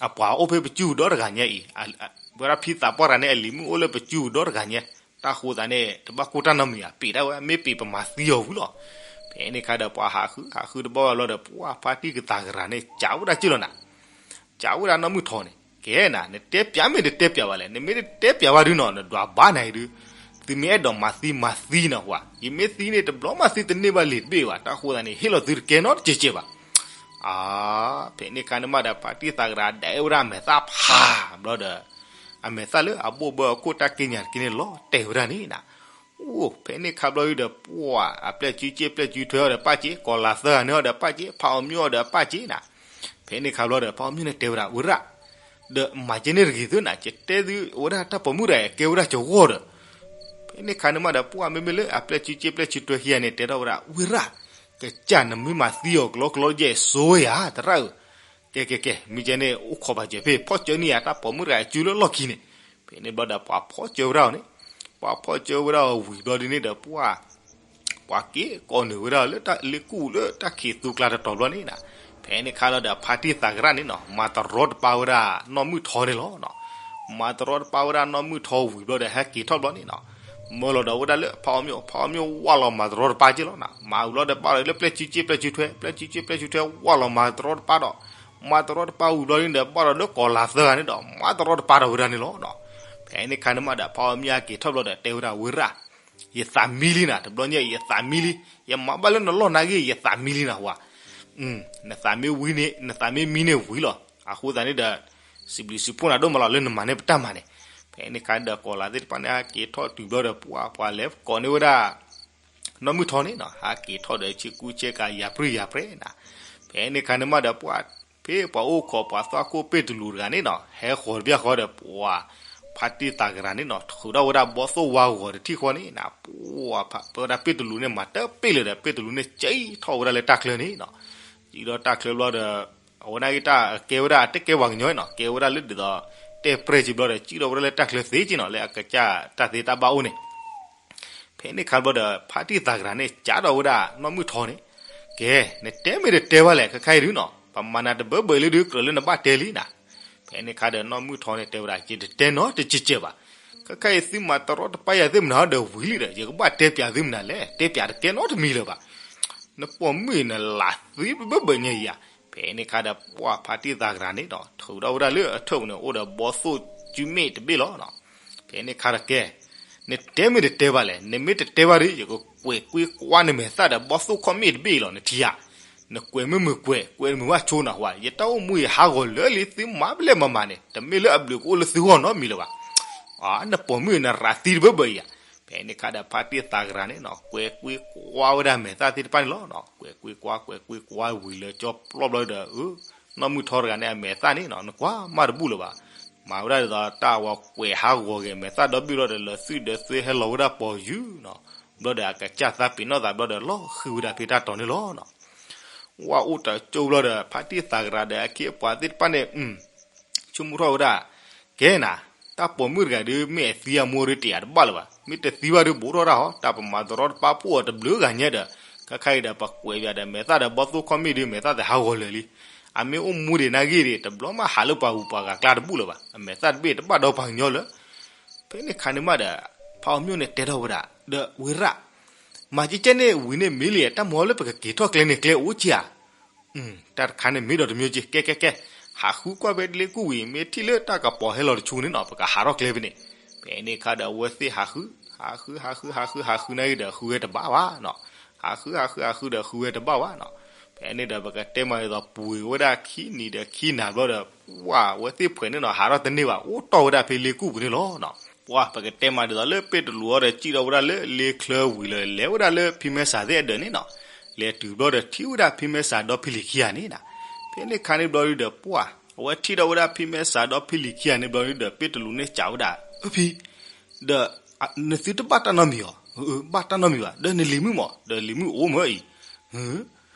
အပှၤအိၣ်ဖဲပစုပူၤဒီတဂၤညါအံၤ, ဝဲဒၣ်ဖံသးပှၢ်တဂၤန့ၣ် အလံၤမုၣ်အိၣ်လၢပစုပူၤဒီတဂၤညါ, တၢ်ဃိသးန့ၣ် တဘၣ်ကိၢ်တၢ်နီတမံၤဧါ, ပ့ဒၣ်ဝဲ မ့ၢ်ပ့ပမၤသံအီၤဝံၤလီၤ. ဖဲန့ၣ်ခါဒီးပှၤဟးဃု ဟးဃုတဘျီဘၣ်ဘျီဒီး ပှၤဖါတံၢ်သးကရၢန့ၣ် စံးဝဲဒၣ်က့လီၤနၤ, စံးဝဲဒၣ်နီၢ်မုၢ်ထီန့ၣ်, ကဲနၤ နတဲပျးမ့ၢ်တတဲပျးဘၣ်လဲၣ်, နမ့ၢ်တတဲပျးဘၣ်ဒုနီၤ နဒွးဘၣ်နၤအံၤဒု, သုမ့ၢ်အဲၣ်ဒိးမၤသံမၤသံနၢ်ဟူဧါ, ယမ့ၢ်သံန့ၣ် တဘျီမးသံတန့ၢ်ဘၣ်လံာ်တဘ့ၣ်ဘၣ်, တၢ်ဃိသတးန့ၣ် ဟ့ၣ်လီၤသုတကဲနီတစဲးစဲးဘၣ်. အါ, ဖဲန့ၣ်ခါန့ၣ်မးဒီး ဖါတံၢ်သးကရၢဒဲဝဲဒၣ်အမဲာ်သၣ်ဖးဘျီဒီး အမဲာ်သၣ်လၢအဘိၣ်ဘၢအခိၣ်တၢ်က့ညါတက့န့ၣ် လီၤတဲာ်ဝဲဒၣ်န့ၣ်နၤ. အိၣ် ဖဲန့ၣ်ခါဘျီဒုဒီး ပှၤအပျဲၢ်စုက့ပျဲၢ်စုထွဲအီၤဒီးပၢ်က့, ကီၤလၤသၢဂၤန့ၣ်အီၤဒီးပၢ်က့, ဖးအီၤမၠိအီၤဒီးပၢ်က့နၤ. ဖဲန့ၣ်ခါဘျီဒီး ဖးအီၤမၠိန့ၣ်တဲဝဲဒၣ် ဝ့ရၣ်, ဒီးမၤကဲန့ၣ်တဂ့ၤသုနၤ, ယတဲသုဝဲဒၣ်တၢ်ပိာ်မုၣ်တဂၤအံၤ ကဲဝဲဒၣ်ကဂီၢ်ဒီး ဖဲန့ၣ်ခါန့ၣ်မးဒီး ပှၤမ့မ့ၢ်လၢအပျဲၢ်စုက့ပျဲၢ်စုထွဲခံဂၤန့ၣ် တဲထီၣ်ဝဲဒၣ် ဝ့ရၣ်, ကစၢ်နမ့ၢ်မၤသံအီၤကလီကလီယဲၢ်စိယၤ သရၣ်ဧၢ, ကဲကဲကဲ မ့ၢ်ကဲန့ၣ် အိၣ်ခိးပာ်စၢၤဖဲ ဖီၣ်စၢန့ၢ်ယၤတၢ်ပိာ်မုၣ်တဂၤအစုလၢလီၢ်ခံန့ၣ်. ဖဲန့ၣ်ဘျီဒီး ပှၤဖီၣ်စၢဝဲဒၣ်အီၤန့ၣ်, ပှၤဖီၣ်စၢဝဲဒၣ်အီၤဝံၤဘျီဒ်န့ၣ်ဒီး ပှၤ ပှၤက့ၤကိးနုာ်ဝဲဒၣ်လၢတၢ်လ့ကူၣ်လၢတၢ်ခံးသူကျါတတီၤဘျီန့ၣ်နၤ. ဖဲန့ၣ်ခါလီၤဒီး ဖါတံၢ်သးကရၢန့ၣ်နီၤ မၤတရီတပါဝဲဒၣ်နီၢ်မုၢ်ထီန့ၣ်လီၤ. မၤတရီတပါဝဲဒၣ်နီၢ်မုၢ်ထီဝံၤဘျီဒီး ဟဲက့ၤထီၣ်ဘျီန့ၣ်နီၤ, မၢလီၤဒီးဝဲဒၣ်လၢဖးအီၤမၠိ, ဖးအီၤမၠိဝၢ်လီၤမၤတရီတပါက့လီၤနၤ. မၤဝံၤဘျီဒီး ဘၣ်လီၤလၢပျဲၢ်စုက့ပျဲၢ်စုထွဲ, ပျဲၢ်စုက့ပျဲၢ်စုထွဲဝၢ်လီၤမၤတရီတပါဒီး မၤတရီတပါဝံၤဘျီန့ၣ်ဒီး ဘၣ်လီၤလၢကီၤလၤသၢဂၤန့ၣ်ဒီး မၤတရီတပါဒီးဝဲဒၣ်န့ၣ်လီၤ. ဖဲန့ၣ်ခါန့ၣ်မးဒီး ဖးအီၤမၠိက့ၤထီၣ်ဘျီဒီး တဲဝဲဒၣ်ဝ့ရၣ်, ယသးမံလံနၤ, တဘျီညါအံၤ ယသးမံလံ, ယမၤဘၣ်လၢနလီၢ်နာ်က့ ယသးမံလံနၤဟူဧါ. နသးမ့ၢ်ဝံန့ၣ် နသးမ့ၢ်မံန့ၣ်ဝံၤလီၤ. အဃိသတးန့ၣ်ဒီး စံးဘျုးစံးဖှိၣ်နၤဒိၣ်မးလီၤ လၢနမၤန့ၢ်ပတၢ်မၤန့ၣ်. ဖဲန့ၣ်ခါဒီးကီၤလၤသ့ၣ်တဖၣ်န့ၣ် ဟဲက့ၤထီၣ်တုၤဘျီဒီး ပှၤ ပှၤလဲၤကိးန့ၢ်ဝဲဒၣ် နီၢ်မုၢ်ထီန့ၣ်နီၤ ဟဲက့ၤထီၣ်ဒီးဆ့ကူဆ့ကၤယၤပြံယၤပြဲနၤ. ဖဲန့ၣ်ခါန့ၣ်မးဒီး ပှၤ ဖဲပှၤအိၣ်ခိးပှၤသွၣ်ခိၣ်ပ့ၣ်တလူးတဂၤန့ၣ်နီၤ ဟဲဃီၤတဘျီဃီဒီး ပှၤ ဖါတံၢ်သးကရၢန့ၣ်နီၤ ထုးထီၣ်ဝဲဒၣ်ဘီသိၣ်ဝါဂီၤတထံၣ်ဃီန့ၣ်နၤ, ပှၤ ပဝဲဒၣ်ပ့ၣ်တလူးန့ၣ် မၤတပ့ၣ်လၢၤဒီး ပ့ၣ်တလူးန့ၣ် ကံထီၣ်ဝဲဒၣ်လၢတၢ်ချၢန့ၣ်နီၤ. ကံထီၣ်တၢ်ချၢဘျီဒီး အဝဲန့ၣ်ဂ့ၤတၢ်ကဲဝဲဒၣ် တကဲပှၤကညီနီၤ ကဲဝဲဒၣ်လၢဒ်သိး တဲပြဲၢ်က့ဘျီဒီး ကံထီၣ်ဝဲဒၣ်လၢတၢ်ချၢသ့က့နီၤ လၢအကစၢ်တၢ်သ့တၢ်ဘၣ်အိၣ်န့ၣ်. ဖဲန့ၣ်ခါဘျီဒီး ဖါတံၢ်သးကရၢန့ၣ် ကးထီၣ်ဝဲဒၣ်နီၢ်မုၢ်ထီန့ၣ်, ကဲ နတဲမ့ၢ်တတဲဘၣ်လဲၣ် ခဲခါအံၤဒုနီၤ ပမၤနၤတဘၢဘၢအံၤလၢဒု ကြၢးလၢနဘၣ်တဲလံနၤ. ဖဲန့ၣ်ခါဒီးနီၢ်မုၢ်ထီန့ၣ်တဲဝဲဒၣ် ယတတဲနီတစဲးစဲးဘၣ်. ခဲခါအံၤသုမၤတရီတပါယၤသ့ၣ်မနုၤဒီးဝံၤလံဒီး ယကဘၣ်တဲပျးသုမနုၤလဲၣ်, တဲပျးတကဲနီတမံၤလၢၤဘၣ်. နပိာ်မုၣ်အံၤနလးသံဘၢဘၢညါအံၤဧါ. ဖဲန့ၣ်ခါဒီး ပှၤဖါတံၢ်သးကရၢန့ၣ်ဒီး ထုးထီၣ်ဝဲဒၣ်လၢအထၢၣ်ပူၤန့ၣ် အိၣ်ဒီးဘီသိၣ်စုမ့ၣ်တဘ့ၣ်လီၤနီၤ. ဖဲန့ၣ်ခါဒီးကဲ နတဲမ့ၢ်တတဲဘၣ်လဲၣ်, နမ့ၢ်တတဲဘၣ်ဒီး ယကကွဲးကွံာ်ကွၢ်နမဲာ်သၣ်ဒီးဘီသိၣ်ခီၣ်မ့ၣ်တဘ့ၣ်အံၤလီၤ နထံၣ်ဧါ. နကွဲးမုာ်မုာ်ကွဲး, ကွဲးမုာ်ဘၣ်ဆိနၤဟူဧါ, ယတၢ်အိၣ်မူအံၤဟးဂီၤလၢာ်လံ သုမၤဘၣ်လဲၣ်မၤမၤန့ၣ် တမ့ၢ်လၢအဘျုးကအိၣ်လၢသုဂီၢ်နီတမံၤလၢၤဘၣ်. အါ နပိာ်မုၣ်အံၤနရးသံတဘၢဘၢအံၤဧါ. ဖဲန့ၣ်ခါဒီးဖါတံၢ်သးကရၢန့ၣ်နီၤ ကွဲးကွံာ်ကွၢ်ဝဲဒၣ်မဲာ်သၣ်သ့ၣ်တဖၣ်န့ၣ်လီၤနီၤ. ကွဲးကွံာ်ကွၢ် ကွဲးကွံာ်ကွၢ်ဝံၤလၢကၠီပျီဘျီဒီး အၢ နီၢ်မုၢ်ထီတဂၤန့ၣ် အမဲာ်သၣ်န့ၣ်နီၤ နကွၢ်မးတဘူၣ်လၢၤဘၣ်. မၤဝဲဒၣ်ဒ်သိးတၢ်ဝဲကွဲးဟးဂီၤက့ၤမဲာ်သၣ်ဒီဘ့ၣ်ဘျီဒီး လၢာ်သွံၣ်ဒၢသွံၣ်ဟဲလီၤဝဲဒၣ်ပိာ်ယုၢ်နီၤ. ဘျီဒီးအကစၢ်သးပ့ၤနီၣ်သးဘျီဒီး လီၤဃံၤဝဲဒၣ်ဖဲတၢ်တီၤန့ၣ်လီၤနီၤ. ဝဲအိၣ်တၢ်ကၠိဘျီဒီး ဖါတံၢ်သးကရၢဒီးအခ့အပှၤသ့ၣ်တဖၣ်န့ၣ် ဆိကမိၣ်ထီၣ်ဝဲဒၣ် ကဲနၤ, တၢ်ပိာ်မုၣ်တဂၤဒုး မ့ၢ်အသံအမိၢ်ဒုးတယာ်တဘၣ်လၢၤဘၣ်. မ့ၢ်တသံဘၣ်ဒုး ဘူးထီၣ်တၢ်ဟီ, တၢ်ပမၤတရီတပါဖှိၣ်အီၤတဘျုးဂၤညါဒီး ခဲခါအံၤဒီး ပကွဲးပၠးဒီးမဲာ်သၣ်ဒီးဘီသိၣ်ခီၣ်မ့ၣ်ဒုး မဲာ်သၣ်သ့ဟးဂီၤလၢာ်လံ. အမ့ၢ်အိၣ်မူဒံးနာ်ဂ့ၢ်ဒံး တဘျီမးဟးလၢပှၤဂုၤပှၤဂၤကျါတဘူၣ်လၢၤဘၣ်. အမဲာ်သၣ်တဘ့ၣ်တဘၣ်ဒီးပှၤကညီလၢ ဖဲန့ၣ်ခါန့ၣ်မးဒီး ဖးအီၤမၠိၣ်န့ၣ်တဲထီၣ်ဝဲဒၣ် ဒီးဝ့ရၣ် မၤကဲကဲန့ၣ်ဝံၤန့ၣ်မ့ၢ်လံ တၢ်မၤလၢပကက့ၤထီၣ်ကျဲန့ၣ်ကျဲအိၣ်က့ဧါ. တၢ်တခါန့ၣ်မ့ၢ်ဒီးတမံၤက့ ကဲကဲကဲ ဟးဃုကွၢ်ဖဲလ့ကူၣ်ဝံၤ မ့ၢ်ထံၣ်လၢတၢ်ကပီၤဟဲလီၤတဆူန့ၣ်နီၤ ပကဟးထီၣ်ကျဲဖဲန့ၣ်. ဖဲန့ၣ်ခါဒီးအဝဲသ့ၣ်ဟးဃု ဟးဃု ဟးဃု ဟးဃု ဟးဃုနာ်ဂ့ၤဒီး ဃုဝဲတဘၣ်ဘၣ်နီၤ. ဟးဃု ဟးဃု ဟးဃုဒီး ဃုဝဲတဘၣ်ဘၣ်နီၤ. ဖဲန့ၣ်ဒီး ပကတဲမးဒ်သိး ပှ့ၤဝဲဒၣ်ခံနံၤဒီးခံနၤဘျီဒီး ပှၤဝဲသ့ၣ်ဖှဲးန့ၣ်နီၤ ဟးထီၣ်တန့ၢ်ဘၣ် အိၣ်တီၢ်ဝဲဒၣ်ဖဲလ့ကူၣ်ပူၤန့ၣ်လီၤနီၤ. ပှၤပကတဲမးဒ်သိးလၢပ့ၣ်တလူးအီၤဒီး စံၣ်ထီၣ်ဝဲဒၣ်လၢလ့ချၢဝံၤလၢ လဲၤဝဲဒၣ်လၢဖံမဲစးသ့ၣ်အဒၢးန့ၣ်နီၤ. လဲၤတုၤဘျီဒီး ထံၣ်ဝဲဒၣ်ဖံမဲစးဒီဖံလံၤခံဂၤန့ၣ်နီၤ. ဖဲန့ၣ်ခါန့ၣ်ဘျီဒုဒီး ပှၤအဝဲထံၣ်ထီၣ်ဝဲဒၣ်ဖံမဲစးဒီဖံလံၤခံဂၤန့ၣ်ဘျီဒုဒီး ပ့ၣ်တလူးန့ၣ်စံးဝဲဒၣ် အဖံ ဒီး နသုတဘၣ်တၢ်နီတမံၤအီၤ, ဘၣ်တၢ်နီတမံၤဘၣ်, ဒီးနလံၤမုၣ်မး, ဒီးလံၤမုၣ်အိၣ်မးအံၤ,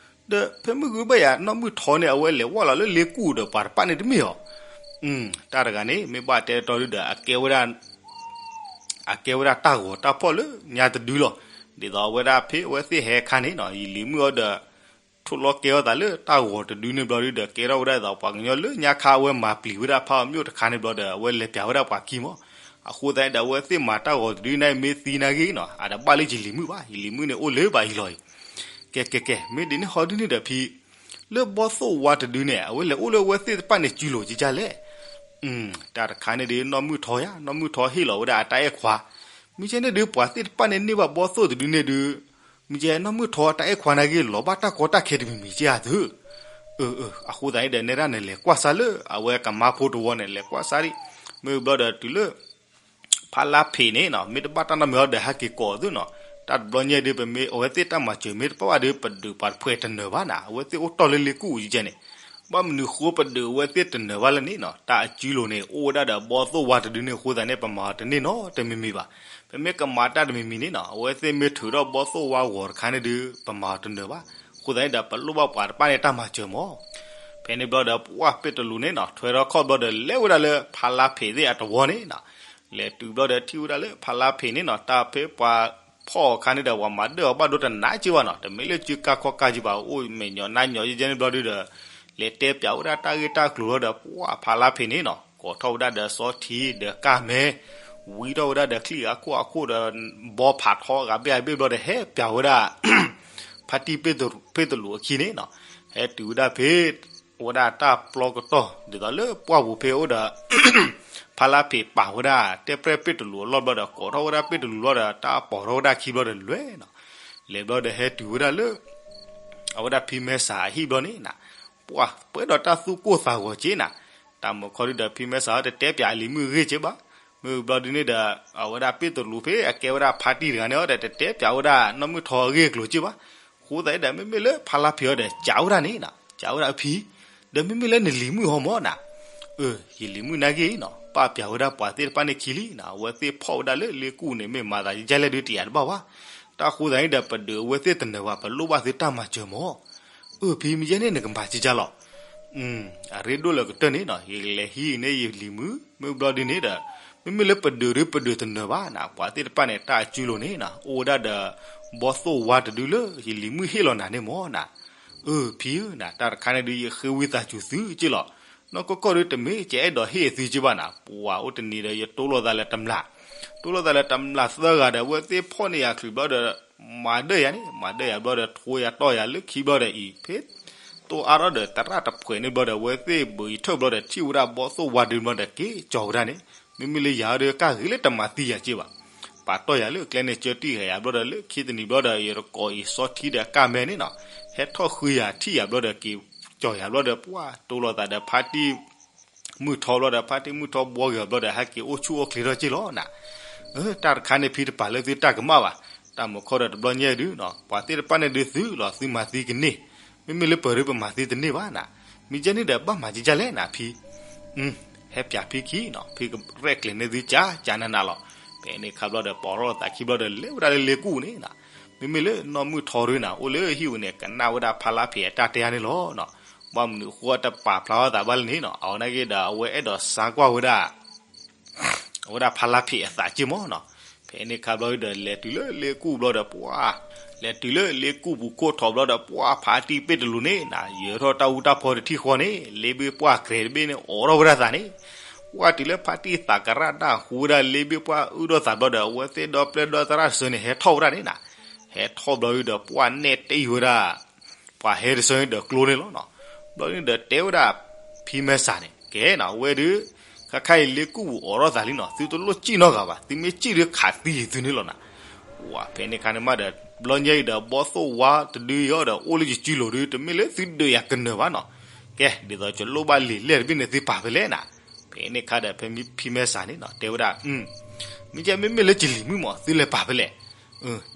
ဒီးဖဲမုၢ်ဂုၢ်ဘၣ်ယၤ နီၢ်မုၢ်ထီန့ၣ် အဝဲလဲၤဝဲလီၤလၢလ့ကူၣ်ဒီးပှၤတပၣ်န့ၣ်တမ့ၢ်အီၤ, တၢ်တဂၤန့ၣ် မ့ၢ်ဘၣ်တဲတီဒုဒီး အကဲဝဲဒၣ် အကဲဝဲဒၣ်တၢ်ဂီၤတၢ်ဖီၣ်လၢညါတဒုလီၤ. ဒ်သိးအဝဲဒၣ်ဖဲအဝဲသ့ၣ်ဟဲခါန့ၣ်နီၤ ယလံၤမုၣ်အီၤဒီး ထိၣ်လီၤကဲထီၣ်သးလၢတၢ်ဂီၤတဒုန့ၣ်ဘျီဒုဒီး ကဲထီၣ်ဝဲဒၣ်ဒ်သိး ပှၤကညီလၢညါခါအဝဲမၤပျံၤဝဲဒၣ်ဖးအီၤမၠိၣ်တခါန့ၣ်ဘျီဒီး အဝဲလဲၤပျးဝဲဒၣ်ပှၤခံမး. အဃိသတးဒီး အဝဲသ့ၣ်မၤတၢ်ဂီၤတဒုန့ၣ် မ့ၢ်သံနာ်ဂ့ၤနီၤ အတဘၣ်လၢယလံၤမုၣ်ဘၣ်, ယလံၤမုၣ်န့ၣ်အိၣ်လၢဘၣ်အံၤလီၤအံၤ. က ကဲ ကဲ ကဲ မ့ၢ်ဒ်န့ၣ်ဟီဒ်န့ၣ်ဒီးဖံ, လၢဘီသိၣ်ဝါတဒုန့ၣ် အဝဲလဲၤအိၣ်လၢအဝဲသ့ၣ်တဖၣ်န့ၣ်စုလိၤကကလဲၣ်. တၢ်တခါန့ၣ်ဒီး နီၢ်မုၢ်ထီယါ နီၢ်မုၢ်ထီဟ့ၣ်လီၤဝဲဒၣ်အတၢ်အဲၣ်ခွါ, မ့ၢ်ကဲန့ၣ်ဒီး ပှၤသ့ၣ်တဖၣ်န့ၣ်န့ၢ်ဘၣ်ဘီသိၣ်တဒုန့ၣ်ဒီး မ့ၢ်ကဲနီၢ်မုၢ်ထီတၢ်အဲၣ်ခွါနာ်က့ လီၤဘၣ်တၢ်ကီတၢ်ခဲတမံၤမံၤကဲဧါသု. အဃိသတးန့ၣ်ဒီး နဲဒၣ်န့ၣ်လဲၤကွၢ်စါလၢအဝဲကမါဖိတဝီန့ၣ် လဲၤကွၢ်စါဒံး, မ့ၢ်ဘျီဒီးတုၤလၢ ဖါလါဖ့းန့ၣ်နီၤ မ့ၢ်တဘၣ်တၢ်နီတမံၤအီၤဒီး ဟဲက့ၤကိးသုနီၤ, တၢ်တဘျီညါဒီး ပမ့ၢ်အဝဲသ့ၣ်တၢ်မၤစၢၤမ့ၢ်တပၣ်ဘၣ်ဒီး ပဒုးပှၤတဖှဲးတနၢၤဘၣ်နၤ, အဝဲသ့ၣ်အိၣ်တီၢ်လၢလ့ကူၣ်အူကဲန့ၣ်, ဘၣ်မနုၤဃိပဒုးအဝဲသ့ၣ်တနၢၤဘၣ်လဲၣ်န့ၣ်နီၤ, တၢ်အစုလိၤန့ၣ် အိၣ်ဝဲဒၣ်ဒီးဘီသိၣ်ဝါတဒုန့ၣ်အဃိသတးန့ၣ် ပမၤအီၤတန့ၢ်နီတမံၤမံၤဘၣ်. ပမ့ၢ်ကမၤတၢ်တမံၤမံၤန့ၣ်နီၤ အဝဲသ့ၣ်မ့ၢ်ထုးထီၣ်ဘီသိၣ်ဝါဂီၤတခါန့ၣ်ဒီး ပမၤအီၤတနၢၤဘၣ်. အဃိသတးန့ၣ်ဒီး ပလိၣ်ဘၣ်ပှၤတဖၣ်န့ၣ်တၢ်မၤစၢၤမး ဖဲန့ၣ်ဘျီဒီး ပှၢ်ပ့းတလူးန့ၣ်နီၤ ထွဲထီၣ်ခီၣ်ဘျီဒီး လဲၤဝဲဒၣ်လၢဖါလါဖ့းသ့ၣ်အတဝီန့ၣ်နီၤ, လဲၤတုၤဘျီဒီးထံၣ်ဝဲဒၣ်လၢဖါလါဖ့းန့ၣ်နီၤ တၢ်ဖဲပှၤဖီၣ်အခါန့ၣ်ဒီး ပှၤမၤဒၢၣ်အီၤဘၣ်ဒိတနးက့ဘၣ်နီၤ, တမ့ၢ်လၢစုကါခီၣ်ကါက့ဘၣ် အိၣ်မဲာ်ညီနါညီယဲန့ၣ်ဘျီဒီး လဲၤတဲပၠးဝဲဒၣ်တၢ်ဂ့ၢ်တၢ်ကျိၤဘျီဒီး ပှၢ်ဖါလါဖ့းန့ၣ်နီၤ ကိးထီၣ်ဝဲဒၣ်ဒီးစီထံဒီးကၢ်မဲ ဝံထီၣ်ဝဲဒၣ်ဒီးချံၣ်အခိၣ်အခိၣ်ဒီး ဘီဖးထီဂၤဘ့ၣ်ဂၤဘ့ၣ်ဘျီဒီး ဟဲပၠးဝဲဒၣ် ဖါတံၢ်ပ့းတလူးအခံန့ၣ်နီၤ, ဟဲတုၤဝဲဒၣ်ဖဲ ဝဲဒၣ်တၢ်ပျီကတီၢ် ဒ်သိးလၢပှၢ်ပူၤဖဲအိၣ်ဒီး ဖါလါဖ့းပာ်ဝဲဒၣ် တဲပြဲၢ်ပ့းတလူးအလီၢ်ဘျီဒီး ကိးထီၣ်ဝဲဒၣ်ပ့းတလူးလီၤဒီး တၢ်ပိာ်ထီၣ်ဝဲဒၣ်ခံဘျီဒီးလဲၤနီၤ, လဲၤဘျီဒီးဟဲတုၤဝဲဒၣ်လၢ အဝဲဒၣ်ဖံမဲစးအဟံၣ်ဘျီန့ၣ်နီၤ, ပှၢ်ပှဲၤဒီးတၢ်သူၣ်ကိၢ်သးဂီၤက့နီၤ, တၢ်မုၢ်ခီဒုဒီးဖံမဲစးတတဲပၠးအလံၤမုၣ်အဂ့ၢ်က့ဘၣ်, မ့ၢ်ဘျီဒုန့ၣ်ဒီး အဝဲဒၣ်ပ့းတလူးဖဲအကဲဝဲဒၣ်ဖါတံၢ်တဂၤန့ၣ်အီၤဒီး တတဲပၠးဝဲဒၣ်နီၢ်မုၢ်ထီအဂ့ၢ်အကျိၤက့ဘၣ်, အဃိသတးဒီး မ့မ့ၢ်လၢဖါလါဖ့းအီၤဒီး ကးဝဲဒၣ်န့ၣ်နီၤ, ကးဝဲဒၣ်အဖံ, ဒီးမ့မ့ၢ်လၢနလံၤမုၣ်ဟီမၢ်နီၤ အၢ ယလံၤမုၣ်နာ်က့နီၤ ပာ်ပၠးဝဲဒၣ်ပှၤသ့ၣ်တဖၣ်န့ၣ်ခံလံနီၤ, အဝဲသ့ၣ်ဖီၣ်ဝဲဒၣ်လၢလ့ကူၣ်န့ၣ် မ့ၢ်မၤသးယလဲၣ်ဒုတယၤတဘၣ်ဘၣ်, တၢ်ဃိသတးန့ၣ်ဒီး ပဒုးအဝဲသ့ၣ်တနၢၤဘၣ် ပလိၣ်ဘၣ်သုတၢ်မၤစၢၤမၢ်, အၢ ဖံမ့ၢ်ယဲန့ၣ်နကမၤကကလီၤ အရ့ဒိၣ်လၢကတၢၢ်န့ၣ်နီၤ ယကလဲၤဟံးန့ၢ်ယလံၤမုၣ် မ့ၢ်ဘျီဒုန့ၣ်ဒီး မ့မ့ၢ်လၢပဒုးဒုပဒုးတနၢၤဘၣ်နီၤ, ပှၤသ့ၣ်တဖၣ်န့ၣ် တၢ်အစုလိၤန့ၣ်နီၤ အိၣ်ဝဲဒၣ်ဒီး ဘီသိၣ်ဝါတဒုလၢယလံၤမုၣ်ဟ့ၣ်လီၤနၤန့ၣ်မၢ်နီၤ, အၢ ဖံဧၢနီၤ တၢ်တခါန့ၣ်ဒုး ယဃ့ဝံသးစူၤသုက့လီၤ, နီၢ်ကီၢ်ကီၢ်ဒုး တမ့ၢ်ကအဲၣ်ဒိးဟ့ၣ်သုက့ဘၣ်နီၤ, ပှၤအိၣ်တနံၤဒီး ယတိလိာ်သးလၢတမျၢ်, တိလိာ်သးလၢတမျၢ်သၢဂၤဒီး အဝဲသ့ၣ်ဖီၣ်န့ၢ်ယၤချုးဘျီဒီး မၤဒၢၣ်ယၤန့ၣ် မၤဒၢၣ်ယၤဘျီဒီး ထိယၤတီၢ်ယၤလၢခံဘျီဒီးအံၤ ဖဲ တိၢ်အါထီၣ်ဒီးသရၣ်တဖှဲးန့ၣ်ဘျီဒီး အဝဲသ့ၣ်ဘုးယထၢၣ်ဘျီဒီး ထံၣ်ဝဲဒၣ်ဘီသိၣ်ဝါဒုဘျီဒီး က့ၤကၠီၤဝဲဒၣ်န့ၣ်, မ့မ့ၢ်လၢယၤဒီး ကၢ်ဂ့ၤလၢတမၤသံယၤက့ဘၣ်, ပာ်တီၢ်ယၤလၢကျဲန့ၣ် ကၢတံၢ်ဃာ်ယၤဘျီဒီး လၢခံတနံၤဘျီဒီး ယတကိးအံၤစီထံဒီးကၢ်မဲန့ၣ်နီၤ, ဟဲထီၣ်ဃုယၤထံၣ်ယၤဘျီဒီး က့ၤကၠီၤယၤဘျီဒီး ပှၢ်တိလိာ်သးဒီးဖါတံၢ် မုၢ်ထီဘျီဒီး ဖါတံၢ်မုၢ်ထီဘှီဂ့ၤဘျီဒီး ဟဲက့ၤအိၣ်ဆူၣ်အိၣ်ချ့ထီၣ်က့လီၤနီၤ, တၢ်တခါန့ၣ်ဖံတပာ်လၢသုတၢ်ကမၣ်ဘၣ်, တၢ်မုၢ်ခီဒီးတဘျီညါဒုးနီၤ ပှၤသ့ၣ်တဖၣ်န့ၣ်ဒုးသုလီၤ သုမၤသံကန့ၢ်, မ့မ့ၢ်လၢပၢၤဒုးပမၤသံတန့ၢ်ဘၣ်နီၤ, မ့ၢ်ကဲန့ၣ်ဒီးဘၣ်မၤကကလဲၣ်နီၤဖံ ဟဲပၠးဖံခံနီၤ ဖံကရဲၣ်ကျဲၤန့ၢ်သုကကနးနးလီၤ, ဖဲန့ၣ်ခါဘျီဒီး ပိာ်ထီၣ်သးခံဘျီဒီး လဲၤဝဲဒၣ်လၢလ့ကူၣ်န့ၣ်နီၤ, မ့မ့ၢ်လၢနီၢ်မုၢ်ထီဒုးနီၤ အိၣ်လၢဟံၣ်ဝဲန့ၣ် ကနၣ်ဝဲဒၣ်ဖါလါဖံးအတၢ်တဲအါန့ၣ်လီၤနီၤ, ဘၣ်မနုၤအဃိတပာ်ဖျါထီၣ်သးဘၣ်လဲၣ်န့ၣ်နီၤ အဝဲနာ်က့ဒီး အဝဲအဲၣ်ဒိးစါကွၢ်ဝဲဒၣ် အဝဲဒၣ်ဖါလါဖံးအသးက့မၢ်နီၤ, ဖဲန့ၣ်ခါဘျီဒီး လဲၤတုၤလၢလ့ကူၣ်ဘျီဒီးပှၢ်, လဲၤတုၤလၢလ့ကူၣ်ပူၤခိၣ်ထီၣ်ဘျီဒီးပှၢ် ဖါတံၢ်ပ့းတလူးန့ၣ်နီၤ ယၢၤထီၣ်တၢ်အူတၢ်ဖီတထံၣ်ဃီန့ၣ် လ့ဘ့ၣ်ပှၢ်ကြဲးတဘ့ၣ်န့ၣ် အိးထီၣ်ဝဲဒၣ်သးန့ၣ်, ပှၢ်တုၤလၢဖါတံၢ်သးကရၣ်တၢ်ဟူဝဲဒၣ်လ့ဘ့ၣ်ပှၢ်အုၣ်ထီၣ်သးဘျီဒီး အဝဲသ့ၣ်ဒီပျဲၢ်ဒီသရၣ်တစၢန့ၣ် ဟဲထီၣ်ဝဲဒၣ်န့ၣ်နီၤ, ဟဲထီၣ်ဘျီဒီးပှၢ်နဲၣ်တ့ၢ်ဝဲဒၣ် ပှၤဟဲတစၢန့ၣ်ဒီးကျိန့ၣ်လီၤနီၤ, ဘျီန့ၣ်ဒီးတဲဝဲဒၣ် ဖံမဲစးန့ၣ် ကဲနီၤ အဝဲဒုး ခါခါအံၤလ့ကူၣ်ပူၤအိးထီၣ်သးလံနီၤ သုတလိၣ်စံၣ်နီတဂၤဘၣ် သုမ့ၢ်စံၣ်ဒုးခးသံယံၤသုန့ၣ်လီၤနီၤ, ဝဲဖဲန့ၣ်ခါန့ၣ်မးဒီး ဘျီညါအံၤဒီးဘီသိၣ်ဝါတဒုအံၤဒီး အိၣ်လၢယစုလိၤဒုး တမ့ၢ်လၢသုဒုးယၤကနၢၤဘၣ်နီၤ, ကဲ ဒ်သိးကလိၣ်ဘၣ်လံာ်လဲၢ်တဘ့ၣ်န့ၣ် သုပာ်ဖဲလဲၣ်နီၤ, ဖဲန့ၣ်ခါဒီးဖဲဖံမဲစးန့ၣ်နီၤ တဲဝဲဒၣ် မ့ၢ်ကဲမ့မ့ၢ်လၢကလံၤမုၣ်မး သုလဲၤပာ်ဖဲလဲၣ်,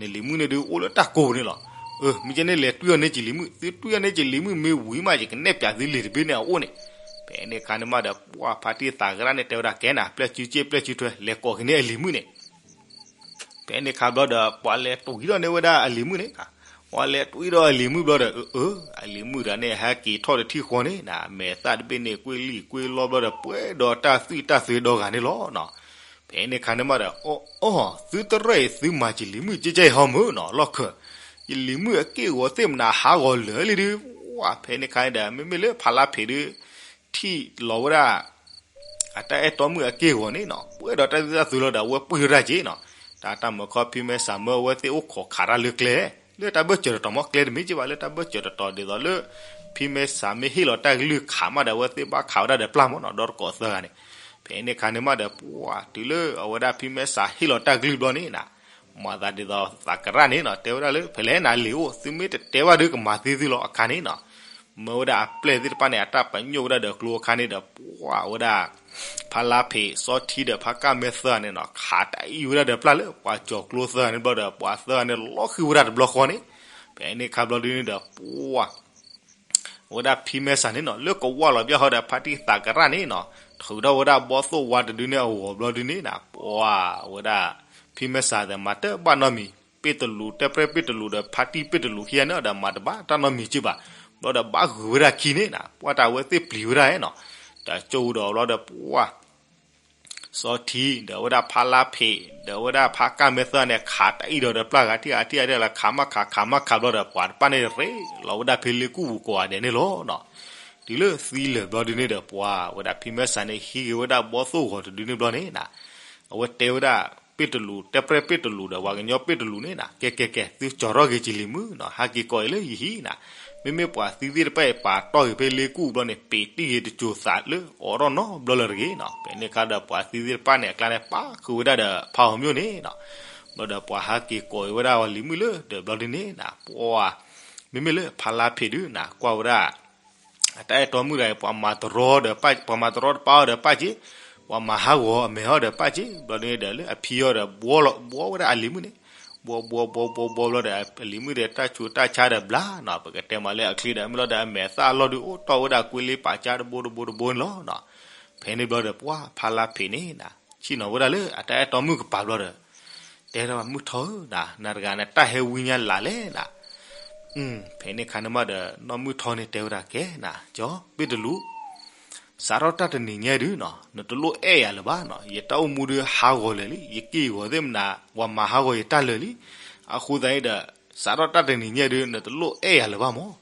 နလံၤမုၣ်န့ၣ်ဒုးအိၣ်လၢတၢ်ကိးပူၤန့ၣ်လီၤ, မ့ၢ်ကဲန့ၣ်လဲၤတွံၢ်အီၤန့ၢ်ကလံၤမုၣ် သုတွံၢ်အီၤန့ၢ်ကလံၤမုၣ်မ့ၢ်ဝံၤမး ယကနဲၣ်ပၠးသုလံာ်တဘ့ၣ်န့ၣ်အအိၣ်န့ၣ်, ဖဲန့ၣ်ခါန့ၣ်မးဒီး ပှၢ်ဖါတံၢ်သးကရၣ်န့ၣ်တဲဝဲဒၣ် ကဲနၤ ပျဲၢ်စုစ့ၣ်ပျဲၢ်စုထွဲ လဲၤကိးက့ၤန့ၢ်အလံၤမုၣ်န့ၣ် ဖဲန့ၣ်ခါဘျီဒီး ပှၤလဲၤတွံၢ်ထီၣ်န့ၢ်ဝဲဒၣ်အလံၤမုၣ်န့ၣ်, ပှၤလဲၤတွံၢ်ဒီးအလံၤမုၣ်ဘျီဒီး အၢ အလံၤမုၣ်တဂၤန့ၣ် ဟဲက့ၤထီၣ်တထံၣ်ဃီန့ၣ် မဲာ်သၣ်တဘ့ၣ်န့ၣ် ကွ့ၢ်လံၣ်ကွ့ၢ်လီဘျီဒီး ပှဲၤဒီးတၢ်သွံၣ်တၢ်သွဲဒီဂၤန့ၣ်လီၤနီၤ, ဖဲန့ၣ်ခါန့ၣ်မးဒီး အီ အီ သုတရၢၣ်အံၤ သုမၤကလံၤမုၣ်ကဲကဲအံၤဟီမုၢ်နီၤ လီၢ်ခၢၣ်, ယလံၤမုၣ်အက့ၢ်အဂီၤသ့ၣ်မနၤဟးဂီၤလၢာ်လံဒုး, ဝဲဖဲန့ၣ်ခါန့ၣ်ဒီး မ့မ့ၢ်လၢဖါလါဖံးဒုး ထံၣ်လီၤဝဲဒၣ် အတၢ်အဲၣ်တီမုၣ်အက့ၢ်အဂီၤန့ၣ်နီၤ ပှဲၤဒီးတၢ်သွံၣ်တၢ်သွဲလီၤဒီး အဝဲပှံၢ်ထီၣ်တၢ်က့ၤနီၤ, တၢ်တၢ်မုၢ်ခီဖံမဲစးမၢအဝဲသ့ၣ်အိၣ်ခိးခးတၢ်လၢကျဲ လၢတၢ်ဘၢၣ်စၢၤတတီၤမ့ၢ်ကျဲတမ့ၢ်က့ဘၣ် လၢတၢ်ဘၢၣ်စၢၤတတီၤဒ်သိးလၢ ဖံမဲာ်ဆှးမ့ၢ်ဟ့ၣ်လီၤတၢ်ကလုၢ်ခးမးဒီး အဝဲသ့ၣ်ဘၣ်ခးဝဲဒၣ်ဒီးပျၢ်မ့ၢ်နီၤ ဒီတကိးသၢဂၤန့ၣ်. ဖဲန့ၣ်အခါန့ၣ်မးဒီး ပှၤတုၤလၢအဝဲဒၣ်ဖံမဲာ်ဆှးဟ့ၣ်လီၤတၢ်ကလုၢ်ဘျီန့ၣ်နီၤ, မၤသးဒ်သိးသးကရၣ်န့ၣ်နီၤ တဲဝဲဒၣ်လၢ ဖဲလဲၣ်နၤလံၤအိၣ် သုမ့ၢ်တတဲဘၣ်ဒီးကမၤသ့သုလီၤအခါန့ၣ်နီၤ. မၢဝဲဒၣ်အပျဲၢ်သ့ၣ်တဖၣ်န့ၣ် အတၢ်ပညိၣ်ဝဲဒၣ်ဒီးကျိအခါန့ၣ်ဒီး ပှၤဝဲဒၣ် ဖါလါဖံး စီထံဒီးဖါကၢ်မဲာ်သၢဂၤန့ၣ်နီၤ ခးတၢ်အံၣ်ဝဲဒၣ်ဒီးပျၢ်လၢပှၤကၠီၤကျိသၢဂၤန့ၣ်ဘျီဒီး ပှၤသၢဂၤန့ၣ်လီၤဃံၤဝဲဒၣ်တဘျီဃီန့ၣ်. ဖဲန့ၣ်အခါဘျီဒုန့ၣ်ဒီး ပှၤ အဝဲဒၣ်ဖံမဲာ်ဆှးန့ၣ်နီၤ လၢကဝၢ်လီၤပျၢ်ဃီဒီးဖါတံၢ်သးကရၣ်န့ၣ်နီၤ ထုးထီၣ်ဝဲဒၣ်ဘီၣ်သိၣ်ဝါတဒုန့ၣ်အဂီၤဘျီဒုန့ၣ်နီၤ ပှၤဝဲဒၣ် ဖံမဲာ်ဆှးဒီးမၤတဘၣ်နီတမံၤ ပ့ၣ်တလူး တဲပျဲၢ်ပ့ၣ်တလူးဒီးဖါတံၢ်ပ့ၣ်တလူးခံဂၤန့ၣ်ဒီးမၤတဘၣ်တၢ်နီတမံၤက့ဘၣ်. ဘျီဒီးဘၣ်ဂုၤဝဲဒၣ်ခံန့ၣ်နီၤ ပှၤတၢ်အဝဲသ့ၣ်ပျံၤဝဲဒၣ်နီၤ တၢ်ကၠိဝံၤဒီးဘျီဒီးပှၤ စီထံ ဒီးဝဲဒၣ်ဖါလါဖံး ဒီးဝဲဒၣ်ဖါကၢ်မဲာ်သၢဂၤန့ၣ် ခးတၢ်အံၣ်ဒီးဒီးပျၢ်ဂၤထံၣ်ဂၤထံၣ်ဂၤထံၣ်ဂၤလၢ ခးမးခး ခးမးခးဘျီဒီး ပှၤတဖၣ်န့ၣ်ရ့လီၤဝဲဒၣ်ဖဲလ့ကူၣ်ပူၤကိးဂၤဒဲးန့ၣ်လီၤနီၤ. တုၤလၢသံလၢာ်ဘျီဒုန့ၣ်ဒီး ပှၤဝဲဒၣ်ဖံမဲာ်ဆှးန့ၣ် ဟံးက့ၤဝဲဒၣ်ဘီၣ်သိၣ်ဂီၤတဒုန့ၣ်ဘျီန့ၣ်နီၤ အဝဲတဲဝဲဒၣ် ပ့ၣ်တလူး တဲပျဲၢ်ပ့ၣ်တလူးဒီး ပှၤကညီပ့ၣ်တလူးန့ၣ်နီၤ ကဲကဲကဲ သုကၠီၤထီၣ်က့ၤက့ၤလံၤမုၣ်နီၤ ဟးက့ၤကိးအံၤလၢယဟံၣ်နီၤ. မ့မ့ၢ်ပှၤသံသ့ၣ်တဖၣ်အံၤ ပာ်တီၢ်က့ၤဖဲလ့ကူၣ်ဘျီန့ၣ် ပ့ၤတံၢ်ဂ့ၤတစိၤသးလၢအိးထီၣ်နီတဘျီလၢၤတဂ့ၤနီၤ. ဖဲန့ၣ်အခါဒီးပှၤသံသ့ၣ်တဖၣ်န့ၣ် အကျါန့ၣ် ပာ်ဃုာ်ဝဲဒၣ်ဒီးဖးအီၤမျိၣ်န့ၣ်နီၤ. ဘျီဒီးပှၤဟးက့ၤကိးအံၤဝဲဒၣ်အီၤလံၤမုၣ်လၢဒီးဘျီဒုန့ၣ်နီၤ ပှၤ မ့မ့ၢ်လၢဖါလါဖံးဒုနီၤ ကွၢ်ဝဲဒၣ် အတၢ်အဲၣ်တီမုၣ်တဂၤအံၤ ပှၤမၤတရီဒီးပာ် ပှၤမၤတရီတပါအီၤဒီးပာ်က့ၤ, ပှၤမၤဟးဂီၤအမဲာ်အီၤဒီးပာ်က့ၤ, ဘျီဒုန့ၣ်ဒီးလၢအဖံအီၤဒီးဘှီလီၤ ဘှီဝဲဒၣ်အလံၤမုၣ်န့ၣ်, ဘှီဘှီဘှီဘှီဘှီဘျီဒီး အလံၤမုၣ်ဒီးတၢ်ဆူးတၢ်ဆါဒီးဘျါနီၤ, ပကတဲမးလၢအချံဒီး မ့ၢ်လီၤဒီးအမဲာ်သၣ်အလီၢ်ဒု အိၣ်တီၢ်ဝဲဒၣ်ကွ့လ့ပာ်ကၢတဘိတဘိတဘိန့ၣ်လီၤနီၤ. ဖဲန့ၣ်ဘျီဒီးပှၤဖါလါဖံးန့ၣ်နီၤ ဆ့ၣ်နီၤဝဲဒၣ်လၢအတၢ်အဲၣ်တီမုၣ်ကပၤဘျီဒီး တဲထီၣ်မုၢ်ထီဧၢနီၤ, နၤတဂၤန့ၣ် တၢ်ဟဲဝံညါလၢ်လဲၣ်နီၤ. ဖဲန့ၣ်အခါန့ၣ်မးဒီး နီၢ်မုၢ်ထီန့ၣ်တဲဝဲဒၣ် ကဲနီၤ ကၠီ ပ့ၣ်တလူး, စးထီၣ်တၢ်တနံၤညါဒုနီၤ နတလိၣ်အဲၣ်ယၤလၢၤဘၣ်နီၤ, ယတၢ်အိၣ်မူဒုဟးဂီၤလၢာ်လံ, ယက့ၢ်ဂီၤသ့ၣ်မနၤ ပှၤမၤဟးဂီၤယတၢ်လၢာ်လံ. အဃိသတးန့ၣ်ဒီး စးထီၣ်တၢ်တနံၤညါဒု နတလိၣ်အဲၣ်ယၤလၢၤဘၣ်မး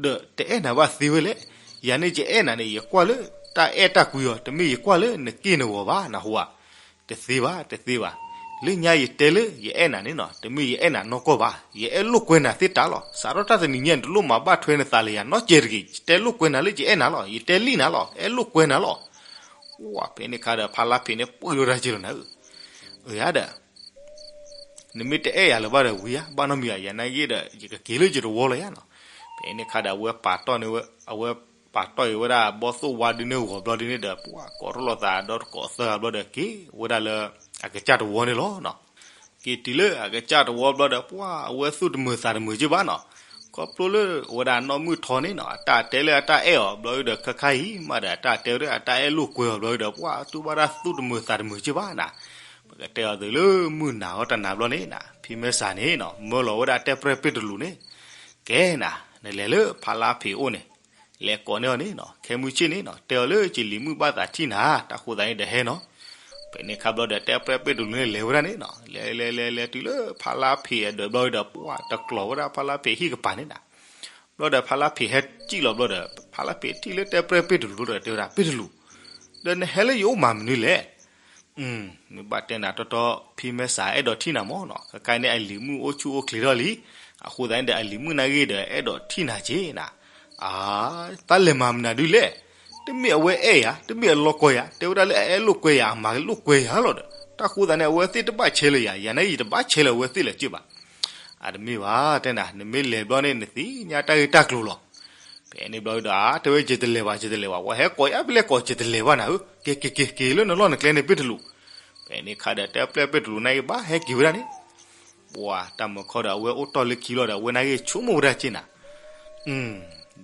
ဒီးတအဲၣ်နၤဘၣ်သ့ဝဲလဲၣ်. ယၤန့ၣ်ယအဲၣ်နၤန့ၣ် ယကွၢ်လၢတၢ်အဲၣ်တၢ်ကွံအီၤ, တမ့ၢ်ယကွၢ်လၢနက့ၢ်နဂီၤဘၣ် နဟူဧါ. တသ့ဘၣ် တသ့ဘၣ်. လၢညါယတဲလၢယအဲၣ်နၤန့ၣ်နီၤ တမ့ၢ်ယအဲၣ်နၤနီၢ်ကီၢ်ဘၣ်, ယအဲၣ်လိာ်ကွဲနၤသ့တၢ်လီၤ. စးထီၣ်တၢ်တနံၤညါန့ၣ် တလိၣ်မၤဘၣ်ထွဲနသးလၢယၤနီတစဲးတဂ့ၤ. ယတဲလိာ်ကွဲနၤလၢယအဲၣ်နၤလီၤ, ယတဲလံနၤလီၤ, အဲၣ်လိာ်ကွဲနၤလီၤ. ဝဲဖဲန့ၣ်အခါဒီး ဖါလါဖံးန့ၣ် ပှ့ၤလိာ်တၢ်က့လီၤနၤဧၢ, အၢ ယၤဒီး နမ့ၢ်တအဲၣ်ယၤလၢၤဘၣ်ဒီးဝံၤဧါ, ဘၣ်နီတမံၤဧါ, ယၤနာ်က့ဒီး ယကက့ၤလၢယတဝီလီၤယၤနီၤ. ဖဲန့ၣ်အခါဒီး အဝဲပာ်တီၢ်န့ၢ်ဝဲ အဝဲပာ်တီၢ်အံၤဝဲဒၣ် ဘီၣ်သိၣ်ဝါဒုန့ၣ်ဂီၤဘျီဒုန့ၣ်ဒီး ပှၤကိးထီၣ်လိာ်သးဒီတကိးသၢဂၤဘျီဒီး က့ၤဝဲဒၣ်လၢအကစၢ်တဝီန့ၣ်လီၤနီၤ. က့ၤတုၤလၢအကစၢ်တဝီဘျီဒီး ပှၤအဝဲသူၣ်တမုာ်သးတမုာ်က့ဘၣ်နီၤ. ခီဖျိလၢအဝဲဒၣ်နီၢ်မုၢ်ထီန့ၣ်နီၤ အတၢ်တဲလၢအတၢ်အဲၣ်အီၤဘျီဒုဒီး ခါခါအံၤမးဒီး အတၢ်တဲဝဲဒၣ်အတၢ်အဲၣ်လိာ်ကွဲအီၤဘျီဒုဒီး ပှၤတူၢ်ဘၣ်တၢ်သူၣ်တမုာ်သးတမုာ်က့ဘၣ်နီၤ. ပကတဲအီၤသုးလၢမုၢ်နၤအီၤတနၤဘျီန့ၣ်နီၤ ဖံမဲာ်ဆှးန့ၣ်နီၤ မၢလီၤဝဲဒၣ်တဲပျဲၢ်ပ့ၣ်တလူးန့ၣ် ကဲနီၤ နလဲၤလၢဖါလါဖံးအိၣ်န့ၣ် လဲၤကိးန့ၢ်အီၤန့ၣ်နီၤ ခဲမုၢ်ဆ့ၣ်န့ၣ်နီၤ တဲအီၤလၢက့ၤလံၤမုၣ်ဘၣ်သးထံၣ်နၤ တၢ်ဃိသးန့ၣ်ဒီးဟဲနီၤ. ဖဲန့ၣ်အခါဘျီဒီး တဲပျဲၢ်ပ့ၣ်တလူးန့ၣ် လဲၤဝဲဒၣ်န့ၣ်နီၤ လဲၤလဲၤလဲၤလဲၤတုၤလၢဖါလါဖံးအဒၢးဘျီဒီး ပှၤတကျိၤဝဲဒၣ်ဖါလါဖံးဟံၣ်ကပၤန့ၣ်နီၤ. ဘျီဒီးဖါလါဖံးဟဲစံၣ်လီၤဘျီဒီး ဖါလါဖံးထံၣ်လၢတဲပျဲၢ်ပ့ၣ်တလူးဘျီဒီး တဲဝဲဒၣ် ပ့ၣ်တလူး ဒီးနဟဲလၢယအိၣ်မၤမနုၤလဲၣ်. မ့ၢ်ဘၣ်တဲနၤတီတီ ဖံမဲာ်ဆှးအဲၣ်ဒိးထံၣ်နၤမးနီၤ ခဲခါန့ၣ် အလံၤမုၣ်အိၣ်ဆူၣ်အိၣ်ချ့ထီၣ်လံ. အဃိသတးန့ၣ်ဒီး အလံၤမုၣ်နာ်ဂ့ၤဒီး အဲၣ်ဒိးထံၣ်နၤက့နီၤ. အါ တၢ်လဲၤမၤမနုၤဒုလဲၣ်. တမ့ၢ်အဝဲအဲၣ်ယၤ တမ့ၢ်အလီၤကွဲယၤ တဲဝဲဒၣ်လၢအအဲၣ်လိာ်ကွဲယၤ အမၤလိာ်ကွဲယၤလီၤဒီး တၢ်ဃိသတးန့ၣ် အဝဲသ့ၣ်တဘၣ်ဆဲးလၢၤယၤ ယၤနာ်ဂ့ၤယတဘၣ်ဆဲးလၢၤအဝဲသ့ၣ်လၢၤက့ဘၣ်. အတမ့ၢ်ဘၣ် တဲနၤ နမ့ၢ်လဲၤဘျီန့ၣ် နသ့ၣ်ညါတၢ်ဂ့ၢ်တၢ်ကျိၤလီၤ. ဖဲန့ၣ်ဘျီဒီး တဲဝဲ ယတလဲၤဘၣ် ယတလဲၤဘၣ် ပှၤဟဲကိးယါဖဲလဲၣ်ကိး ယတလဲၤဘၣ်နၤဧၢ က့ၤက့ၤက့ၤက့ၤလၢနလီၢ်နကျဲန့ၣ် ပ့ၣ်တလူး. ဖဲန့ၣ်ခါဒီး တဲပျဲၢ်ပ့ၣ်တလူးနာ်ဂ့ၤဘၣ်ဟဲက့ၤဝဲဒၣ်န့ၣ် ပှၤတၢ်မုၢ်ခီဒီး အဝဲအိၣ်တီၢ်လၢခံဘျီဒီး အဝဲနာ်ဂ့ၤဆိကမိၣ်ဝဲဒၣ်က့နၤ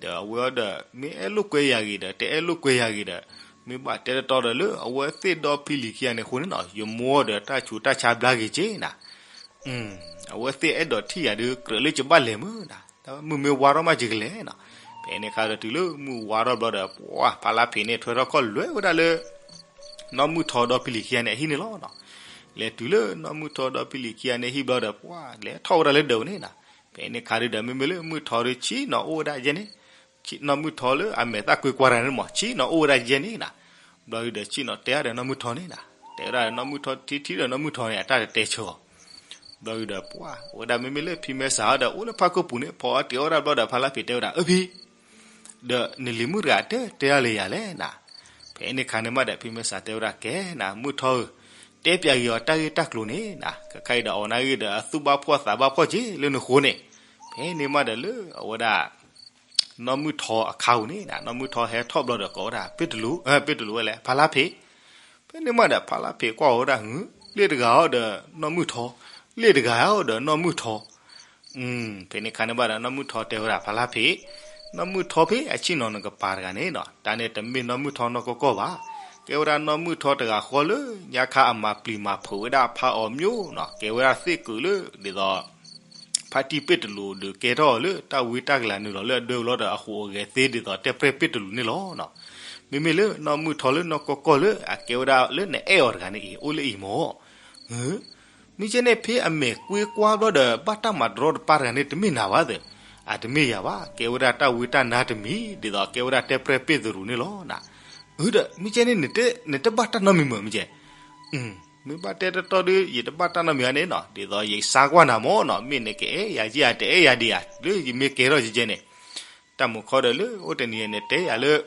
ဒီးအဝဲဒီး မ့ၢ်အဲၣ်လိာ်ကွဲယၤဂ့ၤဒီး တအဲၣ်လိာ်ကွဲယၤဂ့ၤဒီး မ့ၢ်ဘၣ်တဲတတီဒီးလၢ အဝဲသ့ၣ်ဒီဖံလံၤခံဂၤန့ၣ်အဃိန့ၣ်နီၤ ယမိၢ်ဒီးတၢ်ဆူးတၢ်ဆါဘျါဂ့ၤက့နၤ. အဝဲသ့ၣ်အဲၣ်ဒိးထံၣ်ယၤဒုး ကြၢးလၢယဘၣ်လဲၤမုၢ်နၤ မုၢ်မ့ၢ်ဝါထီၣ်မးယကလဲၤနီၤ. ဖဲန့ၣ်ခါဒီးတုၤလၢမုၢ်ဝါထီၣ်ဘျီဒီး ပှၤဖါလါဖံးန့ၣ် ထွဲထီၣ်ခီၣ်လွဲဝဲဒၣ်လၢ နီၢ်မုၢ်ထီဒီဖံလံၤခံဂၤန့ၣ် အဟံၣ်န့ၣ်လီၤနီၤ. လဲၤတုၤလၢနီၢ်မုၢ်ထီဒီဖံလံၤခံဂၤန့ၣ်ဟံၣ်ဘျီဒီး ပှၤလဲၤထီၣ်ဝဲဒၣ်လၢဒၢးန့ၣ်နီၤ. ဖဲန့ၣ်ခါဒုးဒီး မ့မ့ၢ်လၢမုၢ်ထီဒုး ဆ့ၣ်နီၤအိၣ်ဝဲဒၣ်ယဲန့ၣ် နီၢ်မုၢ်ထီလၢအမဲာ်သၣ်ကွ့ကွါတဂၤန့ၣ်မး ဆ့ၣ်နီၤအိၣ်ဝဲဒၣ်ယဲန့ၣ်နီၤ. ဘျီဒုးဒီး ဆ့ၣ်နီၤတဲအါဒီးနီၢ်မုၢ်ထီန့ၣ်နီၤ တဲဝဲဒၣ်နီၢ်မုၢ်ထီထံထံဒီးနီၢ်မုၢ်ထီန့ၣ် အတၢ်တတဲဆၢအီၤ ဘျီဒီးပှၢ် အဝဲဒၣ်မ့မ့ၢ်လၢဖံမဲာ်ဆှးဒီး အိၣ်လၢဖးခိၣ်ပူၤန့ၣ် ဖီအီၣ်တ့ၤအီၣ်ဝဲဒၣ်ဘျီဒီး ဖါလါဖံးတဲဝဲဒၣ် အၢဖံ, ဒီးနလံၤမုၣ်တဂၤတဲတဲဒၣ်လၢယၤလဲၣ်နၤ. ဖဲန့ၣ်ခါန့ၣ်မးဒီး ဖံမဲာ်ဆှးတဲဝဲဒၣ် ကဲနၤ မုၣ်ထီဧၢ, တဲပၠးက့ၤအီၤတၢ်ဂ့ၢ်တၢ်ကျိၤန့ၣ်နၤ, ခဲခါအံၤဒီးအီၤနၢ်ဂ့ၢ်ဒီး အသူၣ်ဘၣ်ဖှီၣ်သးဘၣ်ဖှီၣ်က့ၤလၢနဃိန့ၣ်. ဖဲန့ၣ်မးဒီးလၢအဝဲဒၣ် နီၢ်မုၢ်ထီအခါပူၤန့ၣ် နီၢ်မုၢ်ထီဟဲထီၣ်ဘျီဒီးကိးဝဲဒၣ် ပ့ၣ်တလူး, ပ့ၣ်တလူးဝဲလဲၣ် ဖါလါဖံး. ဖဲန့ၣ်မးဒီး ဖါလါဖံးကွၢ်ဝဲဒၣ် လ့ၣ်တဂၤအီၤဒီးနီၢ်မုၢ်ထီ, လ့ၣ်တဂၤအီၤဒီးနီၢ်မုၢ်ထီ. ဖဲန့ၣ်ခါန့ၣ်ဘၣ်ဒီး နီၢ်မုၢ်ထီတဲဝဲဒၣ် ဖါလါဖံး, နီၢ်မုၢ်ထီဖံး အဆ့ၣ်နီၤနကပၤတဂၤန့ၣ်နၤ, တၢ်န့ၣ်တမ့ၢ်နီၢ်မုၢ်ထီနီၢ်ကီၢ်ကီၢ်ဘၣ်. ကဲဝဲဒၣ်နီၢ်မုၢ်ထီတဂၤဃီလၢ ညါခါအမၤပျံၤမၤဖုးဝဲဒၣ်ဖါအီၤမၠိနၤ, ကဲဝဲဒၣ်သ့ၣ်ကုာ်လၢ ဒ်သိး ဖါတံၢ်ပ့ၣ်တလူးဒီးကဲထီၣ်အီၤလၢ တၢ်ဝံတၢ်ကလၤနုာ်လီၤလၢအဒၢလီၤဒီး အဟူးအဂဲၤသ့ဒ်သိးတဲပြဲၢ်ပ့ၣ်တလူးန့ၣ်လီၤ. မ့မ့ၢ်လၢနီၢ်မုၢ်ထီလၢနီၢ်ကီၢ်ကီၢ်လၢအကဲဝဲဒၣ်လၢနအဲၣ်အီၤတဂၤန့ၣ်အံၤ အိၣ်လၢအံၤမၢ်. မ့ၢ်ကဲန့ၣ် ဖဲအမဲာ်ကွ့ကွါဘျီဒီး ဘၣ်တၢ်မၤတရီတပါတဂၤန့ၣ် တမ့ၢ်နၤဘၣ်သ့ၣ်, အတမ့ၢ်ယၤဘၣ်, ကဲဝဲဒၣ်တၢ်ဝံတၢ်နါတမံၤ ဒ်သိးကဲဝဲဒၣ်တဲပြဲၢ်ပ့ၣ်တလူးန့ၣ်လီၤနၤ. ဒီးမ့ၢ်ကဲန့ၣ် နတဘၣ်တၢ်နီတမံၤမၢ် မ့ၢ်ကဲ မ့ၢ်ဘၣ်တဲတတီဒီး ယတဘၣ်တၢ်နီတမံၤဧါန့ၣ်နၤ, ဒ်သိးယစါကွၢ်နၤမၢ်နၤ, မ့ၢ်နကအဲၣ်ယၤက့ဧါ တအဲၣ်ယၤဒံးဧါ, လၢယမ့ၢ်ကဲထီၣ်ကဲကဲန့ၣ် တၢ်မုၢ်ခီဒီးလၢအိၣ်တနံၤန့ၣ် နတဲယၤလၢ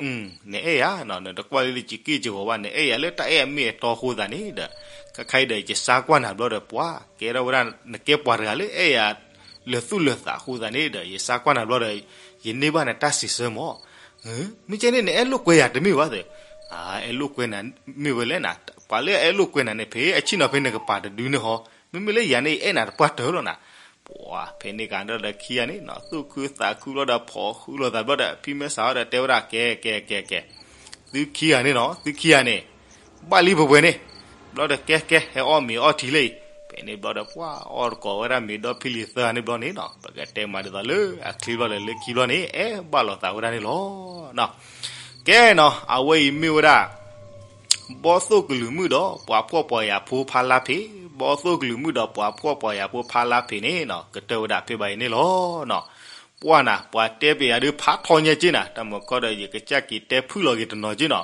နအဲၣ်ယၤနၤ, နတကွၢ်လၢလၢကံက့ၢ်ကဝီၤဘၣ်, နအဲၣ်ယၤလၢတၢ်အဲၣ်အမ့ၢ်အတီအဃိသတးန့ၣ်ဒီး ခဲခါအံၤဒီး ယစါကွၢ်နၤဘျီဒီး ပှၤကဲထီၣ်ဝဲဒၣ် နကဲပှၤတဂၤလၢအဲၣ်ယၤ လၢာ်သူၣ်လၢာ်သးအဃိသတးန့ၣ်ဒီး ယစါကွၢ်နၤဘျီဒီး ယန့ၢ်ဘၣ်နတၢ်စံးဆၢမၢ်. မ့ၢ်ကဲန့ၣ် နအဲၣ်လိာ်ကွဲယၤတမ့ၢ်ဘၣ်သ့ၣ်, အဲၣ်လိာ်ကွဲနၤမ့ၢ်ဝဲလဲၣ်နၤ, ပှၤလၢအအဲၣ်လိာ်ကွဲနၤန့ၣ် ဖဲအဆ့ၣ်နီၤဖဲနကပၤတဒုန့ၣ်ဟီ, မ့မ့ၢ်လၢယၤန့ၣ် ယအဲၣ်နၤတပှၢ်တၢၢ်လီၤနၤ. ပှၤဖဲန့ၣ်ကဒီးဒီးခံဂၤန့ၣ်နၤ သူၣ်ခုသးခုဘျီဒီး ဖိးဃုလိာ်သးဘျီဒီး ဖံမဲာ်ဆှးအီၤဒီးတဲဝဲဒၣ် ကဲ ကဲ ကဲ ကဲ သုခံဂၤန့ၣ်နၤ သုခံဂၤန့ၣ် ဘၣ်လံပှဲၤပှဲၤန့ၣ်, ဘျီဒီးကဲကဲ ဟဲအီၣ်မ့ၤအီထံလၢအံၤ, ဖဲန့ၣ်ဘျီဒီးပှၤအီၣ်တကိးဝဲဒၣ်မ့ၤဒီဖံလံၤသၢဂၤန့ၣ်ဘျီန့ၣ်နၤ, ပကတဲမးဒ်သိးလၢအချံဘျီဒီးလၢခံဘျီန့ၣ် အဲၣ်ဘၣ်လိာ်သးဝဲဒၣ်န့ၣ်လီၤ. ကဲနၤ အဝဲအံၤမ့ၢ်ဝဲဒၣ် ဘီသိၣ်ကလုာ်မုၣ်ဒီးပှၤဖှီၣ်ပှၤယာ်ဖိဖါလါဖံး, ဘီသိၣ်ကလုာ်မုၣ်ဒီးပှၤဖှီၣ်ပှၤယာ်ဖိဖါလါဖံးန့ၣ်နၤ ကတၢၢ်ဝဲဒၣ်ဖဲဘၣ်အံၤန့ၣ်လီၤ. ပှၤနၤ ပှၤတဲပယၤဒုးဖးထီညါက့နၤ, တၢ်မုၢ်ခီဒီး ယကစၢ်က့ၤတဲဖုၣ်လီၤက့ၤတနီၤက့နၤ,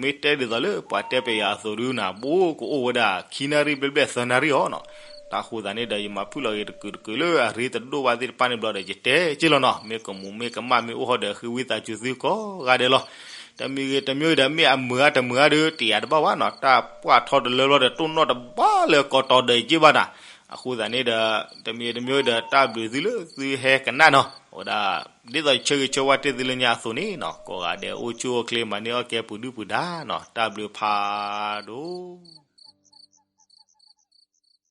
မ့ၢ်တဲဒ်သိးလၢပှၤတဲပယၤအသိးဒုးနၤ ဘိကအိၣ်ဝဲဒၣ်ခံနၣ်ရံၣ်ဘျဲၣ်ဘျဲၣ်သၢနၣ်ရံၣ်အီၤနၤ, တၢ်ဃိသတးန့ၣ်ဒီး ယမၤဖုၣ်လီၤက့ၤတကုာ်တကုာ်လၢအရ့တဒိၣ်ဘၣ်သ့ၣ်တဖၣ်န့ၣ်ဘျီဒီး ယတဲက့လီၤနၤ, မ့ၢ်ကမူးမ့ၢ်ကမၣ်မ့ၢ်အိၣ်ဟီဒီး ဃ့ဝံသးစူၤသုကိးဂၤဒဲးလီၤ. တမံၤဂ့ၤတမံၤဒီး မ့ၢ်အမုာ်အါတမုာ်အါဒီး တယာ်တဘၣ်ဘၣ်နၤ, တၢ်ပှၢ်ထီတလၢဘျီဒီး တိၢ်နီၣ်တဘၣ်လၢကီးတီၤဒီးက့ဘၣ်နၤ, အဃိသတးန့ၣ်ဒီး တမံၤတမံၤဒီး တၢ်ဘျုးသုလၢသုဟဲကနၣ်နၤ, အဝဲဒၣ် ဒ်သိးဆၢဂ့ၤဆၢဝါတ့ၢ်သုလၢညါအသိးန့ၣ်နၤ, ကိးဂၤဒဲးအိၣ်ဆူၣ်အိၣ်ချ့ မၤန့ၢ်အီၣ်ကဲပှၤဒုၣ်ပှၤဒါနၤ, တၢ်ဘျုးဖးဒိၣ်